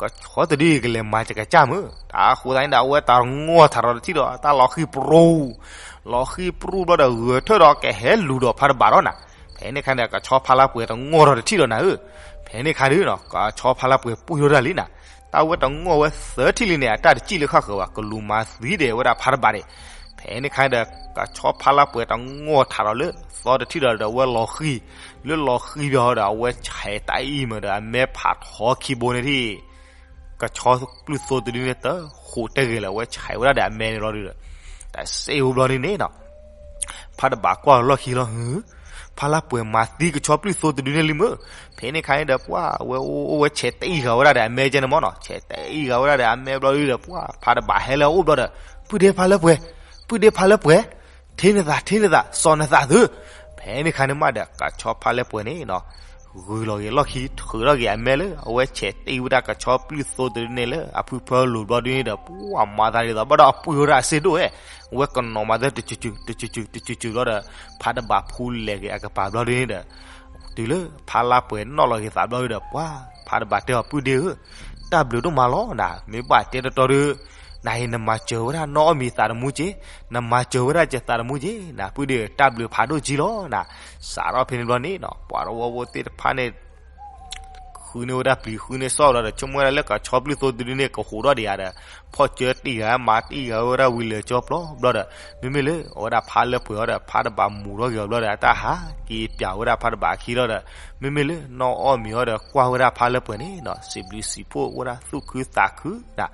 ကဆီတဒုအံၤကလဲၤမၤစကစၢ်မုၢ် တၢ်ဃိသတးန့ၣ်ဒီး အဝဲတငီၢ်ထးဒီးတထံၣ်ဒီး တၢ်လီၤဃံၤပရူၤ လီၤဃံၤပရူၤဘျီဒီး ဂဲၤထၢၣ်ဒီးကဟဲလူၤဒီးဖးတဘးဒီးနၤ. ဖဲန့ၣ်ခါန့ၣ် ကဆီဖါလါပှဲၤတငီၢ်ထီၣ်တထံၣ်ဒီးနၤဧၢ. ဖဲန့ၣ်ခါဒုးနီၤ ကဆီဖါလါပှဲၤပှံၢ်ထီၣ်ဒၣ်လံနၤ. တၢ်ဝဲတငီၢ်ဝဲသၢထံၣ်လံန့ၣ် အတၢ်တစံၣ်လၢဃၣ်ဃၢၤဘၣ် ကလူၤမၤသံဒဲးဝဲဒၣ်ဖးတဘးန့ၣ်. ဖဲန့ၣ်ခါဒီး ကဆီဖါလါပှဲၤတငီၢ်ထးဒီးလၢသီတထံၣ်ဒီး ဒီးအဝဲလီၤဃံၤ လၢလီၤဃံၤပၠီဒီး အဝဲဆဲးတၢ်အံၤမးဒီး အမဲဖးထီခံဘိန့ၣ်ထံၣ် ကဆီပျုၢ်သိတဒုန့ၣ် တဃိးတဂ့ၤလၢၤ အဝဲဆဲးဝဲဒၣ်ဒီးအမဲန့ၣ်လီၤဒုးဒီး တၢ်စံးဝဲဘျီန့ၣ်န့ၣ်နီၤ ဖးတဘးကွၢ်လီၢ်ခံလီၤဟု ဖါလါပှဲၤမၤသံကဆီပျုၢ်သိတဒုန့ၣ်လံမ့ၢ်. ဖဲန့ၣ်ခါန့ၣ်ဒီး ပှၤဝဲအိၣ်အိၣ်ဝဲဆဲးတအံၣ်ဂၤဝဲဒၣ်ဒီးအမဲကဲန့ၣ်မ့ၢ်နီၤ, ဆဲးတအံၣ်ဂၤဝဲဒၣ်ဒီးအမဲဘျီဒုဒီး ပှၤဖါတဘးဟဲလၢအအိၣ်ဘျီဒီး ပုၢ်ဒ့ဖါလါပှဲၤ, ပုၢ်ဒ့ဖါလါပှဲၤ, ထ့နသး ထ့နသး စီၤနသးသု. ဖဲန့ၣ်ခါန့ၣ်မးဒီး ကဆီဖါလါပှဲၤန့ၣ်နီၤ ဂုာ်လီၤက့ၤလီၢ်ခံ ထုးထီၣ်က့ၤအမဲလၢ အဝဲဆဲးတအံၣ်ဝဲဒၣ်ကဆီပျုၢ်သိတဒုန့ၣ်လၢအဖုဖၢလိၤဘျီဒုန့ၣ်ဒီး ပှၤမၤသးဒ်သိး ဘၣ်ဒီးအပှ့ၤဝဲဒၣ်အစ့ဒိၣ်ဝဲ, ဝဲကနီၤမၤသးတစုးစုး တစုးစုး တစုးစုးဘျီဒီး ဖါတဘးဖူလဲၤက့ၤအကပၤဘျီဒုန့ၣ်ဒီး တုၤလၢဖါလါပှဲၤနီၣ်လီၤက့ၤသးဘျီဒုဒီး ပှၤဖါတဘးတဲအီၤ ပုၢ်ဒ့ဧၢ, တၢ်ဘျုးဒိၣ်မးလီၤနၤ, မ့ၢ်ဘၣ်တဲတတီဒု နၤအံၤနမၤစၢၤဝဲဒၣ်နီၢ်အီၣ်မံၤသးတမူက့ၤ, နမၤစၢၤဝဲဒၣ်က့ၤသးတမူက့ၤ, နပုၢ်ဒ့ဧၢ တၢ်ဘျုးဖးဒိၣ်ကံလီၤနၤ. စးထီၣ်ဖဲန့ၣ်ဘျီန့ၣ်နီၤ ပှၤတဝီဖိသ့ၣ်တဖၣ်န့ၣ် ဃုန့ၢ်ဝဲဒၣ်ပျံၤ ဃုန့ၢ်စီၣ်လီၤဒီး ဆိကမိၣ်ဝဲဒၣ်လၢကဆီပျုၢ်သိတဒုန့ၣ် ကဟူးထီၣ်ဒံးဧါဒီး ဖီၣ်ကၢတံၢ်ဂၤ မၤတံၢ်ဂၤဝဲဒၣ်ဝံၤလၢာ်ကၠီပျီဘျီဒီး မ့မ့ၢ်လၢအဝဲဒၣ်ဖါလါပှဲၤအီၤဒီး ဖါတဘးမူၤထီၣ်က့ၤအီၤဘျီဒီး အတၢ်ဟးက့ၤပျးဝဲဒၣ်ဖါတဘးအခံလီၤဒီး မ့မ့ၢ်လၢနီၢ်အီၣ်မံၤအီၤဒီး ကွၢ်ဝဲဒၣ်ဖါလါပှဲၤန့ၣ်နီၤ စံးဘျုးစံးဖှိၣ်ဝဲဒၣ်သူၣ်ခုသးခုနၤ.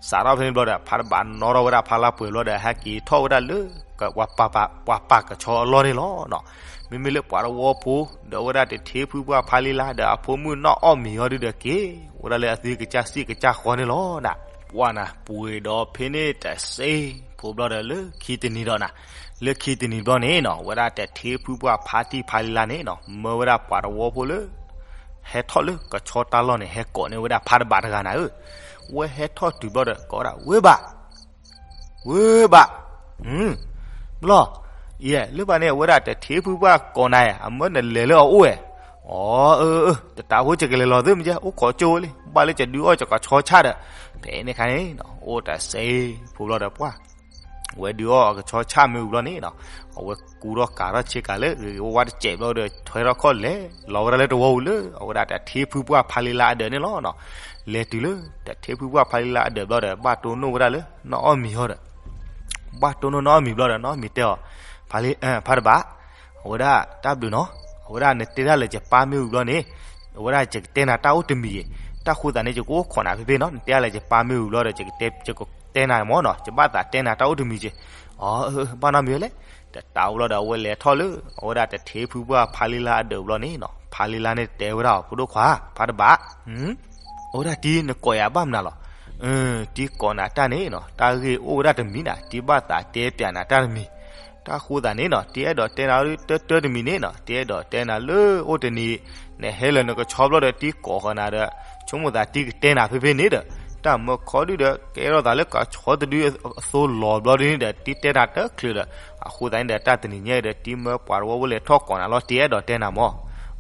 စးထီၣ်ဖဲန့ၣ်ဘျီဒီး ဖါတဘးနီၣ်ထီၣ်ဝဲဒၣ်ဖါလါပှဲၤဘျီဒီး ဟဲက့ၤထီၣ်ဝဲဒၣ်လၢ ပှၤပာ်ကဆီအလီၢ်န့ၣ်လီၤနီၤ. မ့မ့ၢ်လၢပှၤတဝီဖိ ဒီးအဝဲဒၣ်တထ့ဖုပှၢ်ဖါလံလါ ဒီးအဖိမုၣ်နီၢ်အီၣ်မံၤအီၤဒုဒီးက့ၤ ဝဲဒၣ်လၢအသုကစၢ်စံၣ်ကစၢ်ဃီန့ၣ်လီၤနၤ. ပှၤနၤ ပှ့ၤဒီးဖဲန့ၣ်တစ့ဖိဘျီဒီးလၢခံတနံၤဒီးနၤ လၢခံတနံၤဘျီန့ၣ်နီၤ ဝဲဒၣ်တထ့ဖုပှၢ်ဖါတံၢ်ဖါလံလါန့ၣ်နီၤ မၢဝဲဒၣ်ပှၤတဝီဖိလၢ ဟဲထီၣ်လၢကဆီတၢ်လီၢ်န့ၣ် ဟဲကိးန့ၢ်ဝဲဒၣ်ဖါတဘးတဂၤနၤဧၢ. ဝဲဟဲထီၣ်တုၤဘျီဒီး ကိးဝဲဒၣ် ဝ့ဘး ဝ့ဘး, ဘျီ, ယဲ လၢဘၣ်န့ၣ် အဝဲဒၣ်တထ့ဖုပှၢ်ကိးနၤဧါ, အမၢနလဲၤလၢအအိၣ်ဧါ. အၢ တတးဖိ ယကလဲၤလီၤသုမ့ၢ်ကဲ အိၣ်ခိးကၠိဝဲလံ, ဘၣ်လၢယဒုးအီၣ်ယကဆီဆၣ်ဒီး, ဖဲန့ၣ်အခါန့ၣ် အိၣ်တစဲးဖိဘျီဒီးပှၢ် ဝဲဒုးအီၣ်အကဆီဆၣ်မ့ၢ်ဝံၤဘျီန့ၣ်နီၤ, အဝဲကူထီၣ်ကၤထီၣ်ဆ့ကၤလၢဂ့ၤဂ့ၤဝါဝါတစဲးဘျီဒီး ထွဲထီၣ်ခီၣ်လဲၤလီၤဝဲဒၣ်လၢတဝီပူၤလၢ အဝဲဒၣ်တထ့ဖုပှၢ်ဖါလံလါအဒၢးန့ၣ်လီၤနီၤ. လဲၤတုၤလၢတထ့ဖုပှၢ်ဖါလံလါအဒၢးဘျီဒီး ဘၣ်တိၢ်နီၣ်ဝဲဒၣ်လၢ နီၢ်အီၣ်မံၤဟီဒီး ဘၣ်တိၢ်နီၣ်နီၢ်အီၣ်မံၤဘျီဒီး နီၢ်အီၣ်မံၤတဲအီၤ, ဖါတဘး, အဝဲဒၣ်တၢ်ဘျုးနီၤ, အဝဲဒၣ်နတဲတၢ်လၢယပၢ်မ့ၢ်ဝံၤဘျီန့ၣ်, အဝဲဒၣ်ယကတဲနၤတၢ်အိၣ်တမံၤအံၤ, တၢ်ဃိသးန့ၣ် ယကအိၣ်ခိးနၤဖဲဖဲနီၤ, နတဲတၢ်လၢယပၢ်မ့ၢ်ဝံၤဘျီဒီး ယကတဲနၤမ့ၢ်နီၤ, ယဘၣ်သးတဲနၤတၢ်အိၣ်တမံၤက့ၤ. အၢ ဘၣ်နီတမံၤဝဲလဲၣ်. တတးဘျီဒီး အဝဲလဲၤထီၣ်လၢ အဝဲဒၣ်တထ့ဖုပှၢ်ဖါလံလါအဒၢးဘျီန့ၣ်နီၤ, ဖါလံလါန့ၣ်တဲဝဲဒၣ်အီၤ ဖိဒိၣ်ခွါ, ဖါတဘး အဝဲဒၣ်တံၤနကိးယၤဘၣ်မနုၤလီၤ. တံၤကိးနၤတၢ်န့ၣ်နီၤ, တၢ်ဂ့ၢ်အိၣ်ဝဲဒၣ်တမံၤနၤ, တံၤဘၣ်သးတဲပျးနၤတၢ်တမံၤ, တၢ်ဃိသးန့ၣ်နီၤ, တံၤအဲၣ်ဒိးတဲနၤတၢတၢတမံၤန့ၣ်နီၤ, တံၤအဲၣ်ဒိးတဲနၤလၢအိၣ်တနံၤ, နဟဲလၢနကဆီဘျီဒီး တံၤကိးဃီနၤဒီး, ဆိကမိၣ်သးတံၤကတဲနၤဖဲဖဲန့ၣ်ဒီး, တၢ်မၢခီဒုဒီး ကဲထီၣ်သးလၢကဆီတဒုအသိးလီၤဘျီဒုန့ၣ်ဒီး တံၤတဲနၤတချုးဒီး, အဃိသတးန့ၣ်ဒီး တၢ်တနံၤညါအံၤဒီး တံၤမၢပှၤတဝီဖိလဲၤထီၣ်ကိးနၤလီၤ, တံၤအဲၣ်ဒိးတဲနၤမၢ်.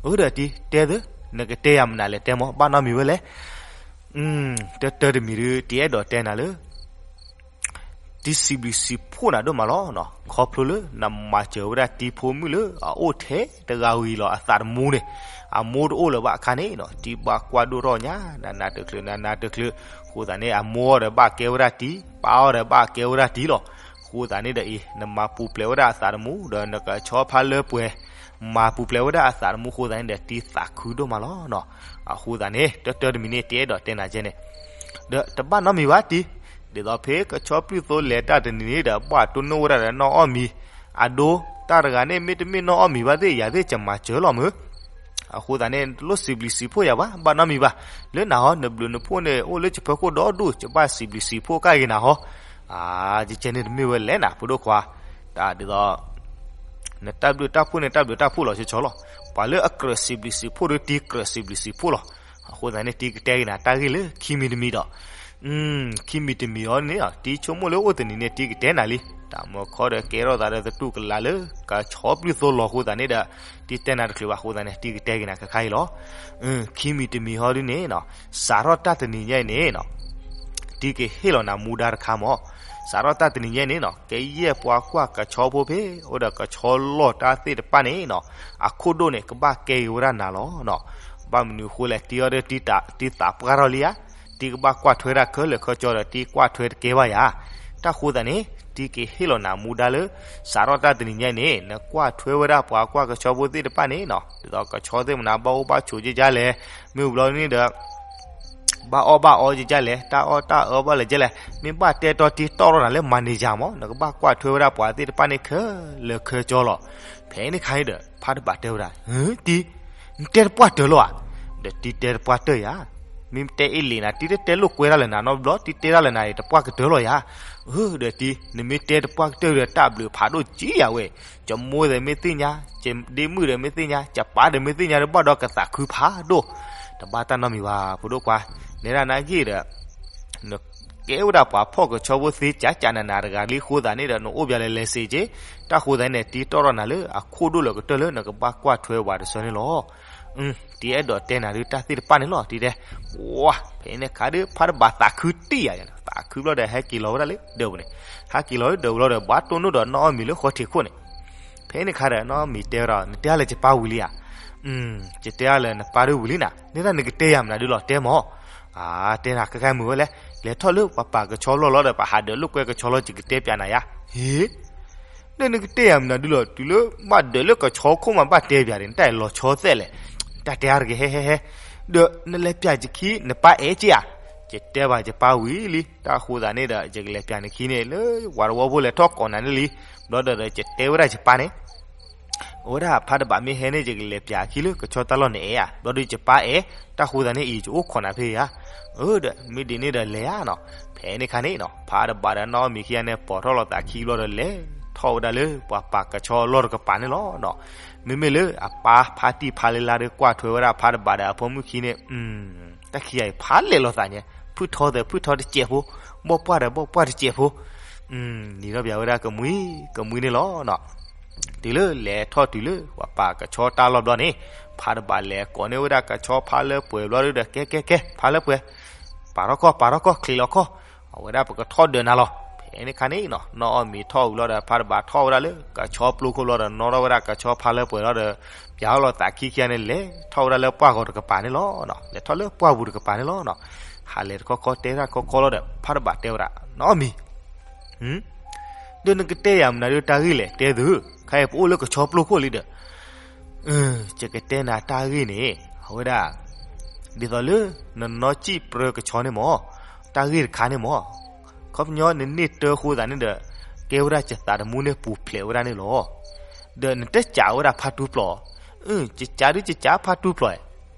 အၢ ဒီးတံၤတဲသု, နကတဲယၤမနုၤလဲၣ်တဲမၢ်, ဘၣ်နီတမံၤဝဲလဲၣ်. တၢတၢတမံၤဒု တံၤအဲၣ်ဒိးတဲနၤလၢ တံၤစံးဘျုးစံးဖှိၣ်နၤဒိၣ်မးလီၤ. ခီဖျိလၢနမၤစၢၤဝဲဒၣ်တံၤဖိမုၣ်လၢအအိၣ်ထဲတဂၤဝံၤလီၤ, အသးတမူန့ၣ်, အမိၢ်တအိၣ်လၢၤဘၣ်အခါန့ၣ်နီၤ, တံၤဘၣ်ကွၢ်ဒိၣ်ထီၣ်ညါ, နၤနၤတချုး နၤနၤတချုး, အဃိသတးန့ၣ် အမိၢ်အီၤဒီးဘၣ်ကဲဝဲဒၣ်တံၤ, ပၢ်အီၤဒီးဘၣ်ကဲဝဲဒၣ်တံၤလီၤ. အဃိသတးန့ၣ်ဒီးအံၤ နမၤပူၤဖျဲးဝဲဒၣ်အသးတမူ, ဒီးနကဆီဖါလါပှဲၤ မၤပူၤဖျဲးဝဲဒၣ်အသးတမူအဃိသတးန့ၣ်ဒီး တံၤသးခုဒိၣ်မးလီၤနီၤ. အဃိသတးန့ၣ် တၢတၢတမံၤန့ၣ် တံၤအဲၣ်ဒိးတဲနၤကဲန့ၣ်, ဒီးတဘၣ်နီတမံၤဘၣ်တံၤ, ဒ်သိးဖဲကဆီပျုၢ်သိလဲၤတၢ်တနံၤန့ၣ်ဒီး ဘၣ်တိၢ်နီၣ်ဝဲဒၣ်ဒီးနီၢ်အီၣ်မံၤ, အဒိ, တၢ်တဂၤန့ၣ် မ့တမ့ၢ်နီၢ်အီၣ်မံၤဘၣ်သ့ၣ် ယၤသ့ၣ်ကမၤစၢၤလီၤမၢ်. အဃိသတးန့ၣ် တလိၣ်စံးဘျုးစံးဖှိၣ်ယၤဘၣ်, ဘၣ်နီတမံၤဘၣ်. လၢနၤဟီ နဘျုးနဖှိၣ်န့ၣ် အိၣ်လၢယဖီခိၣ်ဒီဒူၣ်, ယဘၣ်စံးဘျုးစံးဖှိၣ်ကဒါက့ၤနၤဟီ. အါ, ယကဲန့ၣ်တမ့ၢ်ဝဲလဲၣ်နၤ ဖိဒိၣ်ခွါ, တၢ်ဒ်သိး နတၢ်ဘျုးတၢ်ဖှိၣ်န့ၣ် တၢ်ဘျုးတၢ်ဖှိၣ်လီၤဆီဆီလီၤ. ပှၤလၢအကြၢးစံးဘျုးစံးဖှိၣ်ဒီး တံၤကြၢးစံးဘျုးစံးဖှိၣ်လီၤ. အဃိသတးန့ၣ် တံၤကတဲက့ၤနၤတၢ်ဂ့ၢ်လၢခံမံၤတမံၤဒီး ခံမံၤတမံၤအံၤန့ၣ် တံၤဆိကမိၣ်လၢအိၣ်တနံၤန့ၣ် တံၤကတဲနၤလံ. တၢ်မၢခီဒီးကဲထီၣ်သးဒီးသတူၢ်ကလာ်လၢ ကဆီပျုၢ်သိလီၤအဃိသတးန့ၣ်ဒီး တံၤတဲနၤတချုးဘၣ်အဃိသတးန့ၣ် တံၤကတဲက့ၤနၤခဲခါအံၤလီၤ. ခံမံၤတမံၤဟီဒ်န့ၣ်နီၤ, စးထီၣ်တၢ်တနံၤညါအံၤန့ၣ်နီၤ, တံၤကဟ့ၣ်လီၤနၤမူဒါတခါမၢ်. စးထီၣ်တၢ်တနံၤညါအံၤန့ၣ်နီၤ, ကယဲၢ်ပှၤကွၢ်ကဆီဖိဖဲ အိၣ်ဒီးကဆီလီၢ်တၢ်သ့ၣ်တဖၣ်န့ၣ်နီၤ, အခိၣ်ဒိၣ်န့ၣ် ကဘၣ်ကဲက့ၤဝဲဒၣ်နၤလီၤနီၤ. ဘၣ်မနုၤအဃိလဲၣ်, တံၤအီၤဒီး တံၤသးပှၢ်ထီၣ်လံဧါ. တံၤကဘၣ်ကွၢ်ထွဲဒၣ်ခဲလၢာ်ခဲဆ့ဒီး တံၤကွၢ်ထွဲတကဲဘၣ်ယၤ. တၢ်ဃိသတးန့ၣ် တံၤကဟ့ၣ်လီၤနၤမူဒါလၢ စးထီၣ်တၢ်တနံၤညါအံၤန့ၣ် နကွၢ်ထွဲဝဲဒၣ်ပှၤကွၢ်ကဆီဖိသ့ၣ်တဖၣ်န့ၣ်နီၤ, ဒ်သိးကဆီသ့ၣ်မနၤ ဘၣ်အိၣ်ဘၣ်ဆိးကကလဲၣ်, မ့ၢ်ဝံၤဘျီန့ၣ်ဒီး ဘၣ်အီၣ်ဘၣ်အီကကလဲၣ်, တၢ်အီၣ်တၢ်အီဘၣ်လဲၤကလဲၣ်, မ့ၢ်ဘၣ်တဲတီတံတီၣ်ထီၣ်နၤလၢ manager မး, နကဘၣ်ကွၢ်ထွဲဝဲဒၣ်ပှၤသ့ၣ်တဖၣ်န့ၣ်ခဲလၢာ်ခဲဆ့လီၤ. ဖဲန့ၣ်ခါအံၤဒီး ဖါတဘၣ်တဲဝဲဒၣ်, တံၤ, နတဲတပှၢ်တၢၢ်လီၤဧါ. ဒီးတံၤတဲတပှၢ်တၢၢ်ယၤ, မ့ၢ်တဲအ့ၣ်လံနၤ, တံၤတတဲလိာ်ကွဲတၢ်လၢနၤနီတဘျီ, တံၤတဲတၢ်လၢနၤအံၤ တပှၢ်ကတၢၢ်လီၤယၤ. အၢ ဒီးတံၤ, နမ့ၢ်တဲတပှၢ်ကတၢၢ်ဒီး တၢ်ဘျုးဖးဒိၣ်ကံယၤဝဲ, ကမိၢ်ဒီးမ့ၢ်သ့ၣ်ညါ, ကဒ့မုၣ်ဒီးမ့ၢ်သ့ၣ်ညါ, ကပၢ်ဒီးမ့ၢ်သ့ၣ်ညါဒီး ဘၣ်ဒီးကသးခုဖးဒိၣ်. တဘၣ်တၢ်နီတမံၤဘၣ် ဖိဒိၣ်ခွါ, နဲဒၣ်နဂ့ၢ်ဒီး နကဲဝဲဒၣ်ပှၤဖီၣ်ကဆီဖိသ့ကးကးနးနးတဂၤလံအဃိသတးန့ၣ်ဒီး နအိၣ်ပျဲလဲၤလဲၤစ့က့, တၢ်ဃိသတးန့ၣ် တံၤတီၣ်ထီၣ်နၤလၢအခိၣ်ဒိၣ်လၢကတၢၢ်လၢ နကဘၣ်ကွၢ်ထွဲဝဲတဆၢန့ၣ်လီၤ. တံၤအဲၣ်ဒိးတဲနၤဒုးတၢ်သ့ၣ်တဖၣ်န့ၣ်လီၤ တံၤတဲ, ဝါ, ဖဲန့ၣ်ခါဒီး ဖါတဘၣ်သးခုတံၢ်ယၤ, သးခုဘျီဒီး ဟဲက့ၤလီၤဝဲဒၣ်လၢဒၢးပူၤန့ၣ်, ဟဲက့ၤလီၤလၢဒၢးပူၤလီၤဒီး ဘၣ်တိၢ်နီၣ်ဒီးနီၢ်အီၣ်မံၤလၢဃီထံးခိၣ်န့ၣ်. ဖဲန့ၣ်ခါဒီး နီၢ်အီၣ်မံၤတဲဝဲဒၣ်, နတဲအါလၢယပၢ်ဝံၤလံဧါ. ယတဲအါလၢနပၢ်ဒၣ်ဝံၤလံနၤ, နဲဒၣ်နကတဲယၤမနုၤဒုးလီၤ တဲမး. အါ, တဲနၤခဲခါမုာ်ဝဲလဲၣ်, လဲၤထီၣ်လၢပှၤပာ်ကဆီလီၢ်လီၤဒီး ပှၤဟးဒၢးလိာ်ကွဲကဆီလီၤ ယကတဲပျးနၤယၤ. ဟ့, ဒီးနကတဲယၤမနုၤဒုးလီၤ, တုၤလၢဘၣ်ဒၢးလၢကဆီခိၣ်မး ဘၣ်တဲပျးဒီး နတၢ်အဲၣ်လီၤဆီသဲးလဲၣ်. တၢ်တဲအါတဂ့ၤ ဟဲဟဲဟဲ, ဒီးနလဲၤပျးယခံ နပၢ်အဲၣ်က့ဧါ. ယတဲဘၣ်ယပၢ်ဝံၤလံ, တၢ်ဃိသတးန့ၣ်ဒီး ယကလဲၤပျးနခံန့ၣ် လၢဝၤတဝီဖိလဲၤထီၣ်ကိးနၤန့ၣ်လံ. ဘျီဒီး ယတဲဝဲဒၣ်ယပၢ်န့ၣ် အဝဲဒၣ်ဖါတဘၣ်မ့ၢ်ဟဲန့ၣ် ယကလဲၤပျးအခံလၢကဆီတၢ်လီၢ်န့ၣ်အဲၣ်ဧါ, ဘျီဒီးယပၢ်အဲၣ်, တၢ်ဃိသတးန့ၣ်အံၤ ယအိၣ်ခိးနၤဖဲဧါ. အၢ ဒီး မ့ၢ်ဒ်န့ၣ်ဒီးလဲၤဧါနီၤ. ဖဲန့ၣ်ခါန့ၣ်နီၤ ဖါတဘၣ်ဒီးနီၢ်အီၣ်မံၤခံဂၤန့ၣ် ပိာ်ထီၣ်လိာ်သးခံဘျီဒီး လဲၤထီၣ်ဝဲဒၣ်လၢပှၤပာ်ကဆီလီၢ်တကပၤန့ၣ်လီၤနီၤ. မ့မ့ၢ်လၢအပၢ်ဖါတံၢ်ဖါလံလါဒီး ကွၢ်ထွဲဝဲဒၣ်ဖါတဘၣ်ဒီးအဖိမုၣ်ခံန့ၣ် တၢ်ခံဂၤအံၤ ဖးလဲၢ်လိာ်သးညါ, ဖုထီသဲးဖုထီတစဲးဖိ, ဘီၣ်ပှၢ်ဒီးဘီၣ်ပှၢ်တစဲးဖိ, နံၤထီၣ်ပျးဝဲဒၣ်ကမှံကမှံန့ၣ်လီၤနီၤ. တုၤလၢလဲၤထီၣ်တုၤလၢပှၤပာ်ကဆီတၢ်လီၢ်ဘျီန့ၣ်, ဖါတဘၣ်လဲၤကိးန့ၢ်ဝဲဒၣ်ကဆီဖါလၢပှဲၤဘျီဒီး ကဲကဲကဲ ဖါလၢပှဲၤ, ပာ်ထီၣ်ခီၣ် ပာ်ထီၣ်ခီၣ် ချံးလီၤခီၣ်, အဝဲဒၣ်ပကထီၣ်ဒၢးနၤလီၤ. ဖဲန့ၣ်ခါန့ၣ်နီၤ နီၢ်အီၣ်မံၤထီၣ်ဝံၤလီၤဒီး ဖါတဘၣ်ထီၣ်ဝဲဒၣ်လၢကဆီပျိခိၣ်ဘျီဒီး နီၣ်ထီၣ်ဝဲဒၣ်ကဆီဖါလၢပှဲၤလီၤဒီး ပျးထီၣ်လိာ်သးခံခံဂၤန့ၣ် လဲၤထီၣ်ဝဲဒၣ်လၢပှၢ်ဂီၤတကပၤန့ၣ်လီၤ. လဲၤထီၣ်လၢပှၢ်ပူၤတကပၤန့ၣ်လီၤ. ဟးလဲၤတခီခီတဲတၢ်ခီခီလီၤဒီး ဖါတဘၣ်တဲဝဲဒၣ် နီၢ်အီၣ်မံၤ ဒီးနကတဲယၤမနုၤဒီးတၢ်ဂ့ၢ်လဲၣ် တဲသု, ခဲအံၤပအိၣ်လၢကဆီပျိခိၣ်လံဒီး, ယကတဲနၤတၢ်ဂ့ၢ်န့ၣ် အဝဲဒၣ် ဒ်သိးလၢ နနီၢ်စံၣ်ပြၢကဆီန့ၣ်မး, တၢ်ဂ့ၢ်တခါန့ၣ်မး, ခီပညီနန့ၢ်တၢ်ဃိသးန့ၣ်ဒီး ကဲဝဲဒၣ်ယသးသမူန့ၣ်ပူၤဖျဲးဝဲဒၣ်န့ၣ်လီၤ. ဒီးနတစးဝဲဒၣ်ဖါတူပျီၢ်, ယစးဒုးယစးဖါတူပျီၢ်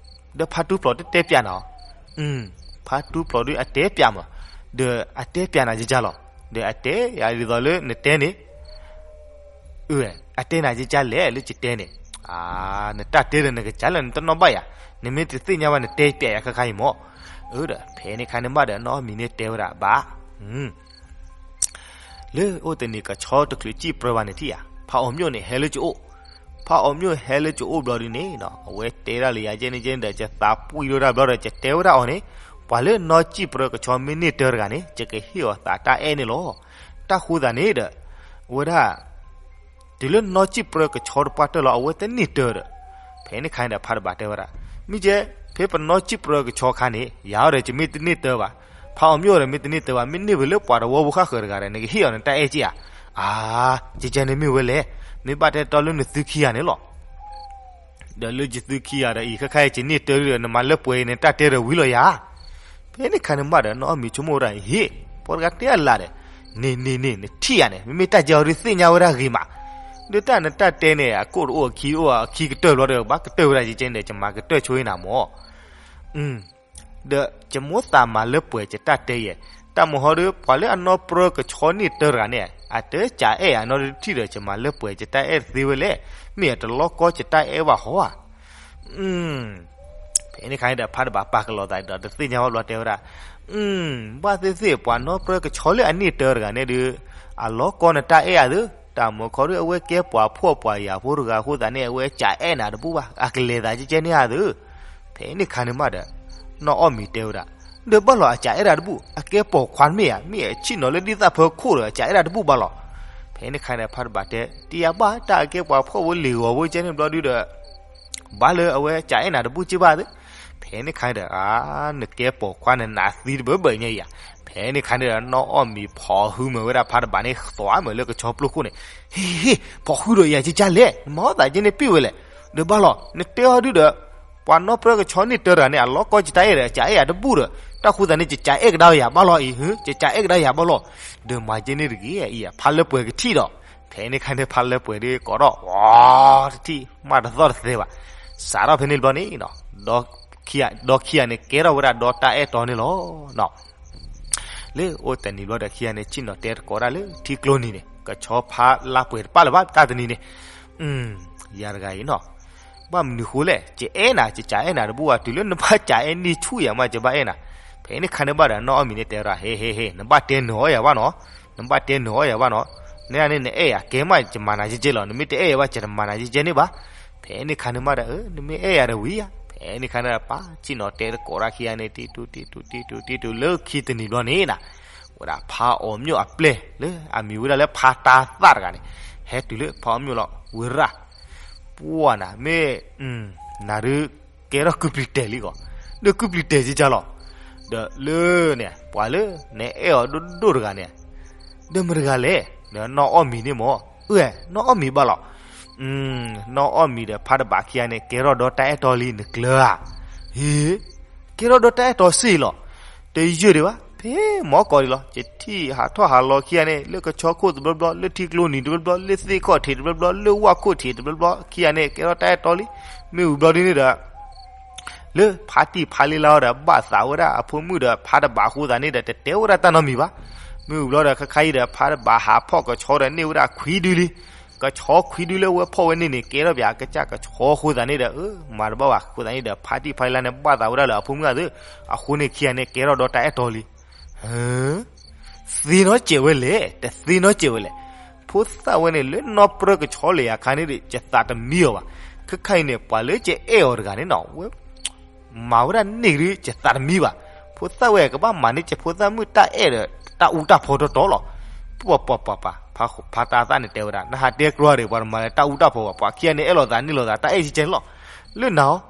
ဒီးဖါတူပျီၢ်တတဲပျးနၤ, ဖါတူပျီၢ်ဒုးအတဲပျးမး, ဒီးအတဲပျးနၤယကလီၤ, ဒီးအတဲယၤဒ်သိးလၢနတဲန့ၣ်, အတဲနၤယကလဲၣ်လၢယတဲန့ၣ်, နတၢ်တဲဒီးနကစးလၢနတနီၣ်ဘၣ်ယၤ, နမ့ၢ်တသ့ၣ်ညါဘၣ်နတဲပျးယၤခါခါအံၤမး, ဒီးဖဲန့ၣ်ခါန့ၣ်မးဒီးနီၢ်အီၣ်မံၤန့ၣ်တဲဝဲဒၣ်ဘၣ် လၢအိၣ်တနံၤကဆီတချုးစံၣ်ပြၢဘၣ်န့ၣ်ထံၣ်ဧါ, ဖါအီၤမျိၣ်န့ၣ်ဟဲလၢကအိၣ်, ဖါအီၤမျိၣ်ဟဲလၢကအိၣ်ဘျီဒုန့ၣ်, အဝဲတဲဒၣ်လၢယၤကဲန့ၣ်ကဲန့ၣ်ဒီး ယသးပှံၢ်ဒိၣ်ဒၣ်ဘျီဒီး ယတဲဝဲဒၣ်အီၤန့ၣ်, ပှၤလၢနီၢ်စံၣ်ပြၢကဆီမ့ၢ်န့ၢ်တၢတဂၤန့ၣ် ယကဟ့ၣ်အီၤသးတၢ်အဲၣ်န့ၣ်လီၤ. တၢ်ဃိသးန့ၣ်ဒီး အဝဲဒၣ် တုၤလၢနီၢ်စံၣ်ပြၢကဆီတပှၢ်တၢၢ်လီၤ အဝဲတန့ၢ်တၢဒီး, ဖဲန့ၣ်ခါန့ၣ်ဒီးဖါတဘၣ်တဲဝဲဒၣ်, မ့ၢ်ကဲ, ဖဲပနီၢ်စံၣ်ပြၢကဆီခါန့ၣ် ယၤအီၤဒီးယမ့ၢ်တန့ၢ်တၢဘၣ်, ဖါအီၤမျိၣ်ဒီးမ့ၢ်တန့ၢ်တၢဘၣ် မ့ၢ်န့ၢ်ဝဲလၢပှၤတဝီဖိဃၣ်ဃၢၤတဂၤဒီး နကဟ့ၣ်အီၤနတၢ်အဲၣ်က့ဧါ. အါ, ကဲကဲန့ၣ်မ့ၢ်ဝဲလဲၣ်, မ့ၢ်ဘၣ်တဲတီလၢနသုခံဂၤန့ၣ်လီၤ ဒီးလၢယသုခံဂၤဒီးအံၤ ခဲခါအံၤကန့ၢ်တၢဒီး နမၤလၢပှဲၤအံၤန့ၣ် တၢ်တဲဒီးဝံၤလီၤယၤ. ဖဲန့ၣ်ခါန့ၣ်မးဒီး နီၢ်အီၣ်မံၤဆိကမိၣ်ဝဲဒၣ် ဟ့ၣ်, ပှၤတဂၤတဲအလၢ်ဒီး, န့ၣ်န့ၣ်န့ၣ် နထံၣ်ယၤန့ၣ် မ့မ့ၢ်တၢ်ကဲအီၤဒုးသ့ၣ်ညါဝဲဒၣ်ဂ့ၤမး, ဒီးတၢ်နတၢ်တဲန့ၣ် အကိၣ်တအိၣ်အခံတအိၣ် အခံကတၢၢ်ဘျီဒီး ဘၣ်ကတၢၢ်ဝဲဒၣ်ကဲကဲန့ၣ်ဒီး ယမၤကတၢၢ်ဆိအံၤနၤမး ဒီးယမိၣ်သးမၤလၢပှဲၤယတၢ်တဲယဲၢ်, တၢ်မဟီဒီး ပှၤလၢအနီၢ်ပြၢကဆီန့ၢ်တၢတဂၤန့ၣ် အတကးအဲၣ်အနီၢ်တထံၣ်ဒီး ယမၤလၢပှဲၤယတၢ်အဲၣ်တသ့ဝဲလဲၣ်, မ့ၢ်အတလီကီယတၢ်အဲၣ်ဘၣ်ဟီဧါ. ဖဲန့ၣ်ခါန့ၣ်ဒီး ဖါတဘၣ်ပာ်ကလီၤသးဒီး တသ့ၣ်ညါဝဲဘျီတဲဝဲဒၣ်, ဘၣ်သ့ၣ်သ့ၣ် ပှၤနီၢ်ပြၢကဆီလၢအန့ၢ်တၢတဂၤန့ၣ်ဒီး အလီကီနတၢ်အဲၣ်ဧါသု, တၢ်မဟီဒီး အဝဲကဲပှၤဖှီၣ်ပှၤယာ်ဖိတဂၤအဃိသတးန့ၣ် အဝဲကးအဲၣ်နၤတဘူၣ်ဘၣ် အကလဲၤသးကဲကဲန့ၣ်ဧါသု. ဖဲန့ၣ်ခါန့ၣ်မးဒီး နီၢ်အီၣ်မံၤတဲဝဲဒၣ်, ဒီးဘၣ်လီၤ အကးအဲၣ်ဒၣ်တဘူၣ် အကဲပိာ်ခွါတမ့ၢ်ဧါ, မ့ၢ်အဆ့ၣ်နီၤလၢဒ်သၣ်ဖၢခိၣ်ဒီး အကးအဲၣ်ဒၣ်တဘူၣ်ဘၣ်လီၤ. ဖဲန့ၣ်ခါန့ၣ် ဖါတဘၣ်တဲ တယၤဘၣ် တၢ်အကဲပှၤဖှီၣ်ဖိလံၤဂီၤဖိကဲန့ၣ်ဘျီဒုဒီး ဘၣ်လၢအဝဲကးအဲၣ်နၤတဘူၣ်က့ဘၣ်သု. ဖဲန့ၣ်ခါန့ၣ်ဒီး နကဲပိာ်ခွါနနးသံတဘၢဘၢညါအံၤဧါ. ဖဲန့ၣ်ခါန့ၣ်ဒီး နီၢ်အီၣ်မံၤဖီၣ်ဟုမ့ၢ်ဝဲဒၣ်ဖါတဘၣ်န့ၣ် သွးမ့ၢ်လၢကဆီပျိခိၣ်န့ၣ်, ဟ့ၣ်ဟ့ၣ် ဖီၣ်ဟုဒီးယၤကကလဲၣ်, နမၤအီၣ်သးကဲန့ၣ်ပ့ၢ်ဝဲလဲၣ်, ဒီးဘၣ်လီၤ နတဲအီၤဒုဒီး ပှၤနီၣ်ပြၢကဆီန့ၣ်တၢတဂၤန့ၣ် အလီၢ်ကီၢ်ယတၢ်အဲၣ်ဒီး ကအဲၣ်ယၤတဘူၣ်ဒီး တၢ်ဃိသတးန့ၣ် ယကအဲၣ်ကဒါယၤဘၣ်လီၤအံၤ, ယကအဲၣ်ကဒါယၤဘၣ်လီၤ. ဒီးမၤကဲန့ၣ်တဂ့ၤအံၤ ဖးလၢပှဲၤကထံၣ်ဒီး ဖဲန့ၣ်ခါန့ၣ် ဖးလၢပှဲၤဒ်ကိးထီၣ် ဝီတထံၣ် မၤတသီၣ်တသဲဘၣ်. စးထီၣ်ဖဲန့ၣ်တဘျီန့ၣ် ဒီခံဂၤန့ၣ် ကဲထီၣ်ဝဲဒၣ်ဒီတၢ်အဲၣ်တီန့ၣ်လီၤ. လၢအိၣ်တနံၤဘျီဒီးခံဂၤန့ၣ် စံၣ်နီၤတဲသကိးတၢ်လၢထံကျိနံၤန့ၣ် ကဆီဖးလၢပှဲၤတပၣ်လၢၤဘၣ်တၢ်တနံၤန့ၣ်, ယၤတဂၤအံၤနီၤ, ဘၣ်မနုၤဃိလဲၣ် ယအဲၣ်နၤ ယကအဲၣ်နၤတဘူၣ်ဘၣ် တုၤလၢနဘၣ်ကအဲၣ်န့ၢ်ဆူၣ်ယၤမး ယဘၣ်အဲၣ်နၤ. ဖဲန့ၣ်ခါန့ၣ်ဘၣ်ဒီး နီၢ်အီၣ်မံၤန့ၣ်တဲဝဲဒၣ် ဟ့ဟ့ဟ့ နဘၣ်တဲနၢၤအီၣ်ယၤဘၣ်နီၤ, နဘၣ်တဲနၢၤအီၣ်ယၤဘၣ်နီၤ, နန့ၣ် နအဲၣ်ယၤကဲမး ယမၤနၤယဲကဲလီၤ, နမ့ၢ်တအဲၣ်ယၤဘၣ် ယတမၤနၤယဲကဲန့ၣ်ဘၣ်. ဖဲန့ၣ်ခါန့ၣ်မးဒီး နမ့ၢ်အဲၣ်ယၤဒီးဝံၤယၤ, ဖဲန့ၣ်ခါန့ၣ်ဒီး ပှၤစံၣ်နီၤတဲသကိးတၢ်ခံဂၤန့ၣ် တံတူတံတူတံတူတံတူ လၢခံတနံၤဘျီန့ၣ်နၤ, ဝဲဒၣ်ဖးအီၣ်မျိၣ်အပျဲၢ်လၢအမံၤဝဲဒၣ်လၢဖးတၤသၣ်တဂၤန့ၣ် ဟဲတုၤလၢဖးအီၣ်မျိၣ်လီၤ ဝံၤရၣ်, ပှၢ်နၤ မ့ၢ် နၤဒုးကဲထီၣ်ကုၢ်ပျံၤတဲာ်လံကီး, ဒီးကုၢ်ပျံၤတဲာ်ကကလီၤ. ဒီးလၢန့ၣ် ပှၤလၢနအဲၣ်အီၤဒိၣ်ဒိၣ်တဂၤန့ၣ် ဒီးမတၤတဂၤလဲၣ်, ဒီးနီၢ်အီၣ်မံၤန့ၣ်မ့ၢ်, အၢ နီၢ်အီၣ်မံၤဘၣ်လီၤ. နီၢ်အီၣ်မံၤဒီးဖးတဘးခံဂၤန့ၣ် ကဲထီၣ်ဒီးတၢ်အဲၣ်တီလံနကျၢၤဧါ, ဟ့ ကဲထီၣ်ဒီးတၢ်အဲၣ်တီစ့ၢ်လီၤ. တယုၢ်ဒံးဘၣ် ဖဲမီၢ်ကီးဒံးလီၤ. ယထံၣ်ဟးထီၣ်ဟးလီၤခံဂၤန့ၣ် လၢကဆီခိၣ်တဘျီဘျီ လၢထံကျိနံၤတဘျီဘျီ လၢသ့ၣ်ခီၣ်ထံးတဘျီဘျီ လၢဝၣ်ခိၣ်ထံးတဘျီဘျီ ခံဂၤန့ၣ် ကဲထီၣ်တၢ်အဲၣ်တီလံ. မ့ၢ်ဝံၤဘျီဒ်န့ၣ်ဒီး လၢဖါတံၢ်ဖါလံလါအီၤဒီး ဘၣ်သးဝဲဒၣ်အဖိမုၣ်ဒီးဖးတဘးအဃိသတးန့ၣ်ဒီး တတဲဝဲဒၣ်တၢ်နီတမံၤဘၣ်. မ့ၢ်ဝံၤဘျီဒီး ခါခါအံၤဒီး ဖးတဘးဟးဖီၣ်ကဆီဒီးန့ၢ်ဝဲဒၣ်ခွံဒုလံ. ကဆီခွံဒုလၢဝဲဖီၣ်ဝဲန့ၣ်န့ၣ် ကဲထီၣ်ပၠးကစၢ်ကဆီအဃိသတးန့ၣ်ဒီး အၢ မၤတဘၣ်ဘၣ်အဃိသတးန့ၣ်ဒီး ဖါတံၢ်ဖါလံလါန့ၣ် ဘၣ်သးဝဲဒၣ်လၢအဖိမုၣ်အသု, အဃိန့ၣ်ခံဂၤန့ၣ် ကဲထီၣ်ဒီးတၢ်အဲၣ်တီလံ. သ့နီတစဲးဝဲလဲၣ်, တသ့နီတစဲးဝဲလဲၣ်. ဖိသၣ်ဝဲန့ၣ် လၢနီၢ်ပြၢကဆီလၢယၤခါန့ၣ်ဒီး ယသးတမံအီၤဘၣ်. ခဲခါအံၤန့ၣ် ပှၤလၢယအဲၣ်အီၤတဂၤန့ၣ်နီၤ ဝဲ မၤဝဲဒၣ်န့ၢ်ကဒု ယသးတမံဘၣ်. ဖိသၣ်ဝဲကဘၣ်မၤန့ၢ်က့ၤဖိသၣ်မုၣ်တၢ်အဲၣ်ဒီး တၢ်အူတၢ်ဖီတီတီလီၤ. ပှၤပှၤပှၤပှၤ ဖးတၤသၣ်န့ၣ်တဲဝဲဒၣ် နဟးတဲကြၢးဒီး ပှၤတမၤလၢတၢ်အူတၢ်ဖီဘၣ်. ပှၤခံဂၤန့ၣ် အဲၣ်လိာ်သးန့ၢ်လိာ်သး တၢ်အဲၣ်ကဲကဲန့ၣ်လီၤ. လၢနၤဧၢ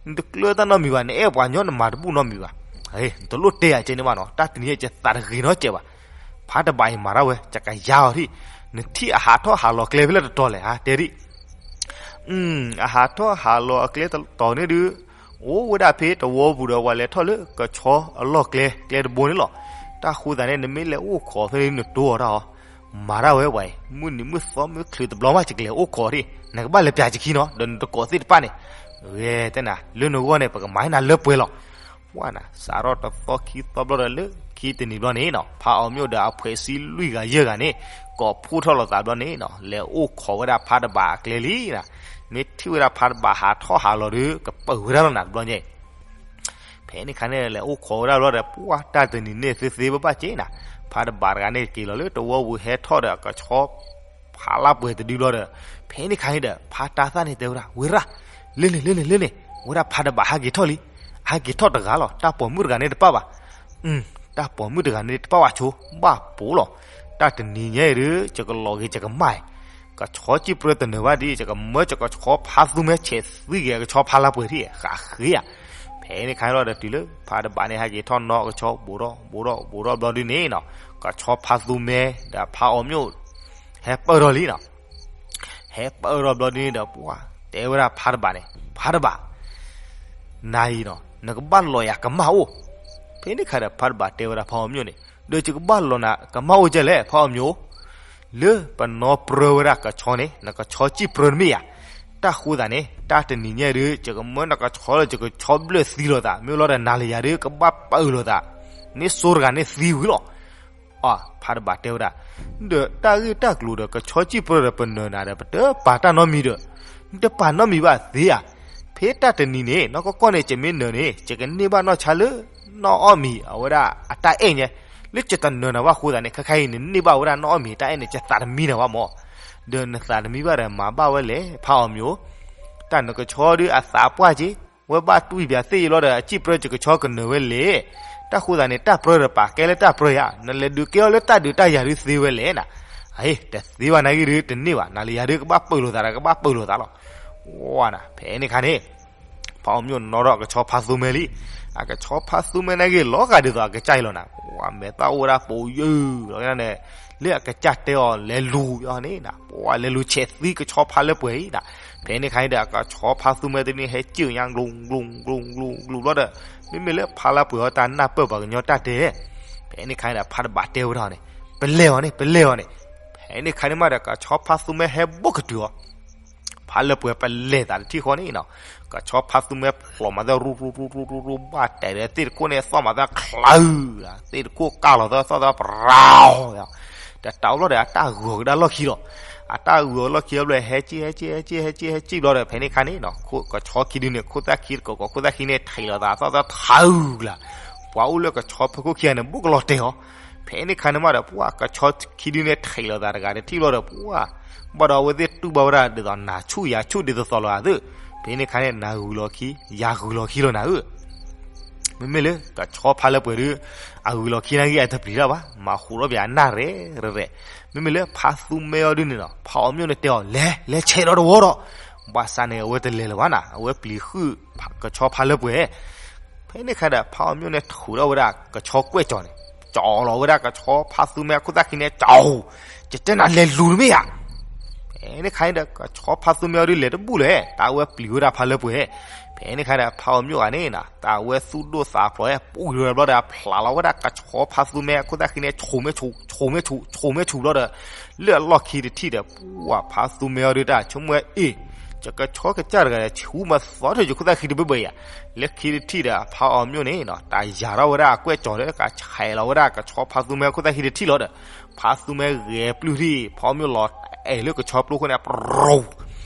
နတကျၢတၢ်နီတမံၤဘၣ်, နအဲၣ်ပှၤညီနမၤတဘူၣ်နီတမံၤဘၣ်. နတလိၣ်တဲယၤကဲန့ၣ်ဘၣ်နီၤ, တၢ်တနံၤညါယသးတဂ့ၤနီတစဲးဘၣ်. ဖးတဘးအံၤမၤတၢ်ဝဲ ယကယါအီၤဒံး, နထံၣ်အဟးထီၣ်ဟးလီၤကျဲဖဲလဲၣ်တတီၤလဲၣ် ဟါတဲဒံး. အဟးထီၣ်ဟးလီၤအကျဲတတီၤန့ၣ်ဒုး အိၣ်ဝဲဒၣ်ဖဲတဝီပူၤဒီး ပှၤလဲၤထီၣ်လၢကဆီအလီၢ်ကျဲ ကျဲတဘိန့ၣ်လီၤ. တၢ်ဃိသးန့ၣ် နမ့ၢ်လဲၤအိၣ်ခိးဖဲန့ၣ် နတိၤအီၤတၢ်အီၤ, မၤတၢ်ဝဲပှၤအံၤ မုၢ်နံၤမုၢ်သီမုၢ်ချုးတဘျီမး ယကလဲၤအိၣ်ခိးဒံး, နကဘၣ်လဲၤပၠးယခံနီၤ, ဒီးနတကိးသ့ၣ်တဖၣ်န့ၣ်, ဂဲၤတဲနၤ လၢနဂီၢ်န့ၣ် ပကမၤနၤလၢပှဲၤလီၤ. ပှၢ်နၤ စးထီၣ်တသီခံသီဘျီဒီးလၢခံတနံၤဘျီန့ၣ်နီၤ ဖးအီၣ်မျိၣ်ဒီးအဖှဲးစံလွံၢ်ဂၤယဲၢ်ဂၤန့ၣ် ကိးဖှိၣ်ထီၣ်လိာ်သးဘျီန့ၣ်နီၤ လဲၤအိၣ်ခိးဝဲဒၣ်ဖးတဘးအကျဲလံနၤ. မ့ၢ်ထံၣ်ဝဲဒၣ်ဖးတဘးဟးထီၣ်ဟးလီၤဒီး ကပၢၢ်ဝဲဒၣ်လီၤနၤတဘျီညါအံၤ ဖဲန့ၣ်ခါန့ၣ် လဲၤအိၣ်ခိးဝဲဒၣ်ဘျီဒီး ပှၢ်တၢ်တနံၤန့ၣ်သ့သ့ဘၣ်ဘၣ်က့နၤ, ဖးတဘးတဂၤန့ၣ်က့ၤလီၤလၢတဝီပူၤ ဟဲထီၣ်ဒီးအကဆီဖးလၢပှဲၤတဒုဘျီဒီး ဖဲန့ၣ်ခါန့ၣ်ဒီး ဖးတၤသၣ်န့ၣ်တဲဝဲဒၣ် ဝ့ၤရၣ်, လၢန့ၣ် လၢန့ၣ် လၢန့ၣ်, ဝဲဒၣ်ဖးတဘးဟးက့ၤထီၣ်လံ, ဟဲက့ၤထီၣ်တဂၤလီၤ, တၢ်ပိာ်မုၣ်တဂၤန့ၣ်တပၣ်ဘၣ်. တၢ်ပိာ်မုၣ်တဂၤန့ၣ်တပၣ်ဘၣ်ဆိ, ဘၣ်ပိာ်လီၤ. တၢ်တနံၤညါအံၤဒီး ယကလီၤဂ့ၤယကမၣ်, ကဆီစံၣ်ပြၢတနၢၤဘၣ်ဒ် ယကမၢကဆီဖးသူမဲ ဆဲးသံက့ၤကဆီဖးလၢပှဲၤထံၣ်ဃးဃ့ဧါ. ဖဲန့ၣ်ခါန့ၣ်လီၤဒီးတုၤလၢ ဖးတဘးန့ၣ်ဟဲက့ၤထီၣ်နီၢ်ကဆီ ဘူးထီၣ်ဘူးထီၣ်ဘူးထီၣ်ဘျီဒုန့ၣ်နီၤ, ကဆီဖးသူမဲ ဒီးဖးအီၣ်မျိၣ် ဟဲပၢၢ်ထီၣ်လံနီၤ. ဟဲပၢၢ်ထီၣ်ဘျီဒုန့ၣ်ဒီး ပှၢ်တဲဝဲဒၣ်ဖးတဘးန့ၣ်, ဖးတဘး နၤအံၤနီၤ နကဘၣ်လီၤယၤကမၣ်အိၣ်. ဖဲန့ၣ်ခါဒီးဖးတဘးတဲဝဲဒၣ်ဖးအီၣ်မျိၣ်န့ၣ်, ဒီးယကဘၣ်လီၤနၤကမၣ်အိၣ်ကဲလဲၣ် ဖးအီၣ်မျိၣ်, လၢပနီၢ်ပြၢဝဲဒၣ်ကဆီန့ၣ် နကဆီစံၣ်ပြၢတမ့ၢ်ဧါ. တၢ်ဃိသးန့ၣ် တၢ်တနံၤညါဒီး ယကမၢနကဆီလၢယကဆီဘျၢၣ်သံလိာ်သး မ့ၢ်လီၤဒီးနၤလၢယၤဒီးကဘၣ်ပၢၢ်လိာ်သး, မ့ၢ်စိတဂၤန့ၣ်သံဝံၤလီၤ. အဖးတဘးတဲဝဲဒၣ်, ဒီးတၢ်ဂ့ၢ်တၢ်ကျိၤဒီးကဆီစံၣ်ပြၢဒီးပနၢၤနၤဒီး ပတပာ်တၢ်နီတမံၤဒီး, နတပာ်နီတမံၤဘၣ်သ့ဧါ. ဖဲတၢ်တနံၤန့ၣ် နီၢ်ကီၢ်ကီၢ်န့ၣ် ယမ့ၢ်နၢၤန့ၣ် ယကန့ၢ်ဘၣ်နီၢ်ဆါလၢ နီၢ်အီၣ်မံၤအဝဲဒၣ်အတၢ်အဲၣ်ညါ, လၢယတနၢၤနၤဘၣ်အဃိသတးန့ၣ် ခဲခါအံၤန့ၣ် နန့ၢ်ဘၣ်ဝဲဒၣ်နီၢ်အီၣ်မံၤအတၢ်အဲၣ်န့ၣ် ယသးတမံနၤဘၣ်မၢ်. ဒီးနသးတမံဘၣ်ဒီးမၤဘၣ်ဝဲလဲၣ် ဖးအီၣ်မျိၣ်, တၢ်နကဆီဒုးအသးပှၢ်က့ၤ, ဝဲဘၣ်တွံၢ်ပၠးသ့ၣ်အံၤလီၤဒီး အစံၣ်ပြၢယကဆီကနၢၤဝဲလဲၣ်. တၢ်ဃိသးန့ၣ် တၢ်ပြၢဒီးပာ်ကဲလၢတၢ်ပြၢယၤ, နလဲၤဒုးကဲအီၤလၢတၢ်ဒုးတၢ်ယၤဒုးသ့ဝဲလဲၣ်နၤ. အ့ တသ့ဘၣ်နာ်ဂ့ၢ်ဒုး တန့ၢ်ဘၣ်, နၤလၢယၤဒုးကဘၣ်ပၢၢ်လိာ်သးဒီး ကဘၣ်ပၢၢ်လိာ်သးလီၤ. ဝါနၤ ဖဲန့ၣ်ခါန့ၣ် ဖးအီၣ်မျိၣ်နီၣ်ထီၣ်အကဆီဖးသူမဲလံ. အကဆီဖးသူမဲနာ်ဂ့ၢ် လီၤဂာ်ဒ်သိးအကစၢ်အံၤလီၤနၤ. ဝါ မဲာ်သၣ်အိၣ်ဝဲဒၣ်ပိာ်ယုၢ်လီၤန့ၣ်, လၢအကစၢ်တဲအီၤလဲၤလူၤန့ၣ်, ဝါ လဲၤလူၤဆဲးသံကဆီဖးလၢပှဲၤအံၤနၤ. ဖဲန့ၣ်ခါအံၤဒီး အကဆီဖါသူမဲတဒုန့ၣ် ဟဲစံၣ်ညါ ကျူၤကျူၤကျူၤကျူၤကျူၤဘျီဒီး မ့မ့ၢ်လၢဖါလၢပှဲၤအီၤတၢ်နၢ်ပၢၢ်ပှၤကညီတၢ်တဲ, ဖဲန့ၣ်ခါအံၤဒီး ဖါတဘးတဲဝဲဒၣ်န့ၣ်, ပလဲၤအီၤန့ၣ် ပလဲၤအီၤန့ၣ်, ဖဲန့ၣ်ခါန့ၣ်မးဒီး ကဆီဖါသူမဲဟဲဘိၣ်ကတုၤအီၤ ဖါလၢပှဲၤပလဲၤသးတထံၣ်ဃီန့ၣ်နီၤ, ကဆီဖါသူမဲဖျိးမးသၢ ရူရူရူရူရူရူ ဘၣ်တဲာ်ဒီးသ့ၣ်တခိၣ်န့ၣ် သီၣ်မးသၢချၢ, သ့ၣ်တခိၣ်ကၢ်လီၤသၢ သီၣ်သၢပရၢ်, တတးဘျီဒီး အတၢ်ဂီၤကဒါလီၢ်ခံလီၤ, အတၢ်ဂီၤလီၢ်ခံဘျီ ဟဲက့ၣ် ဟဲက့ၣ် ဟဲက့ၣ် ဟဲက့ၣ် ဟဲက့ၣ်ဘျီဒီး ဖဲန့ၣ်ခါန့ၣ်နီၤ ကဆီခံဒုန့ၣ် ခိၣ်သၣ်ခံတကိးကိး ခိၣ်သၣ်ခံန့ၣ် ထံးလီၤသး သီၣ်သၢထၢလၢ်, ပှၤအိၣ်လၢကဆီဖီခိၣ်ခံဂၤန့ၣ် ဘူးကလီၤတဲာ်အီၤ, ဖဲန့ၣ်ခါန့ၣ်မးဒီး ပှၤကဆီခံဒုန့ၣ် ထံးလီၤသးတဂၤတထံၣ်ဘျီဒီး ပှၤ ဘၣ်ဒီးအဝဲသ့ၣ်တူၢ်ဘၣ်ဝဲဒၣ်ဒ်သိးနၤဆူၣ်ယၤဆူၣ်ဒ်သိးသိးလီၤဧါသ့ၣ်, ဖဲန့ၣ်ခါန့ၣ် နၤဂုာ်လီၤခံ ယၤဂုာ်လီၤခံလီၤနၤဧၢ, မ့မ့ၢ်လၢကဆီဖါလၢပှဲၤဒု အဂုာ်လီၤခံန့ၣ်ဂ့ၤအတပျံၤတၢ်ဘၣ် မၤဃိးထီၣ်ပှၤအနၢ်ရဲၣ်ရဲၣ်, မ့မ့ၢ်လၢဖါသူမဲအီၤဒုန့ၣ်နီၤ ဖါအီၤမျိၣ်န့ၣ်တဲအီၤ လဲၤ လဲၤဆဲးဒီးတဝီဒီး, ဘၣ်ဆၣ်န့ၣ် အဝဲတလဲၤလၢၤဘၣ်နၤ အဝဲပျံၤဃုာ်ကဆီဖါလၢပှဲၤ ဖဲန့ၣ်ခါဒီး ဖါအီၤမျိၣ်န့ၣ်ထုးထီၣ်ဝဲဒၣ်ကဆီကွဲၢ်ကၠီၤန့ၣ်, ကၠီၤလီၤဝဲဒၣ်ကဆီဖါသူမဲအခိၣ်သၣ်ခံန့ၣ် ကၠီၤ, ယတဲနၤလဲၤလူၤတမ့ၢ်ဧါ, ဖဲန့ၣ်ခါအံၤဒီး ကဆီဖါသူမဲအီၤဒုလဲၤတဘူၣ်လဲၣ် တၢ်အဝဲပျံၤဝဲဒၣ်ဖါလၢပှဲၤ, ဖဲန့ၣ်ခါဒီး ဖါအီၤမျိၣ်ဂၤန့ၣ်နီၤ တၢ်အဝဲသူၣ်ဒိၣ်သးဖျိး ပူၤဝဲဘျီဒီး အဖျးလီၤဝဲဒၣ်ကဆီဖါသူမဲအခိၣ်သၣ်ခံန့ၣ် ဆူးမဲဆူး ဆူးမဲဆူး ဆူးမဲဆူးဘျီဒီး လၢအလီၢ်ခံတထံၣ်ဒီး ပှၤဖါသူမဲအီၤဒုတၢ် ဆိကမိၣ်အ့ၣ် ယကဆီကစၢ်တဂၤဒီး ဆူးမးသီထီၣ်ယခိၣ်သၣ်ခံတဘၢဘၢအံၤဧါ, လၢခံတထံၣ်ဒီး ဖါအီၤမျိၣ်န့ၣ်နီၤ တၢ်ယၤထီၣ်ဝဲဒၣ်အကွဲၢ်ကၠီၤဒီး ကဆဲးလီၤဝဲဒၣ်ကဆီဖါသူမဲအခိၣ်သၣ်ခံတထံၣ်လီၤဒီး ဖါသူမဲဂဲၤပျုၢ်ထံၣ် ဖါအီၤမျိၣ်လီၤအဲၣ်လၢကဆီပျိခိၣ်န့ၣ် ပရိၤ,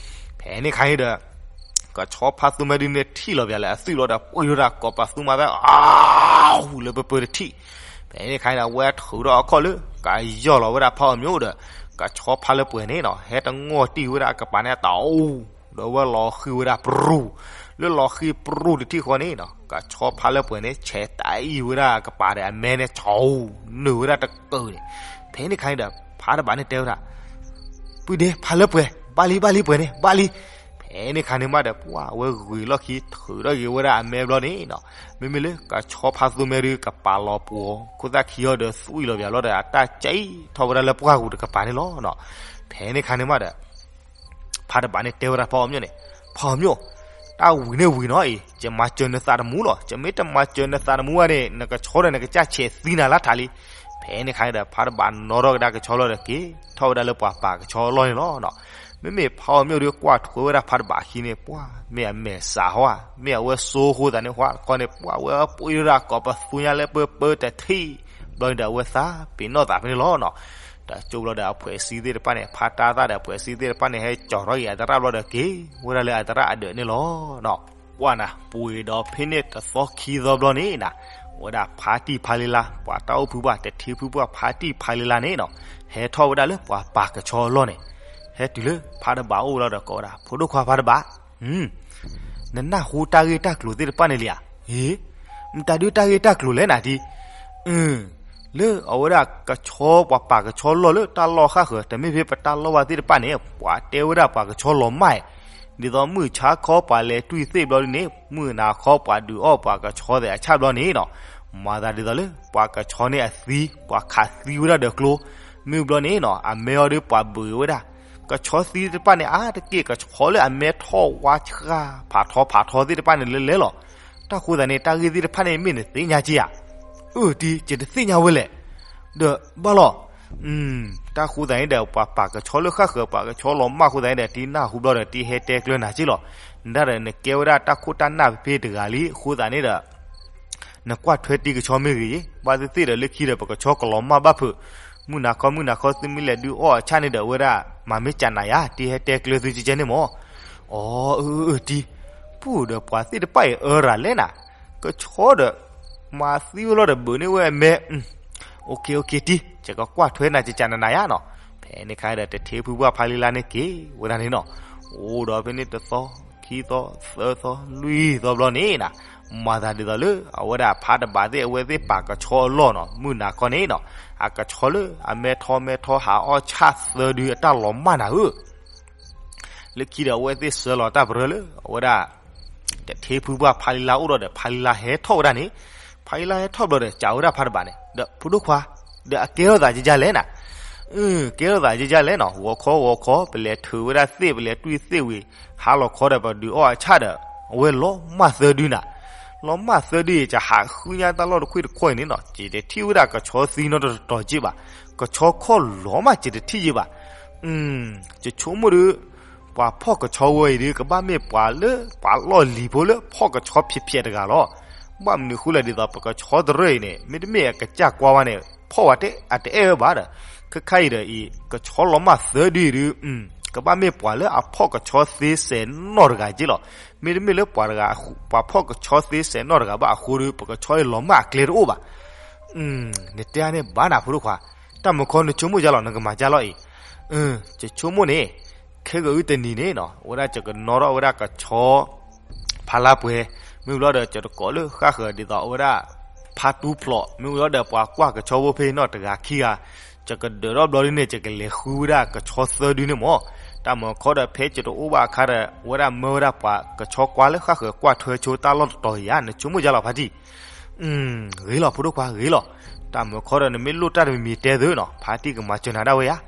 ဖဲန့ၣ်ခါအံၤဒီး ကဆီဖါသူမဲဒုန့ၣ်ထံၣ်လီၤပၠးလၢအသွံၣ်လီၤဒီး ပှ့ၤထီၣ်ဒၣ်ကိးပသူမးသၢ အဟူးလၢပပၢတထံၣ်, ဖဲန့ၣ်ခါအံၤဒီး အဝဲထုးထီၣ်အခီၣ်လၢ ကယီၢ်လီၤဝဲဒၣ်ဖါအီၤမျိၣ်ဒီး ကဆီဖါလၢပှဲၤန့ၣ်နီၤ ဟဲတငီၢ်တံၢ်ဝဲဒၣ်အကပၤန့ၣ်အတၢ်အူ, ဒီးဝဲလီၤဃံၤဝဲဒၣ်ပရူၤ, လၢလီၤဃံၤပရူၤတထံၣ်ဃီန့ၣ်နီၤ ကဆီဖါလၢပှဲၤန့ၣ် ဆဲးတၢ်အံၤဝဲဒၣ်အကပၤဒီးအမဲန့ၣ် ဆူး နုာ်ဝဲဒၣ်တကၢၢ်န့ၣ်, ဖဲန့ၣ်ခါအံၤဒီး ဖါတဘးန့ၣ်တဲဝဲဒၣ် ပုၢ်ဒ့ဖါလၢပှဲၤ ဘၣ်လံဘၣ်လံပှဲၤန့ၣ် ဘၣ်လံ, ဖဲန့ၣ်ခါန့ၣ်မးဒီး ပှၤအဝဲဂ့ၤလီၢ်ခံထုးထီၣ်က့ၤဝဲဒၣ်အမဲဘျီန့ၣ်နီၤ, မ့မ့ၢ်လၢကဆီဖါသူမဲဒုကပာ်လီၤပှီၤ ခိၣ်သၣ်ခံအီၤဒီးသွံၣ်လီၤပၠးလီၤဒီး အတၢ်ကဲထီၣ်ဝဲဒၣ်လၢပှၢ်ပူၤတကပၤန့ၣ်လီၤနီၤ, ဖဲန့ၣ်ခါန့ၣ်မးဒီး ဖါတဘးန့ၣ်တဲဝဲဒၣ်ဖါအီၤမျိၣ်န့ၣ်, ဖါအီၤမျိၣ်, တၢ်ဝံၤန့ၣ်ဝံၤနီၤအံၤ ယမၤစၢၤနသးတမူလီၤ, ယမ့ၢ်တမၤစၢၤနသးတမူဘၣ်န့ၣ် နကဆီဒီးနကစၢ်ဆဲးသံနၤလၢထးလံ. ဖဲန့ၣ်ခါအံၤဒီး ဖါတဘးနီၣ်ထီၣ်ကဒါကဆီလီၤဒီး က့ၤထီၣ်ဝဲဒၣ်လၢပှၤပာ်ကဆီအလီၢ်န့ၣ်လီၤ. မ့မ့ၢ်ဖါအီၤမျိၣ်ဒုးကွၢ်ထွဲဝဲဒၣ်ဖါတဘးအခံန့ၣ် ပှၤမ့ၢ်အမဲာ်စးဟီဧါ, မ့ၢ်အဝဲစိဃိသးန့ၣ် ဟါတခီန့ၣ် ပှၤဝဲပှ့ၤဒၣ်ကိးပသူညါလၢပၢပၢတထံၣ်, ဘျီန့ၣ်ဒီး အဝဲသးပ့ၤနီၣ်သးဖဲန့ၣ်လီၤနီၤ. တၢ်ကၠိဘျီဒီး အဖှဲးစံသ့ၣ်တဖၣ်န့ၣ် ဖါတၢ်သၣ်ဒီး အဖှဲးစံသ့ၣ်တဖၣ်န့ၣ် ဟဲကၠီၤထီၣ်က့ၤအသရၣ်ဘျီဒီး က့ၤဝဲဒၣ်လၢအသရၣ်အဒၢးန့ၣ်လီၤနီၤ. ပှၢ်နၤ ပှ့ၤဒီးဖဲန့ၣ်တသီခံသီဘျီန့ၣ်နၤ, ဝဲဒၣ်ဖါတံၢ်ဖါလံလါ ပှၤတၢ်အိၣ်ဖုဘၣ် တထံဖုဘၣ်ဖါတံၢ်ဖါလံလါန့ၣ်နီၤ, ဟဲထီၣ်ဝဲဒၣ်လၢပှၤပာ်ကဆီအလီၢ်န့ၣ်, ဟဲတုၤလၢဖါတဘးအိၣ်လီၤဒီးကိးဝဲဒၣ် ဖိဒိၣ်ခွါဖါတဘး, နနၢ်ဟူတၢ်ဂ့ၢ်တၢ်ကျိၤသ့ၣ်တဖၣ်န့ၣ်လံဧါ. ဟ့, မတၤဒုးတၢ်ဂ့ၢ်တၢ်ကျိၤလဲၣ်နၤဒ် လၢအဝဲဒၣ်ကဆီ ပှၤပာ်ကဆီလီၢ်လၢတၢ်လီၢ်ဃၣ်ဃၢၤ တမ့ၢ်ဖဲပတၢ်လီၢ်ဘၣ်သ့ၣ်တဖၣ်န့ၣ် ပှၤတဲဝဲဒၣ်ပှၤကဆီလီၤမၢ်, ဒ်သိးမုၢ်ဆါခီပှၤလဲၤတွံၢ်သ့ၣ်ဘျီဒ်န့ၣ် မုၢ်နၤခီပှၤဒုးအီၣ်ပှၤကဆီသဲးအဆၣ်ဘျီန့ၣ်နီၤ, မၤသးဒ်သိးလၢ ပှၤကဆီန့ၣ်အသံ ပှၤခးသံဝဲဒၣ်ဒီးကျိ, မုၢ်ဘျီန့ၣ်နီၤ အမဲအီၤဒုးပှၤဘုးဝဲဒၣ်, ကဆီသံတဖၣ်န့ၣ် အါတက့ၢ်ကဆီလၢအမဲထီၣ်ဝါဆှါ ဖးထီဖးထီသ့ၣ်တဖၣ်န့ၣ်လဲၤလဲၤလီၤ. တၢ်ဃိသးန့ၣ် တၢ်ဂ့ၢ်သ့ၣ်တဖၣ်န့ၣ်မ့ၢ်နသ့ၣ်ညါက့ဧါ. အၢ တံၤ ယတသ့ၣ်ညါဝဲလဲၣ်. ဒီးဘၣ်လီၤ. တၢ်ဃိသးန့ၣ်ဒီး ပှၤပာ်ကဆီလၢဃၣ်ဃၢၤ ပှၤကဆီလီၤမၢ်ဃိသးန့ၣ်ဒီး တံၤနၢ်ဟူဘျီဒီး တံၤဟဲတဲကျၢၤနၤက့လီၤ. နဒၣ်ဒီးနကဲဝဲဒၣ်တၢ်ခိၣ်တၢ်နၢ်ဖဲတဂၤလံအဃိသးန့ၣ်ဒီး နကွၢ်ထွဲတံၤကဆီမ့ၢ်ဂ့ၤ, ဘၣ်သ့ၣ်သ့ၣ်ဒီးလၢခံဒီး ပကဆီကလီၤမၢ်ဘၣ်ဖုး, မုၢ်နၤခီမုၢ်နၤခီသုမ့ၢ်လဲၤဒုးအီၣ်အဆၣ်န့ၣ်ဒီး အဝဲဒၣ်မၤမ့ၢ်ကနၤယၤ တံၤဟဲတဲကျၢၤသုကဲကဲန့ၣ်မၢ်. အၢ အၢ အၢ တံၤ, ပူၣ်ဒီးပှၤသ့ၣ်တဖၣ်အံၤအၢရၤလဲၣ်နၤ, ကဆီဒီး မၤသံဝဲလီၤဒီးဘုးန့ၢ်ဝဲအမဲ, အိၣ်က့ၤ အိၣ်က့ၤတံၤ, ယကကွၢ်ထွဲနၤ ကကနၤနၤယၤနီၤ. ဖဲန့ၣ်ခါဒီး တထံဖုပှၢ်ဖါလံလါန့ၣ်က့ၤဝဲဒၣ်န့ၣ်နီၤ, အိၣ်ဒီးဖဲန့ၣ်တသီ, ခံသီ, သၢသီ, လွံၢ်သီဘျီန့ၣ်နၤ, မၤသးဒ်သိးလၢ အဝဲဒၣ်ဖါတဘးသ့ၣ် အဝဲသ့ၣ်ပာ်ကဆီအလီၢ်နီၤ, မုၢ်နၤခီန့ၣ်နီၤ, အကဆီလၢအမဲထီမဲထီဟးအီၣ်ဆၣ်သၢဒုအတၢ်လီၤမၢ်နၤဧၢ လၢခံဒီးအဝဲသ့ၣ်ဆှၢလီၤတၢ်ပရၢလၢ အဝဲဒၣ် တထံဖုပှၢ်ဖါလံလါအိၣ်ဒီးဒီး ဖါလံလါဟဲထီၣ်ဝဲဒၣ်န့ၣ်, ဖါလံလါဟဲထီၣ်ဘျီဒီး ကးဝဲဒၣ်ဖါတဘးန့ၣ် ဒီးဖိဒိၣ်ခွါ, ဒီးအကဲထီၣ်သးကကလဲၣ်နၤ, အကဲထီၣ်သးယဲယဲလဲၣ်နီၤ, ဂီၤခီဂီၤခီ ပလဲၤထုးဝဲဒၣ်သ့ၣ် ပလဲၤတွံၢ်သ့ၣ်ဝံၤ ဟါလီၤခီဒီးပဒုးအီၣ်အဆၣ်ဒီး အဝဲလီၤမၢ်သၢဒုနၤ, လီၤမၢ်သၢဒုအံၤ ယဟးဃုညါတၢ်လီၢ်တခွ့ၣ်တခီၣ်အံၤန့ၣ်နီၤ, ယတထံၣ်ဝဲဒၣ်ကဆီသံနီတတီၤက့ဘၣ်, ကဆီခီၣ်လီၤမၢ်ယတထံၣ်က့ဘၣ်. ယဆိကမိၣ်ဒီး ပှၤဖီၣ်ကဆီဝဲအံၤဒီး ကဘၣ်မ့ၢ်ပှၤလၢ ပှၤလီၢ်လံၤဖိလၢဖီၣ်ကဆီဖျဲးဖျဲးတဂၤလီၤ. ဘၣ်မနုၤဃိလဲၣ်ဒ်သိး ပကဆီတရၢၢ်အံၤန့ၣ် မ့တမ့ၢ်အကစၢ်ကွၢ်ဝဲန့ၣ် ဖီၣ်ဝဲအတအဲၣ်ဝဲဘၣ်ဒီး ခဲခါအံၤဒီးအံၤ ကဆီလီၤမၢ်သၢဒုအံၤဒီး ကဘၣ်မ့ၢ်ပှၤလၢအဖီၣ်ကဆီသ့စဲးနီၢ်တဂၤက့လီၤ. မ့တမ့ၢ်လၢပှၤတဂၤ ပှၤဖီၣ်ကဆီသ့စဲးနီၢ်တဂၤဘၣ်အဃိဒီး ပကဆီအံၤလီၤမၢ်အကျဲတအိၣ်ဘၣ်. နတဲအါန့ၢ်ဘၣ်နၤဖိဒိၣ်ခွါ, တၢ်မုၢ်ခီနဆိကမိၣ်ယါလီၤ နကမၤယါလီၤအံၤ. ယဆိကမိၣ်န့ၣ် ခဲကနံၣ်အံၤတနံၤန့ၣ်နီၤ အဝဲဒၣ်ယကနီၣ်ထီၣ်ဝဲဒၣ်ကဆီ ဖးလါပှဲၤ, မ့ၢ်ဘျီဒီး ယတကိးလၢဃၣ်ဃၢၤဒ်သိးအဝဲဒၣ် ဖါတူဖျိး, မ့ၢ်ဘျီဒီး ပှၤကွၢ်ကဆီဖိဖဲနီၣ်တဂၤခံဂၤ, ယကဒၢးထီၣ်ဘျီဒ်န့ၣ် ယကလဲၤဃုဝဲဒၣ်ကဆီသၢဒုန့ၣ်မၢ်. တၢ်မုၢ်ခီဒီး ဖဲယတအိၣ်ဘၣ်အခါဒီး အဝဲဒၣ်မၢဝဲဒၣ်ပှၤကဆီကွၢ်လၢဃၣ်ဃၢၤကွၢ်ထွဲဆိတၢ်လီၢ်တတီၤအံၤဧါ, နဆိကမိၣ်ယါလီၤဖါတံၢ်. ဂ့ၤလီၤဖိဒိၣ်ခွါ ဂ့ၤလီၤ. တၢ်မုၢ်ခီဒီး နမ့ၢ်လိၣ်တၢ်တမံၤမံၤတဲသုနီၤ, ဖါတံၢ်ကမၤစၢၤနၤဒၣ်ဝဲယါ.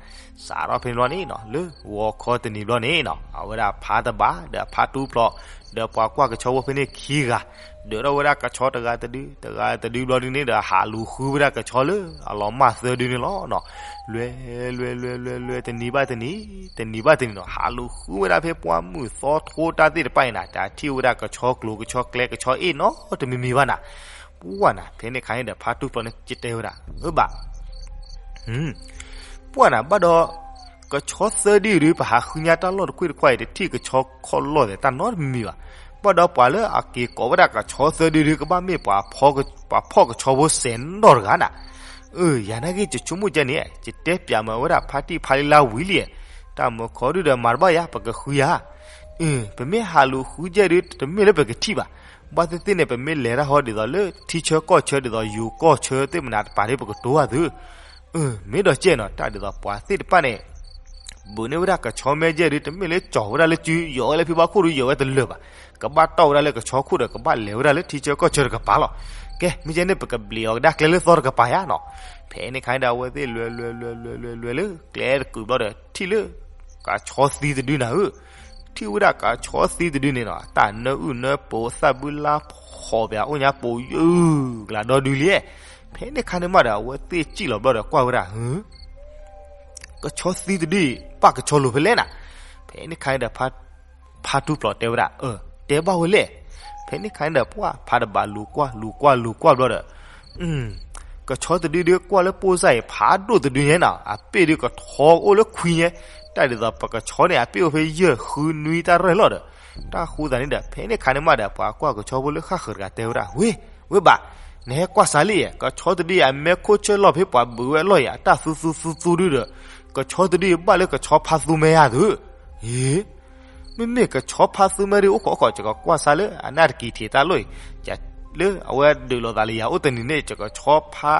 စးထီၣ်ဖဲန့ၣ်ဘျီန့ၣ်နီၤ လၢဂီၤခီတနံၤဘျီန့ၣ်နီၤ အဝဲဒၣ်ဖါတဘး ဒီးဖါတူဖျိး ဒီးပှၤကွၢ်ကဆီဖိဖဲန့ၣ်ခံဂၤ ဒၢးထီၣ်ဝဲဒၣ်ကဆီတဂၤတဒု တဂၤတဒုဘျီဒ်န့ၣ်ဒီး ဟးလူၤဃုဝဲဒၣ်ကဆီလၢအလီၤမၢ်သၢဒုန့ၣ်လီၤနီၤ. လွဲ လွဲ လွဲ လွဲ လွဲ တနံၤဘၣ်တနံၤ တနံၤဘၣ်တနံၤနီၤ ဟးလူၤဃုဝဲဒၣ်ဖဲပှၢ်မုၢ်သီထိတၢ်သ့ၣ်တဖၣ်အံၤနၤ တထံၣ်ဝဲဒၣ်ကဆီကျိၤကဆီကျဲကဆီအ့ၣ်နီတမံၤမံၤဘၣ်နၤ. ပှၢ်နၤ ဖဲန့ၣ်ခါန့ၣ်ဒီး ဖါတူဖျိးန့ၣ် ကတဲဝဲဒၣ် အၢဘၣ် ပှၢ်နၤ ဘၣ်ဒီး ကဆီသၢဒုအံၤဒီး ပဟးဃုညါတၢ်လီၢ်တခွ့ၣ်တခီအံၤ တထံၣ်ကဆီခီၣ်လီၢ်သဲးတၢ်နီတမံၤမံၤဘၣ်. ဘၣ်ဒီးပှၤလၢအက့ၤကိးဝဲဒၣ်ကဆီသၢဒုဒီး ကဘၣ်မ့ၢ်ပှၤဖီၣ်ကဆီဖိစဲးနီၢ်တဂၤနၤ. အၢ ယၤနာ်က့ ယဆိကမိၣ်ကဲန့ၣ် ယတဲပျးမၤဝဲဒၣ်ဖါတံၢ်ဖါလံလါဝံၤလံ. တၢ်မုၢ်ခီဒုဒီး မၤတဘၣ်ယါ ပကဃုယၤ ပမ့ၢ်ဟးလူၤဃုယဲၢ်ဒီး တမ့ၢ်လၢပကထံၣ်ဘၣ်. ဘၣ်သ့ၣ်သ့ၣ်န့ၣ် ပမ့ၢ်လဲၤတၢ်ဟီဒ်သိးလၢထံဆၢကီၢ်ဆၢဒ်သိး ယိၤကီၢ်ဆၢသ့ၣ်မနုၤတပၤဒီး ပကတိၤဘၣ်သု. မ့ၢ်ဒီးကဲနီၤ တၢ်ဒ်သိးပှၤသ့ၣ်တဖၣ်န့ၣ် ဘုးန့ၢ်ဝဲဒၣ်ကဆီမ့ၢ်ယဲၢ်ဒီး တမ့ၢ်လၢကၠီၤဝဲဒၣ်လၢစု ယီၤဝဲလၢဖံဘၣ်ခိၣ်ဒီး ယီၤဝဲတလၢာ်ဘၣ်. ကဘၣ်တီၢ်ဝဲဒၣ်လၢကဆီခိၣ်ဒီး ကဘၣ်လဲၤဝဲဒၣ်လၢထံဆၢကီၢ်ဆၢတကပၤလီၤ. ကဲ မ့ၢ်ကဲန့ၣ် ပကဘျံးအီၤကဒါကျဲလၢသီတကပၤယါနီၤ. ဖဲန့ၣ်ခါန့ၣ်ဒီး အဝဲသ့ၣ်လဲၤလဲၤလဲၤလဲၤလဲၤလၢကျဲတကုာ်ဘျီဒီး ထံၣ်လၢ ကဆီသံတဒုနၤဧၢ. ထံၣ်ဝဲဒၣ်ကဆီသံတဒုန့ၣ်နီၤ တၢ်နၢအုၣ်နၢပိာ် သၣ်ဘုလါဖီၣ်ပၠး အိၣ်ညါပိာ်ယုၢ်ကလးဒီဒုလံ. ဖဲန့ၣ်ခါန့ၣ်မးဒီး အဝဲသ့ၣ်စံၣ်လီၤဘျီဒီးကွၢ်ဝဲဒၣ် ကဆီသံတဒုအံၤ ဘၣ်ကဆီလိၤဖဲလဲၣ်နၤ. ဖဲန့ၣ်ခါန့ၣ်ဒီး ဖါထူဖျိးတဲဝဲဒၣ် အၢ တဲဘၣ်ဝဲလဲၣ်. ဖဲန့ၣ်ခါန့ၣ်ဒီး ပှၢ်ဖါတဘးလူၤကွၢ် လူၤကွၢ် လူၤကွၢ်ဘျီဒီး ကဆီတဒုဒီးကွၢ်လၢပိၢ်စၢ်အံၤ ဖးဒိၣ်တဒုညါနီၤ အပ့ၢ်ဒုးကထီကအိၣ်လၢခွံညါ, တၢ်ဒ်သိးပကဆီန့ၣ် အပ့ၢ်အိၣ်ဖဲယဲၢ်ဃုနွံတၢ်ရဲၣ်လီၤဒီး တၢ်ဃိသးန့ၣ်ဒီး ဖဲန့ၣ်ခါန့ၣ်မးဒီး ပှၤကွၢ်ကဆီဖိလၢဃၣ်ဃၢၤတဂၤတဲဝဲဒၣ် ဝ့ ဝ့ဘၣ်, နဟဲကွၢ်စးလံဧါ, ကဆီတဒုအံၤ အမဲခိၣ်ဆၢလီၤဖဲပှၤဘုးဝဲအလီၢ်အံၤ အတၢ်သူသူသူသူဒုဒီး ကဆီတဒုအံၤဘၣ်လၢကဆီဖါသူမဲယါသု ဧ့ မ့မ့ၢ်ကဆီဖါသူမဲဒုအိၣ်ခိးခိး ယကကွၢ်စးလၢအနၢ်တကံၤထံးတၢ်လီၢ်အံၤ, လၢအဝဲဒုးလိာ်သးလၢယၤအိၣ်တနံၤန့ၣ် ယကဆီဖါ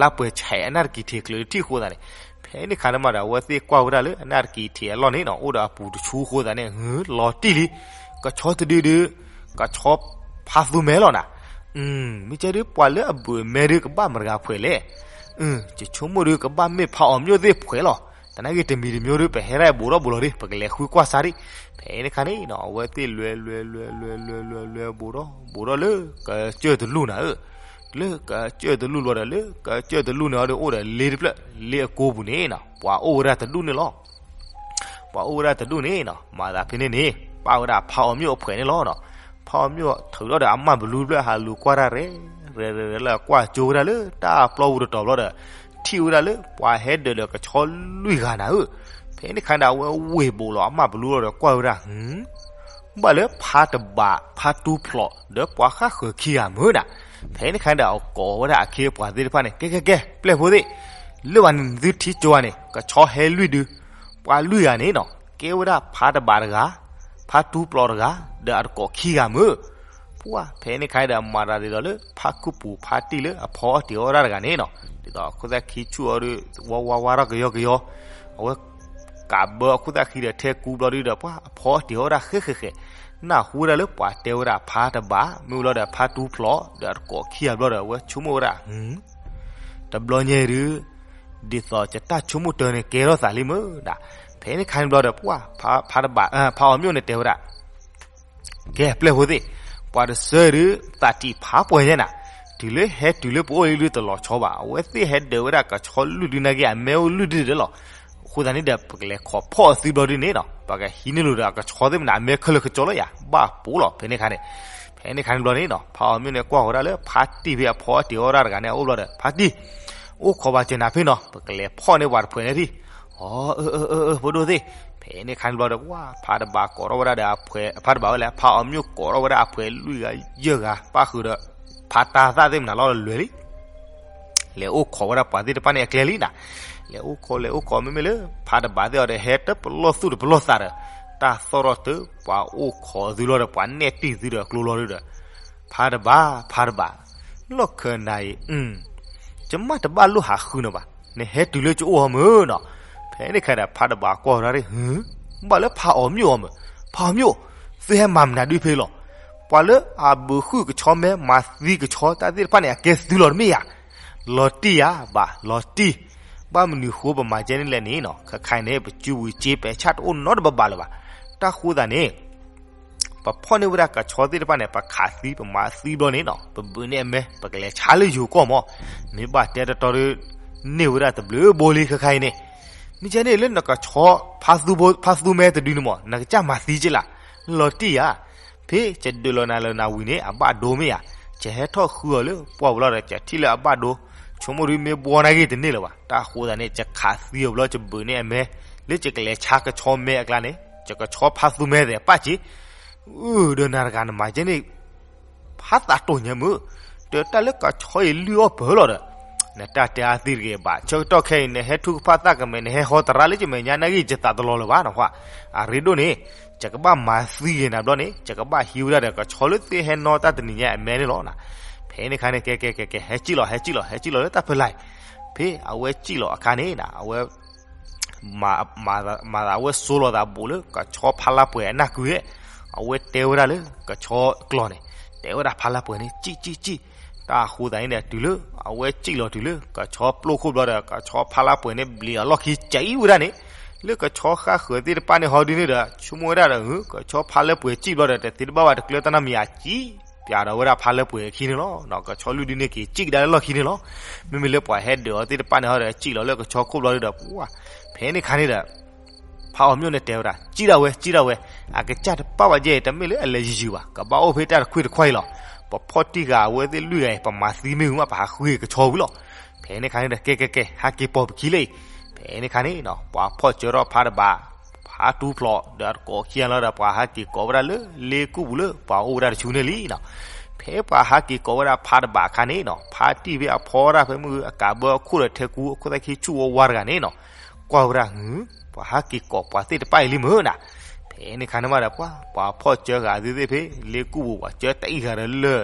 လါပှဲၤဆဲးအနၢ်တကံၤထံးကျၢၤတထံၣ်အဃိသတးန့ၣ်, ဖဲန့ၣ်ခါန့ၣ်မးဒီး အဝဲသ့ၣ်ကွၢ်ဝဲဒၣ်လၢအနၢ်တကံၤထံးအလီၢ်န့ၣ်နီၤ အိၣ်ဒီးအပူၤတဆူအဃိသတးန့ၣ် လီၤတံၢ်လံ, ကဆီတဒုဒု ကဆီဖါသူမဲလီၤနၤ, မ့ၢ်ကဲဒုပှၤလၢအဘုးအမဲဒုကဘၣ်မတၤတဂၤဖှဲးလဲၣ်, ယဆိကမိၣ်ဒုကဘၣ်မ့ၢ်ဖါအီၤမျိၣ်သ့ၣ်ဖှဲးလီၤ, တနာ်က့ၤတမံၤတမံၤဒု ပဟဲဒၣ်ဘူးထီၣ်ဘူးလီၤဒု ပကလဲၤဃုကွၢ်စးဒံး, ဖဲန့ၣ်ခါန့ၣ်နီၤ အဝဲသ့ၣ်လဲၤလဲၤလဲၤလဲၤလဲၤလဲၤလဲၤဘူးထီၣ်ဘူးထီၣ်လၢကစၢၢ်တလူၢ်နၤဧၢ, လၢကစၢၢ်တလူၢ်လီၤဒီး လၢကစၢၢ်တလူၢ်န့ၣ်အီၤဒီး အိၣ်ဒီးလ့တဖျၢၣ် လ့အကိပူၤန့ၣ်နီၤ ပှၤအိၣ်ဝဲဒၣ်တဒူၣ်န့ၣ်လီၤ. ပှၤအိၣ်ဝဲဒၣ်တဒူၣ်န့ၣ်နီၤ မၤသးဖဲန့ၣ်န့ၣ် ပၣ်ဝဲဒၣ်ဖါအီၤမျိၣ်အဖှဲးန့ၣ်လီၤနီၤ. ဖါအီၤမျိၣ်ထုးထီၣ်ဒီးအမၢ်ဘလူတဖျၢၣ် ဟးလူၤကွၢ်တၢ်ရဲၣ် ရဲၣ်ရဲၣ်ရဲၣ်လၢအကွၢ်ကၠိဝဲဒၣ်လၢတၢ်ပျီပူၤတတီၤဘျီဒီး ထံၣ်ဝဲဒၣ်လၢပှၤဟဲဒၢးဒီးကဆီလွံၢ်ဂၤနၤဧၢ, ဖဲန့ၣ်ခါန့ၣ်ဒီး အဝဲဝ့ၢ်ဘူးလီၤအမၢ်ဘလူလီၤဒီးကွၢ်ဝဲဒၣ် ဘၣ်လၢဖါတဘး ဖါတူဖျိး ဒီးပှၤဃၣ်ဃၢၤခံဂၤမုၢ်နၤ, ဖဲန့ၣ်ခါန့ၣ်ဒီး အကိးဝဲဒၣ်အခ့အပှၤသ့ၣ်တဖၣ်န့ၣ် ကဲကဲကဲ ပျဲၢ်ဖိသ့ၣ်, လၢဘၣ်န့ၣ် နသုထံၣ်ကၠိဧါန့ၣ် ကဆီဟဲလွံၢ်ဒု, ပှၤလွံၢ်ဂၤန့ၣ်နီၤ ကဲဝဲဒၣ်ဖါတဘးတဂၤ, ဖါတူဖျိးတဂၤ ဒီးအတကိးခံဂၤမုၢ်, ပှၢ်ဖဲန့ၣ်ခါန့ၣ်ဒီး မၤတၢ်ဒ်သိးလၢ ဖါခုၣ်ပူၤဖါတံၢ်လၢအဖီအီၣ်တ့ၤအီၣ်ဒၣ်တဂၤန့ၣ်နီၤ, ဒ်သိးအခိၣ်သၣ်ခံဆူၣ်အီၤဒီး ဝါဝါဝါထီၣ်ကယီကယီ, အဝဲ ကးဘၢအခိၣ်သၣ်ခံဒီးထဲကူဘျီဒုဒီး ပှၢ်အဖီအီၣ်တ့ၤအီၣ်ဒၣ်ဃဲဃဲဃဲ, နၢ်ဟူဝဲဒၣ်လၢပှၤတဲဝဲဒၣ်ဖါတဘး မ့ၢ်ဝဲလီၤဒီးဖါတူဖျိး ဒီးအတကိးခံဂၤဘျီဒီး အဝဲဆိကမိၣ်ဝဲဒၣ် တဘျီညါဒု ဒ်သိးယတၢ်ဆိကမိၣ်တၢ်န့ၣ်ကဲထီၣ်သးလံမ့ၢ်ဒၣ်. ဖဲန့ၣ်ခါန့ၣ်ဘျီဒီး ပှၤဖးတဘး ဖးအီၤမျိၣ်န့ၣ်တဲဝဲဒၣ်, ကဲပျဲၢ်ဖိသ့ၣ်, ပှၤတစၢဒုး သးတံၢ်ဖးပှဲၤညါနၤ, တုၤလၢဟဲတုၤလၢပအိၣ်လံဒုးတလီၤဆီဘၣ်, အဝဲသ့ၣ်ဟဲဒၢးဝဲဒၣ်ကဆီလွံၢ်ဒုးနာ်က့ အမဲအိၣ်လွံၢ်ဒုးဒီးလီၤ. အဃိသတးန့ၣ်ဒီး ပကလဲၤခိးဖီၣ်အီၤသုဘျီဒုန့ၣ်နီၤ, ပကဟံးန့ၢ်လိာ်ဒီးအကဆီသ့ၣ်မနုၤ အမဲခဲလၢာ်ကကၠီလီၤယၤ ဘၣ်ပိာ်လီၤ. ဖဲန့ၣ်ခါန့ၣ်, ဖဲန့ၣ်ခါန့ၣ်ဘျီန့ၣ်နီၤ ဖးအီၤမျိၣ်န့ၣ်ကွၢ်ဃီၤဒၣ်လၢ ဖါတံၢ်ဖဲအဖီအီၣ်တ့ၢ်အီၣ်ဒၣ်တဂၤန့ၣ် အအိၣ်ဘျီဒီး ဖါတံၢ်, အိၣ်ခိးဘၣ်စၢၤနၤဖဲနီၤ, ပကလဲၤဖီၣ်န့ၢ်ပှၤတဖှဲးန့ၣ်ထံၣ်. အၢ အၢ အၢ အၢ ဖိဒိၣ်သ့ၣ်, ဖဲန့ၣ်ခါန့ၣ်ဘျီဒီး ပှၤဖးတဘးကိးထီၣ်ဝဲဒၣ်ဒီးအဖှဲး, ဖးတဘးဝဲလဲၣ်, ဖးအီၤမျိၣ်ကိးထီၣ်ဝဲဒၣ်အဖှဲးလွံၢ်ဂၤယဲၢ်ဂၤ ပၣ်ဃုာ်ဒီး ဖးတၢ်သၣ်သ့ၣ်မနုၤလီၤဒီးလွဲၤလံ လဲၤအိၣ်ခိးဝဲဒၣ်ပှၤသ့ၣ်တဖၣ်န့ၣ်အကျဲလံနၤ. လဲၤအိၣ်ခိး လဲၤအိၣ်ခိး မ့မ့ၢ်လၢ ဖးတဘးသ့ၣ်အီၤဒီး ဟဲတပလီၢ်သူၣ်တပလီၢ်သးဒီး တၢ်သီၣ်ထီၣ်တုၤ ပှၤအိၣ်ခိးသုလီၤဒီး ပှၤနဲၣ်တံၢ်သုဒီးကျိလီၤဒီး, ဖးတဘး ဖးတဘး, လီၢ်ခၢၣ်နၤအံၤ, ယမ့ၢ်တဘၣ်လိၣ်ဟးဃုနၤဘၣ်, နဟဲတုၤလၢယအိၣ်အီၤမ့ၢ်နီၤ. ဖဲန့ၣ်ခါဒီး ဖးတဘးကွၢ်ဝဲဒၣ်, ဘၣ်လၢဖးအီၤမျိၣ်အီၤမ့ၢ်, ဖးအီၤမျိၣ်, သုဟဲမၤမနုၤဒုးဖဲလီၤ. ပှၤလၢအဘုးဃုကဆီမဲ မၤသံကဆီတၢ်သ့ၣ်တဖၣ်န့ၣ် အကဲသုလီၤတမ့ၢ်ဧါ. လီၤတံၢ်ဧါ, ဘၣ်လီၤတံၢ်. ဘၣ်မနုၤဃိပမၤကဲန့ၣ်လဲၣ်န့ၣ်နီၤ, ခဲခါအံၤန့ၣ် ပစုပူၤစ့ပဲာ်ဆၣ်တအိၣ်နီတဘးဘၣ်လၢၤဘၣ်. တၢ်ဃိသတးန့ၣ် ပဖီၣ်န့ၢ်ဝဲဒၣ်ကဆီသ့ၣ်တဖၣ်န့ၣ် ပခးသံ ပမၤသံဘျီန့ၣ်နီၤ, ပဘုးန့ၢ်အမဲ ပကလဲၤဆါလၢယိၤကီၢ်မး, မ့ၢ်ဘၣ်တဲတတီဒီး န့ၢ်ဝဲဒၣ်တဘျုးဘိလံခဲခါအံၤန့ၣ်, မ့ၢ်ကဲန့ၣ်လၢနကဆီ ဖါသူမဲတဒုန့ၣ်မး နကစၢ်မၤသံက့လၢ်, လီၤတံၢ်ဧါ. ဖဲယဒုးလီၤနၤလၢနၤဝံၤန့ၣ် အဘၣ်ဒိမ့ၢ်ဧါ, ယဟဲထီၣ်ဃုအီၤလၢပှၢ်ပူၤလီၤဒီး ယထံၣ်လၢအဘၣ်ဒိ, ဆိကမိၣ်ဒုးမ့ၢ်ဘှီနာ်က့တန့ၢ်လၢၤဘၣ်. တၢ်ဃိသတးန့ၣ် ယခးသံအီၤဘျီ ယဘုးန့ၢ်အမဲ, လၢယကလဲၤဆါကဆီမဲအကျါန့ၣ် ယကဆီဖါသူမဲသ့ၣ်ပၣ်က့ၤ, အၢ ဒီးနၤတဂၤနမၤကဲန့ၣ် ဖးသးတိၢ်ညါမုၢ်, ဒီးတၢ်လၢကဆီအံၤလွံၢ်အီၣ်ပၢၢ်လီၤဒီး, နတၢ်တဲအါသံတဂ့ၤဘၣ်, ဆၢကတီၢ်ခဲအံၤ နဟဲထူကဖၣ်သၣ်ကမဲာ် နဟဲဟီသရၣ်လၢယမဲာ်ညါနာ်က့ ယသးတလီၤလၢၤဘၣ်နီၤ, အရ့ဒိၣ်န့ၣ်, ယကဘၣ်မၤသံက့ၤနၤဘျီန့ၣ် ယကဘၣ်ဟံးဝဲဒၣ်ဒီးကဆီလၢသ့ၣ်ဟဲနီၣ်တၢ်တနံၤညါအမဲန့ၣ်လီၤ. ဖဲန့ၣ်ခါန့ၣ် ကဲ ကဲ ကဲ ကဲ ဟဲစံၣ်လီၤ ဟဲစံၣ်လီၤ ဟဲစံၣ်လီၤလၢတၢ်ဖဲလဲၣ်, ဖဲအဝဲစံၣ်လီၤအခါန့ၣ် အဝဲ မၤသးဝဲ စိလီၤသးဘူးလၢကဆီဖါလါပှဲၤအနၢ်ကုၤဧဲ, အဝဲတဲဝဲဒၣ်လၢကဆီကျိာ်န့ၣ်, တဲဝဲဒၣ်ဖါလါပှဲၤန့ၣ် စံၣ် စံၣ် စံၣ်, တၢ်အဃိသတးန့ၣ်ဒီး တုၤလၢအဝဲစံၣ်လီၤတုၤလၢကဆီပျိခိၣ်ဘျီဒီး ကဆီဖါလါပှဲၤန့ၣ် ဘျံးအလီၢ်ခံစံၣ်ဝဲဒၣ်န့ၣ်, လၢကဆီဃၣ်ဃၢၤသ့ၣ်တဖၣ်န့ၣ်ဟီဒုန့ၣ်ဒီး ဆိကမိၣ်ဝဲဒၣ်ဒီး ကဆီဖါလါပှဲၤစံၣ်ဘျီဒီး တသ့တဘၣ်ဘၣ်တကျၢတၢ်နီတမံၤဧါ စံၣ် ပျးဒီးဝဲဒၣ်ဖါလါပှဲၤအခံန့ၣ်လီၤ. ကဆီလွံၢ်ဒုန့ၣ်က့ၤ စံၣ်ကဒါလၢလီၢ်ခံန့ၣ်လီၤ. မ့မ့ၢ်လၢပှၤဟဲဒုးအီၤသ့ၣ်တဖၣ်န့ၣ်ဟီဒီး စံၣ်လီၤလၢကဆီခိၣ်ဘျီဒီး ပှၤ ဖဲန့ၣ်ခါန့ၣ်ဒီး ဖးအီၤမျိၣ်န့ၣ်တဲဝဲဒၣ် စံၣ်ဒၣ်ဝဲ စံၣ်ဒၣ်ဝဲ, အကစၢ်တပာ်ဝဲယဲအံၤ တမ့ၢ်လၢအလဲၤယံာ်ယံာ်ဘၣ်, ကဘၣ်အိၣ်ဖဲတၢ်တခွံၢ်တခွါအံၤလီၤ. ပဖီၣ်တံၢ်ဃာ်အဝဲသ့ၣ်လွံၢ်ဂၤအံၤ ပမၤသံမ့ၢ်ဝံၤမး ပဟးဃုကဆီဝံၤလီၤ. ဖဲန့ၣ်ခါန့ၣ်ဒီး ကဲ ကဲ ကဲ ဟးက့ၤပိာ်ပခံလၢအံၤ, ဖဲန့ၣ်ခါန့ၣ်နီၤ ပှၤဖီၣ်စၢထီၣ်ဖးတဘး ဖးထူဖျိး ဒီးအတကိးခံဂၤလီၤဒီး ပှၤဟးက့ၤကိးဝဲဒၣ်လၢလ့ကူၣ်ပူၤလၢပှၤအိၣ်ဝဲဒၣ်တဆူန့ၣ်လံနီၤ. ဖဲပှၤဟးက့ၤကိးဝဲဒၣ်ဖးတဘးအခါန့ၣ်နီၤ ဖါတံၢ်ဖဲအဖီအီၣ်ဒၣ်ဖဲမုၢ်အကးဘၢအခိၣ်ဒီးထဲကူအခိၣ်သၣ်ခံဆူၣ်ဝါဝါတဂၤန့ၣ်နီၤ ကွၢ်ဝဲဒၣ် ပှၤဟးက့ၤကိးပှၤသ့ၣ်တဖၣ်အံၤလံမုၢ်နၤ. ဖဲန့ၣ်ခါန့ၣ်မးဒီး ပှၤ ပှၤဖီၣ်စၢဃာ်သုသ့ၣ်ဖဲ လ့ကူၣ်ပူၤ ပှၤစၢတံၢ်ဃာ်ဒီးလၢ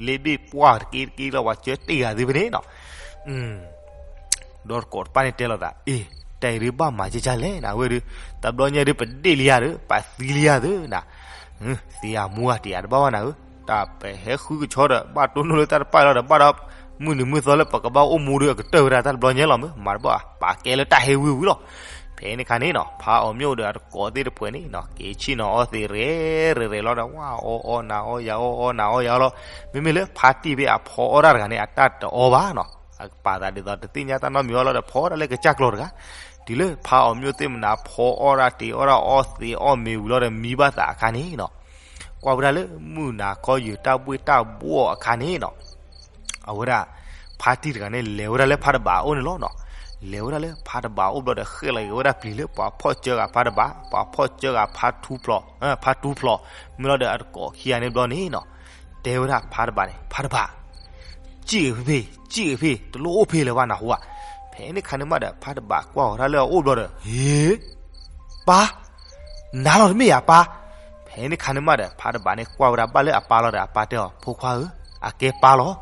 လ့ဘ့ၣ်ပှၢ်တက့ၢ်တက့ၢ်လီၤ ပှၤစၢတံၢ်ဃာ်သုဖဲန့ၣ်နီၤ. ဒီးတကိးတဖၣ်န့ၣ်တဲလိာ်သး အ့ တၢ်အံၤဒုးဘၣ်မၤကၢ်ကၢ်လဲၣ်နၤဝဲဒုး တဘျီညါဒုးပဒ့ၣ်လံယၤဒီး ပသံလံယၤသုနၤ. သံအမူအတံၢ်အတဘၣ်ဘၣ်နၤဧၢ, တၢ်ပဟဲဃုကဆီဒီး ဘၣ်တိၢ်နီၣ်လၢတၢ်တပာ်လီၤဒီး ဘၣ်ဒီးမုၢ်နံၤမုၢ်သီလၢပကဘၣ်အိၣ်မူဒီးအကတၢၢ်ဝဲဒၣ်တၢ်တဘျီညါလီၤမုၢ် မၤတဘၣ် ပာ်ကဲလၢတၢ်ဟဲဝံၤဝံၤလီၤ. ဖဲန့ၣ်ခါန့ၣ်နီၤ ဖါအီၤမျိၣ်ဒီးအတကိးသ့ၣ်တဖှဲးန့ၣ်နီၤ က့ၤဆ့ၣ်နီၤအီသံးရဲၣ်ရဲၣ်ရဲၣ်လီၤဒီး ဝါအီအီနၤအီယၤအီအီနၤအီယၤလီၤ. မ့မ့ၢ်လၢဖါတံၢ်ဖဲအဖီအီၣ်ဒၣ်တဂၤန့ၣ် အတၢ်တအီဘၣ်နီၤ အပာ်သးဒ်သိးတသ့ၣ်ညါတၢ်နီတမံၤအီၤလီၤဒီး ဖီအီၣ်ဒၣ်လၢကစၢ်ကျိာ်တဂၤ, တုၤလၢဖါအီၤမျိၣ်သ့ၣ်မနၤဖီအီၣ်ဒၣ်တ့ၤအီၣ်ဒၣ်အီသံးအီၣ်မ့ၤဝံၤလီၤဒီးမံဘၣ်သးအခါန့ၣ်နီၤ, ကွၢ်ဝဲဒၣ်လၢမုၢ်နၤခီယုာ်တၢ်ဘှ့ၣ်တၢ်ဘှီၣ်အခါန့ၣ်နီၤ အဝဲဒၣ် ဖါတံၢ်တဂၤန့ၣ် လဲၤဝဲဒၣ်လၢဖါတဘးအအိၣ်န့ၣ်လီၤနီၤ. လဲၤဝဲဒၣ်လၢဖါတဘးအအိၣ်ဘျီဒီး ဃဲၣ်လီၤက့ၤဝဲဒၣ်ပျံၤလၢပှၤဖီၣ်စၢဃာ်ဖါတဘး, ပှၤဖီၣ်စၢဃာ်ဖါထူဖျိး, ဖါထူဖျိး, မ့ၢ်လီၤဒီးအတကိးခံဂၤန့ၣ်ဘျီန့ၣ်နီၤ, တဲဝဲဒၣ်ဖါတဘးန့ၣ် ဖါတဘး စံၣ်ဂ့ၤဖဲဖဲ, စံၣ်ဂ့ၤဖဲ, တလိၣ်အိၣ်ဖဲလၢၤဘၣ်နၢ်ဟူဧါ. ဖဲန့ၣ်ခါန့ၣ်မးဒီး ဖါတဘးကွၢ်အီၤတၢ်လၢအအိၣ်ဘျီဒီး ဟ့, ပၢ်, နၤလီၤတမ့ၢ်ဧါပၢ်. ဖဲန့ၣ်ခါန့ၣ်မးဒီး ဖါတဘးန့ၣ်ကွၢ်ဝဲဒၣ်ဘၣ်လၢအပၢ်လီၤဒီး အပၢ်တဲအီၤ ဖိခွါဧၢ, အကဲပၢ်လီၤ.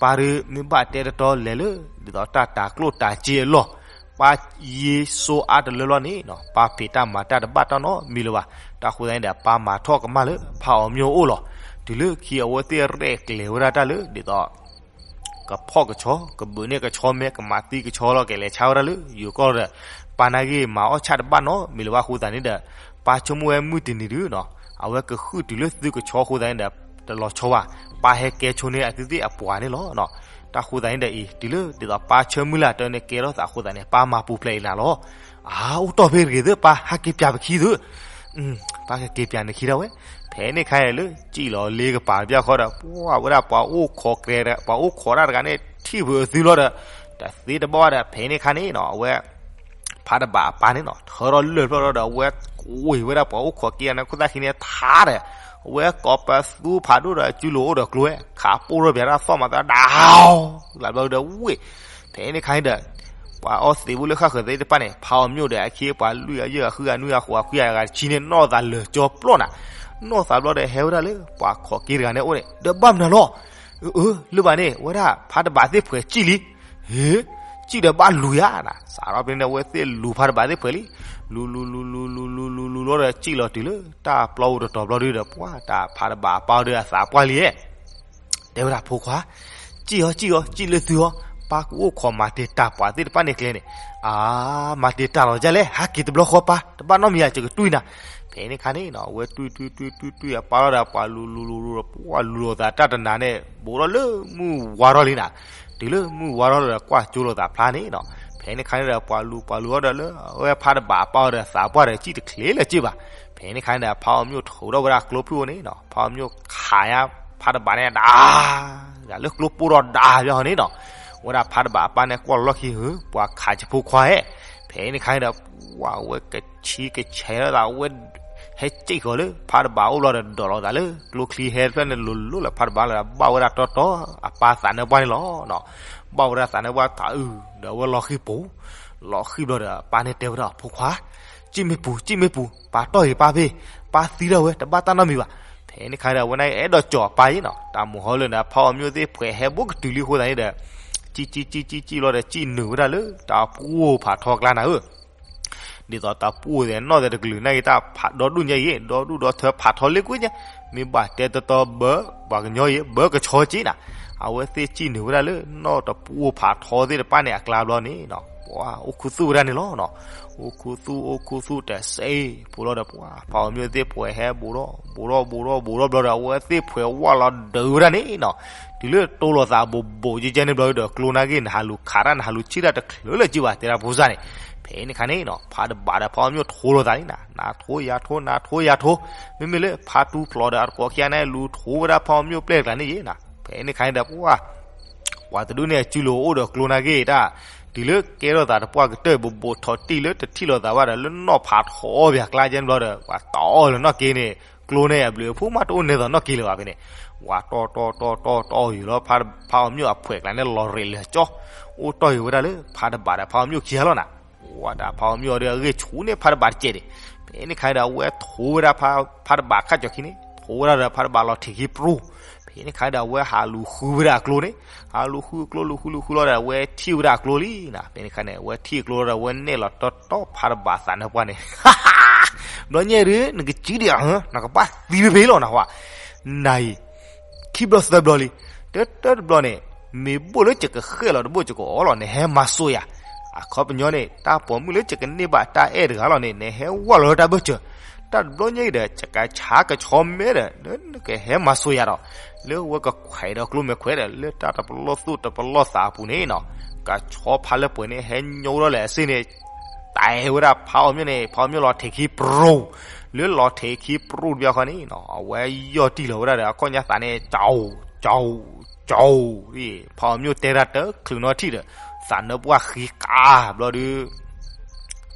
ပၢ်ဒုးမ့ၢ်ဘၣ်တဲတတီလဲၤလၢ ဒ်သိးတၢ်တၤကျိၣ်တၤစ့အလီၢ်, ပၢ်ယ့စိအါတလၢလီၤန့ၣ်နီၤ, ပၢ်ဖံးတၢ်မၤတၢ်တဘၣ်တၢ်နီတမံၤလၢၤဘၣ်. တၢ်ဃိသတးန့ၣ်ဒီး ပၢ်မၤထီၣ်ကမၣ်လၢဖါအီၤမျိၣ်အအိၣ်လီၤ. တုၤလၢခံအဝဲသ့ၣ်ရဲၣ်ကျဲၤဝဲဒၣ်တၢ်လၢ ဒ်သိး ကဖီၣ်ကဆီ ကဘုးန့ၢ်ကဆီမဲ ကမၤသံကဆီလီၤ ကလဲၤဆါဝဲဒၣ်လၢယိၤကီၢ်ဒီး ပၢ်နာ်က့ၤမၤအီၣ်ဆၣ်တဘၣ်နီတမံၤလၢၤဘၣ်အဃိသတးန့ၣ်ဒီး ပၢ်ဆိကမိၣ်ဝဲမုၢ်တနံၤဒုးနီၤ အဝဲကဃုာ်တုၤလၢသုကဆီအဃိသတးန့ၣ်ဒီး တလီၤဆီဘၣ်, ပၢ်ဟဲကဲဆိန့ၢ်အသုသ့ၣ်အပှၤန့ၣ်လီၤ. တၢ်ဃိသတးန့ၣ်ဒီးအံၤ တုၤလၢဒ်သိးပၢ်ဆၢမုၢ်လၢ်တၢ်န့ၣ်ကဲထီၣ်သးအဃိသတးန့ၣ် ပၢ်မၤပူၤဖျဲးအံၤနၤလီၤ. အါ အိၣ်တီၢ်ဖဲတဂ့ၤသု ပၢ်ဟဲက့ၤပၠးပခံသု ပၢ်ကက့ၤပၠးနခံဒၣ်ဝဲ. ဖဲန့ၣ်ခါအံၤလၢ စံၣ်လီၤလ့ကပၤတဘျီဃီဒီး ပှၤဝဲဒၣ်ပှၤအိၣ်ခိးကြဲ ပှၤအိၣ်ခိးတၢ်တဂၤန့ၣ် ထံၣ်ပှၤအသုလီၤဒီး တသ့တဘၣ်ဒီး ဖဲန့ၣ်ခါန့ၣ်နီၤ အဝဲ ဖးတဘးအပၢ်န့ၣ်နီၤ ထၢထီၣ်လၢၢ်ဖျၢၣ်ထီၣ်ဒီး အဝဲကွံာ်ဝဲဒၣ်ပှၤအိၣ်ခိးက့ၤအန့ၣ် ခိၣ်သၣ်ခံန့ၣ်ထါဒီး အဝဲကိးပသူဖးဒိၣ်ဒီး စုလိၤအိၣ်ဒီးကျိဝဲ ခးပိၢ်ထီၣ်ပၠးတၢ်သီၣ်မၤသးဒၣ် လၢဘျီဒီးဝ့ၢ် ဖဲန့ၣ်ခါန့ၣ်ဒီး ပှၤအီသံးဖိလၢဃၣ်ဃၢၤသ့ၣ်တဖၣ်န့ၣ် ဖးအီၤမျိၣ်ဒီး အခ့အပှၤလွံၢ်အယဲၢ်အဃုအနွံအဃိးအခွံအဂၤတဆံန့ၣ် နီၢ်သးလၢာ်ကၠီပျီၢ်နၤ, နီၢ်သးဘျီဒီး ဟဲဝဲဒၣ်လၢပှၤခိးက့ၤတဂၤန့ၣ်အိၣ်န့ၣ် ဒီးဘၣ်မနုၤလီၤ. အၢ လၢဘၣ်န့ၣ် ဝဲဒၣ်ဖးတဘးသ့ၣ်ဖှဲးစံၣ်လံ, ဟ့ စံၣ်ဒီးဘၣ်လူၤယၤနၤ, စးထီၣ်ဖဲန့ၣ် အဝဲသ့ၣ်လူၤဖးတဘးသ့ၣ်ဖှဲးလံ, လူၤလူၤလူၤလူၤလူၤလူၤလူၤလူၤလီၤဒီး စံၣ်လီၤတုၤလၢ တၢ်ပျီပူၤတတီၤဘျီဒုဒီး ပှၤတၢ်ဖးတဘးအပၢ်အိၣ်ဒီးအသးပှၢ်လံဧၢ တဲဝဲဒၣ်ဖိခွါ, စံၣ်အီၤ စံၣ်အီၤ စံၣ်လၢသုအီၤ, ပၢ်ကအိၣ်ခိးမၤတ့ၢ်တၢ်ပှၤသ့ၣ်တဖၣ်န့ၣ်ကျဲန့ၣ်, အါ မၤတ့ၢ်တၢ်လီၤဒ်လဲၣ်, ဟဲက့ၤတဘျီဃီပၢ်, တဘၣ်နီတမံၤယၤ ယကတွံၢ်နၤ. ဖဲန့ၣ်ခါန့ၣ်နီၤ အဝဲတွံၢ်တွံၢ်တွံၢ်တွံၢ်တွံၢ်အပၢ်လီၤဒီး ပှၤလူၤလူၤလူၤလူၤဒီး ပှၤလူၤလိာ်သးတၢ်တနၤန့ၣ် ဘူးထီၣ်လၢမုၢ်ဝါထီၣ်လံနၤ, တုၤလၢမုၢ်ဝါထီၣ်လီၤဒီး ကွၢ်ကၠိလိာ်သးဖျါန့ၣ်နီၤ. ဖဲန့ၣ်ခါန့ၣ်ဒီး ပှၤလူၤပှၤလူၤအီၤဒီးလၢ အဝဲဖးတဘးအပၢ်အီၤဒီးသးပှၢ်ဒီး စံၣ်တချ့လၢၤစ့ၢ်ဘၣ်. ဖဲန့ၣ်ခါန့ၣ်ဒီး ဖးအီၤမျိၣ်ထိးထီၣ်ဝဲဒၣ်ကျိဖုၣ်အိၣ်န့ၣ်နီၤ, ဖးအီၤမျိၣ်ခးညါဖးတဘးန့ၣ်ဒၣ် ဒၣ်လၢကျိပိၢ်ထီၣ်ဒၣ်ဘၣ်ဃီန့ၣ်နီၤ, ဝဲဒၣ်ဖးတဘးအပၢ်န့ၣ်ကွၢ်လီၢ်ခံ ဟၢ ပှၤခးဆံဖိခွါဧၢ. ဖဲန့ၣ်ခါန့ၣ်ဒီး ပှၤဝဲကဆံကဆဲးလီၤသး အဝဲ ဟဲစံၣ်ဃီၤလၢ ဖးတဘးအိၣ်ဘျီဒီး ဒိးလိာ်သးလၢ ကျိချံဟဲတဖျၢၣ်န့ၣ် လိၤလိၤလၢဖးတဘးလီၤဒီး ဘၣ်ဝဲဒၣ်တီတီ အပၢ်သးနၢပှၢ်န့ၣ်လီၤ. ဘၣ်ဝဲဒၣ်သးနၢပှၢ်သးအုးဒီး အဝဲလီၤဃံၤပူၤ, လီၤဃံၤဘျီဒီး အပၢ်န့ၣ်တဲဝဲဒၣ် ဖိခွါ စံၣ်မ့ၢ်ပူၤ စံၣ်မ့ၢ်ပူၤ ပၢ်တီၢ်အံၤပၢ်ဖဲ ပၢ်သံဒၣ်ဝဲ တဘၣ်တၢ်နီတမံၤဘၣ်. ဖဲန့ၣ်ခါဒီး အဝဲန့ၣ်အဲၣ်ဒိးကၠီၤအပၢ်အံၤနီၤ, တၢ်မုၢ်ဟီလၢာ်န့ၣ် ဖးအီၤမျိၣ်သ့ၣ်ဖှဲးဟဲဘူးကတုၤလံအဃိသတးန့ၣ်ဒီး စံၣ်စံၣ်စံၣ်စံၣ်စံၣ်လီၤဒီး စံၣ်နုာ်ဝဲဒၣ်လၢတၢ်ပှိၢ်ဖးထီကျါနၤဧၢ ဒ်သိးတၢ်ပှိၢ်သဲးနီၣ်သဲးတကလုာ်န့ၣ်ဂ့ၤ တၢ်ဖးဒီဒူၣ်ညါအံၤ ဒီဒူၣ်ဒီထၢဖးထီလ့ကွံာ်ညါ, မ့ၢ်ဘၣ်တဲတီတီဘၢ ပှၤကညီအံၤ ဘၢကဆီက့နၤ, အဝဲသ့ၣ်စံၣ်နုာ်ဝဲဒၣ်လၢနီၢ်တပှိၢ်ဖးထီသ့ၣ်တဖၣ်န့ၣ်အကျါဘျီန့ၣ်နီၤ, ပှၤအိၣ်ခူသူၣ်ဝဲဒၣ်န့ၣ်လီၤနီၤ, အိၣ်ခူသူၣ်အိၣ်ခူသူၣ်တစဲးဖိလီၤဒီး ပှၤဖးအီၤမျိၣ်သ့ၣ်ဖှဲးဟဲဘူးထီၣ် ဘူးထီၣ်ဘူးထီၣ်ဘူးထီၣ်ဘျီဒီး အဝဲသ့ၣ်ဖှဲးဝၢ်လီၤဒုးဝဲဒၣ်န့ၣ်နီၤ, တုၤလၢတိလိာ်သးဘူးဘူးကဲကဲန့ၣ်ဘျီဒီး ကျိန့ၣ်ဂ့ၤ နဟးလူၤခးတၢ် နဟးလူၤဆံၣ်တၢ်တချုးလၢၤက့ဘၣ် တဲဒၣ်ဖိစၢ်န့ၣ်, ဖဲန့ၣ်ခါန့ၣ်နီၤ ဖးတဘးဒီးဖးအီၤမျိၣ်ထိလိာ်သးန့ၣ်နၤ, နၤထိယၤထိ နၤထိယၤထိ, မ့မ့ၢ်လၢဖးတူၢ်ဖျိးဒီးအတကိးခံဂၤန့ၣ် လူၤထိဝဲဒၣ်ဖးအီၤမျိၣ်ပျဲၢ်တကျါန့ၣ်ယဲနၤ, ဖဲန့ၣ်ခါန့ၣ်ဒီး ပှၤ ပှၤတဒူၣ်န့ၣ် အစုလိၤအိၣ်ဒီးကျိန့ၣ်ဂ့ၤတၢ်, တုၤလၢကဲထီၣ်သးတပှၢ်ကတၢၢ် ဘူးဘူးထိးတံၢ်လၢတထံၣ်လိာ်သးဘၣ်ဒီး လၢနီၢ်ဖးထီဘၣ်ကျါကဲန့ၣ်ဘျီဒီး ပှၤတီၢ်အီၤလၢနီၢ်က့န့ၣ် ကျိန့ၣ်အဘျုးအဖှိၣ်မးတအိၣ်နဲသိးနီၢ်က့လၢၤဘၣ်ဖဲန့ၣ်, ပှၤတီၢ်တီၢ်တီၢ်တီၢ်တီၢ်အီၤယုာ်လီၤ ဖးအီၤမျိၣ်အဖှဲးကျါန့ၣ်လီၤရ့းလၢာ်ကၠီ, အိၣ်တီၢ်ယုာ်ဝဲဒၣ်လၢဖးတဘးဒီးဖးအီၤမျိၣ်ခံဂၤလီၤနၤ, ဝဲဒၣ်ဖးအီၤမျိၣ်အီၤဒီးအဂ့ၢ်ဆူၣ်န့ၣ် ဖးတဘးတကဲးဒံး, ဖဲန့ၣ်ခါဒီးအဝဲထိဝဲဒၣ်ဖးတဘးခါကၠီခံန့ၣ် ထိဝဲဒၣ်ဒီးဖးတဘးလီၤထံးခံပြူၤ, ဖဲန့ၣ်ခါဒီးအဝဲဟးလူၤဃုဝဲဒၣ်အကျိန့ၣ်, ဟးလူၤဃုအကျိလူၤဃုလူၤဃုလီၤဒီး အဝဲထံၣ်ဝဲဒၣ်အကျိလံနၤ, ဖဲန့ၣ်ခါန့ၣ် အဝဲထံၣ်အကျိဒီး အဝဲနဲၣ်လီၤတီတီဖးတဘးသးနၢပှၢ်န့ၣ် ဘျီညါဒုး နကစုဒံးဧါ, နကဘၣ်သံဖဲဖဲလီၤနဟါ, နၤအံၤ ခံဘျီသၢဘျီလံ, တၢတၢတဘျီန့ၣ် မ့ၢ်ဘိၣ်လၢယကဃဲၣ်လီၤတဘိၣ်ယကအီၣ်လီၤ နဟဲမၤစိၤယၤ, အခီပညီန့ၣ် တၢ်ပိာ်မုၣ်လၢယကန့ၢ်ဘၣ်တၢ်အဲၣ်တဂၤလီၤန့ၣ် နဟဲဝဲလီၤလၢတၢ်ဘၢၣ်စၢၤ, တၢ်တဘျီညါအံၤဒီး ယကဆါကဆီမဲဒီး နကဟဲမၤစိၤယၤဒီး လၢဝဲကခွဲးဒီးကျိမဲာ်ခွဲးဒီး လၢတၢ်တပလီၢ်သူၣ်တပလီၢ်သးအပူၤန့ၣ်နီၤ, ကဆီဖးလၢပှဲၤန့ၣ် ဟဲညိထီၣ်လဲၣ်အစ့ၢ်န့ၣ် တဲဝဲဒၣ်ဖးအီၤမျိၣ်န့ၣ် ဖးအီၤမျိၣ်လီၤထံးခံပြူၤ, လၢလီၤထံးခံပြူၤတဘျီဃီန့ၣ်နီၤ အဝဲယီၢ်တံၢ်လီၤဝဲဒၣ်ဒီး အခီၣ်ညါသးန့ၣ် ကၠီၤ ကၠီၤ ကၠီၤ, ဖးအီၤမျိၣ်တဲဒၣ်တချုးနီထံၣ်ဒီး သးနၢပှၢ်ဃံကါဘျီဒုး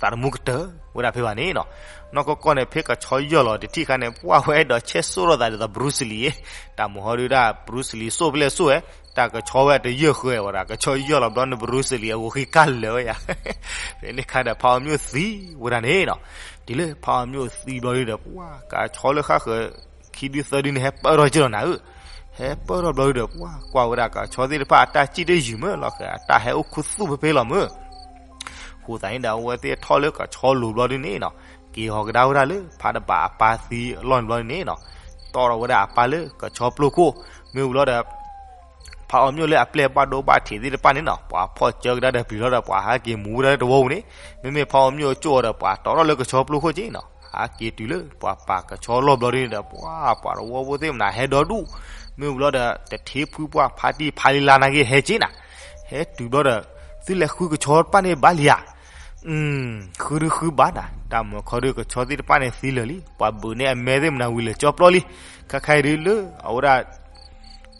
သးတမူကတၢၢ်ဝဲဒၣ်ဖဲဘၣ်န့ၣ်နီၤ, နီၢ်ကီၢ်ကီၢ်န့ၣ် ဖဲကဆီယီၢ်လီၤတထံၣ်ခါန့ၣ် ပှၢ်ဝဲအဲၣ်ဒိးဆဲးစိၣ်ထီၣ်သးဒ်သိး Bruce Lee တၢ်မုၢ်ဟီဒုးဒၣ် Bruce Lee စိၣ်ဖဲလဲၣ်စိၣ်ဝဲ, တၢ်ကဆီဝဲတယၢၢ်ဃၢၤဝဲဒၣ် ကဆီယီၢ်လီၤဘျီန့ၣ် Bruce Lee အဂီၤဃံကါလၢာ်ဝဲယၤ, ဖဲန့ၣ်ခါဒီးဖးအီၤမျိၣ်သံဝဲဒၣ်န့ၣ်နီၤ, တုၤလၢဖးအီၤမျိၣ်သံဘျီဒုးဒီး ပှၢ်ကဆီလၢဃၣ်ဃၢၤ ခံဒုသၢဒုန့ၣ် ဟဲပၢၢ်ထီၣ်က့ၤလီၤနၤဧၢ, ဟဲပၢၢ်ထီၣ်ဘျီဒုးဒီး ပှၢ်ကွၢ်ဝဲဒၣ်ကဆီသ့ၣ်တဖၣ်အတၢ်စံၣ်တယုၢ်မ့ၢ်လီၤဃဲၤ အတၢ်ဟဲအိၣ်ခူသူၣ်ဖဲဖဲလီၤမ့ၢ် အဃိသတးန့ၣ်ဒီး အဝဲသ့ၣ်ထီၣ်လၢကဆီလိၤဘျီဒုန့ၣ်နီၤ, က့ၤဟီၤကဒါဝဲဒၣ်လၢဖးတဘးအပၢ်သံအလီၢ်န့ၣ်ဘျီဒုန့ၣ်နီၤ, တီၢ်ထီၣ်ဝဲဒၣ်အပၢ်လၢကဆီပျိခိၣ်, မ့ၢ်ဝံၤလီၤဒီး ဖးအီၤမျိၣ်လၢအပျဲၢ်ဘၣ်ဒိဘၣ်ထံးသ့ၣ်တဖၣ်န့ၣ်နီၤ ပှၤဖီၣ်ကၢကဒါဒီးပျံၤလီၤဒီး ပှၤဟးက့ၤမူဝဲဒၣ်လၢတဝီပူၤန့ၣ်, မ့မ့ၢ်ဖးအီၤမျိၣ်အကၠိၣ်အီၤဒီး ပှၤတီထီၣ်လၢကဆီပျိခိၣ်က့နီၤ, ဟးက့ၤတုၤလၢပှၤပာ်ကဆီလီၢ်ဘျီဒ်န့ၣ်ဒီး ပှၤ ပှၤတဝီဖိသ့ၣ်မနၤဟဲဒီဒူၣ်, မ့ၢ်ဘျီဒီး တထ့ဖုပှၢ်ဖးတံၢ်ဖးလံလါနာ်က့ဟဲက့နၤ, ဟဲတုၤဘျီဒီး သုလဲၤဃုကဆီတဖၣ်န့ၣ်ဘၣ်လံဧါ ဃုဒုဃုဘၣ်နၤ, တၢ်မုာ်ခီဒုကဆီသ့ၣ်တဖၣ်န့ၣ်သံလၢာ်လံ, ပှၤဘုးန့ၢ်အမဲသ့ၣ်မနၤဝံၤလၢာ်ကၠီပျီလံ, ခဲခါအံၤဒုလၢအဝဲဒၣ်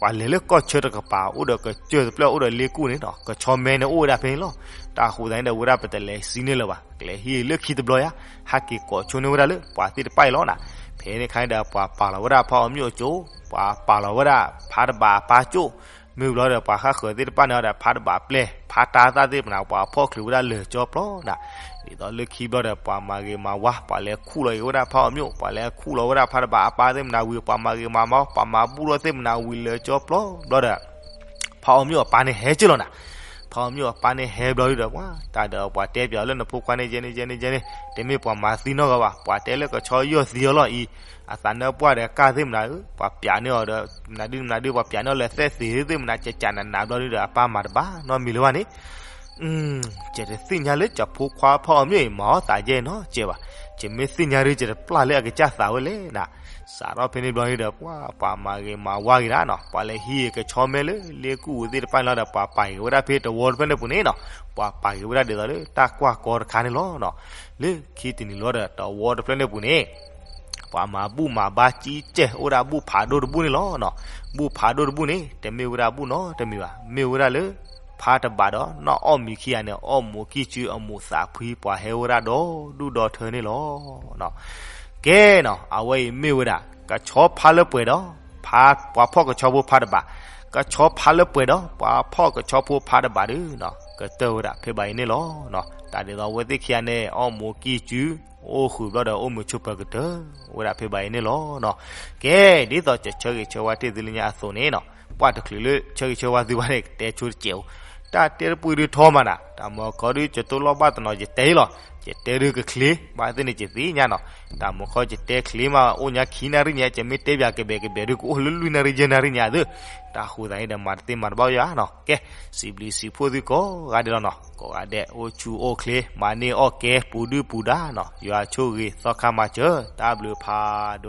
ပှၤလဲၤလၢကီၢ်ဆၢတကပၤ အိၣ်ဒီးကစၢၢ်တဖျၢၣ် အိၣ်ဒီးလ့ကူၣ်န့ၣ်နီၤ, ကဆီမဲန့ၣ်အိၣ်ဝဲဒၣ်ဖဲန့ၣ်လီၤ. တၢ်ဃိသတးန့ၣ်ဒီး ဝဲဒၣ်ပတလဲၤစံၣ်န့ၢ်လၢၤဘၣ်, ကလဲၤဟံးလၢခံတဘျီယါ, ဟဲက့ၤကိးဆိန့ၢ်ဝဲဒၣ်လၢပှၤသ့ၣ်တဖၣ်အံၤလီၤနၤ. ဖဲန့ၣ်ခါန့ၣ်ဒီး ပှၤပာ်လီၤဝဲဒၣ်ဖးအီၤမျိၣ်အကၠိၣ်, ပှၤပာ်လီၤဝဲဒၣ်ဖးတဘးအပၢ်ကၠိၣ်, မ့ၢ်ဘျီဒီး ပှၤဃၣ်ဃၢၤသ့ၣ်တဖၣ်န့ၣ်ဒီး ဖးတဘးအပျဲၢ် ဖးတၢ်သၣ်သ့ၣ်မနၤ ပှၤဖီၣ်ချုးဝဲဒၣ်လၢာ်ကၠီပျီနၤ. ဒ်သိးလၢခံဘျီဒီး ပှၤမၤဂ့ၤမၤဝါ ပှၤလဲၤခူၣ်လီၤက့ၤဝဲဒၣ်ဖးအီၤမျိၣ်, ပှၤလဲၤခူၣ်လီၤဝဲဒၣ်ဖးတဘးအပၢ်သ့ၣ်မနၤဝံၤ ပှၤမၤဂ့ၤမၤဝါ ပှၤမၤဘူၣ်ထီၣ်သ့ၣ်မနၤဝံၤလၢာ်ကၠီပျီဘျီဒီး ဖးအီၤမျိၣ်အပၢ်န့ၣ်ဟဲက့လီၤနၤ. ဖးအီၤမျိၣ်အပၢ်န့ၣ်ဟဲဘျီဒုဒီး ပှၤတၢ်ဒီးပှၤတဲပၠးအီၤလၢနဖိခွါန့ၣ် ယဲန့ၣ် ယဲန့ၣ် ယဲန့ၣ် တမ့ၢ်ပှၤမၤသံနီတဂၤဘၣ်, ပှၤတဲလၢကဆီယီၢ်သံအီၤလီၤအံၤ, အသးနၢပှၢ်ဒီးကၢ်သ့ၣ်မနၤဧၢ, ပှၤပၠးန့ၢ်အီၤဒီး မနုၤဒုမနုၤဒု ပှၤပၠးန့ၢ်အီၤလၢသဲၣ်သ့ၣ်သ့ၣ်မနၤ ကကးနးနးဘျီဒုဒီး အပၢ်မၤတဘၣ်နီတမံၤလၢၤဘၣ်န့ၣ် ယတသ့ၣ်ညါလၢယဖိခွါဖးအီၤမျိၣ်အံၤ မၤအီၣ်သးယဲနီတစဲးဘၣ်. ယမ့ၢ်သ့ၣ်ညါဒု ယတပျၢ်လၢအကစၢ်သးဝဲလဲၣ်နၤ. စးထီၣ်ဖဲန့ၣ်ဘျီဒုဒီး ပှၤ ပှၤမၤဂ့ၤမၤဝါက့ၤဒၣ်နီၤ, ပှၤလဲၤဟံးကဆီမဲလၢလ့ကူၣ်သ့ၣ်တဖၣ်န့ၣ်လီၤဒီး ပှၤပာ်က့ၤဝဲဒၣ်ဖဲတဝီတဖျၢၣ်န့ၣ်ပူၤန့ၣ်နီၤ, ပှၤပာ်က့ၤဝဲဒၣ်ဒ်သိးလၢတၢ်ကွၢ်ကီတခါန့ၣ်လီၤနီၤ. လၢခံတနံၤလီၤဒီး တဝီတဖျၢၣ်န့ၣ်ပူၤန့ၣ် ပှၤမၤဘူၣ်မၤဘါကံကဲၢ် အိၣ်ဒၣ်ဘူၣ်ဖးဒိၣ်တဘူၣ်န့ၣ်လီၤနီၤ. ဘူၣ်ဖးဒိၣ်တဘူၣ်န့ၣ် တမ့ၢ်ဝဲဒၣ်ဘူၣ်နီတမံၤဘၣ်, မ့ၢ်ဝဲဒၣ်လၢ ဖါတဘးဒီး နီၢ်အီၣ်မံၤခံဂၤန့ၣ် အီၣ်မူးကံၢ်စုအမူးသးဖှံ ပှၤဟဲဝဲဒၣ်ဒီဒူၣ်ဒီထၢန့ၣ်လီၤ. ကဲနီၤ အဝဲအံၤမ့ၢ်ဝဲဒၣ် ကဆီဖါလၢပှဲၤဒီး ဖါ ပှၤဖီၣ်ကဆီဖိဖါတဘး, ကဆီဖါလၢပှဲၤဒီး ပှၤဖီၣ်ကဆီဖိဖါတဘးဒုနီၤ ကတၢၢ်ဝဲဒၣ်ဖဲဘၣ်အံၤန့ၣ်လီၤ. တၢ်ဒ်သိးအဝဲသ့ၣ်ခံဂၤန့ၣ် အီၣ်မူးကံၢ်စု အိၣ်ဃုာ်ဘျီဒီး အိၣ်မုာ်ဆိးပၢၤကတၢၢ် ဝဲဒၣ်ဖဲဘၣ်အံၤန့ၣ်လီၤ. ကဲ ဒ်သိးယဆၢဂ့ၤဆၢဝါတ့ၢ်သုလၢညါအသိးန့ၣ်နီၤ ပှၢ်တချုးလၢဆၢဂ့ၤဆၢဝါသုဘၣ်န့ၣ် ကတဲဆိတစဲးအိၣ်, တၢ်တဲတပှ့ၤဒုထီမးနၤ, တၢ်မၤခီဒု ယတိၢ်လီၢ်ဘၣ်တနီၤ ယတဲလီၤ, ယတဲဒုကချ့ ဘၣ်သ့ၣ်န့ၣ်ယသ့ၣ်ညါနီၤ, တၢ်မၤခီယတဲချ့မး အိၣ်ညါခံနၣ်ရံၣ်ညါ ယမ့ၢ်တဲပၠးကဘဲးကဘဲးဒု ကအိၣ်လၢလွံၢ်နၣ်ရံၣ်ယဲၢ်နၣ်ရံၣ်ညါသု, တၢ်ဃိသတးန့ၣ်ဒီး မၤတသ့မၤတဘၣ်ယၤနီၤ, ကဲ စံးဘျုးစံးဖှိၣ်သုကိးဂၤဒဲးလီၤနီၤ, ကိးဂၤဒဲး အိၣ်ဆူၣ်အိၣ်ချ့ မၤန့ၢ်အီၣ်ကဲ ပူၤဒုၣ်ပူၤဒါနီၤ, ယွၤဆိၣ်ဂ့ၤသီခါမၤစၢၤ တၢ်ဘျုးဖးဒိၣ်